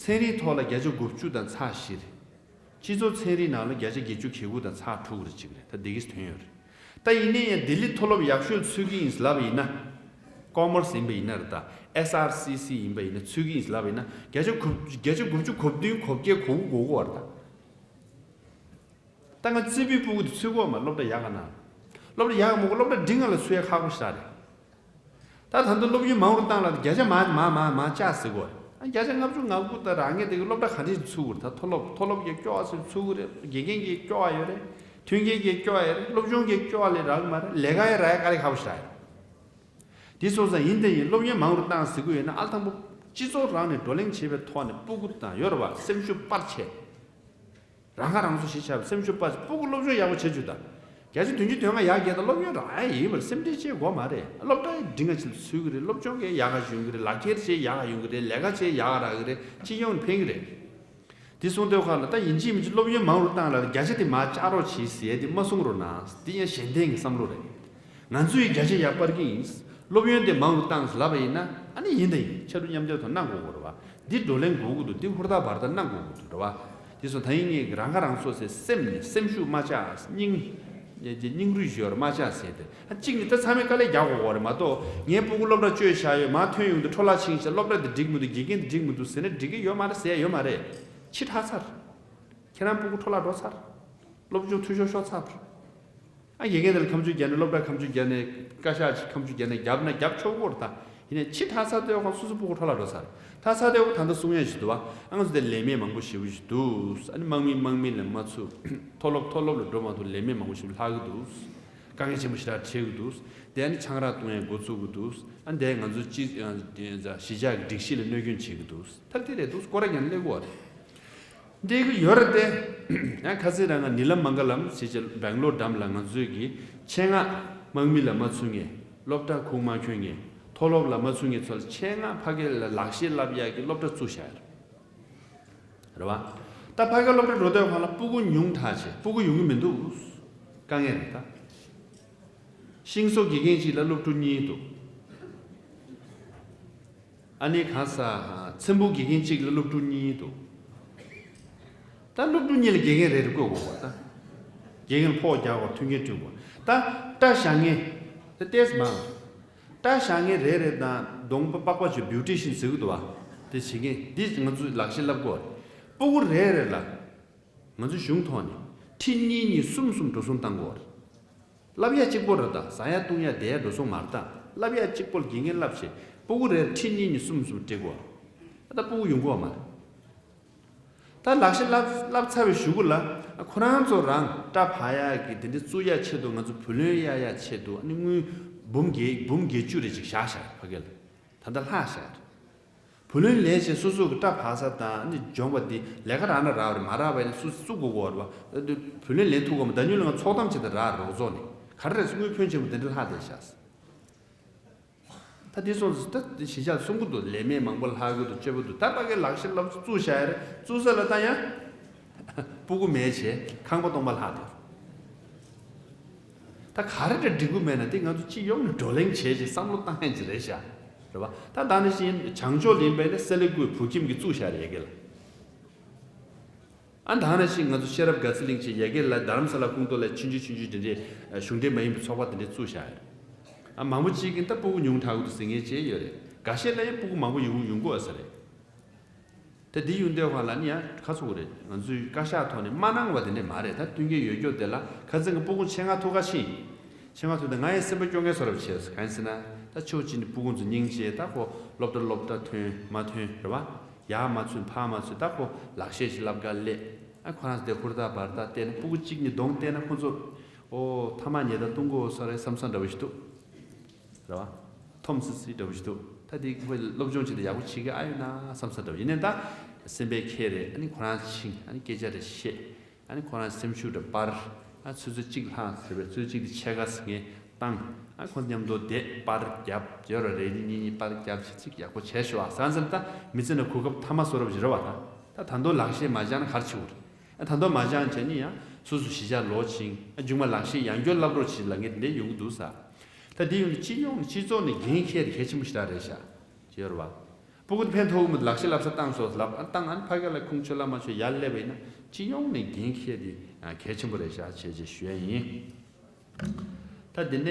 ཚན་རིག་ཐོག་ལ་བརྒྱ་ཆ་དགུ་བཅུ་དང་ཚེག་བཞི་རེད། སྤྱི་ཚོགས་ཚན་རིག་ནང་ལ་བརྒྱ་ཆ་བརྒྱད་ཅུ་གྱ་དགུ་དང་ཚེག་དྲུག་རེ་གཅིག་རེད། ད་འདི་གིས་ཐོན་ཡོད་རེད། ད་ཡིན་ནའི་ཡང་ལྡི་ལི་མཐོ་སློབ་ཡག་ཤོས་ཚུད་ཀྱི་ཡིན་ལབ་པ་ཡིན་ན། ཀོ་མར་སི་ཡིན་པ་ཡིན་ན་རེད། ད་ཨེས་ཨར་སི་སི་ཡིན་པ་ཡིན་ན་ཚུད་ཀྱི་ཡིན་ལབ་པ་ཡིན་ན་བརྒྱ་ཆ་དགུ་བརྒྱ་ཆ་དགུ་བཅུ་གོ་བདུན་གོ་བརྒྱད་གོ་དགུ་དགོས་ཀྱི་ཡོད་རེད་ད། ད་ང་རྩེ་ཕུད་སྤུ་གུ་དེ་ཚུད་ཀྱི་ཡོད་མ་རེད། སློབ་གྲྭ་ཡག་ག་ན། སློབ་གྲྭ་ཡག་ག་མེད་ཀྱི། སློབ་གྲྭ་འགྲིག་ང་ལ་ཚུད་ཡ་ཁག་པོ་ཞེ་དྲག་རེད། ད་ད་ལྟ་སློབ་ཡོན་མང་རུ་བཏང་ལ་བརྒྱ་ཆ་མར་མར་མར་མར་བཅག་ཟེར་གྱི་ཡོད་རེད། ཨ། བརྒྱ་ཆ་ལྔ་བཅུ་ང་དགུ་དང་རག་མཁན་དེ་གི་སློབ་གྲྭ་ག་འདྲས་ཚུད་ཀྱི་རེད། ད་མཐོ་སློབ་མཐོ་སློབ་ཀྱི་སྐྱོ་བ་ཚུད་ཀྱི་རེད། དགེ་རྒན་གྱི་སྐྱོ་བ་ཡོད་རེད། མཐུན་རྐྱེན་གྱི་སྐྱོ་བ་ཡོད་རེད། སློབ་སྦྱོང་གི་སྐྱོ་བ་ལས་རག་གི་མ་རེད། ལས་ཀ་ཡང་རག་ཡ་དཀའ་ལས་ཁག་པོ་ཞེ་དྲག་རེད། དེ་སོང་ཙང་ཡིན་དང་ཡིན། སློབ་ཡོན་མང་རུ་བཏང་ཟེར་གྱི་ཡོད་ན་ཨ། དང་པོ་སྤྱི་ཚོགས་རང་ནས་བགྲོ་གླེང་བྱེད་པའི་ཐོག་ནས་སྤུ་གུ་དང་ཡོད་རེད་བ། སེམས་ཤུགས་སྤར་བྱས། རང་ཁ་རང་གསོ་གཞི་བཞག་པའི་སེམས་ཤུགས་སྤར། སྤུ་གུ་སློབ་སྦྱོང་ཡག་པོ་བྱེད་བཅུག་དང་། བརྒྱ་ཆ་བདུན་ཅུ་དོན་ལྔ་ཡར་རྒྱས་དང་། སློབ་ཡོན་རག་ཡ་ཡིན་པར་སེམས་ཁྲལ་བྱེད་དགོས་མ་རེད། སློབ་གྲྭ་འགྲིག་ང་ཅིག་ཚུད་ཀྱི་རེད། སློབ་སྦྱོང་གི་ཡག་ག་ཡོང་གི་རེད། ལག་འཁྱེར་ཅིག་ཡག་ག་ཡོང་གི་རེད། ལས་ཀ་ཅིག་ཡག་ག་རག་གི་རེད། སྤྱི་ཡོངས་ནས་ཕན་གི་རེད། དེ་སོང་དུས་སྒང་ལ་ད་ཡིན་གཅིག་མིན་གཅིག་སློབ་ཡོན་མང་རུ་བཏང་ལ་བརྒྱ་ཆ་དེ་མར་བཅག་རོགས་བྱེད་ཟེར་ཡ་དེ་མ་གསུང་རོགས་གནང་། དེ་ཡང་གཞན་བརྟེན་གྱི་བསམ་བློ་རེད། ང་ཚོས་བརྒྱ་ཆ་ཡར་སྤར་གྱི་ཡིན། སློབ་ཡོན་དེ་མང་རུ་བཏང་ལབ་པ་ཡིན་ན་ཨ་ནི་ཡིན་དང་ཡིན། ཕྱར་གྲུ་མཉམ་འདེགས་ཐོག་གནང་དགོས་ཀྱི་རེད་བ། འདི་བགྲོ་གླེང་དགོས་ཀྱི་འདུག་འདི་ཧུར་ཐག་བར་ཐག་གནང་དགོས་ཀྱི་འདུག་རེད་བ། དེ་སོང་ད་ཡིན་ངེས་ཀྱི་རང་ཁ་རང་གསོ་ཟེར་སེམས་ནས་སེམས་ཤུགས་མ་ཆག་སྙིང་། སྙིང་རུས་ཞོར་མ་ཆག་ཟེར་ཏེ་ཨ། གཅིག་ནི་ད་ཚང་མས་དཀའ་ལས་རྒྱག་དགོས་ཀྱི་རེད་མ་གཏོགས། ངའི་སྤུ་གུ་སློབ་གྲྭ་བཅོལ་བཞག་ཡོད། མར་ཐོན་ཡོང་དུས་འཕྲོ་བརླག་ཕྱིན་ཤག་སློབ་གྲྭ་འདི་འགྲིག་མི་འདུག་དགེ་རྒན་འདི་འགྲིག་མི་འདུག་ཟེར་ན་འགྲིག་གི་ཡོད་མ་རེད་ཟེར་ཡ་ཡོད་མ་རེད། ཕྱི་དྲགས་ཚར། ཁྱེད་རང་སྤུ་གུ་འཕྲོ་བརླག་འགྲོ་ཚར། སློབ་སྦྱོང་འཐུས་ཤོར་ཤོར་ཚར། ཨ། དགེ་རྒན་དེ་ལ་ཁ་མཆུ་རྒྱག་ནས། སློབ་གྲྭ་ཁ་མཆུ་རྒྱག་ནས། བཀའ་ཤག་ཅིག་ཁ་མཆུ་རྒྱག་ནས་རྒྱབ་ན་རྒྱབ་ཆོག་གི་རེད་ད། ཡིན་ནའི་ཕྱི་དྲགས་ཚར་དུས་སྒང་སོ་སོ་སྤུ་གུ་འཕྲོ་བརླག་འགྲོ་ཚར། དྲགས་ཚར་དུས་སྒང་ད་ལྟ་གསུང་ཡ་ཞིག་འདུག་བ། ཨ། ང་ཚོ་དེ་ལས་མེད་མང་པོ་ཞེ་པོ་ཞིག་འདུག་ཨ་ནི་དམག་མི་དམག་མི་ལ་མ་ཚུད། མཐོ་སློབ་མཐོ་སློབ་ལ་འགྲོ་མ་ཐུབ། ལས་མེད་མང་པོ་ཞིག་ལྷག་གི་འདུག་དཀའ་ངལ་ཆེན་པོ་ཞེ་དྲག་འཕྲད་ཀྱི་འདུག་དེ་ཨ་ནི་ཆང་རག་བཏུང་ཡ་འགོ་བཙུགས་ཀྱི་འདུག་ཨ་ནི་དེ་ང་ཚོ་སྤྱི་གཞིས་ཆགས་ཀྱི་སྒྲིག་གཞི་ལ་གནོད་སྐྱོན་བྱེད་ཀྱི་འདུག་ཐབས་དེ་རེད་འདུག་སྐོར་ར་ཉན་སླེབས་དགོས་རེད། འདི་གི་ཡོད་རེད་དེ། ཡང་ཁ་སང་རང་ང་ནི་ལམ་མང་ག་ལམ་ཞེས་བྱས་སྦེང་ལོར་འགྲམ་ལ་ང་ཚོའི་གི་ཆེད་མངགས་དམག་མི་ལ་མ་ཚུད་མཁན། སློབ་གྲྭ་ཁུངས་མ་འཁྱོལ་མཁན། མཐོ་སློབ་ལ་མ་ཚུད་མཁན་ཚོ་ལ་ཆེད་མངགས་ཕ་གི་ལ་ལག་ཤེས་བསླབ་ཡག་གི་སློབ་གྲྭ་བཙུགས་བཞག་ཡོད་རེད་བ། ད་ཕ་གི་སློབ་གྲྭ་འགྲོ་དུས་སྒང་ལ་སྤུ་གུ་ཉུང་དྲགས་བྱས་སྤུ་གུ་ཡོང་གི་མི་འདུག་དཀའ་ངལ་རེད་ད། ཤིང་བཟོ་དགེ་རྒན་གཅིག་ལ་སློབ་ཕྲུག་གཉིས་འདུག་ཨ་ནི་གང་ཟག་ཚེམ་བུ་དགེ་རྒན་གཅིག་ལ་སློབ་ཕྲུག་གཉིས་འདུག་ད་སློབ་ཕྲུག་གཉིས་ལ་དགེ་རྒན་རེ་རེ་བསྐོས་དགོས་པ་ད། དགེ་རྒན་ལ་ཕོགས་རྒྱག་དགོས། མཐུན་རྐྱེན་བསྐྲུན་དགོས། ད་སྐྲ་བཞར་མཁན། ད་ཏོག་ཙམ་མང་། སྐྲ་བཞར་མཁན་རེ་རེ་དང་གདོང་པ་པགས་པ་ཆོད་བིའུ་ཊི་ཤན་ཟེར་གི་འདུག་བ། དེ་བྱེད་མཁན་འདི་ང་ཚོས་ལག་ཤེས་བསླབ་དགོས། སྤུ་གུ་རེ་རེ་ལ་ང་ཚོ་གཞུང་ཐོག་ནས་ཁྲི་གཉིས་གཉིས་གསུམ་གསུམ་འགྲོ་སོང་བཏང་དགོས། བསླབ་ཡ་གཅིག་པོ་རེད་ད། ཟ་ཡ་བཏུང་ཡ་བསྡད་ཡ་འགྲོ་སོང་མ་རེད་ད། བསླབ་ཡ་གཅིག་པོ་ལ་དགེ་རྒན་བསླབ་བྱས་སྤུ་གུ་རེར་ཁྲི་གཉིས་གཉིས་གསུམ་གསུམ་སྤྲད་དགོས། ད་སྤུ་གུ་ཡོང་གི་ཡོད་མ་རེད། ད་ལག་ཤེས་བསླབ་བསླབ་ཚར་བའི་གཞུག་གུ་ལ་ཁོ་རང་ཚོ་རང་སྐྲ་བག་ཡ་གི་དེ་འདྲ་བཙུགས་ཡ་ཆེད་དུ། ང་ཚོ་བུ་ལོན་གཡར་ཡ་ཆེད་དུ། ཨ་ནི་དངུལ་ འབུམ་བརྒྱད་འབུམ་བརྒྱད་ཅུ་རེ་ཅིག་བཞག་བཞག་ཕ་གི་ལ། ད་ལྟ་ལྷག་བཞག་བུ་ལོན་ལེན་བྱས་སོ་སོ་གི་སྐྲ་བག་ས་དང་ནི་སྦྱོང་བ་འདི་ལས་ཀ་རག་ན་རག་བ་རེད། མ་རག་པ་ཡིན་ན་སོ་སོ་བཙུགས་དགོས་ཀྱི་རེད་བ། བུ་ལོན་ལེན་ཐུབ་ཀྱི་མ། ད་ཉུལ་ལ་ང་ཚོགས་གཏམ་བྱས་ཏེ་རག་རོགས་ཚོགས་ནས་ག་རེ་རེད། དངུལ་ཕོན་ཆེན་པོ་དེ་འདྲ་ལྷག་བསྡད་བཞག་ད་དེ་སོང་ཙང་ད་དེ་གཞིས་ཆགས་གསུང་གི་འདུག་ལས་མེད་མང་པོ་ལྷག་གི་འདུག་སྤྱོད་པོ་འདུག་ད་ཕ་གིའི་ལག་ཤེས་སློབ་གསོ་བཙུགས་བཞག་ཡ་རེད། བཙུགས་ས་ལ་ད་ཡང་སྤུ་གུ་མེད་བྱས་ཁང་པ་སྟོང་པ་ལྷག་འདུག་ད་ག་རེ་འདྲ་འགྲིག་གི་མེད་ན་དེ་ང་ཚོ་སྤྱི་ཡོངས་ནས་བགྲོ་གླེང་བྱས་བྱས་བསམ་བློ་བཏང་ཡ་ཅིག་རེད་ཤག་རེད་བ། ད་ད་ནང་བཞིན་བྱང་ཕྱོགས་ལ་ཡིན་པ་ཡིན་ན་སེ་ལ་ཀུའི་བུ་ཁྱིམ་གྱིས་བཙུགས་བཞག་རེད་ཡ་གི་ལ། ཨ་ད་ནང་བཞིན་ང་ཚོ་ཤེས་རབ་དགའ་ཚལ་གླིང་བྱས་ཡ་གི་ལ་རྡ་རམ་ས་ལ་ཁོངས་གཏོགས་ལ་ཆུང་ཆུང་ཆུང་ཆུང་དེ་འདྲའི་གཞུང་འབྲེལ་མ་ཡིན་པའི་ཚོགས་པ་དེ་འདྲའི་བཙུགས་བཞག་ཡ་རེད། ཨ་མང་པོ་གཅིག་གིས་ད་སྤུ་གུ་ཉུང་དྲགས་ཀྱི་འདུག་ཟེར་མཁན་ཅིག་ཡོད་རེད། འགའ་ཤས་ལ་ཡང་སྤུ་གུ་མང་པོ་ཡོང་ཡོང་གི་ཡོད་ས་རེད། ད་འདི་ཡོང་དུས་སྒང་ལ་ནི་ཡང་ཁ་ཚུགས་རེད། ང་ཚོའི་བཀའ་ཤག་ཐོག་ནས་མ་གནང་བ་དེ་འདྲ་མ་རེད། ད་མཐུན་རྐྱེན་ཡོད་རྒྱུ་དེ་ལ་ཁ་སང་གི་སྤུ་གུ་ཆེད་མངགས་ཐུག་ག་ཕྱིན། ཆེད་མངགས་ཐུག་དེ་ང་ཡང་སེམས་པ་སྐྱོ་མཁན་བཟོ་འདྲ་བྱས་སོང་། གང་ཡིན་ཟེར་ན་ད་ཕྱོགས་གཅིག་ནས་སྤུ་གུ་ཚོ་སྙིང་རྗེ། ད་ཁོ་སློབ་གྲྭ་སློབ་གྲྭ་ཐོན་མ་ཐོན་རེད་བ། ཡར་མ་ཚུད་ཕར་མ་ཚུད། ད་ཁོ་ལག་ཤེས་ཤིག་བསླབ་ག་སླེབས། ཨ་ཁོ་རང་ཚོ་དེ་ཧུར་ཐག་འབར་ཐག་བལྟས་ན་སྤུ་གུ་གཅིག་གཉིས་གདོང་བལྟས་ན་ཁོ་ཚོ་ཨོ་ཐ་མག་ཉལ་ཐ་བཏུང་གི་ཡོད་ས་རེད་བསམ་བསམ་འདྲ་བོ་ཞིག་འདུག་རེད་བ། འཐོམ་སི་སི་འདྲ་བོ་ཞིག་འདུག་ད་དེ་ཁོས་སློབ་སྦྱོང་བྱེད་དུས་ཡག་པོ་བྱེད་ཀྱི་ཨ་ཡོད་ན་བསམ་ས་འདྲ་བོ། ཡིན་ནའི་ད་སེམས་པའི་ཁྱེར་རེད། ཨ་ནི་ཁོ་རང་ཕྱིན། ཨ་ནི་སྐད་ཆ་རེ་བཤད། ཨ་ནི་ཁོ་རང་སེམས་ཤུགས་རེ་སྤར། ཨ་ཆུ་ཚོད་གཅིག་ལྷག་ཟེར་བས་ཆུ་ཚོད་གཅིག་དེ་ཕྱེད་ཀ་ཟེར་མཁན་བཏང་། ཨ་ཁོ་མཉམ་དུ་བསྡད། པར་རྒྱབ། བརྗོད་ར་རེ་གཉིས་གཉིས་པར་རྒྱབ་བྱས་ཅིག་ཡག་པོ་བྱས་ཤོག་ཨ་བསམ་བསམ། ད་མི་ཚེ་ནང་གོ་སྐབས་ཐ་མ་བཟོ་འདྲ་བོ་ཞིག་རེད་བ། ད་ད་ད་དུང་ལག་ཤེས་མ་སྦྱངས་ན་ག་རེ་བྱེད་དགོས་རེད། ཨ་ད་དུང་མ་སྦྱངས་བྱས་ནི་ཡང་སོ་སོ་གཞིས་ཆགས་ལོག་ཕྱིན། ཨ་མཇུག་མ་ལག་ཤེས་ཡང་བསྐྱར་བསླབ་རོགས་བྱེད་ལབ་མཁན་དེ་འདྲ་ཡོང་གི་འདུག་ས། ད་འདི་ཡོང་དུས་སྤྱི་ཡོངས་ནས་སྤྱི་ཚོགས་ནས་འགན་འཁྱེར་གལ་ཆེན་པོ་ཞེ་དྲག་རེད་ཤག་ཅེས་ཡོད་རེད་བ། སྤུ་གུ་ཕན་ཐོགས་མི་ལག་ཤེས་བསླབ་ས་བཏང་སོང་ལབ། ཨ་བཏང་། ཨ་ནི་ཕ་གི་ལ་ཁུངས་ཆོད་ལ་མ་ཆོད་ཡར་སླེབས་པ་ཡིན་ན་སྤྱི་ཡོངས་ནས་འགན་འཁྱེར་དེ་གལ་ཆེན་པོ་རེད་ཤག་བྱས་རྗེས་ཞུ་ཡ་ཡིན། ད་འདི་ནས་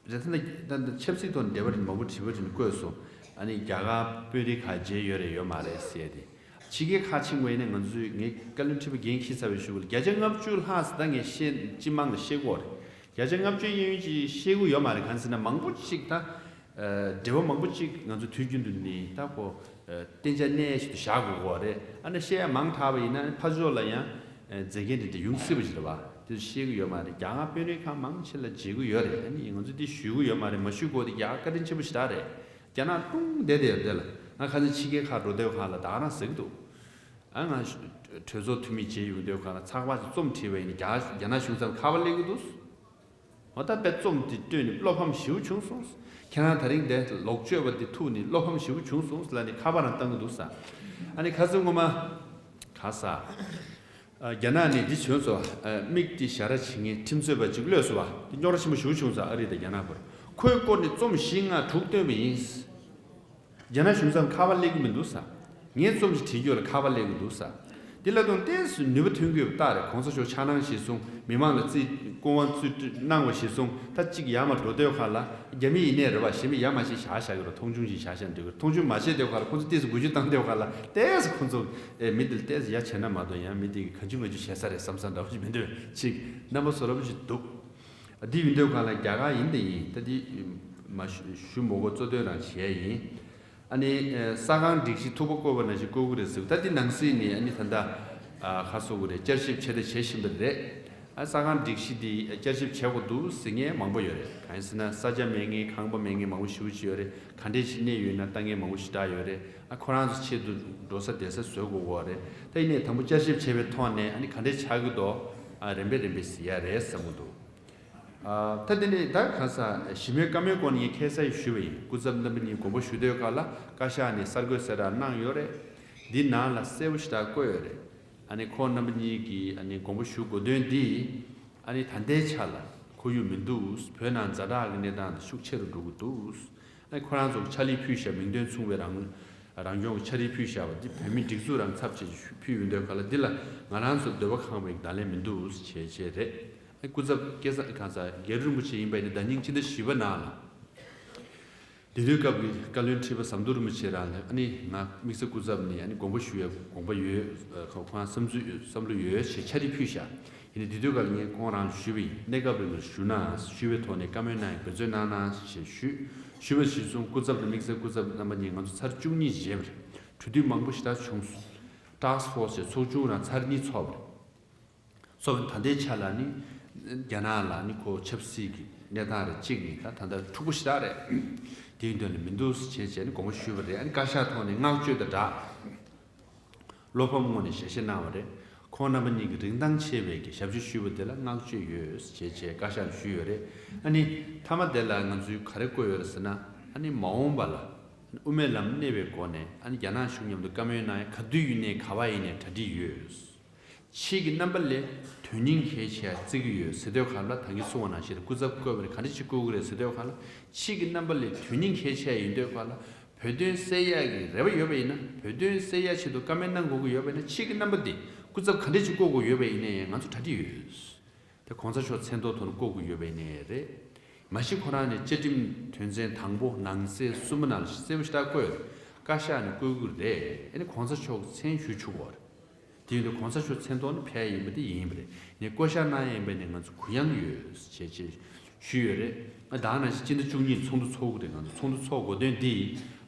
ཨ། རེད། ད་ད་ད་ཆབ་སྲིད་ཐོག་ནས་འགྲེལ་པ་རིགས་མང་པོ་དྲི་བ་རིགས་བཀོད་སོང་། ཨ་ནི་རྒྱ་གར་དཔོན་རིགས་ཁག་མཇལ་ཡོད་རེད་ཡོད་མ་རེད་ཟེར་ཏེ། ཕྱི་རྒྱལ་ཁག་ཕྱིན་པ་ཡིན་ན་ང་ཚོས་ངས་བཀའ་བློན་ཁྲི་པ་འགན་འཁྱེར་ཚར་བའི་གཞུག་ལ་བརྒྱ་ཆ་ལྔ་བཅུ་ལྷག་ཙམ་ད་ངས་བཤད་སྤྱི་དམངས་ལ་བཤད་ཀྱི་ཡོད་རེད། བརྒྱ་ཆ་ལྔ་བཅུ་གཡས་གཡོན་ཅིག་བཤད་ཀྱི་ཡོད་མ་རེད། གང་ཟེར་ན་མང་པོ་ཅིག་ད་ཨ་འབྲེལ་བ་མང་པོ་ཅིག་ང་ཚོ་དུས་རྒྱུན་དུ་ནི་ད་ཁོ་ཨ་གཏན་འཇགས་གནས་ཞིག་ཏུ་བཞག་དགོས་ཀྱི་རེད། ཨ་ནི་བཤད་ཡ་མང་དྲགས་པ་ཡིན་ན་ཕར་ཕྱོགས་ལ་ཡང་ཨ་མཛད་འགན་དེ་འདྲ་ཡོང་སྲིད་པ་ཞིག་རེད་བ། དེ་ཚོ་ཤེས་ཀྱི་ཡོད་མ་རེད། རྒྱ་གར་དཔོན་རིགས་ཁག་མང་ཆེ་ལ་མཇལ་གྱི་ཡོད་རེད། ཨ་ནི་ང་ཚོས་འདི་ཞུ་གི་ཡོད་མ་རེད། མ་ཞུ་དགོས་དེ་རྒྱ་གར་བཀའ་དྲིན་ཆེན་པོ་ཞེ་དྲག་རེད། རྒྱ་ནག་ཀྲུང་བསྡད་དེ་ཡོད་དེ་ལ། ང་ཁ་སང་ཕྱི་རྒྱལ་ཁག་འགྲོ་དུས་ཁག་ལ་ད་ག་རང་ཟེར་གྱི་འདུག་ཨ་ང་གྲོས་ཚོགས་འཐུས་མི་མཇལ་ཡོང་དུས་ཁག་ལ་ཚགས་པར་ཅིག་རྩོམ་བྲིས་པ་ཡིན། རྒྱ་རྒྱ་ནག་གཞུང་ཚབ་ཁ་པར་སླེབས་ཀྱི་འདུག་འོ་ད་དཔེ་རྩོམ་དེ་བཏོན་ནས་བློ་ཕམ་ཞེ་པོ་བྱུང་སོང་། ཁྱེད་རང་ད་རིང་འདི་ལོག་སྤྱོད་པ་འདི་ཐུག་ནས་བློ་ཕམ་ཞེ་པོ་བྱུང་སོང་ལབ་ནས་ཁ་པར་རང་བཏང་གི་འདུག་ས། ཨ་ནི་ཁ་སང་སྔོན་མ་ག་ས། ཨ་རྒྱ་ནག་ནས་འདི་བྱོན་སོང་། ཨ་མིག་དེ་ཞ་ར་བྱེད་མཁན་ཁྲིམས་རྩོད་པ་ཅིག་གློད་སོང་བ། འདི་རྙོག་དྲ་ཆེན་པོ་ཞེ་པོ་བྱུང་སོང་། ཨ་རི་དང་རྒྱ་ནག་བར། ཁོའི་སྐོར་ནས་རྩོམ་བཞི་ལྔ་དྲུག་བཏོན་པ་ཡིན། རྒྱ་ནག་གཞུང་ཚབ་ཁ་པར་སླེབས་ཀྱི་མི་འདུག་ས། ངས་རྩོམ་ཞིག་བྲིས་རྒྱུ་ལ་ཁ་པར་སླེབས་ཀྱི་འདུག་ས། འདི་ལ་དོན་ཏོག་ཙམ་ནུས་པ་ཐོན་གྱི་ཡོད་པ་རྟགས་རེད། གོང་ས་མཆོག་འཆར་སྣང་གཞིར་བཟུང་མི་མང་ལ་རྩིས་སྐུ་དབང་རྩིས་སྤྲོད་གནང་བ་གཞིར་བཟུང་ད་གཅིག་ཡར་མར་འགྲོ་དུས་ཁག་ལ་རྒྱ་མི་ཡིན་ནའི་རེད་བ། གཞན་མི་ཡར་མར་ཅིག་བཞག་བཞག་གི་རེད། མཐོང་ཆུང་ཅིག་བཞག་བཞག་འགྲོ་གི་རེད། མཐོང་ཆུང་མ་བྱས་དུས་ཁག་ལ་ཁོང་ཚོ་ཏོག་ཙམ་འགུལ་སྐྱོད་བཏང་དུས་ཁག་ལ་ཏོག་ཙམ་ཁོང་ཚོ་ཨེ་མི་འདི་ལ་ཏོག་ཙམ་ཡ་བྱས་ན་མ་གཏོགས་ཡང་མི་འདི་གི་གང་ཅི་མ་ཅི་བྱས་ས་རེད་བསམ་ས་འདྲ་བོ་ཞིག་མི་འདུག་ཅིག་རྣམ་པ་བཟོ་འདྲ་བོ་ཞིག་འདུག་འདི་ཡིན་དུས་གང་ལ་རྒྱ་གར་ཡིན་དེ་ཡིན། ད་འདི་མ་ཞུ་ཞུ་མ་དགོས། གཙོ་དོན་རང་བྱས་ཡིན། ཨ་ནི་ཨ་ས་ཁང་སྒྲིག་གཞི་ཐུག་པ་བསྐོར་བ་ནང་བཞིན་བསྐོར་གི་རེད་ཟེར། ད་འདི་ནང་སྲིད་ནས་ཨ་ནི་ད་ལྟ་ཨ་ཁ་གསོ་གི་རེད། བསྐྱར་ཞིབ་བྱས་ད་བྱེད་བཞིན་པ་རེད། ཨ་ས་ཁང་སྒྲིག་གཞི་འདི་བསྐྱར་ཞིབ་བྱེད་དགོས་འདུག་ཟེར་མཁན་མང་པོ་ཡོད་རེད། གང་ཡིན་ཟེར་ན་ས་ཆ་མེད་མཁན་ཁང་པ་མེད་མཁན་མང་པོ་ཞེ་པོ་ཅིག་ཡོད་རེད། ག་འདྲས་ཅིག་གནས་ཡོད་ན་ལྟ་མཁན་མང་པོ་ཞེ་དྲག་ཡོད་རེད། ཨ་ཁོ་རང་ཚོ་ཆེད་དུ་འགྲོ་ས་བསྡད་ས་བཟོ་དགོས་ཀྱི་རེད། ད་ཡིན་ནའི་དང་པོ་བསྐྱར་ཞིབ་བྱས་པའི་ཐོག་ནས་ཨ་ནི་ག་འདྲས་ཆགས་ཀྱི་འདུག་ཨ་རིམ་པས་རིམ་པས་གཟིགས་ཡ་རེད་བསམ་གྱི་འདུག་ཨ་ད་དེ་ནས་ད་ག་ས་ཞི་མོལ་བཀའ་མོལ་སྐོར་ནས་ངས་ཁ་སང་ཞུས་པ་ཡིན། སྐུ་ཚབ་རྣམ་པ་གཉིས་དགོངས་པ་ཞུ་དུས་སྐབས་ལ་བཀའ་ཤག་ནས་གསར་འགོད་གསལ་བསྒྲགས་གནང་ཡོད་རེད། འདི་ནང་ལ་གསལ་པོ་ཞེ་དྲག་བཀོད་ཡོད་རེད། ཨ་ནི་ཁོང་རྣམ་པ་གཉིས་ཀྱིས་ཨ་ནི་དགོངས་པ་ཞུ་དགོས་དོན་འདི་ཨ་ནི་ད་ལྟའི་ཆ་ལ་ཁོར་ཡུག་མི་འདུག་བོད་ནང་ཛ་དྲག་གི་གནས་སྟངས་དེ་ཤུགས་ཆེ་རུ་འགྲོ་གི་འདུག་ཨ་ནི་ཁོ་རང་ཚོ་ཕྱག་ལས་ཕུལ་བཞག་མིང་དོན་མཚུངས་པའི་རང་རང་སྐྱོང་གི་ཕྱག་ལས་ཕུལ་བཞག་པ་འདི་བོད་མིའི་སྒྲིག་འཛུགས་རང་ཚབ་བྱས་ཕུལ་ཡོང་དུས་སྐབས་ལ་འདི་ལ་ང་རང་ཚོ་འདོད་པ་ཁེངས་པའི་བརྡ་ལན་མི་འདུག་བྱས་བྱས་རེད། ཨ་སྐུ་ཚབ་སྐལ་བཟང་གང་ཟག་རྒྱལ་བ་རིན་པོ་ཆེ་ཡིན་པ་ཡིན་ན་ཟླ་ཉིན་ཕྱི་ཟླ་བཞི་པ་ནང་ལ་དེ་དུས་སྐབས་ཀྱི་བཀའ་བློན་ཁྲི་པ་ཟམ་གདོང་རིན་པོ་ཆེ་རང་ལ་ཨ་ནི་ང་དམིགས་བསལ་སྐུ་ཚབ་ནས་ཨ་ནི་དགོངས་པ་ཞུ་ཡ་དགོངས་པ་ཡོད། ཁོ་ཁོ་རང་བསམ་ཚུལ་བསམ་བློ་ཡོད་ཞེས་ཕྱག་བྲིས་ཕུལ་བཞག་ཡིན་ནའི་དེ་དུས་སྐབས་ལ་ངས་ཁོང་རང་ལ་ཞུས་པ་ཡིན། གནས་སྐབས་རིང་ལ་ཞུ་ན་ཞུ་བའི་ཐོག་ནས་བཀའ་མོལ་གནང་ཡ་འབད་བརྩོན་གནང་ན་ཞེས་ཞུས། ཞུས་པ་གཞིར་བཟུང་སྐུ་ཚབ་དང་དམིགས་བསལ་སྐུ་ཚབ་རྣམ་པ་གཉིས་ང་ཚོ་ཚར་བཅུ་གཉིས་བཞེས་པ་རེད། གྲོས་བསྡུར་མང་པོ་ཞེ་དྲག་བྱུང་སོང་། ཊཱསྐ་ཕོར་སི་ཞེས་ཚོགས་ཆུང་རང་ཚར་གཉིས་ཚོགས་པ་རེད། སོ་ད་ལྟའི་ཆ་ལ་ནི་ རྒྱ་ནག་ལ་ནི་ཁོ་ཆབ་སྲིད་ཀྱི་གནས་སྟངས་རེ་གཅིག་ནི་ད་ད་ལྟ་འཁྲུག་པོ་ཞེ་དྲག་རེད། དེའི་དོན་ལ་མི་འདུག་ཟེར་བྱས་བྱས་ནས་དགོངས་པ་ཞུས་པ་རེད། ཨ་ནི་བཀའ་ཤག་ཐོག་ནས་བསྔགས་བརྗོད་དང་སྦྲགས། བློ་ཕམ་ངང་ནས་ཞལ་བཞེས་གནང་བ་རེད། ཁོང་རྣམ་པ་གཉིས་ཀྱིས་རིན་ཐང་ཆེ་བའི་གི་ཞབས་ཕྱི་ཞུས་པ་དེ་ལ་བསྔགས་བརྗོད་ཡོད་ཅེས་བྱས་བཀའ་ཤག་ལ་ཞུས་ཡོད་རེད། ཨ་ནི་མཐའ་མ་དེ་ལ་ང་ཚོས་ག་རེ་བཀོད་ཡོད་རེད་ཟེར་ན། ཨ་ནི་མ་འོངས་པ་ལ་དབུ་མའི་ལམ་གནས་པའི་སྒོ་ནས་ཨ་ནི་རྒྱ་ནག་གཞུང་མཉམ་དུ་བཀའ་མོལ་གནང་ཡ་ག་དུས་ཡིན་ནའི་ག་བ་ཡིན་ནའི་གྲ་སྒྲིག་ཡོད། ཆེད་ཀྱི་རྣམ་པ་ལས་དོན་སྙིང་གལ་ཆེ་བ་བརྩི་གི་ཡོད་ཟེར་དུས་ག་ལ། ད་གིན་གསུངས་པ་ནང་བཞིན་སྐུ་ཚབ་བསྐོས་པ་རེད། ག་འདྲ་ཞིག་བསྐོ་གི་རེད་ཟེར་དུས་ག་ལ། ཆེད་ཀྱི་རྣམ་པ་ལས་དོན་སྙིང་གལ་ཆེ་བ་ཡིན་དུས་ག་ལ། བོད་དོན་སེལ་ཡག་གི་རེ་བ་ཡོད་པ་ཡིན་ན། བོད་དོན་སེལ་ཡག་ཆེད་དུ་བཀའ་མོལ་གནང་དགོས་ཀྱི་ཡོད་པ་ཡིན་ན། ཆེད་ཀྱི་རྣམ་པ་དེ་སྐུ་ཚབ་ག་འདྲས་ཅིག་བསྐོ་དགོས་ཡོད་པ་ཡིན་ནའི་ང་ཚོ་གྲ་སྒྲིག་ཡོད། དེ་གོང་ས་མཆོག་མཚན་ཐོག་ཐོག་ནས་བསྐོ་དགོས་ཡོད་པ་ཡིན་ནའི་རེད། མ་གཞི་ཁོ་རང་ནས་བཅའ་ཁྲིམས་དོན་ཚན་དང་པོ་ནང་གསེས་གསུམ་པ་ནང་ལ་གསལ་པོ་ཞེ་དྲག་བཀོད་ཡོད་རེད། བཀའ་ཤག་ནས་བསྐོ་གི་རེད། ཨ་ནི་གོང་ས་མཆོག་མཚན་ཞུ་ཆོག་གི་རེད། དེ་ཡིན་དུས་གོང་ས་མཆོག་མཚན་ཐོག་ནས་ཕེབས་ཡིན་པ་དེ་ཡིན་པ་རེད། ངས་བསྐོ་བཞག་གནང་ཡ་ཡིན་པ་ནས་ང་ཚོ་གུ་ཡངས་ཡོད་ཅེས་ཅེས་ཞུས་ཡོད་རེད། ཨ་ད་ག་ནང་བཞིན་སྤྱི་ཟླ་བཅུ་གཉིས་ཚོགས་འདུ་ཚོགས་ཀྱི་རེད། ང་ཚོ་ཚོགས་འདུ་ཚོགས་དགོས་དོན་འདི་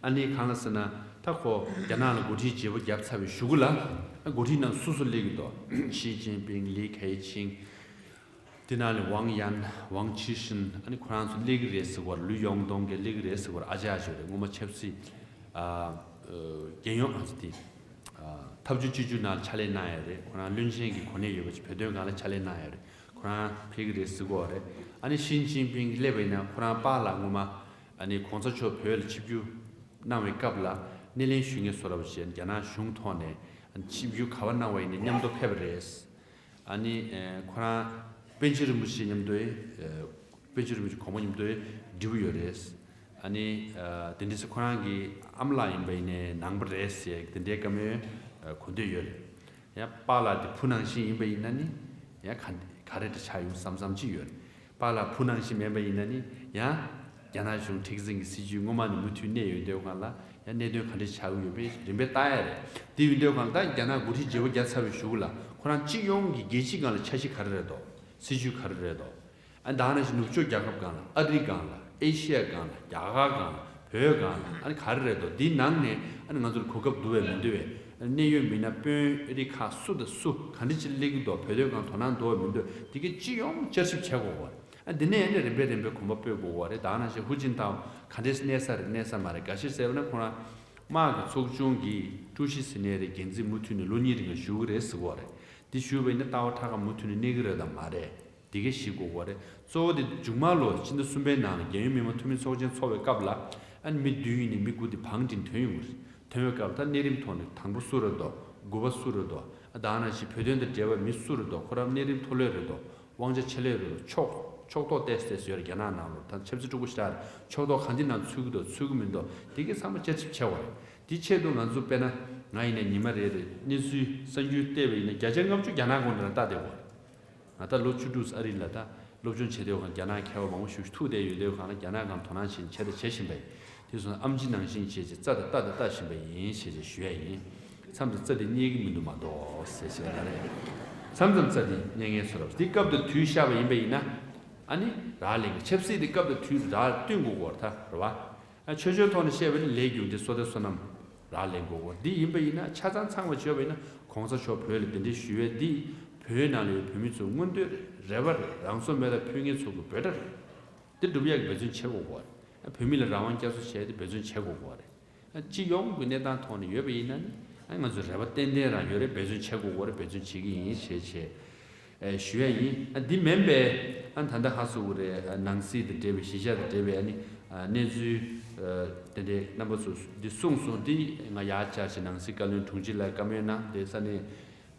ཨ་ནི་གང་ལ་ཟེར་ན། ད་ཁོ་རྒྱ་ནག་ལ་འགོ་ཁྲིད་བརྗེ་པོ་བརྒྱབ་ཚར་བའི་གཞུག་གུ་ལ་ཨ་འགོ་ཁྲིད་རྣམས་སུ་སུ་སླེབས་ཀྱི་འདུག་ཞི་ཅིན་ཕིང་། ལི་ཁེ་ཆིང་། དེ་ནང་ནས་ཝང་ཡན། ཝང་ཆི་ཧྲིན། ཨ་ནི་ཁོ་རང་ཚོ་སླེབས་ཀྱི་རེད་ཟེར་བར། ལུའུ་ཡོང་ཏུང་གིས་སླེབས་ཀྱི་རེད་ཟེར་བར། ཨ་ཅག་ཅིག་རེད། སྔོན་མ་ཆབ་སྲིད་ཨ་ཨ་རྒྱལ་ཡོངས་ཨ་ཙི་དེ་ཨ་འཐབ་ཇུས་སྤྱི་ཇུས་ནང་ལ་ཕྱག་ལས་གནང་ཡོད་རེད། ཁོ་རང་བློན་ཆེན་གྱི་གོ་གནས་ཡོད་པ་ཅིག་བོད་དོན་སྒང་ལ་ཕྱག་ལས་གནང་ཡོད་རེད། ཁོ་རང་ཕེབས་ཀྱི་རེད་ཟེར་གྱི་ཡོད་རེད། ཨ་ནི་ཞི་ཅིན་ཕིང་སླེབས་པ་ཡིན་ན། ཁོ་རང་པཱ་ལགས་སྔོན་མ་ཨ་ནི་གོང་ས་མཆོག་བོད་ལ་ཆིབས་བསྒྱུར་གནང་བའི་སྐབས་ལ་སྣེ་ལེན་ཞུ་མཁན་བཟོ་འདྲ་པོ་ཞིག་རྒྱ་ནག་གཞུང་ཐོག་ནས་ཨ་ནི་ཆིབས་བསྒྱུར་ག་པར་གནང་བ་ཡིན་ནའི་མཉམ་དུ་ཕེབས་པ་རེད། ཨ་ནི་ཨེ་ཁོ་རང་པཎ་ཆེན་རིན་པོ་ཆེ་མཉམ་དུ་ཨེ་པཎ་ཆེན་རིན་པོ་ཆེ་གོང་མ་མཉམ་དུ་ཨེ་འགྲིག་པོ་ཡོད་རེད། ཨ་ནི་ཨ་དེ་འདྲ་ཟེར། ཁོ་རང་གི་ཨ་མ་ལགས་ཡིན་པ་ཡིན་ནའི་ནང་པ་རེད་ཟེར་དེ་འདྲའི་བཀའ་མོལ་ཨ་གོ་འདོད་ཡོད་རེད། ཡང་པཱ་ལགས་དེ་བུ་ནང་བཞིན་ཡིན་པ་ཡིན་ན་ནི་ཡང་ག་ག་རེ་འདྲ་ཆགས་ཡོང་བསམ་བསམ་ཅིག་ཡོད་རེད། པཱ་ལགས་བུ་ནང་བཞིན་མིན་པ་ཡིན་ན་ནི་ཡང་རྒྱ་ནག་གཞུང་མཁྲེགས་འཛིན་གྱི་སྲིད་བྱུས་སྔོན་མ་ནས་མུ་མཐུད་གནས་ཡོད་དུས་སྒང་ལ་ཡང་གནད་དོན་ག་འདྲ་ཆགས་ཀྱི་ཡོད་པའི་རིམ་པས་ལྟ་ཡ་རེད། དེ་ཡིན་དུས་སྒང་ལ་ད་རྒྱ་ནག་འགོ་ཁྲིད་བརྗེ་པོ་བརྒྱབ་ཚར་བའི་གཞུག་གུ་ལ་ཁོ་རང་སྤྱི་ཡོངས་ཀྱི་རྒྱལ་སྤྱི་སྒང་ལ་འཆར་གཞི་ག་རེ་རེད་དོ། སྲིད་བྱུས་ག་རེ་རེད་དོ། ཨ་ད་ག་ནང་བཞིན་ནུབ་ཕྱོགས་རྒྱལ་ཁབ་སྒང་ལ། ཨ་རི་སྒང་ལ། ཨེ་ཤི་ཡ་སྒང་ལ། རྒྱ་གར་སྒང་ལ། བོད་སྒང་ལ། ཨ་ནི་ག་རེ་རེད་དོ། འདིའི་ནང་ནས་ཨ་ནི་ང་ཚོར་གོ་སྐབས་འདུག་པས་མི་འདུག་པས། གནད་ཡོད་མི་སྣ་དཔོན་རིགས་ཁག་སུ་དང་སུ་ག་འདྲ་ཅིག་སླེབས་ཀྱི་འདུག་བོད་དོན་སྒང་དོ་སྣང་འདུག་པས་མི་འདུག་དེ་གའི་སྤྱི་ཡོངས་བསྐྱར་ཞིབ་བྱེད་དགོས་པ་རེད། ཨ་འདི་ནས་ཨ་ནི་རིམ་པས་རིམ་པས་གོམ་པ་སྤོས་དགོས་པ་རེད། ད་ག་ནང་བཞིན་ཧུའུ་ཅིན་ཐའོ་ག་འདྲས་གནས་ས་རེད། གནས་ས་མ་རེད། ག་ཞིག་ཟེར་བ་ན་ཁོ་རང་དམག་གི་ཚོགས་ཆུང་གི་ཀྲུའུ་ཞི་ཟེར་མཁན་རེད། འགན་འཛིན་མུ་མཐུད་ནས་ལོ་གཉིས་རིང་ལ་བཞུགས་ཀྱི་རེད་ཟེར་གྱི་ཡོད་རེད། འདི་ཞུས་པ་ཡིན་ན་ལྟ་བ་ཁྲ་ཁ་མུ་མཐུད་ནས་གནས་ཀྱི་རེད་དམ་མ་རེད། འདི་གས་ཤེས་དགོས་ཀྱི་རེད། གཙོ་བོ་དེ་མཇུག་མ་ལོ་ཕྱི་ཟླ་གསུམ་པའི་ནང་ལ་རྒྱལ་ཡོངས་མི་དམངས་འཐུས་མི་ཚོགས་ཆེན་འཚོགས་པའི་སྐབས་ལ་ཨ་ནི་མི་བདུན་ཡིན་ནའི་མི་དགུ་དེ་བང་སྒྲིག་ཐོན་ཡོང་གི་རེད། ཐོན་པའི་སྐབས་ད་གནས་རིམ་ཐོག་ནས་དང་པོ་སུ་རེད་དོ། དགུ་པ་སུ་རེད་དོ། ཨ་ད་ག་ནང་བཞིན་བོད་དོན་དང་འབྲེལ་བ་མི་སུ་རེད་དོ། ཁོ་རང་གནས་རིམ་མཐོ་ལོས་རེད་དོ། དབང་ཆ་ཆེ་ལོས་རེད་དོ། ཕྱོགས་ཕྱོགས་གཏོགས་ཏོག་ཙམ་ཡོད་རེད། རྒྱ་ནག་ནང་ལོགས་ད་ཆབ་སྲིད་སྤྲུལ་སྐུ་ཞེ་དྲག་རེད། ཕྱོགས་གཏོགས་གང་དེ་ནང་ཚུད་ཀྱི་འདུག་ཚུད་ཀྱི་མི་འདུག་དེ་གས་ཚང་མ་བསྐྱར་ཞིབ་བྱེད་དགོས་རེད། དེ་ཆེད་དུ་ང་ཚོ་དཔེར་ན་ང་ཡིན་ནའི་ཉི་མ་རེ་རེ་གནས་ཚུལ་གསར་འགྱུར་བལྟས་པ་ཡིན་ན་བརྒྱ་ཆ་ལྔ་བཅུ་རྒྱ་ནག་སྒང་ལ་ལྟ་བསྡད་ཡོད་རེད། ང་ད་ལོ་བཅུ་དྲུག་ཨ་རི་ལ་ད་སློབ་སྦྱོང་བྱེད་དུས་སྒང་རྒྱ་ནག་མཁས་པ་མང་པོ་ཞིག་ཐུག་བསྡད་ཡོད་དུས་སྒང་ལ་རྒྱ་ནག་སྒང་དོ་སྣང་བྱེད་བྱས་དང་བྱེད་བཞིན་པ་ཡིན། དེ་སོང་ཨམ་ཆི་ནང་བཞིན་བྱས་བྱས་རྩ་དང་ལྟ་དང་ལྟ་བཞིན་པ་ཡིན་ཞེས་བྱས་ཞུ་ཡ་ཡིན། མཚམས་དང་རྩ་དེ་རྙེད་ཀྱི་མི་འདུག་མ་གཏོགས་ཟེར་བྱས་ལ་རེད། མཚམས་མཚམས་རྩ་དེ་རྙེད་མཁན་ཚོ་རབ་འདི་སྐབས་དང་དུས་བཞག་པ་ཡིན་པ་ཡིན་ན། ཨ་ནི་རག་ལས་ཀྱི་ཆབ་སྲིད་དེ་སྐབས་དང་དུས་རག་བསྟུན་དགོས་སྐོར་ད་རེད་བ། ཨ་ཆོས་ཕྱོགས་ཐོག་ནས་བཤད་པ་ནི་ལས་རྒྱུ་འབྲས་བསོད་བདེ་བསོད་ནམས་རག་ལས་དགོས་སྐོར་འདི་ཡིན་པ་ཡིན་ན་ཆ་ཚང་ཚང་བ་བརྗོད་པ་ཡིན་ན་གོང་ས་མཆོག་བོད་ལ་གདན་འདྲེན་ཞུ་བའི་འདི་བོད་ནང་ལ་ཡོད་བོད་མི་ཚོ་མངོན་འདོད་རེ་བ་རེད། རང་སྲོག་མེ་ལ་ཕུལ་མཁན་ཚོ་གི་འབོད་སྒྲ་རེད། འདི་སྒྲུབ་ཡག་གི་འབད་བརྩོན་བྱེད་དགོས་སྐོར། བོད་མི་ལ་རང་དབང་བསྐྱར་གསོ་བྱས་ཏེ་འབད་བརྩོན་བྱེད་དགོས་སྐོར་རེད། སྤྱི་ཡོངས་ཀྱི་གནས་སྟངས་ཐོག་ནས་ཡོད་པ་ཡིན་ན་ནི་ང་ཚོ་རེ་བ་ཏན་ཏན་རང་ཡོད་རེད། འབད་བརྩོན་བྱེད་དགོས་སྐོར་རེད། འབད་བརྩོན་བྱེད་ཀྱི་ཡིན་ཞེས་བྱས། ཨེ་ཞུ་ཡ་ཡིན། ཨ་འདི་མིན་པའི་ཨ་ད་ལྟ་ཧ་སུ་གུ་རེ་ཨ་ནང་སྲིད་དང་འབྲེལ་བའི་གཞིས་ཆགས་དང་འབྲེལ་བའི་ཨ་ནི་ཨ་གནས་ཚུལ་ཨ་དེ་འདྲའི་རྣམ་པ་ཚོ་འདི་གསུངས་སོང་། འདི་ང་ཡར་བཅར་བྱས་ནང་སྲིད་བཀའ་བློན་དྲུང་ཆེ་ལ་བཀའ་མོལ་གནང་། དེ་ས་གནས་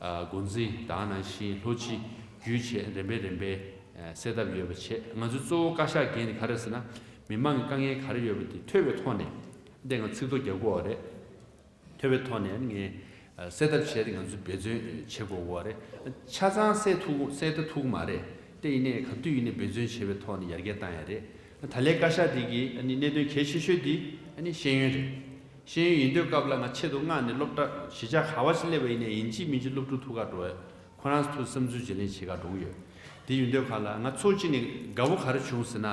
ཨ་འགོ་འཛིན་དང་ནང་བཞིན་ལྷོ་སྤྱི་བརྒྱུད་བྱས་རིམ་པས་རིམ་པས་ཨ་སེལ་ཐབས་ཡོད་པ་བྱས། ང་ཚོའི་གཙོ་བོ་བཀའ་ཤག་འགན་དེ་ག་རེ་ཟེར་ན་མི་མང་གི་དཀའ་ངལ་ག་རེ་ཡོད་པ་དེ་ཐོས་པའི་ཐོག་ནས་འདི་ང་ཚིག་ཐོ་རྒྱག་དགོས་པ་རེད། ཐོས་པའི་ཐོག་ནས་ངས་ཨ་གསལ་ཐབས་བྱས་ཏེ་ང་ཚོས་འབད་བརྩོན་བྱེད་དགོས་པ་རེད། ཆ་ཚང་གསལ་ཐུབ་གསལ་ཐུབ་ཐུབ་མ་རེད། དེ་ཡིན་ནའི་ག་དུས་ཡིན་ནའི་འབད་བརྩོན་བྱེད་པའི་ཐོག་ནས་ཡར་རྒྱས་བཏང་ཡ་རེད། ད་ལན་བཀའ་ཤག་འདི་གི་ཨ་ནི་གནད་དོན་གལ་ཆེ་ཤོས་འདི་ཨ་ནི་ཤེས་ཡོན་རེད། ཤེས་ཡོན་ཡིན་དུས་སྐབས་ལ་ང་ཆེད་དུ་མངགས་ནས་སློབ་གྲྭ་གཞིས་ཆགས་ག་བ་ཞིག་སླེབས་པ་ཡིན་ནའི་ཡིན་གཅིག་མིན་གཅིག་སློབ་ཕྲུག་ཐུག་ག་འགྲོ་བས་ཁོ་རང་ཚོ་བསམ་ཚུལ་བརྗེ་ལེན་བྱེད་ག་འགྲོ་གི་ཡོད། དེ་ཡིན་དུས་སྐབས་ལ་ང་ཚོ་གཅིག་ནས་དགའ་པོ་ག་རེ་བྱུང་ཟེར་ན།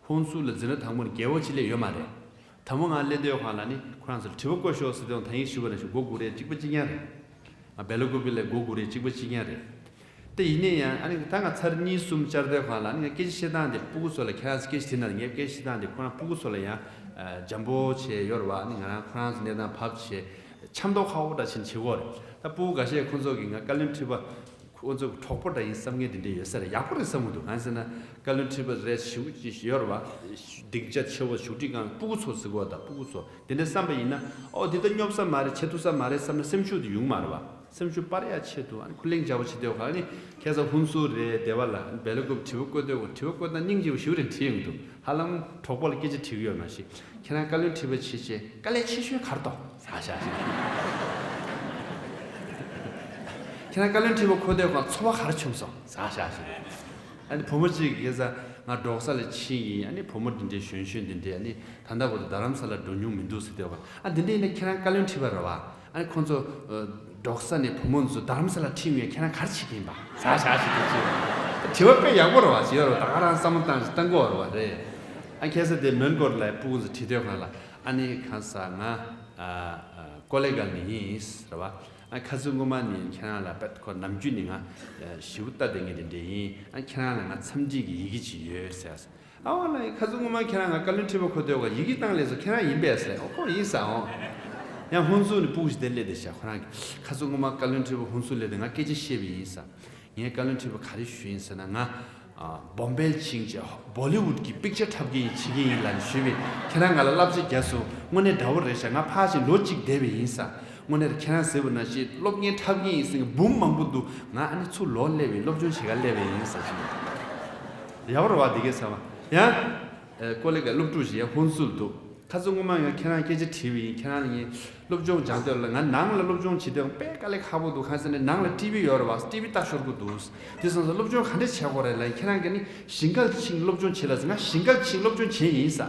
ཧོན་སུར་ལ་འཛིན་གྲྭ་དང་པོ་ནས་རྒྱལ་པོ་གཅིག་སླེབས་ཡོད་མ་རེད། དང་པོ་ང་སླེབས་དུས་སྒང་ལ་ནི་ཁོ་རང་ཚོར་དྲི་བ་བཀོད་ཤོག་ཟེར་དུས་ད་གིན་ཞུས་པ་ནང་བཞིན་མགོ་སྒུར་རེས་གཅིག་པ་གཅིག་རྐྱང་རེད། ང་སྦེ་ལ་ཀུ་པི་ལ་མགོ་སྒུར་རེས་གཅིག་པ་གཅིག་རྐྱང་རེད། དེ་ཡིན་ནའི་ཡང་ཨ་ནི་ད་ང་ཚར་གཉིས་གསུམ་བཅར་དུས་སྒང་ལ་ཨ་ནི་ང་སྐད་ཆ་བཤད་སྟངས་དེ་སྤུ་གུ་ཚོ་ལ་ཁྱེད་རང་ཚོ་སྐད་ཆ་དྲིས་ན་ངས་སྐད་ཆ་བཤད་སྟངས་དེ་ཁོ་རང་སྤུ་གུ་ཚོ་ལ་ཡང་ཨ་འཇམ་པོ་བྱས་ཡོད་རེད་བ། ཨ་ནི་ང་རང་ཁོ་རང་ཚོ་གནས་སྟངས་བབས་བྱས་འཆམ་མདོག་ཁ་པོ་འདྲ་ཞིག་བྱེད་ཀྱི་ཡོད་རེད། ད་སྤུ་གུ་འགའ་ཤས་ཁོ་ཚོ་གིས་ང་བཀའ་བློན་ཁྲི་པ་ཁོ་ཚོ་གི་གྲོགས་པོ་འདྲ་ཡིན་བསམ་མཁན་དེ་འདྲ་ཡོད་ས་རེད། ཡག་པོ་རེད་བསམ་གྱི་འདུག་གང་ཟེར་ན་བཀའ་བློན་ཁྲི་པ་རེད་ཞུ་གི་ཡོད་རེད་བ། སྡིངས་ཆ་ཆེ་བ་བཞུགས་ཁྲི་སྒང་སྤུ་གུ་ཚོ་ཟེར་གྱི་ཡོད། ད་སྤུ་གུ་ཚོ་དེ་འདྲ་བསམ་པ་ཡིན་ན་ཨོ་འདི་ད་སྙོབ་ས་མ་རེད། བྱེད་ཐུབ་ས་མ་རེད་བསམ་ན་སེམས་ཤུགས་དེ་ཡོང་གི་མ་རེད་བ། སེམས་ཤུགས་སྤར་ཡག་ཆེད་དུ་ཨ་ནི་ཁོ་གླེང་བྱ་བོ་བྱེད་དུས་སྒང་ནི་ཁ་སང་ཧུན་སུར་རེད་སྡེ་བ་ལ་སྦེལ་ཀོབ་དྲི་བ་བཀོད་དུས་དྲི་བ་བཀོད་སྟངས་སྙིང་རྗེ་པོ་ཞེ་པོ་རེད་དྲིས་ཡོང་གི་འདུག་ཧ་ལམ་གྲོགས་པོ་ལ་སྐད་ཆ་དྲི་གི་ཡོད་མ་གཞི། ཁྱེད་རང་བཀའ་བློན་ཁྲི་པ་བྱེད་ཆེད་དཀའ་ལས་ཆེ་ཤོས་ག་རེ་འདུག་ཟེར་བཞག་ཤག་ཁྱེད་རང་བཀའ་བློན་ཁྲི་པ་འཁོད་དུས་སྒང་ཚོར་བ་ག་རེ་བྱུང་སོང་ཟེར་བཞག་ཤག་ཨ་ནི་བུ་མོ་གཅིག་གིས་ཁ་སང་ང་འབྲོག་ས་ལ་ཕྱིན་ཡིན། ཨ་ནི་བུ་མོ་འདི་འདྲའི་གཞོན་གཞོན་འདི་འདྲའི་ཨ་ནི་ད་ལྟ་བར་དུ་རྡ་རམ་ས་ལ་འགྲོ་མྱོང་མི་འདུག་ཟེར་དུས་སྒང་ཨ་འདི་འདྲ་ཡིན་ན་ཁྱེད་རང་བཀའ་བློན་ཁྲི་པ་རེད་བ། ཨ་ནི་ཁོང་ཚོ་འབྲོག་ས་ནས་བུ་མོ་ཚོ་རྡ་རམ་ས་ལ་ཁྲིད་ཡོང་ཡ་ཁྱེད་རང་ག་རེ་བྱེད་ཀྱི་ཡིན་པ་ཟེར་བཞག་ཤག་དེ་ཅི་དྲི་བ་དཔེ་ཡག་པོ་རེད་བ། ཅི་ཡོད་རེད་བ། ད་ག་རང་བསམ་བློ་བཏང་ཞིག་བཏང་དགོས་རེད་བ། རེད། ཨ་ཁ་སང་དེ་མོན་གྷོ་ལ་སྤུ་གུ་ཚོ་ཁྲིད་དུས་སྒང་ལ་ཨ་ནི་ཁ་སང་ང་ཨ་ཨ་ཀོ་ལེ་གྷལ་ནས་ཡིན་རེད་བ། ཨ་ཁ་སང་སྔོན་མ་ནས་ཁྱེད་རང་ལ་དཔེ་ཁོ་ནམ་རྒྱུན་ནས་ང་ཞེ་པོ་ལྟ་བསྡད་མཁན་དེ་འདྲ་ཡིན། ཨ་ཁྱེད་རང་ལ་ང་འཚམས་འདྲི་གི་ཡི་གེ་ཅིག་ཡོད་ཟེར། ཨ་འོ་ལ་ཁ་སང་སྔོན་མ་ཁྱེད་རང་ང་བཀའ་བློན་ཁྲི་པ་འཁོད་དུས་སྒང་ཡི་གེ་བཏང་སླེབས་སོང་། ཁྱེད་རང་ཡིན་པས་ཟེར། ཨོ་ཁོ་ཡིན་ས་འོ། ཡང་ཧུན་སུར་ནས་སྤུ་གུ་ཞིག་དེ་སླེབས་བསྡད་ཤག་ཁོ་རང་གིས་ཁ་སང་སྔོན་མ་བཀའ་བློན་ཁྲི་པ་ཧུན་སུར་སླེབས་དུས་ང་སྐད་ཆ་བཤད་པ་ཡིན་ས། ངས་བཀའ་བློན་ཁྲི་པ་ག་རེ་ཞུས་ཡིན་ཟེར་ན་ང་ཨ་བོམ་བེལ་ཕྱིན་བྱས་བོ་ལི་ཝུད་ཀྱི་པིག་ཅར་འཁྲབ་མཁན་ཡིན། བྱེད་མཁན་ཡིན་ལབ་ནས་ཞུས་པས་ཁྱེད་རང་ང་ལ་བསླབ་བྱ་བརྒྱབ་སོང་། དངོས་གནས་འདྲ་བོ་རེད་ཤག་ང་ཕར་ཕྱིན་ལོ་གཅིག་བསྡད་པ་ཡིན་ས། དངོས་གནས་ཁྱེད་རང་ཟེར་བ་ནང་བཞིན་སློབ་གཉེར་འཁྲབ་མཁན་ཡིན་ཟེར་མཁན་འབུམ་མང་པོ་འདུག་ང་ཨ་ནི་ཚུར་ལོག་སླེབས་པའི་སློབ་སྦྱོང་བྱེད་གར་སླེབས་པ་ཡིན་ཟེར་ཞུས། ཡག་པོ་རེད་བ། འདི་གས་ཟེར་བ་ཡང་ཨ་ཀོ་ལེ་གྷལ་སློབ་ཕྲུག་ཞིག་ཡང་ཧུན་སུར་འདུག་ཁ་སང་སྔོན་མ་ཡང་ཁྱེད་རང་སྐད་ཆ་དྲིས་པ་ཡིན། ཁྱེད་རང་ལ་ངས་སློབ་སྦྱོང་སྦྱང་དུས་ལ་ང་ནང་ལ་སློབ་སྦྱོང་བྱེད་དུས་དཔེ་དཀའ་ལས་ཁག་པོ་འདུག་གང་ཟེར་ན་ནང་ལ་ཊི་ཝི་ཡོད་རེད་བ། ཊི་ཝི་ལྟ་ཤོར་གི་འདུག་དེ་སོང་ཙང་སློབ་སྦྱོང་ག་འདྲ་བྱེད་དགོས་རེད་ལབ། ཁྱེད་རང་གིས་ནི་ཞིང་ཁར་ཕྱིན་སློབ་སྦྱོང་བྱེད་ལབ་ཟེར། ང་ཞིང་ཁར་ཕྱིན་སློབ་སྦྱོང་བྱས་ཡིན་ས།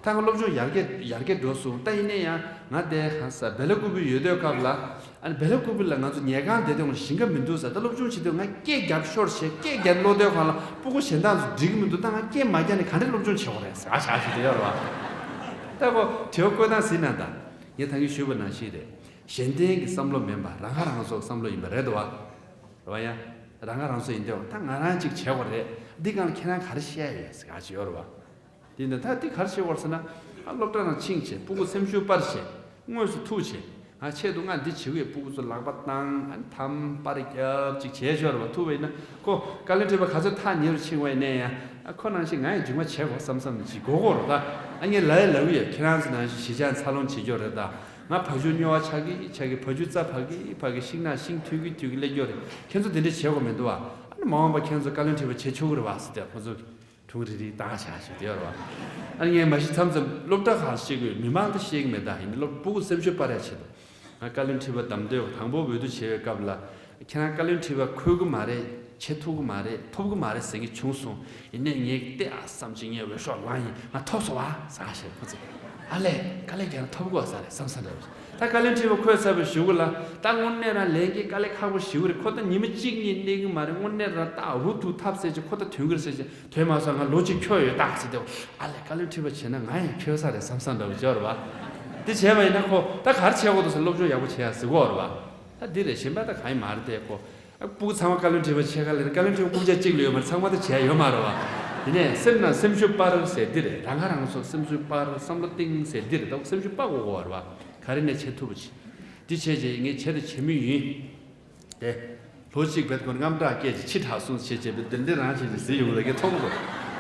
ད་ང་སློབ་སྦྱོང་ཡར་རྒྱས་ཡར་རྒྱས་འགྲོ་སོང་། ད་ཡིན་ན་ཡང་ང་དེ་གང་ས་སྦེ་ལ་ཀུ་པེ་ཡོད་དུས་སྐབས་ལ་ཨ་ནི་སྦེ་ལ་ཀུ་པེ་ལ་ང་ཚོ་ཉལ་ཁང་བསྡད་དུས་ཞིང་ཁ་མི་འདུག་ས། ད་སློབ་སྦྱོང་བྱེད་དུས་ང་སྐད་རྒྱབ་ཤོར་བྱས་སྐད་རྒྱབ་ལོག་དུས་སྒང་ལ་སྤུ་གུ་གཞན་དག་ཚོ་འགྲིག་གི་མི་འདུག་ད་ང་སྐད་མ་རྒྱབ་ནས་ག་འདྲས་སློབ་སྦྱོང་བྱེད་དགོས་རེད་ཟེར་བ་ཞག་ཞིག་དེ་ཡོད་རེད་བ། ད་ཁོ་དྲི་བ་བཀོད་སྟངས་གཟིགས་ན་ད་ངས་ད་གིན་ཞུས་པ་ནང་བཞིན་རེད། གཞན་བརྟེན་གྱི་བསམ་བློ་མིན་པ་རང་ཁ་རང་གསོ་བསམ་བློ་ཡིན་པ་རེད་དོ་བ། རེད་བ། ཡང་རང་ཁ་རང་གསོ་ཡིན་དུས་ད་ང་རང་ཅིག་བྱེད་དགོས་རེད། འདི་སྒང་ལ་ཁྱེད་རང་ག་རེ་བཤད་ཡོད་ཟེར་ག་ཅིག་ཡོད་རེད་བ། དེ་ནས་ད་འདི་ག་རེ་བྱེད་དགོས་ཟེར་ན། ཨ་སློབ་གྲྭ་ནང་ཕྱིན་བྱས་སྤུ་གུ་སེམས་ཤུགས་སྤར་བྱས་དངོས་སུ་ཐུག་བྱས་ང་ཆེད་དུ་ང་འདི་བྱེད་དགོས། སྤུ་གུ་ཚོ་ལག་པ་བཏང་ཨ་ནི་འཐམ་པར་རྒྱབ་ཅིག་བྱས་ཤོར་བ་ཐུག་པ་ཡིན་ན་ཁོ་བཀའ་བློན་ཁྲི་པ་ག་ཚོད་ཐག་ཉེ་རུ་ཕྱིན་པ་ཡིན་ནའི་ཡང་ཨ་ཁོ་ནང་བཞིན་ང་ཡང་རྗེས་མ་བྱེད་དགོས་བསམ་བསམ་ཅིག་དགོས་དགོས་རེད་ད། ཨ་ངས་ལབ་ཡ་ལབ་གི་ཡོད། ཁྱེད་རང་ཚོ་ནང་བཞིན་གཞིས་ཆགས་འཚར་ལོངས་བྱེད་རྒྱུ་རེད་ད། ང་ཕ་ཆུ་རྙོ་བ་ཆག་གི་ཆག་གི་ཕ་ཆུ་རྩྭ་ཕ་གི་ཕ་གི་ཤིང་ནགས་ཤིང་འཐུ་གི་འཐུ་གི་སླེབས་རྒྱུ་རེད། ཁྱེད་ཚོ་དེ་འདྲ་བྱེད་དགོས་མི་འདུག་བ། ཨ་ནི་མ་འོངས་པ་ཁྱེད་ཚོ་བཀའ་བློན་ཁྲི་པ་བྱེད་ཆོག་གི་རེད་བ་ཟེར་ཏེ་ཁོ་ཚོ་གི་དྲུང་རིག་རིག་བཏང་བཞག་ཞིག་དེ་ཡོད་རེད་བ། ཨ་ནི་ངས་མ་གཞི་མཚམས་མཚམས་སློབ་གྲྭ་ཁག་ཤེས་དགོས་མི་མང་དུ་ཤེས་གི་མེད་ད། ཡིན་ནའི་སློབ་སྤུ་གུ་སེམས་ཤུགས་སྤར་ཡ་ཆེད་དུ་ང་བཀའ་བློན་ཁྲི་པ་བདམས་འདོད་དང་པོ་འོས་བསྡུ་བྱེད་པའི་སྐབས་ལ། ཁྱེད་རང་བཀའ་བློན་ཁྲི་པ་འཁོད་གི་མ་རེད། བྱེད་ཐུབ་གི་མ་རེད། ཐོབ་གི་མ་རེད་ཟེར་མཁན་བྱུང་སོང་། ཡིན་ནའི་ངས་བལྟས་ཨ་བསམ་གྱིན་ངས་འོས་ཤོག་བླངས་ཡིན། ང་ཐོབ་སོང་བ་ཟེར་ཞེས་ཁོ་ཚོས་ཨ་ལས་དཀའ་ལས་རྒྱག་ན་ཐོབ་གོ་ས་རེད་བསམ་ས་འདྲ་བོ་ཞིག་ད་བཀའ་བློན་ཁྲི་པ་འཁོད་ཚར་བའི་གཞུག་གུ་ལ་ད་དངོས་གནས་རང་ལས་འགན་དཀའ་ལས་ཁག་པོ་ཞིག་རེད། ཁོ་ད་ཉི་མ་གཅིག་གཉིས་གནས་གི་མ་རེད། དངོས་གནས་རང་ད་འུ་ཐུག་ཐབས་ཟེར་ཅིག་ཁོ་ད་ཐོན་གི་རེད་ཟེར་ཅིག་ཐོན་མ་སོང་ང་ལོ་གཅིག་འཁྱོལ་ཡོད་ད་ཟེར་ཏེ་ཨ་ལས་བཀའ་བློན་ཁྲི་པ་བྱས་ན་ང་ཡང་འཁྱོལ་ས་རེད་བསམ་བསམ་འདྲ་བོ་ཅིག་ཡོད་རེད་བ། དེ་བྱས་པ་ཡིན་ན་ཁོ་ད་ག་རེ་བྱེད་དགོས་འདུག་ཟེར་སློབ་སྦྱོང་ཡག་པོ་བྱེད་ཡ་ཟེར་གོ་རེད་བ། ད་འདི་རེད། གཞན་པ་ད་གང་ཡང་མ་རེད་དེ་ཁོ། ཨ་སྤུ་གུ་ཚང་མ་བཀའ་བློན་ཁྲི་པ་ཆེ་ཁ་ལེན་བཀའ་བློན་ཁྲི་པ་རྐུབ་བཀྱག་གཅིག་ལས་ཡོད་མ་རེད། ཚང་མ་ད་བྱས་ཡོད་མ་རེད་བ། དེ་ནས་སེམས་ནང་སེམས་ཤུགས་སྤར་ཟེར་འདི་རེད། རང་ཁ་རང་གསོ་སེམས་ཤུགས་སྤར་བསམ་བློ་གཏིང་ཟེར་འདི་རེད། ད་སེམས་ཤུགས་སྤར་དགོས་དགོས་པ་རེད་བ། ག་རེ་ནས་བྱེད་ཐུབ་པ་ཅིག་འདི་བྱས་རྗེས་ངས་བྱེད་དང་བྱེད་མུས་ཡིན། དེ། ལོ་གཅིག་བེད་ཁོ་རྔམ་སྐྲག་སྐད་ཀྱི་ཕྱི་དྲག་སོང་བྱས་བྱས་པའི་དེ་འདི་རང་བྱས་ཀྱི་ཟིན་ཡོང་ལ་གི་མཐོང་གི་འདུག་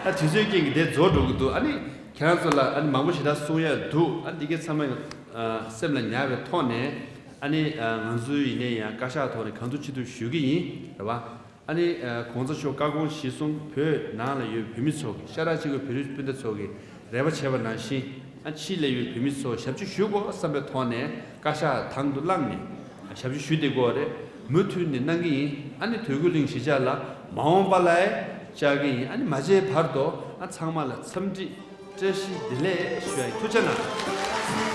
ཨ་དུས་ཚོད་རྐྱེན་གྱིས་དེ་རྫོགས་འགྲོ་གི་འདུག་ཨ་ནི་ཁྱེད་རང་ཚོ་ལ་ཨ་ནི་མང་པོ་ཞེ་དྲག་གསུང་ཡ་འདུག་ཨ་འདི་གའི་ཚང་མ་ཡང་སེམས་ལ་ཉར་བའི་ཐོག་ནས་ཨ་ནི་ང་ཚོའི་ཡིན་ནའི་ཡང་བཀའ་ཤག་ཐོག་ནས་གང་ཐུབ་ཅི་ཐུབ་ཞུ་གི་ཡིན་རེད་བ། ཨ་ནི་གོང་ས་མཆོག་བཀའ་དགོངས་གཞིར་བཟུང་བོད་ནང་ལ་ཡོད་བོད་མི་ཚོ་གི་ཤ་ཁྲག་གཅིག་པའི་བོད་རིགས་སྤུན་ཟླ་ཚོ་གི་རེ་བ་བྱས་པ་ནང་བཞིན། ཨ་ཕྱི་ལ་ཡོད་བོད་མི་ཚོ་ཞབས་ཕྱི་ཞུ་དགོས་བསམ་པའི་ཐོག་ནས་བཀའ་ཤག་དང་དུ་བླངས་ནས་ཞབས་ཕྱི་ཞུ་བསྡད་ཀྱི་ཡོད་རེད། མུ་མཐུད་ནས་གནང་གི་ཡིན། ཨ་ནི་དོལ་རྒྱལ་གླིང་གཞིས་ཆགས་ལ་མ་འོངས་པ་ལ་བཅར་གི་ཡིན། ཨ་ནི་མ་མཇལ་བར་དུ་ཨ་ཚང་མ་ལ་འཚམས་འདྲི་བཀྲ་ཤིས་བདེ་ལེགས་ཞུ་ཡ་ཡིན། ཐུགས་རྗེ་གནང་།